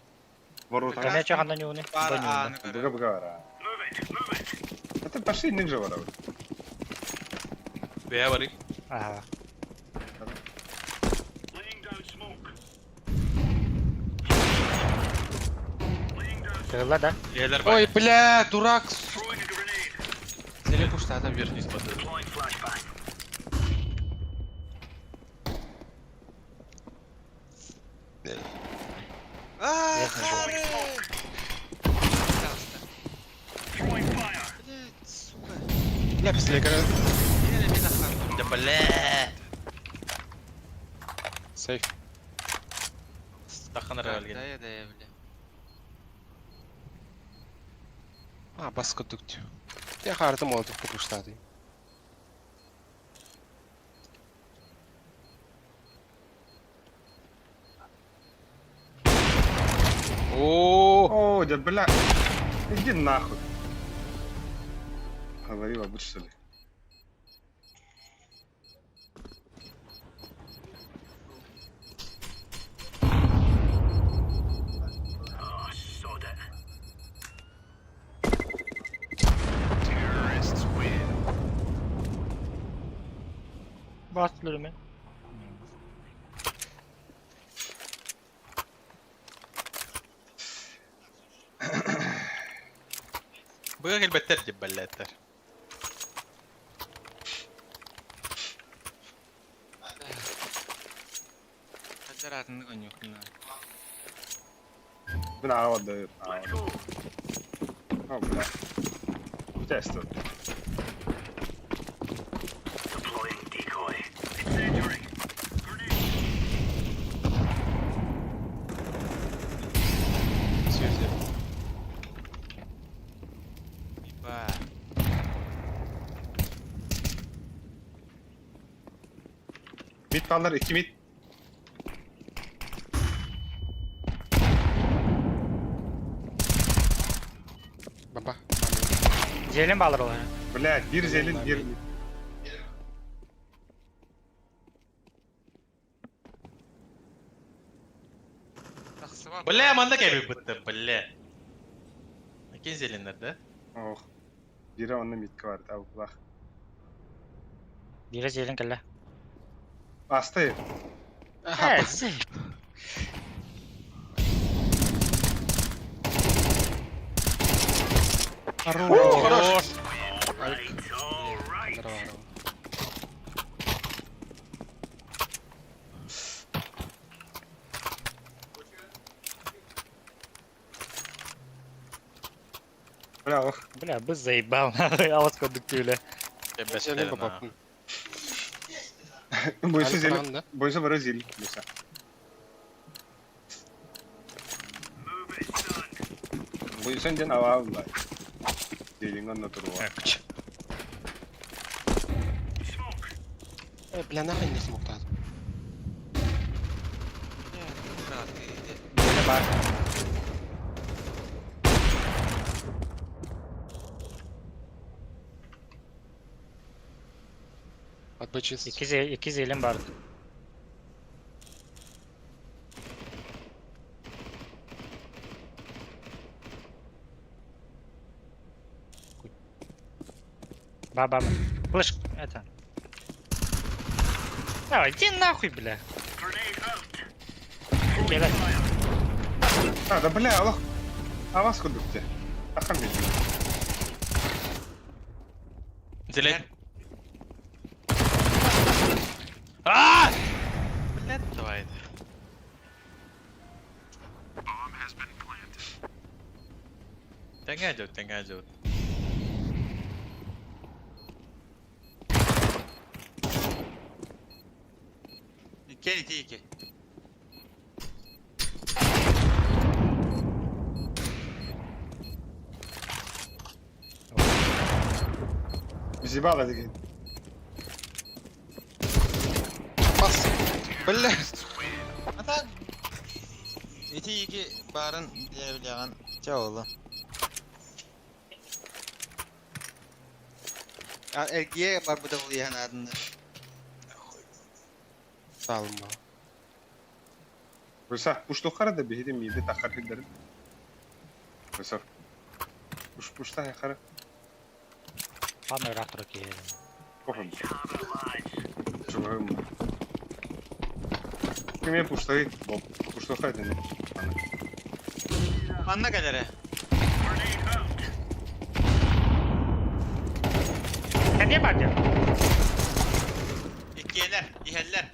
Ворота. Каме чё ханда нюны? Пара А, ну, Бага бага вара. Это пошли ник же вара. Бэйэ барый. Ага. Тыгылла да? Эйэлэр бар. Ой, бля, дурак. Зелень пуштата верхний смотрю. А, Верхний жол. хары! Пожалуйста. Блядь, сука. Бля, пизде, Еле меня хары. Дем Бля! Сейф. Таххан эрэ өлгөн. Да, да, бля. А, бас курдук. Я хаарытым молотов купуштааты. О, О, да бля. Иди нахуй. Говорила, будь что ли. Бастылар мен. Быга кэлбэттэр дип баллаттар. Хаддар атын конюхна. Мин аҕа О, бля. Тест. Свези. Иба. Mid kallar, iki mid. Баба. Зелен балыр олар. Блядь, bir zelin, bir mid. Тахсыба. Бля, манна кэби бытты, бля. Кин зеленнер, да? Ох. Biri онно мидке бар, абылах. Бире зелен кэллэ. Асты. Аха, Э, зей. Хорош. Здорово, здорово. Бля, ох. Бля, бы заебал, нахуй, авас курдук түүлэ. Зелен баба. Бойса зелен. Аль, да? Бойса бары зелен. Бойса. Бойса ден ава бля. Зелен онно туруа. Э, бля, нахуй не смог тат. Зелен бар. Отбычис. Iki зелен бар. Ба, ба, ба. Слышь, это. Давай, иди нахуй, бля. Кидай. А, да бля, аллах. Авас курдук те. Ахан мид. Зелен. А! Бля, давай. Тэҥэ дьот, тэҥэ дьот. Икки, икки, икки. Зебала деген. Бас. Бля. Ата. Ити ики барын биле Ча олу. А эргие бар бу да улыян адында. Салма. Бойса, пуштухара да биһиди миди тахар хиддерин. Бойса. Пуш пушта хара. Памай рактор ки. Кофе. Чугым. Киме пуштай? Боб. Пуштухай дени. Манна кэлэрэ. Кәне бар де? Иккиэлэр, иһэллэр.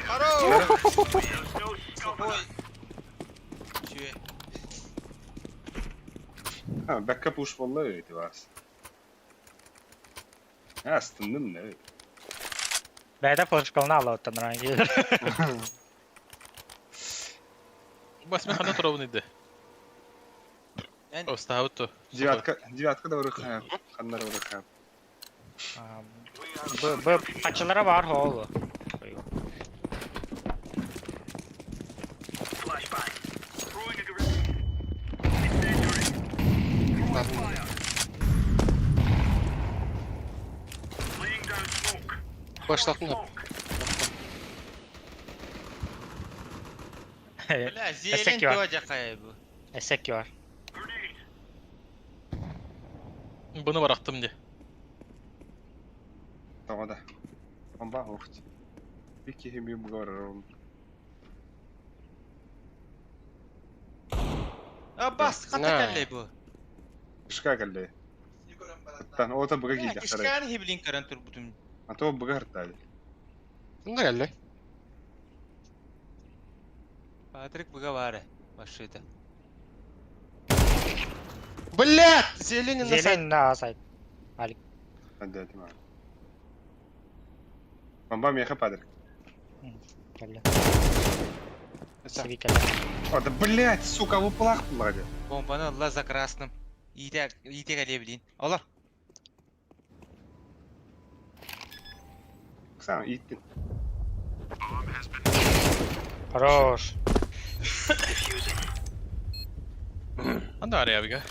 Хоро! Ой. Ha, бэккэ пуш буолла эти вас. Астынным не. Бэйдэ флешкална аллоттан ран келер. Бас мен хана турабын иди. Эн- Остаабыт ту. Девятка, девятка да барыха. Ханнара барыха. Б, Б, качылара бар холу. Başlattın da. Бля, зелень Эсэк бар. тоже кайбы. Эсек бар. Бұны барақтым де. Tamam da. Бомба охт. Bir kişi bir bu А бас, хата На. кэллэ бу. Кышка келди. Тан ота быга Бля, кийди. кишканы хиблин каран турбутум. А то быга хыртады. Bunda geldi. Патрик быга бары. Машита. Блять! Зелень на сайт. Зелень на сайт. Hadi hadi ma. Бомба меха падыр. Кэллэ. Сам. Сиви кэллэ. О, да блять, сука, вы плах булади. Бомбаны ылла за красным. Ите, ите кэллэ блин. Олар. Сам иттин. Хорош. Анда ария бига.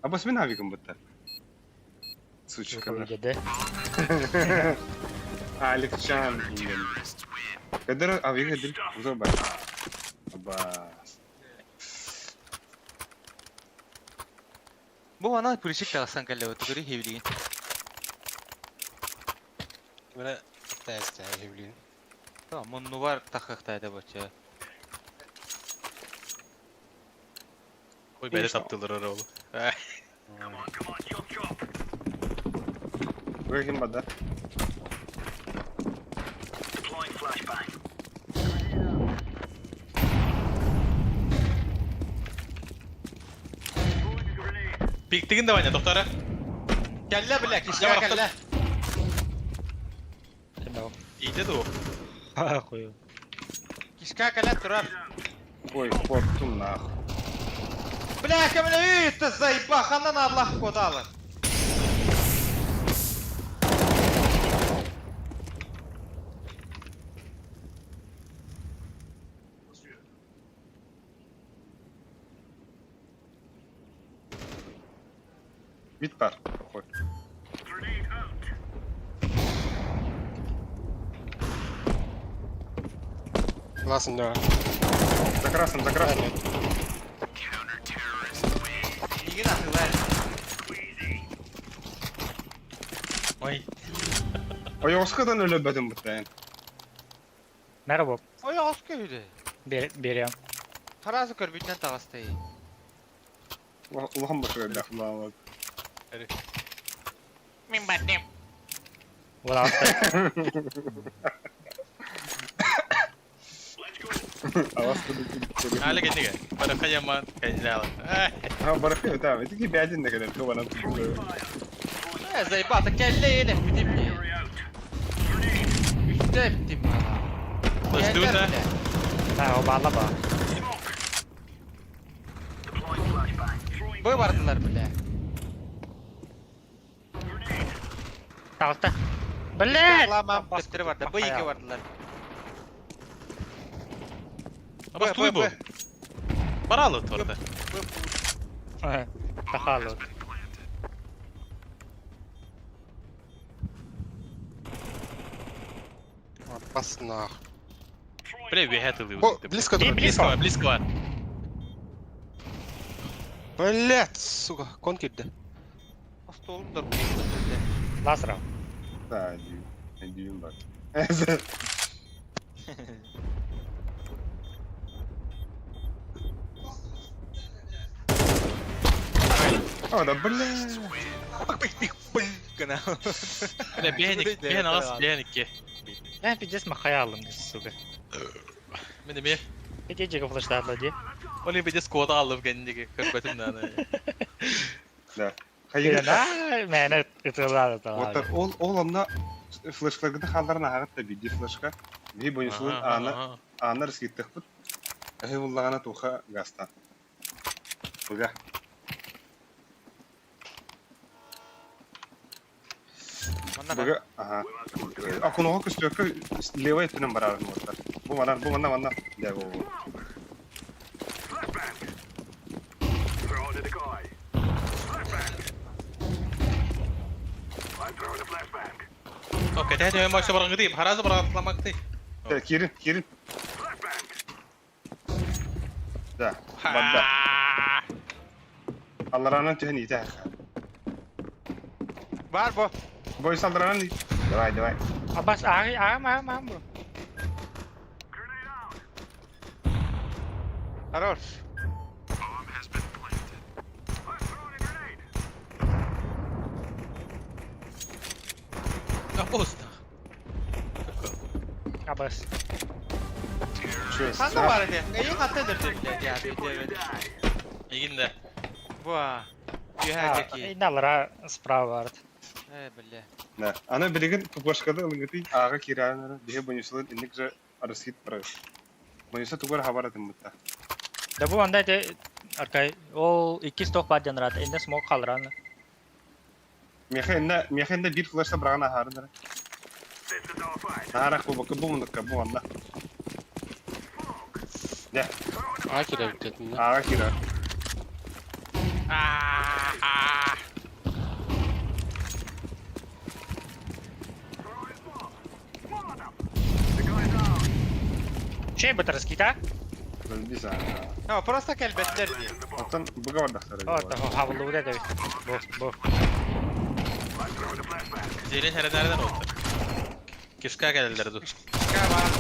А бас мен авиком бытта. Сучка. Деді. Алик Чан инген. Кадыр авига дил. Узор бар. Абас. Бу ана пулишик тагасан кэллэ отугури хиблин. Böyle test ya evliliğin. Tamam, муннувар тахахтайды боча. Ой, бәрі таптылыр ара олу. Быга ким бада? Пиктигин да Ваня, доктора. Кэллэ бля, кишка Я кэллэ. Иди ду. Ахую. Кишка кэллэ турар. Ой, корктум нахуй. Бля, кэмлэ это заеба, ханан Аллах кодалы. Бит бар. Ой. Ласın da. За красным, за красным. Нигин атылар. Ой. Ой, оскадан өлөбөтүм бытта. Merhaba. Ой, ас көйдү. Берем. Харазы көрбүтнен тагасты. Улахан башыга дахлаабат. Мин баттым. Ула Алас Али кенеге. Бара хаяман, кенжала. Ha барахы да, это бядин на когда то она. Э, заеба, та кэллэ эле битим. Үстэ битим. Достута. Ha, o bağla ба. Бу бардылар бля. Талта. Блядь! Ламам төптөрү барды. Бу ике бардылар. Абас туй бу. Баралы торда. Тахалы. Бас нах. Бля, вехетылы. О, близко И друг. Близко, близко. Блять, сука, кон кирди. Столум да Лазра. Да, дүйүм бар. О, да бля. Гына. Бля, бехеник, бехен алас, бехеникке. Ben пиздец махаялым, сука. Мен де Пиздец жеге флештадла ди. Ол иһин скота алып кэнниги көрбөтүм дааны. Да. Хайыгы Мээнэ ытылаады Оттор ол ол онно флешкаларгыты хаалларан аһаҕыт да биирдии флешка. Биһи бойусулун аана аана рыскиттыхпыт. Эһи буллаҕына туха гастан. Быга. Манна бар. Быга аха. Окуноҕа көстүөккэ левай өттүнэн барарын буолтар. Бу манан бу манна манна. Дэ бу. Окей, тэһэ мөксө бараңгыты, харазы бараатламакты. Дэ киирин киирин. Да. Барда. Аллараанан түһэн иитэ. Бар бу. Бой салдараанан Давай, давай. Абас ааҕы ааҕым ааҕым ааҕым бу. Хорош. Апоста. Абас. Ханна бар ити? Эйин хатта өлөрдө блядь, я өйдөөбөт. Игинде. Бу а. Үөһээ диэки. Иналара справа барыт. Э, бля. Да. Аны билигин тупашкада ылыгытый аага киирээри биһи бойусулун инник же арыскит барар. Бойуса тугар хабар атыммытта. Да бу анда те аркай ол икки сток бар диэн рат. Инде смок халран. Меха инна меха инна бир флешта браган ахаарынара. Ахарах бу бу бу мунукка бу анна. Аа кирэбит дедин. Аага киирэр. Чей бы раскита? Биз аа. No, просто кэлбэттэр дии. Оттон буга бардахтар. О, того хабылы да Бу, бу. Зелен хәрәнәрдән oldu. Кишка кәләләр ду. Ка бар.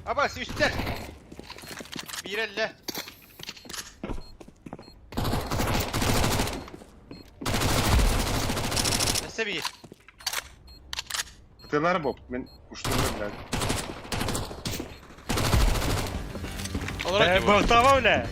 Абас үстер. Бирелле. Өссө бир. Тылар боп. Мен уштурар блядь. Олар Бу того бля.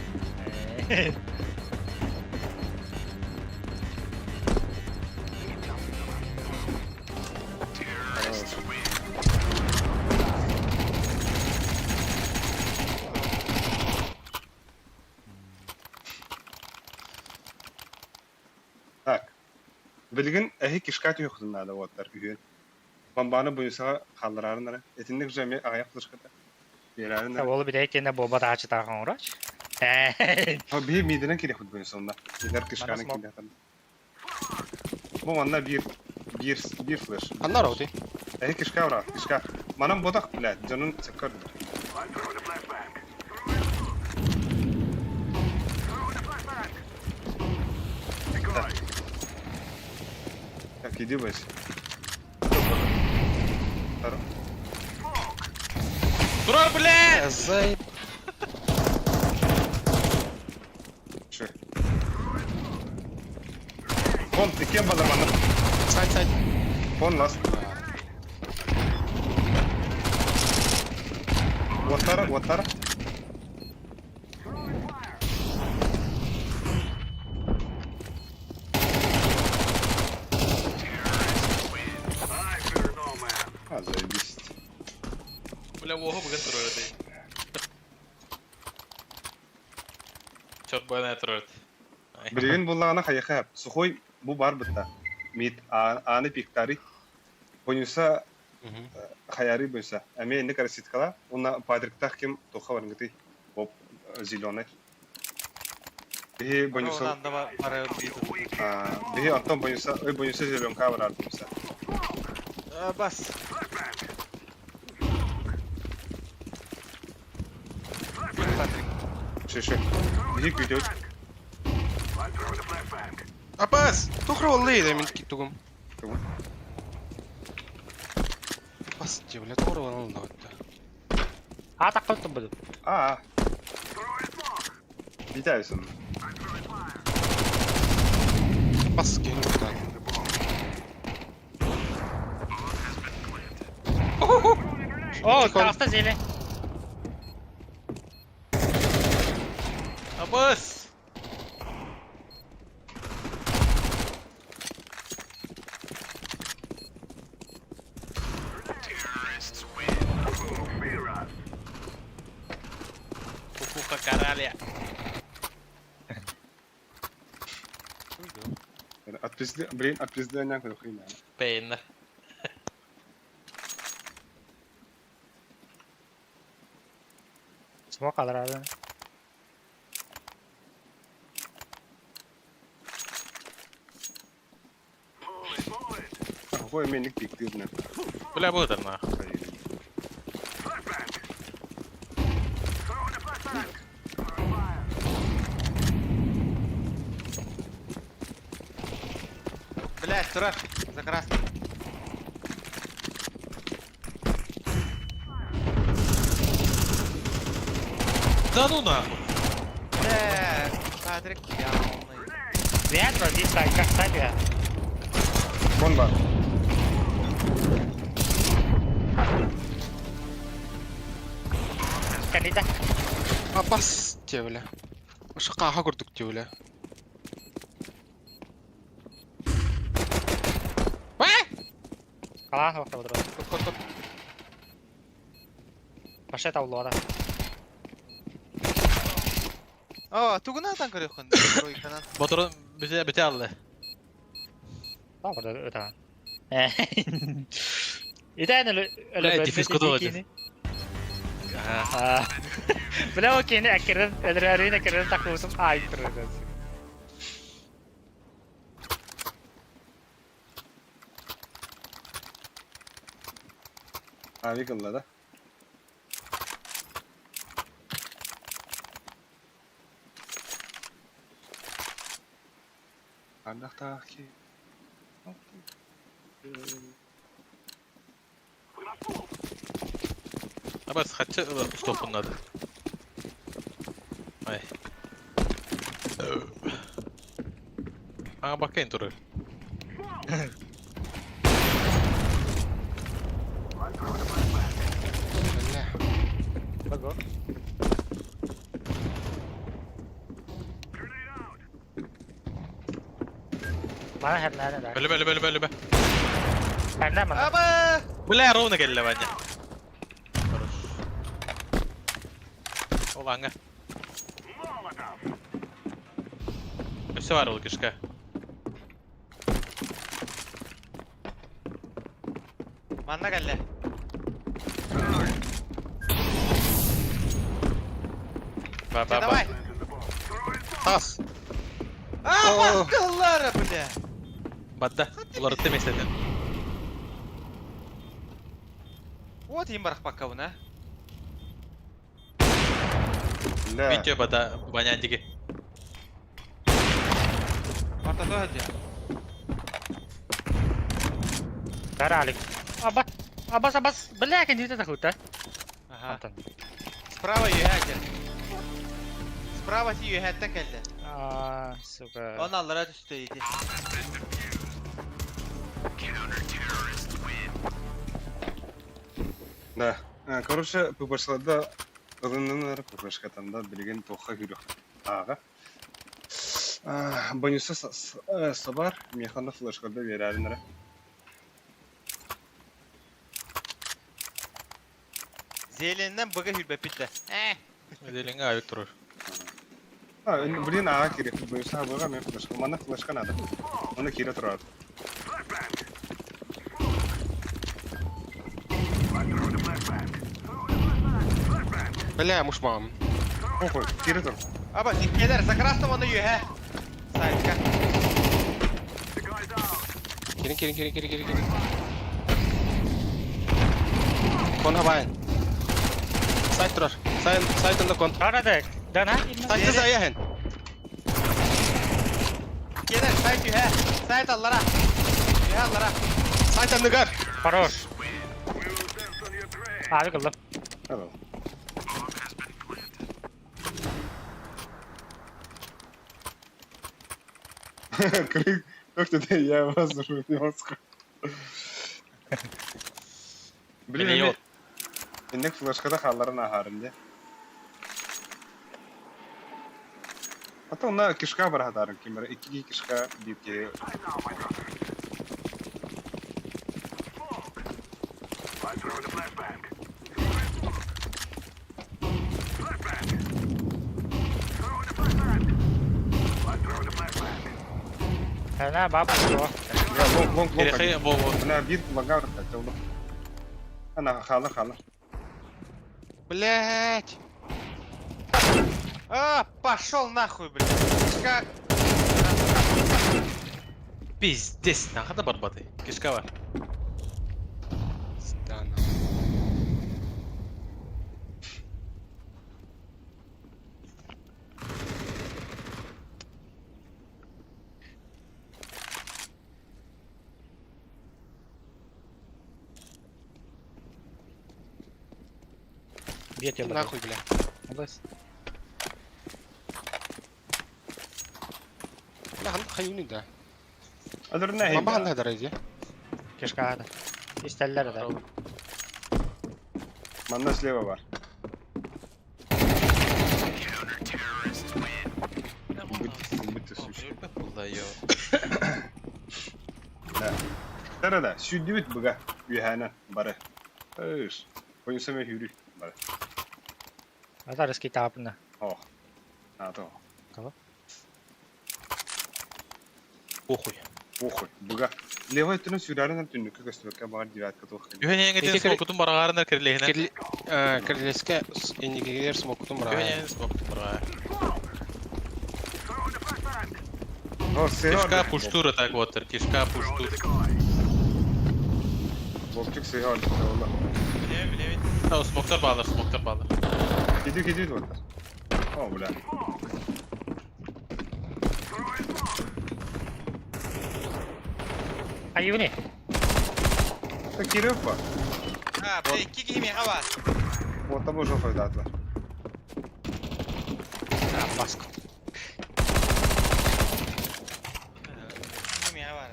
Так. Билигин эһи кишка түйөхтүн наада уоттар үһүн. Бомбаны буйсага халларарынара. Этинник же ме аяк флешката. Берарынара. Ол бит экене боба тачы тагын урач. Ha биһи мидинен кирехут буйсунна. Илер кишканы Мана смок. килехтан. Бу манна бир бир бир флеш. Ханна роути. Эһи кишка ура, кишка. Манан бодах, блядь, жанын саккар. Так. Так, иди бойся. Турар, блядь! Зай. Шö. Вон, ты кем балар манна? Сайт сайт. Вон лас. Уоттара, уоттара. А, заебись. Бля, ого, бүгін турар ди. Черт бойна турар. Билигин буллаҕына хайаха сухой бу бар бытта. Мит ааны пиктари. Бонюса хаяри бойса. Эме инде караситкала. Уна падриктах ким тоха барынгыты. Оп зеленый. Биһи бонюса Онан да бара бир. биһи антон бонюса ой бонюса зеленка барар бонюса. Бас. Патрик. Шеше. Биһи күтөт. Абас, тухра олли да мен тугум. Тугум. Бас, бля, тухра олли да. А так буду. А. Витайсын. Бас кени бутан. О, Кон. таста зелень. Абыс! Кукуха короля. Отпизды, блин, отпизды аняк хуйня. Пейнер. Смок алар. Какой меник пиктырный. Бля, будет нахуй. Блядь, турар, за красным. Да ну нахуй. Бля, Патрик пьяный. Вят, води, сай, как сабия. Кон бар. Канита. Абас диэбилэ. Ошо қааха курдук диэбилэ. Калан вакта бодро. Кот кот. Баша таулуада. О, тугунатан көрөхүн. Тройканан. Моторун бите бите алды. Та борда өтә. Итән әле Бля, дефис куда один? Ага. Бля, окей, не әкерен, әдерәрен әкерен такылысым ай туры. Авик ылла да. Ардахтаки. Абас, хотя стопу надо. Ай. Ага, бакейн туры. Бля. Баго. Мана хәрләре да. Бөлі, бөлі, бөлі, бөлі, бөлі. Хәрлә мана. Аба! Бля, ровно келді Ваня. Хорош. Ол аңа. Все бар ол кишка. Манна кэллэ. Ба, ба, ба. Давай. Тас. А, бахтылары, бля. Бадда. Улар темеседен. Вот им барах пока, Бля. Видео бада Ваня диги. Марта тоһа Даралик. Аба. Абас, абас. Бля, кандида тахута. Ага. Справа юһәкер. Справа си юһәттен кэллэ. А, сука. Он аллара түстэ ити. Да. Короче, пубашларда ылыннар пубашка там да билген тоха хүрөх. Ага. Бонусы сабар механа флешкарда берәринер. Зеленнен быгы хүрбэппиттэ. Э. Зеленге авик турur. А, блин, ага керек. Бонусы абыга мен флешка. Мана флешка надо. Оны кире турат. Бля, мушмам. Охой, кире тур. Аба, иккелер за красным оны юһэ. Сайтка. Кирин кирин кирин кирин кирин кирин. Кон хабайн. Сайт турар. Сайт сайтында кон. Арада. Дана. Сайтты заяхен. Иккелер сайт юһэ. Сайт аллара. Юһэ аллара. Сайт анныгар. Хорош. Авик ыллым. Алло. Крик, как ты, я вас Блин, Или эми- Инник флешката хаалларан ааһаарым дии. А то онно кишка бараһатаарым ким эрэ икки кишка биир киһи Она баба что? Лонг, лонг, лонг. Перехай, во, во. Она биир лонга ырытта, Ана хаалар, хаалар. Блять! А, пошел нахуй, блядь. Кишка. Пиздец, нахада барбаты. Кишка бар. Да, нахуй. Бьет я Нахуй, бля. Молодец. Бля, хайуни да. Адыр Баба ханна дарайди. Кишка да. Истәлләр да. Манна слева бар. Будь сучка. Да. Да-да-да, сүйдүбүт быга үһәнен бары. Өс. Ойынсаме хүрү бары. Ата рыски тапны. Ох. А то. Похуй. Похуй. Быга. Левой түрін сүйрәрін түннүккө көстүбөккө бар девятка туох. Үһен эңетин Ити смокутун барагарынар кирлehine. Кирлеске энигегер смокутун Үһен бара. эңетин смокутун барага. О, сыра. Кишка пуштура так вот, кишка пуштур. Бобчик сыра олла. Биле, биле. Та смоктар bağlar, смоктар bağlar. Киди киди вот. О, бля. Аюни. Та киреп бар. А, бля, икки киһи миэхэ бар. Вот там уже файдатлар. А, баска. Икки миэхэ бар.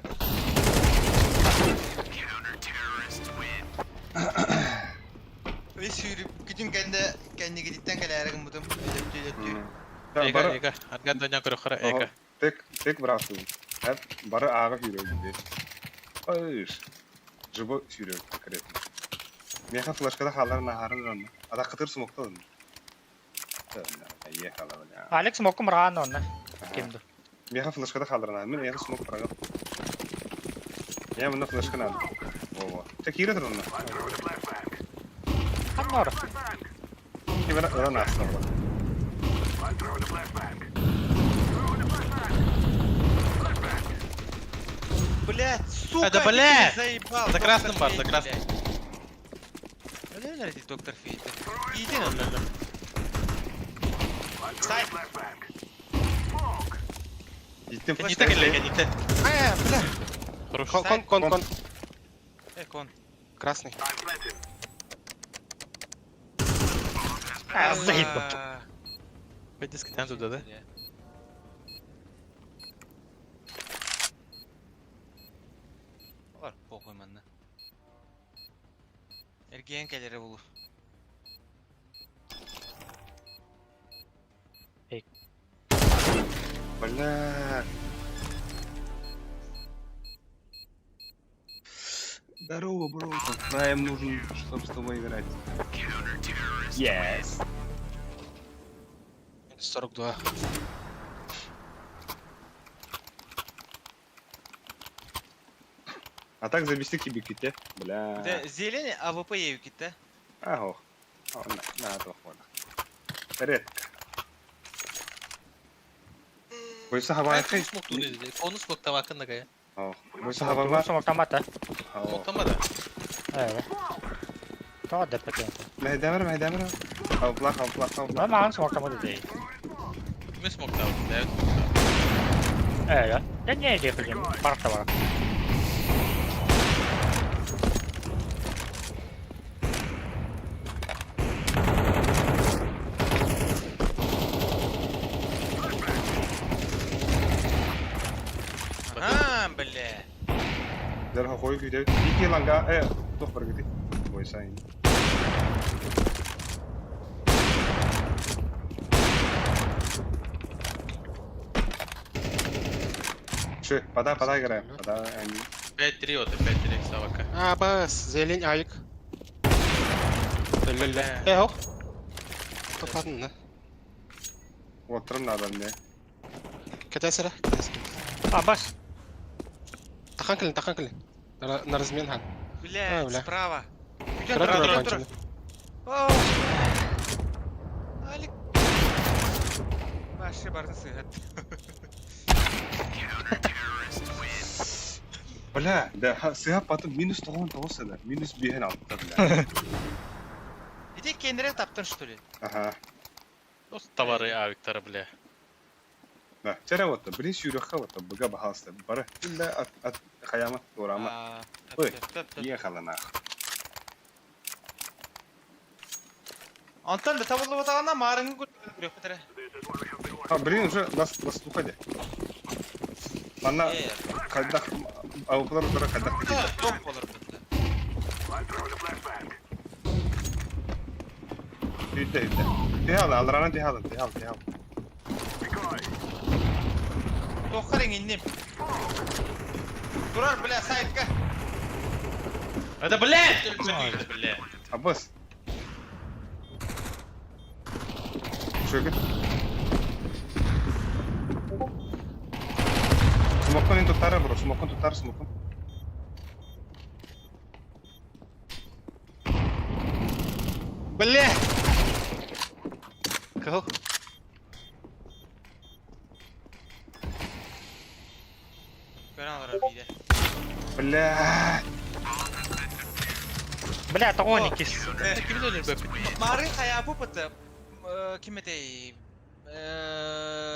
Весь сүүрүп күтүн кэннэ кэннигититтэн кэлээригин бутум өлөттүү өлөттүү. Эка, Бары эка. Арган доня көрөхөрө эка. тек тек брату. Хәп бары ага хүрө. Айш. Жыбы хүрө конкретно. Меха флешкада халар нахарын ранна. Ада кытыр смокта. Ехала, бля. Алекс мокум ран онна. Кимду. Меха флешкада халар на. Мен ехал смок прага. Я мына флешка надо. Во-во. Та кире турна. Аннор. Кимера ыран астына. Блять, сука, Да, бля! ты заебал, За доктор красным бар, за Фейт, красным. блядь. Өлөр эти доктор Фейт. Иди на Стай. Иттем Кенните келе, кенните. Э, бля. Хорош. Кон, кон, кон, кон. Э, кон. Красный. А, заебал. Пойди скитаем туда, да? Бар, похуй манна. Эргиэн кэлэрэ булу. Бля. Здорово, бро. Прайм нужен, чтобы с тобой играть. Yes. 42. А так завести кибиките. Бля. Да, зелень АВП ебиките. Ах, О, на, на, то хода. Редко. Бойса хабайкай. Оны смоктам акын гая. Бойса хабайга. Смоктамата. Смоктама да. Э. То депекен. Мәйдәмер, мәйдәмер. Хавпла, хавпла, хавпла. Ну, маған смоктамата дей. Ким смоктам? Да. Э, да не дехлим. Барта бар. А, бля. Дәрхал қой күйде. Ики ланга, э, тоқ бір күйде. Бойса. Че, пода, пода играем. Пода, они. 5-3 вот, 5-3 Савака. А, бас, зелень, авик. Ля-ля-ля. Э, ох. Топадын да. Оттырым надо мне. Кәтәсірі, кәтәсірі. А, бас. Тахан кілін, тахан кілін. На, на размен хан. Блядь, А, бля. справа. Идет, Кыра тура, тура тура, тура. конченый. О, Алик. Вообще барын сыгат. Бля, да, сыга потом минус 9 сада, минус 5 алты, бля. Иди кенре таптын, что ли? Ага. Осы товары авиктары, бля. Да, вчера вот, блин, сюрха вот, бага бахалста. Бара, да, от, от хаяма, турама. А, Ой. топ, топ, топ. Ехала нах. Антон да табылып отағана марыңын көріп. А, блин, уже нас на слухаде. Манна, когда, а у когда Топ болар бітті. Үйде, үйде. Тихал, алрана тихал, тихал, тихал. Тоққар иннем. Турар, бля, сайтка. Это, блядь! Бля. Аббас. Шөгін. Смокон енді тұтары, бро, смокон тұтары, смокон. Бля! Кого? Көрін алар бейді. Бля. Бля, тоғон икис. Ким өлөр бөпүт? Мары хаябы быты. Ким этей?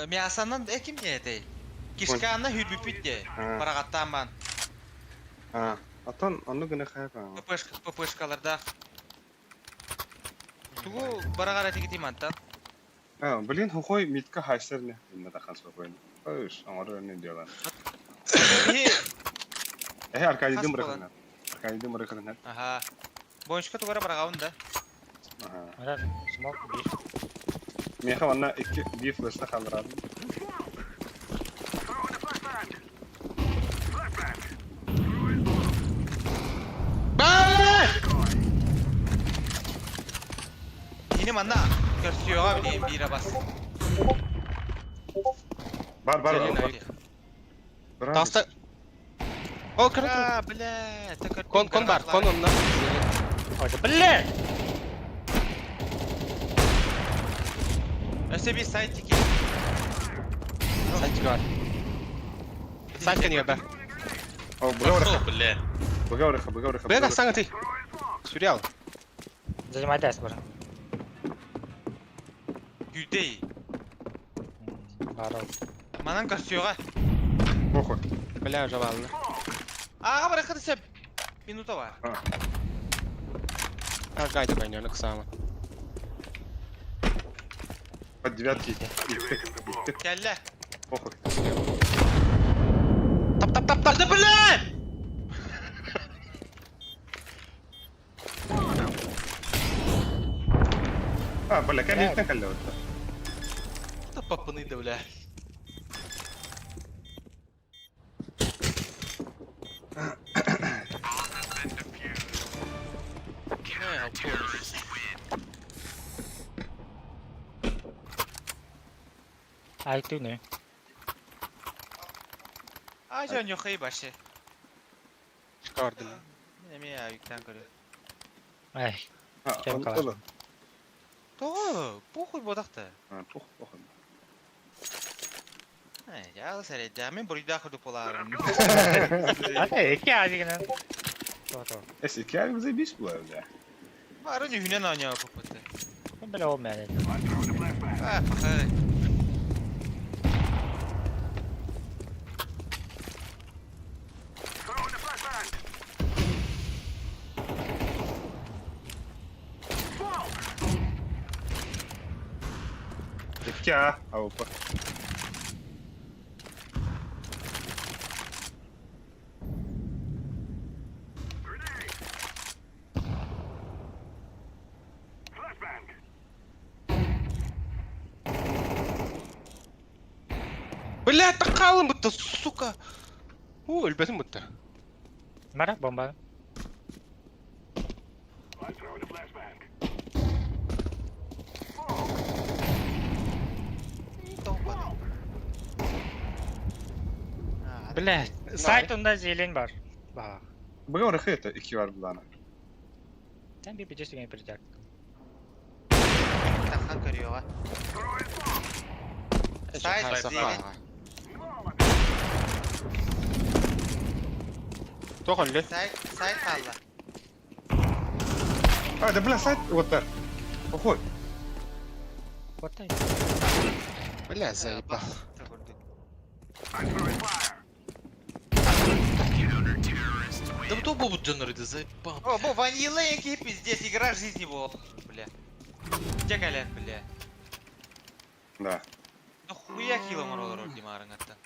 Мясанан ким не этей? Кишканы хүрбүпүт де. Барагаттан бан. А, атон онну гына хаяпа. ППшка, ППшкаларда. Тугу барагара тигити мантан. А, блин, хухой митка хайсер не. Инна тахан сохой. Ыш, аңары не делан. Э, Аркадий дым рыхана. Аркадий дым рыхана. Ага. Бойыншка тугара барагауын да. Ага. Смок бир. Меха ванна икки би флешта халдырады. Бля! Yine манна көрсүйөҕө билигин биир бас. Бар, бар, Зелень бар. авик. Таста. О, кыра тура. А, бля, Кон, кон бар, кон онна. Ой, бля! Өсө бир сайтики. Сайтик бар. Сайтка не бар. О, бага Пошел, бля. бага рыха, бага рыха. Бля, тахсаң ты. Сюрял. Занимайтесь, бар. Күдей. Бар. Манан көрсүйөҕө. Похуй. Бля, жабалны. Ага баракы сөп. Минута бар. А, гайда байнёнок сама. Под девятки. Итти, итти. Кэллэ. Похуй. Тап, тап, тап, тап. Да бля! А, бля, кәлиттен кәлле өтті. Это папаны да, бля. Э, алкоголь. Ай, ты не. А жон йохай башы. Шикардын. Мен эме авиктан көрө. Ай, А, Кем он калаш? тоже. Того, похуй бодакта. А, похуй, похуй. Э, я сәрәдә, мен бурыйда кырдык боларым. А ты, ики авигинен. То-то. Эс, ики авик заебись было, бля. Барын үйүнөн оñоо попыты. Бля, ол мәне. А, пахай. Икки а, аупа. Блядь, так хаалым бытта, сука! Уу, өлбөтүм бытта. Мара, бомба. Бля, сайт онда зелень бар. Бах. Быга орахы это икки бар булана. Sen bir бежес деген передак. Тахан көрүөҕэ. Сайт зелень. Туох өллө? Сайт сайт хаалла. А, да бля, сайт вот так. Охой. Вот так. Бля, заебал. Да кто бобут дьоннор иди, заебал. О, бу ванила який пиздец, игра жизни была, бля. Где Колян, бля? Да. Ну хуя хило морол Димарыңаттан.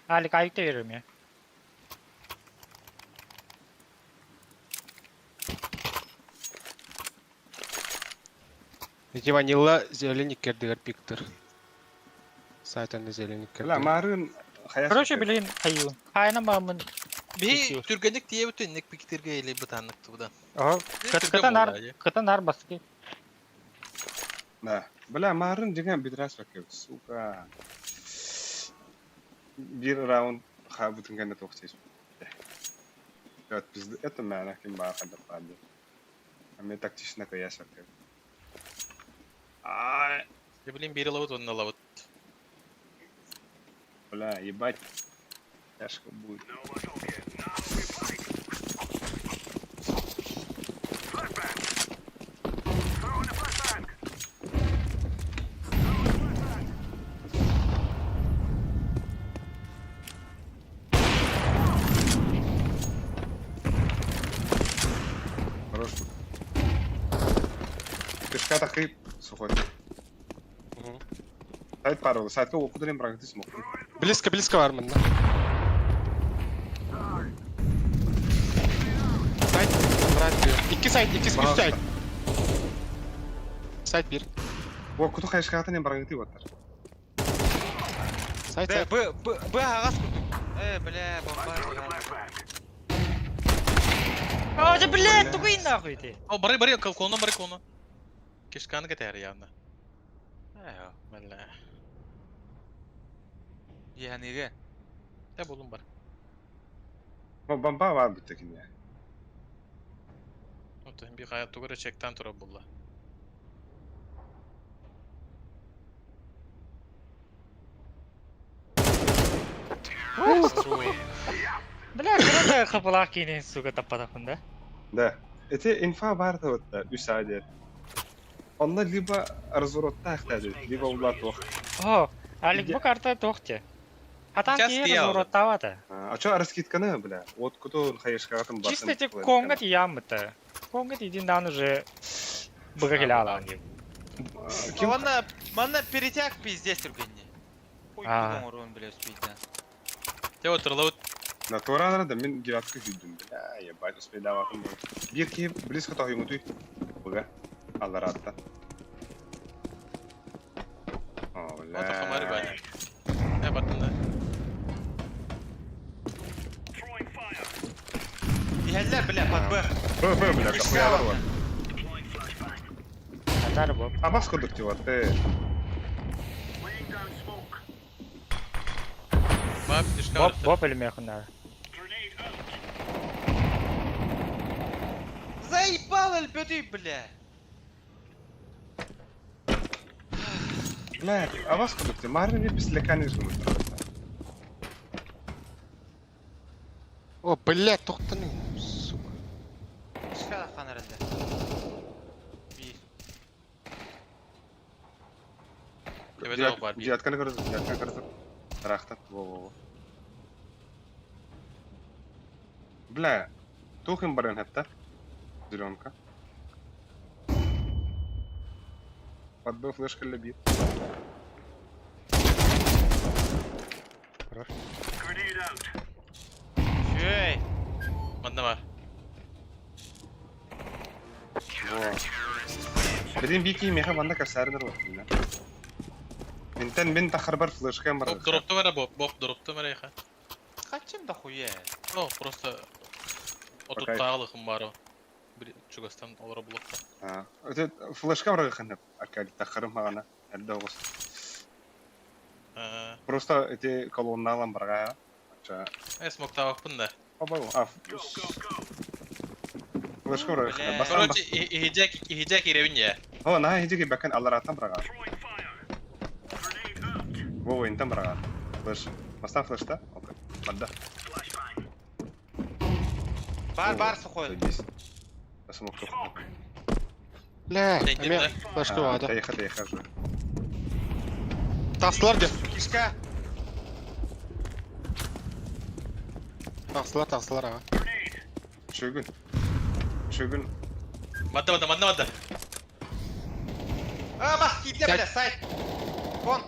Алик айыкта берем я. Ити ванила зелень кердигер пиктер. Сайт анны зелень Бля, кердигер. марын хаяс. Короче, блин, хаю. Хайна мамын. Би түргенник тие бүтүн ник пиктерге или бытаннык туда. Ага. Кыта нар, кыта нар баски. Да. Бля, марын деген бидрас бакы, сука. Бир раунд ха бүтүн гәнә тохтайс. Вот пизд это мана ким ба хада пады. А мне тактично каяс бакы. Ай, Я блин бери лавут, он на лавут. бля, ебать. Тяжко будет. Хорош. Кышка такый сухой. Сайт паролы. Сайтка окудырым практически мог. Близко, близко бар мында. Сайт, брат, Икки сайт, икки үс сайт. Сайт бир. О, куту хайшкатын баргыты ваттар. Сайт, Б, сайт. Б, Б, Б ағас күтіп. Э, бля, бомба. А, да блядь, тугай нахуй ты. О, бары бары, колону бары колону. Кишканы кетер явно. Э, бля. Яныгы. Я болум бар. Бомба бар биттекин я. Вот би хая тугары чектан тура булла. Бля, кырата хапалах кейнен, сука, таппатахын, да? Да. Это инфа бар да вот үс айдер. Онда либо разворотта ахтады, либо улар тох. О, Алик, бу карта тохте. Атан Сейчас кейен тиял. разворотавата. А чё раскидканы, бля? Вот куту хайшкатын бар. Чисто эти конга тиямыта. Конга тидин дан уже быга келе алан деп. Ким? Манна, манна перетяг пиздец түргенне. Хуй А. кудон урон, бля, успеть, да. Те отыр лавут. На туранара да мен девятка хүдүм. Бля, ебать, успей даватым. Бир ки близко тох юмутуй. Буга. Алларатта. О, бля. Вот хамары баня. Я баттын да. Иһэллэр, бля, под Б. Б, Б, бля, дохуя бар. Азар боп. А бас кудук тип ты. Бап, кишка. Боп, боп элмехунар. Заебал өлбөтүй, бля. Бля, а вас кудук ти? Марны мне пислекани жумут. О, бля, тоқтаны, сука. Кишка хан әрәлде. Би. Тебе бар бир. Девятканы көрдүм, девятканы көрдүм. Рахтан. Во, во, во. Бля, тухим баран хатта. Зеленка. Под Б флешка лебит. Хорош. Шөй. Манна бар. Во. Билин бики меха манна касарыныр вот. Интен мин тахарбар флешкам бар. Боп дропту мара боп, боп дропту мара яха. Качым да хуя. Ну, просто Пока. отуттаалыхым бары. Бир чугастан олора блокта. А, это флешка бар ханып. Аркадий тахарым магана. Эрде огус. Просто эти колонналан барга. Ча. Э, смоктавакпын да. Оба. А. Флешка бар Бля. Бастан Короче, иһиджек иһиджек иребин я. О, на хиджи бакен аларатан барга. Во, интен барга. Флеш. Бастан флешта? Окей. Банда. Бар бар сухой. Здесь. Смок Бля, Тейдин эме да. флешка баада. Тейха, тейха же. Тахсылар де. Кишка. Тахсылар, тахсылар ага. Шөгүн. Шөгүн. Мадда мадда мадда мадда. А, бас киде бля, сайт. Вон.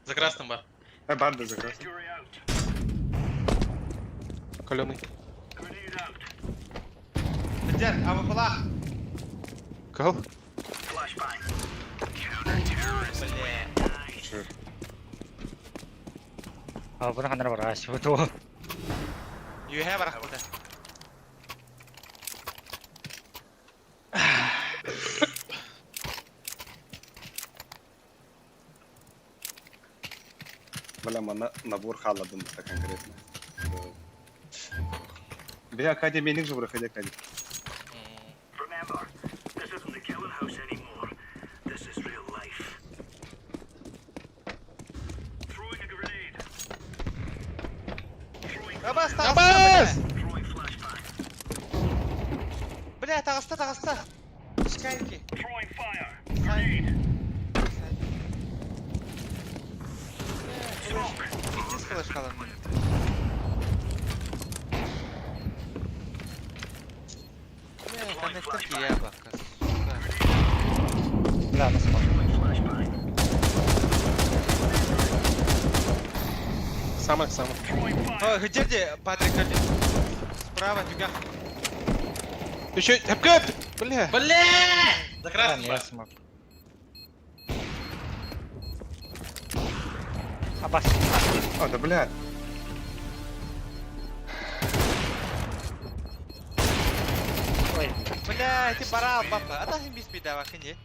За красным бар. Э, бар да заказ. Каленый. Дер, а вы была. Кал. Бля. Шө. А, бұны қандар бар, аш, вот ол. Юхе барах буда. Бля, мана набор халадым да конкретно. Бе академия же выходи академия. Remember, this isn't the killing house anymore. This is real life. Throwing a grenade. Throwing, Абас, Абас! throwing flashbang. Бля, тагаста, тагаста. Кишкайки. Throwing fire. Сайт. Grenade. Сайт. Иди с флешкалом. Бля, коннектор яблоко, сука. Бля, насмок. Flashbang. Самый, самый. Throwing fire. О, где где, Патрик, где? Справа, тюга. Еще, хапкап! Бля. Бля! За Бля, красным не бар. смог. Абас. А, да бля. Ой. Бля, ты барал, папа. А там без беда, вахини.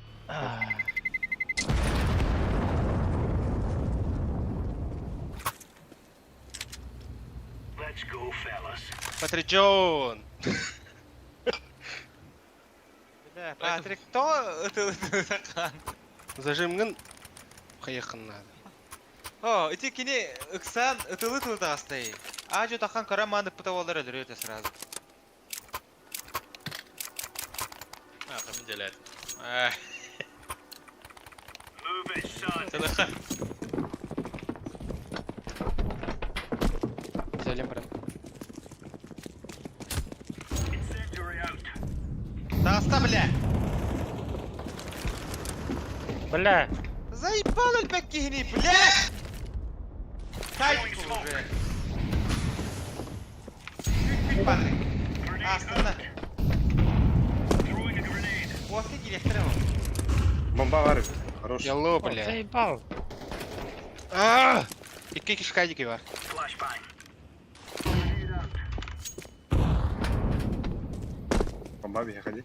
Let's go, fellas. Патриджон. Бля, Патрик, то это Зажимгын хайықын надо. О, эти кини ыксан ытылы тылы астай. Ажу тахан караманы пытавалар өлөрөтө сразу. А, там делает. Эх, Move it, son. Тылыха. Зелен прям. Incendiary out. Тагаста, бля. Бля, Заебал эльпеккихини, бля! Кайф уже. Күт-күт, Патрик. Grenade Астына. out. Throwing a grenade. Уақыт директор ол. Бомба бар. Хорош. Ялло, бля. заебал. А! Икки кишкадики бар. Flashbang. Grenade out. Бомба бе ходи.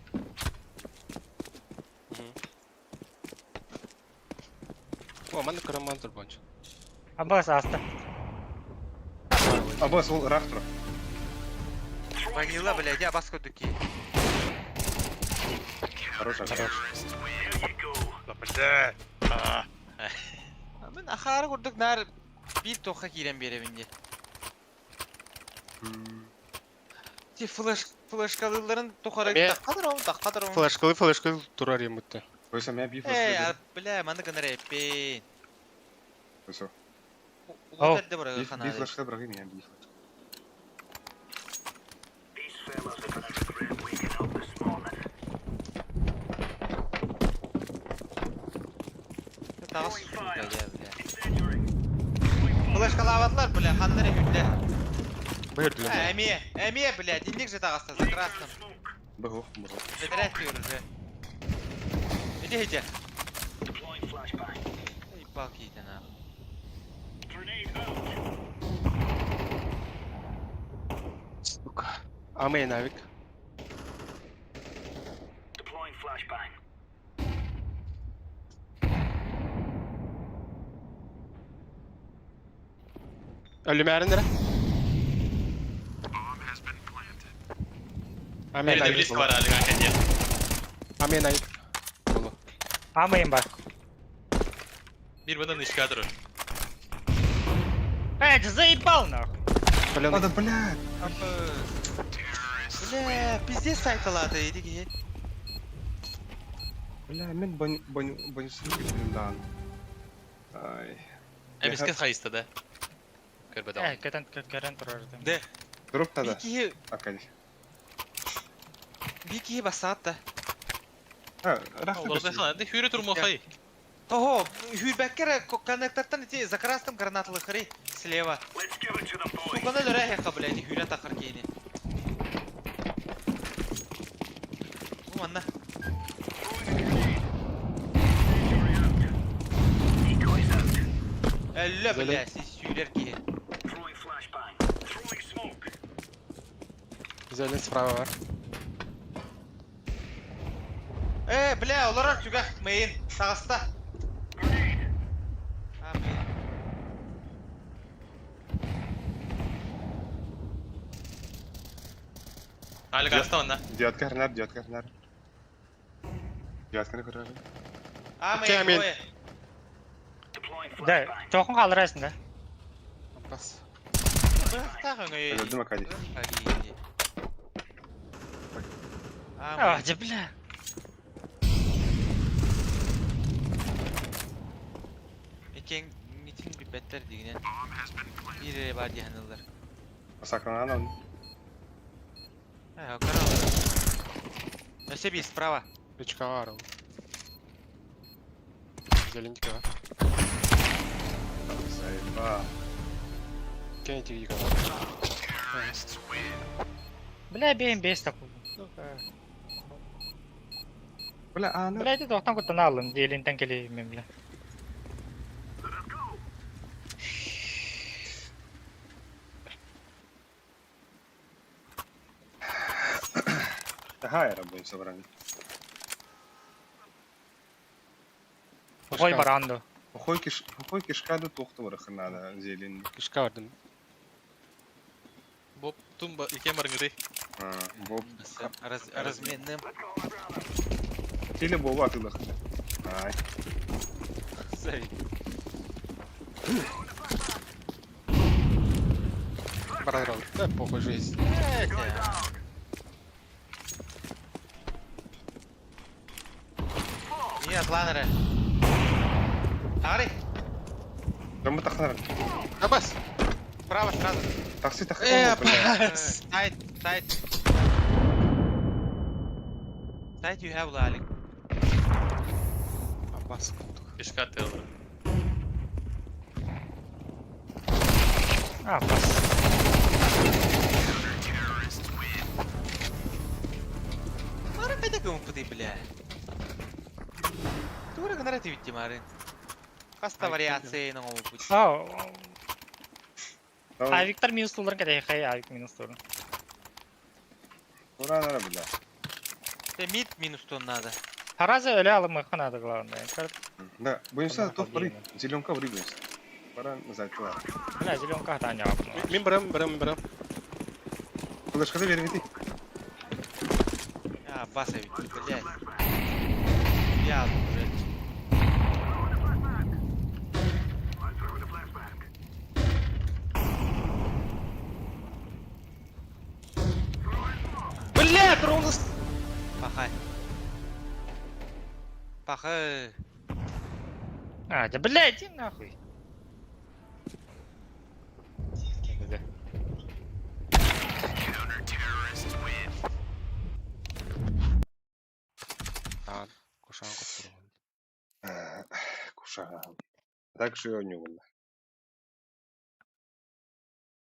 О, маны караман турбонч. Абас аста. Абас ол рахтро. Ванила, бля, я баска дуки. Хорош, хорош. Here you go. Да, бля. А. Мен ахары курдук нар бир тоха кирен беребинде. Ти флеш флешкалыларын тохара Ме- таккадыр ол, таккадыр ол. Флешкалы, флешкалы турар емутты. Ойса мен би Эй, флеш. а, бля, маны гынар эппин. Ойса. Ау. Улут бара Би хана. флешка брагы мен би флеш. These fellas are gonna regret waking up this morning. Тагыс, бля, бля. Incendiary. Throwing fire. Флешкалаватлар, бля, ханнар бля. Бырдылы. Әме, әме, бля, динник же тагаста за Laying down красным. smoke. Быһу, быһу. Бэтэрээ түгэр уже. Иди иди. Эй, палки иди на. Сука. Амей навик. Өлүмээрин эрэ. Амей Перед навик. близко бар Алик Академ. Амей навик. Болу. Амайым бар. Bir bana нычка турар. Эй, ты заебал нахуй. Блин. Да, блядь. Бля, пиздец сайталады, иди ки. Бля, мен бон бон бонусunu күтүм даан. Ай. Эмиске хайыста да. Көрбөдө. Э, кэтэн кэрэн турар. Де. Дроп тада. Бики, Акади. бики басат да. А, рахмет. Олорда хана, хүрө турмохай. Того, хүрбәккер коннекторттан ити за красным гранаталы хри слева. Сука, на рехе, блядь, хүрә тахыр кейни. Бу манна. Әллә, бля, сез сүрер ки. Зелен справа бар. Э, бля, олар түгә мейин, сагыста. А, мейин. Алик аста онна. Девятка хренар, девятка хренар. Девятканы көрөр. А, Окей, мейин, мейин. ой. Да, тоқын қалдырасың да. Бас. Бырақтағы өй. Өлдүм Акади. А, А, да бля. Экен митин бипеттер дигенен. Бир бар дигенелер. Сакранан он. Э, каралар. Өсе бир справа. Речка бар ол. Зелендики бар. Сайба. Кен тиги бар. Бля, бейін бес такой. Бля, аны. Бля, это тоқтан күттен алым, делинтен келейін бля. Ага, я работаю собрание. Ой, баранду. Хохой киш, хохой кишкады тоқты бар хренада зелен. Кишка бар дим. Боп тумба икен барыңы А, боб. Раз, разменным. Теле боба атылы. Ай. Сай. Бар рол. Да, похуй жизнь. Нет, ланеры. Ари, Жамы тахнар. А бас. справа сразу. Такси тахнар. Э, бля. бас. Сайт, сайт. Сайт you have, Лалик. А бас. Кишка тылы. А, бас. Мара кайда кымпыды, бля. Тура гынара тибитти марын. Хаста вариации на путь. А, а Виктор минус туларын кәдәй хай, а Виктор минус туларын. Ура, нара, бля. Те мид минус тон надо. Харазы өлі алым надо главное. Да, боимся, Она то ходила. Зеленка в рыбу. Пора назад туда. Бля, зеленка таня. Мин барам, барам, барам. Флешкады бербити. А, баса ведь, блядь. Я уже. Бля, ровно. Пахай. Пахай. А, да бля, иди нахуй. Таан, кушаан коттургун. Кушаан. Так же у него.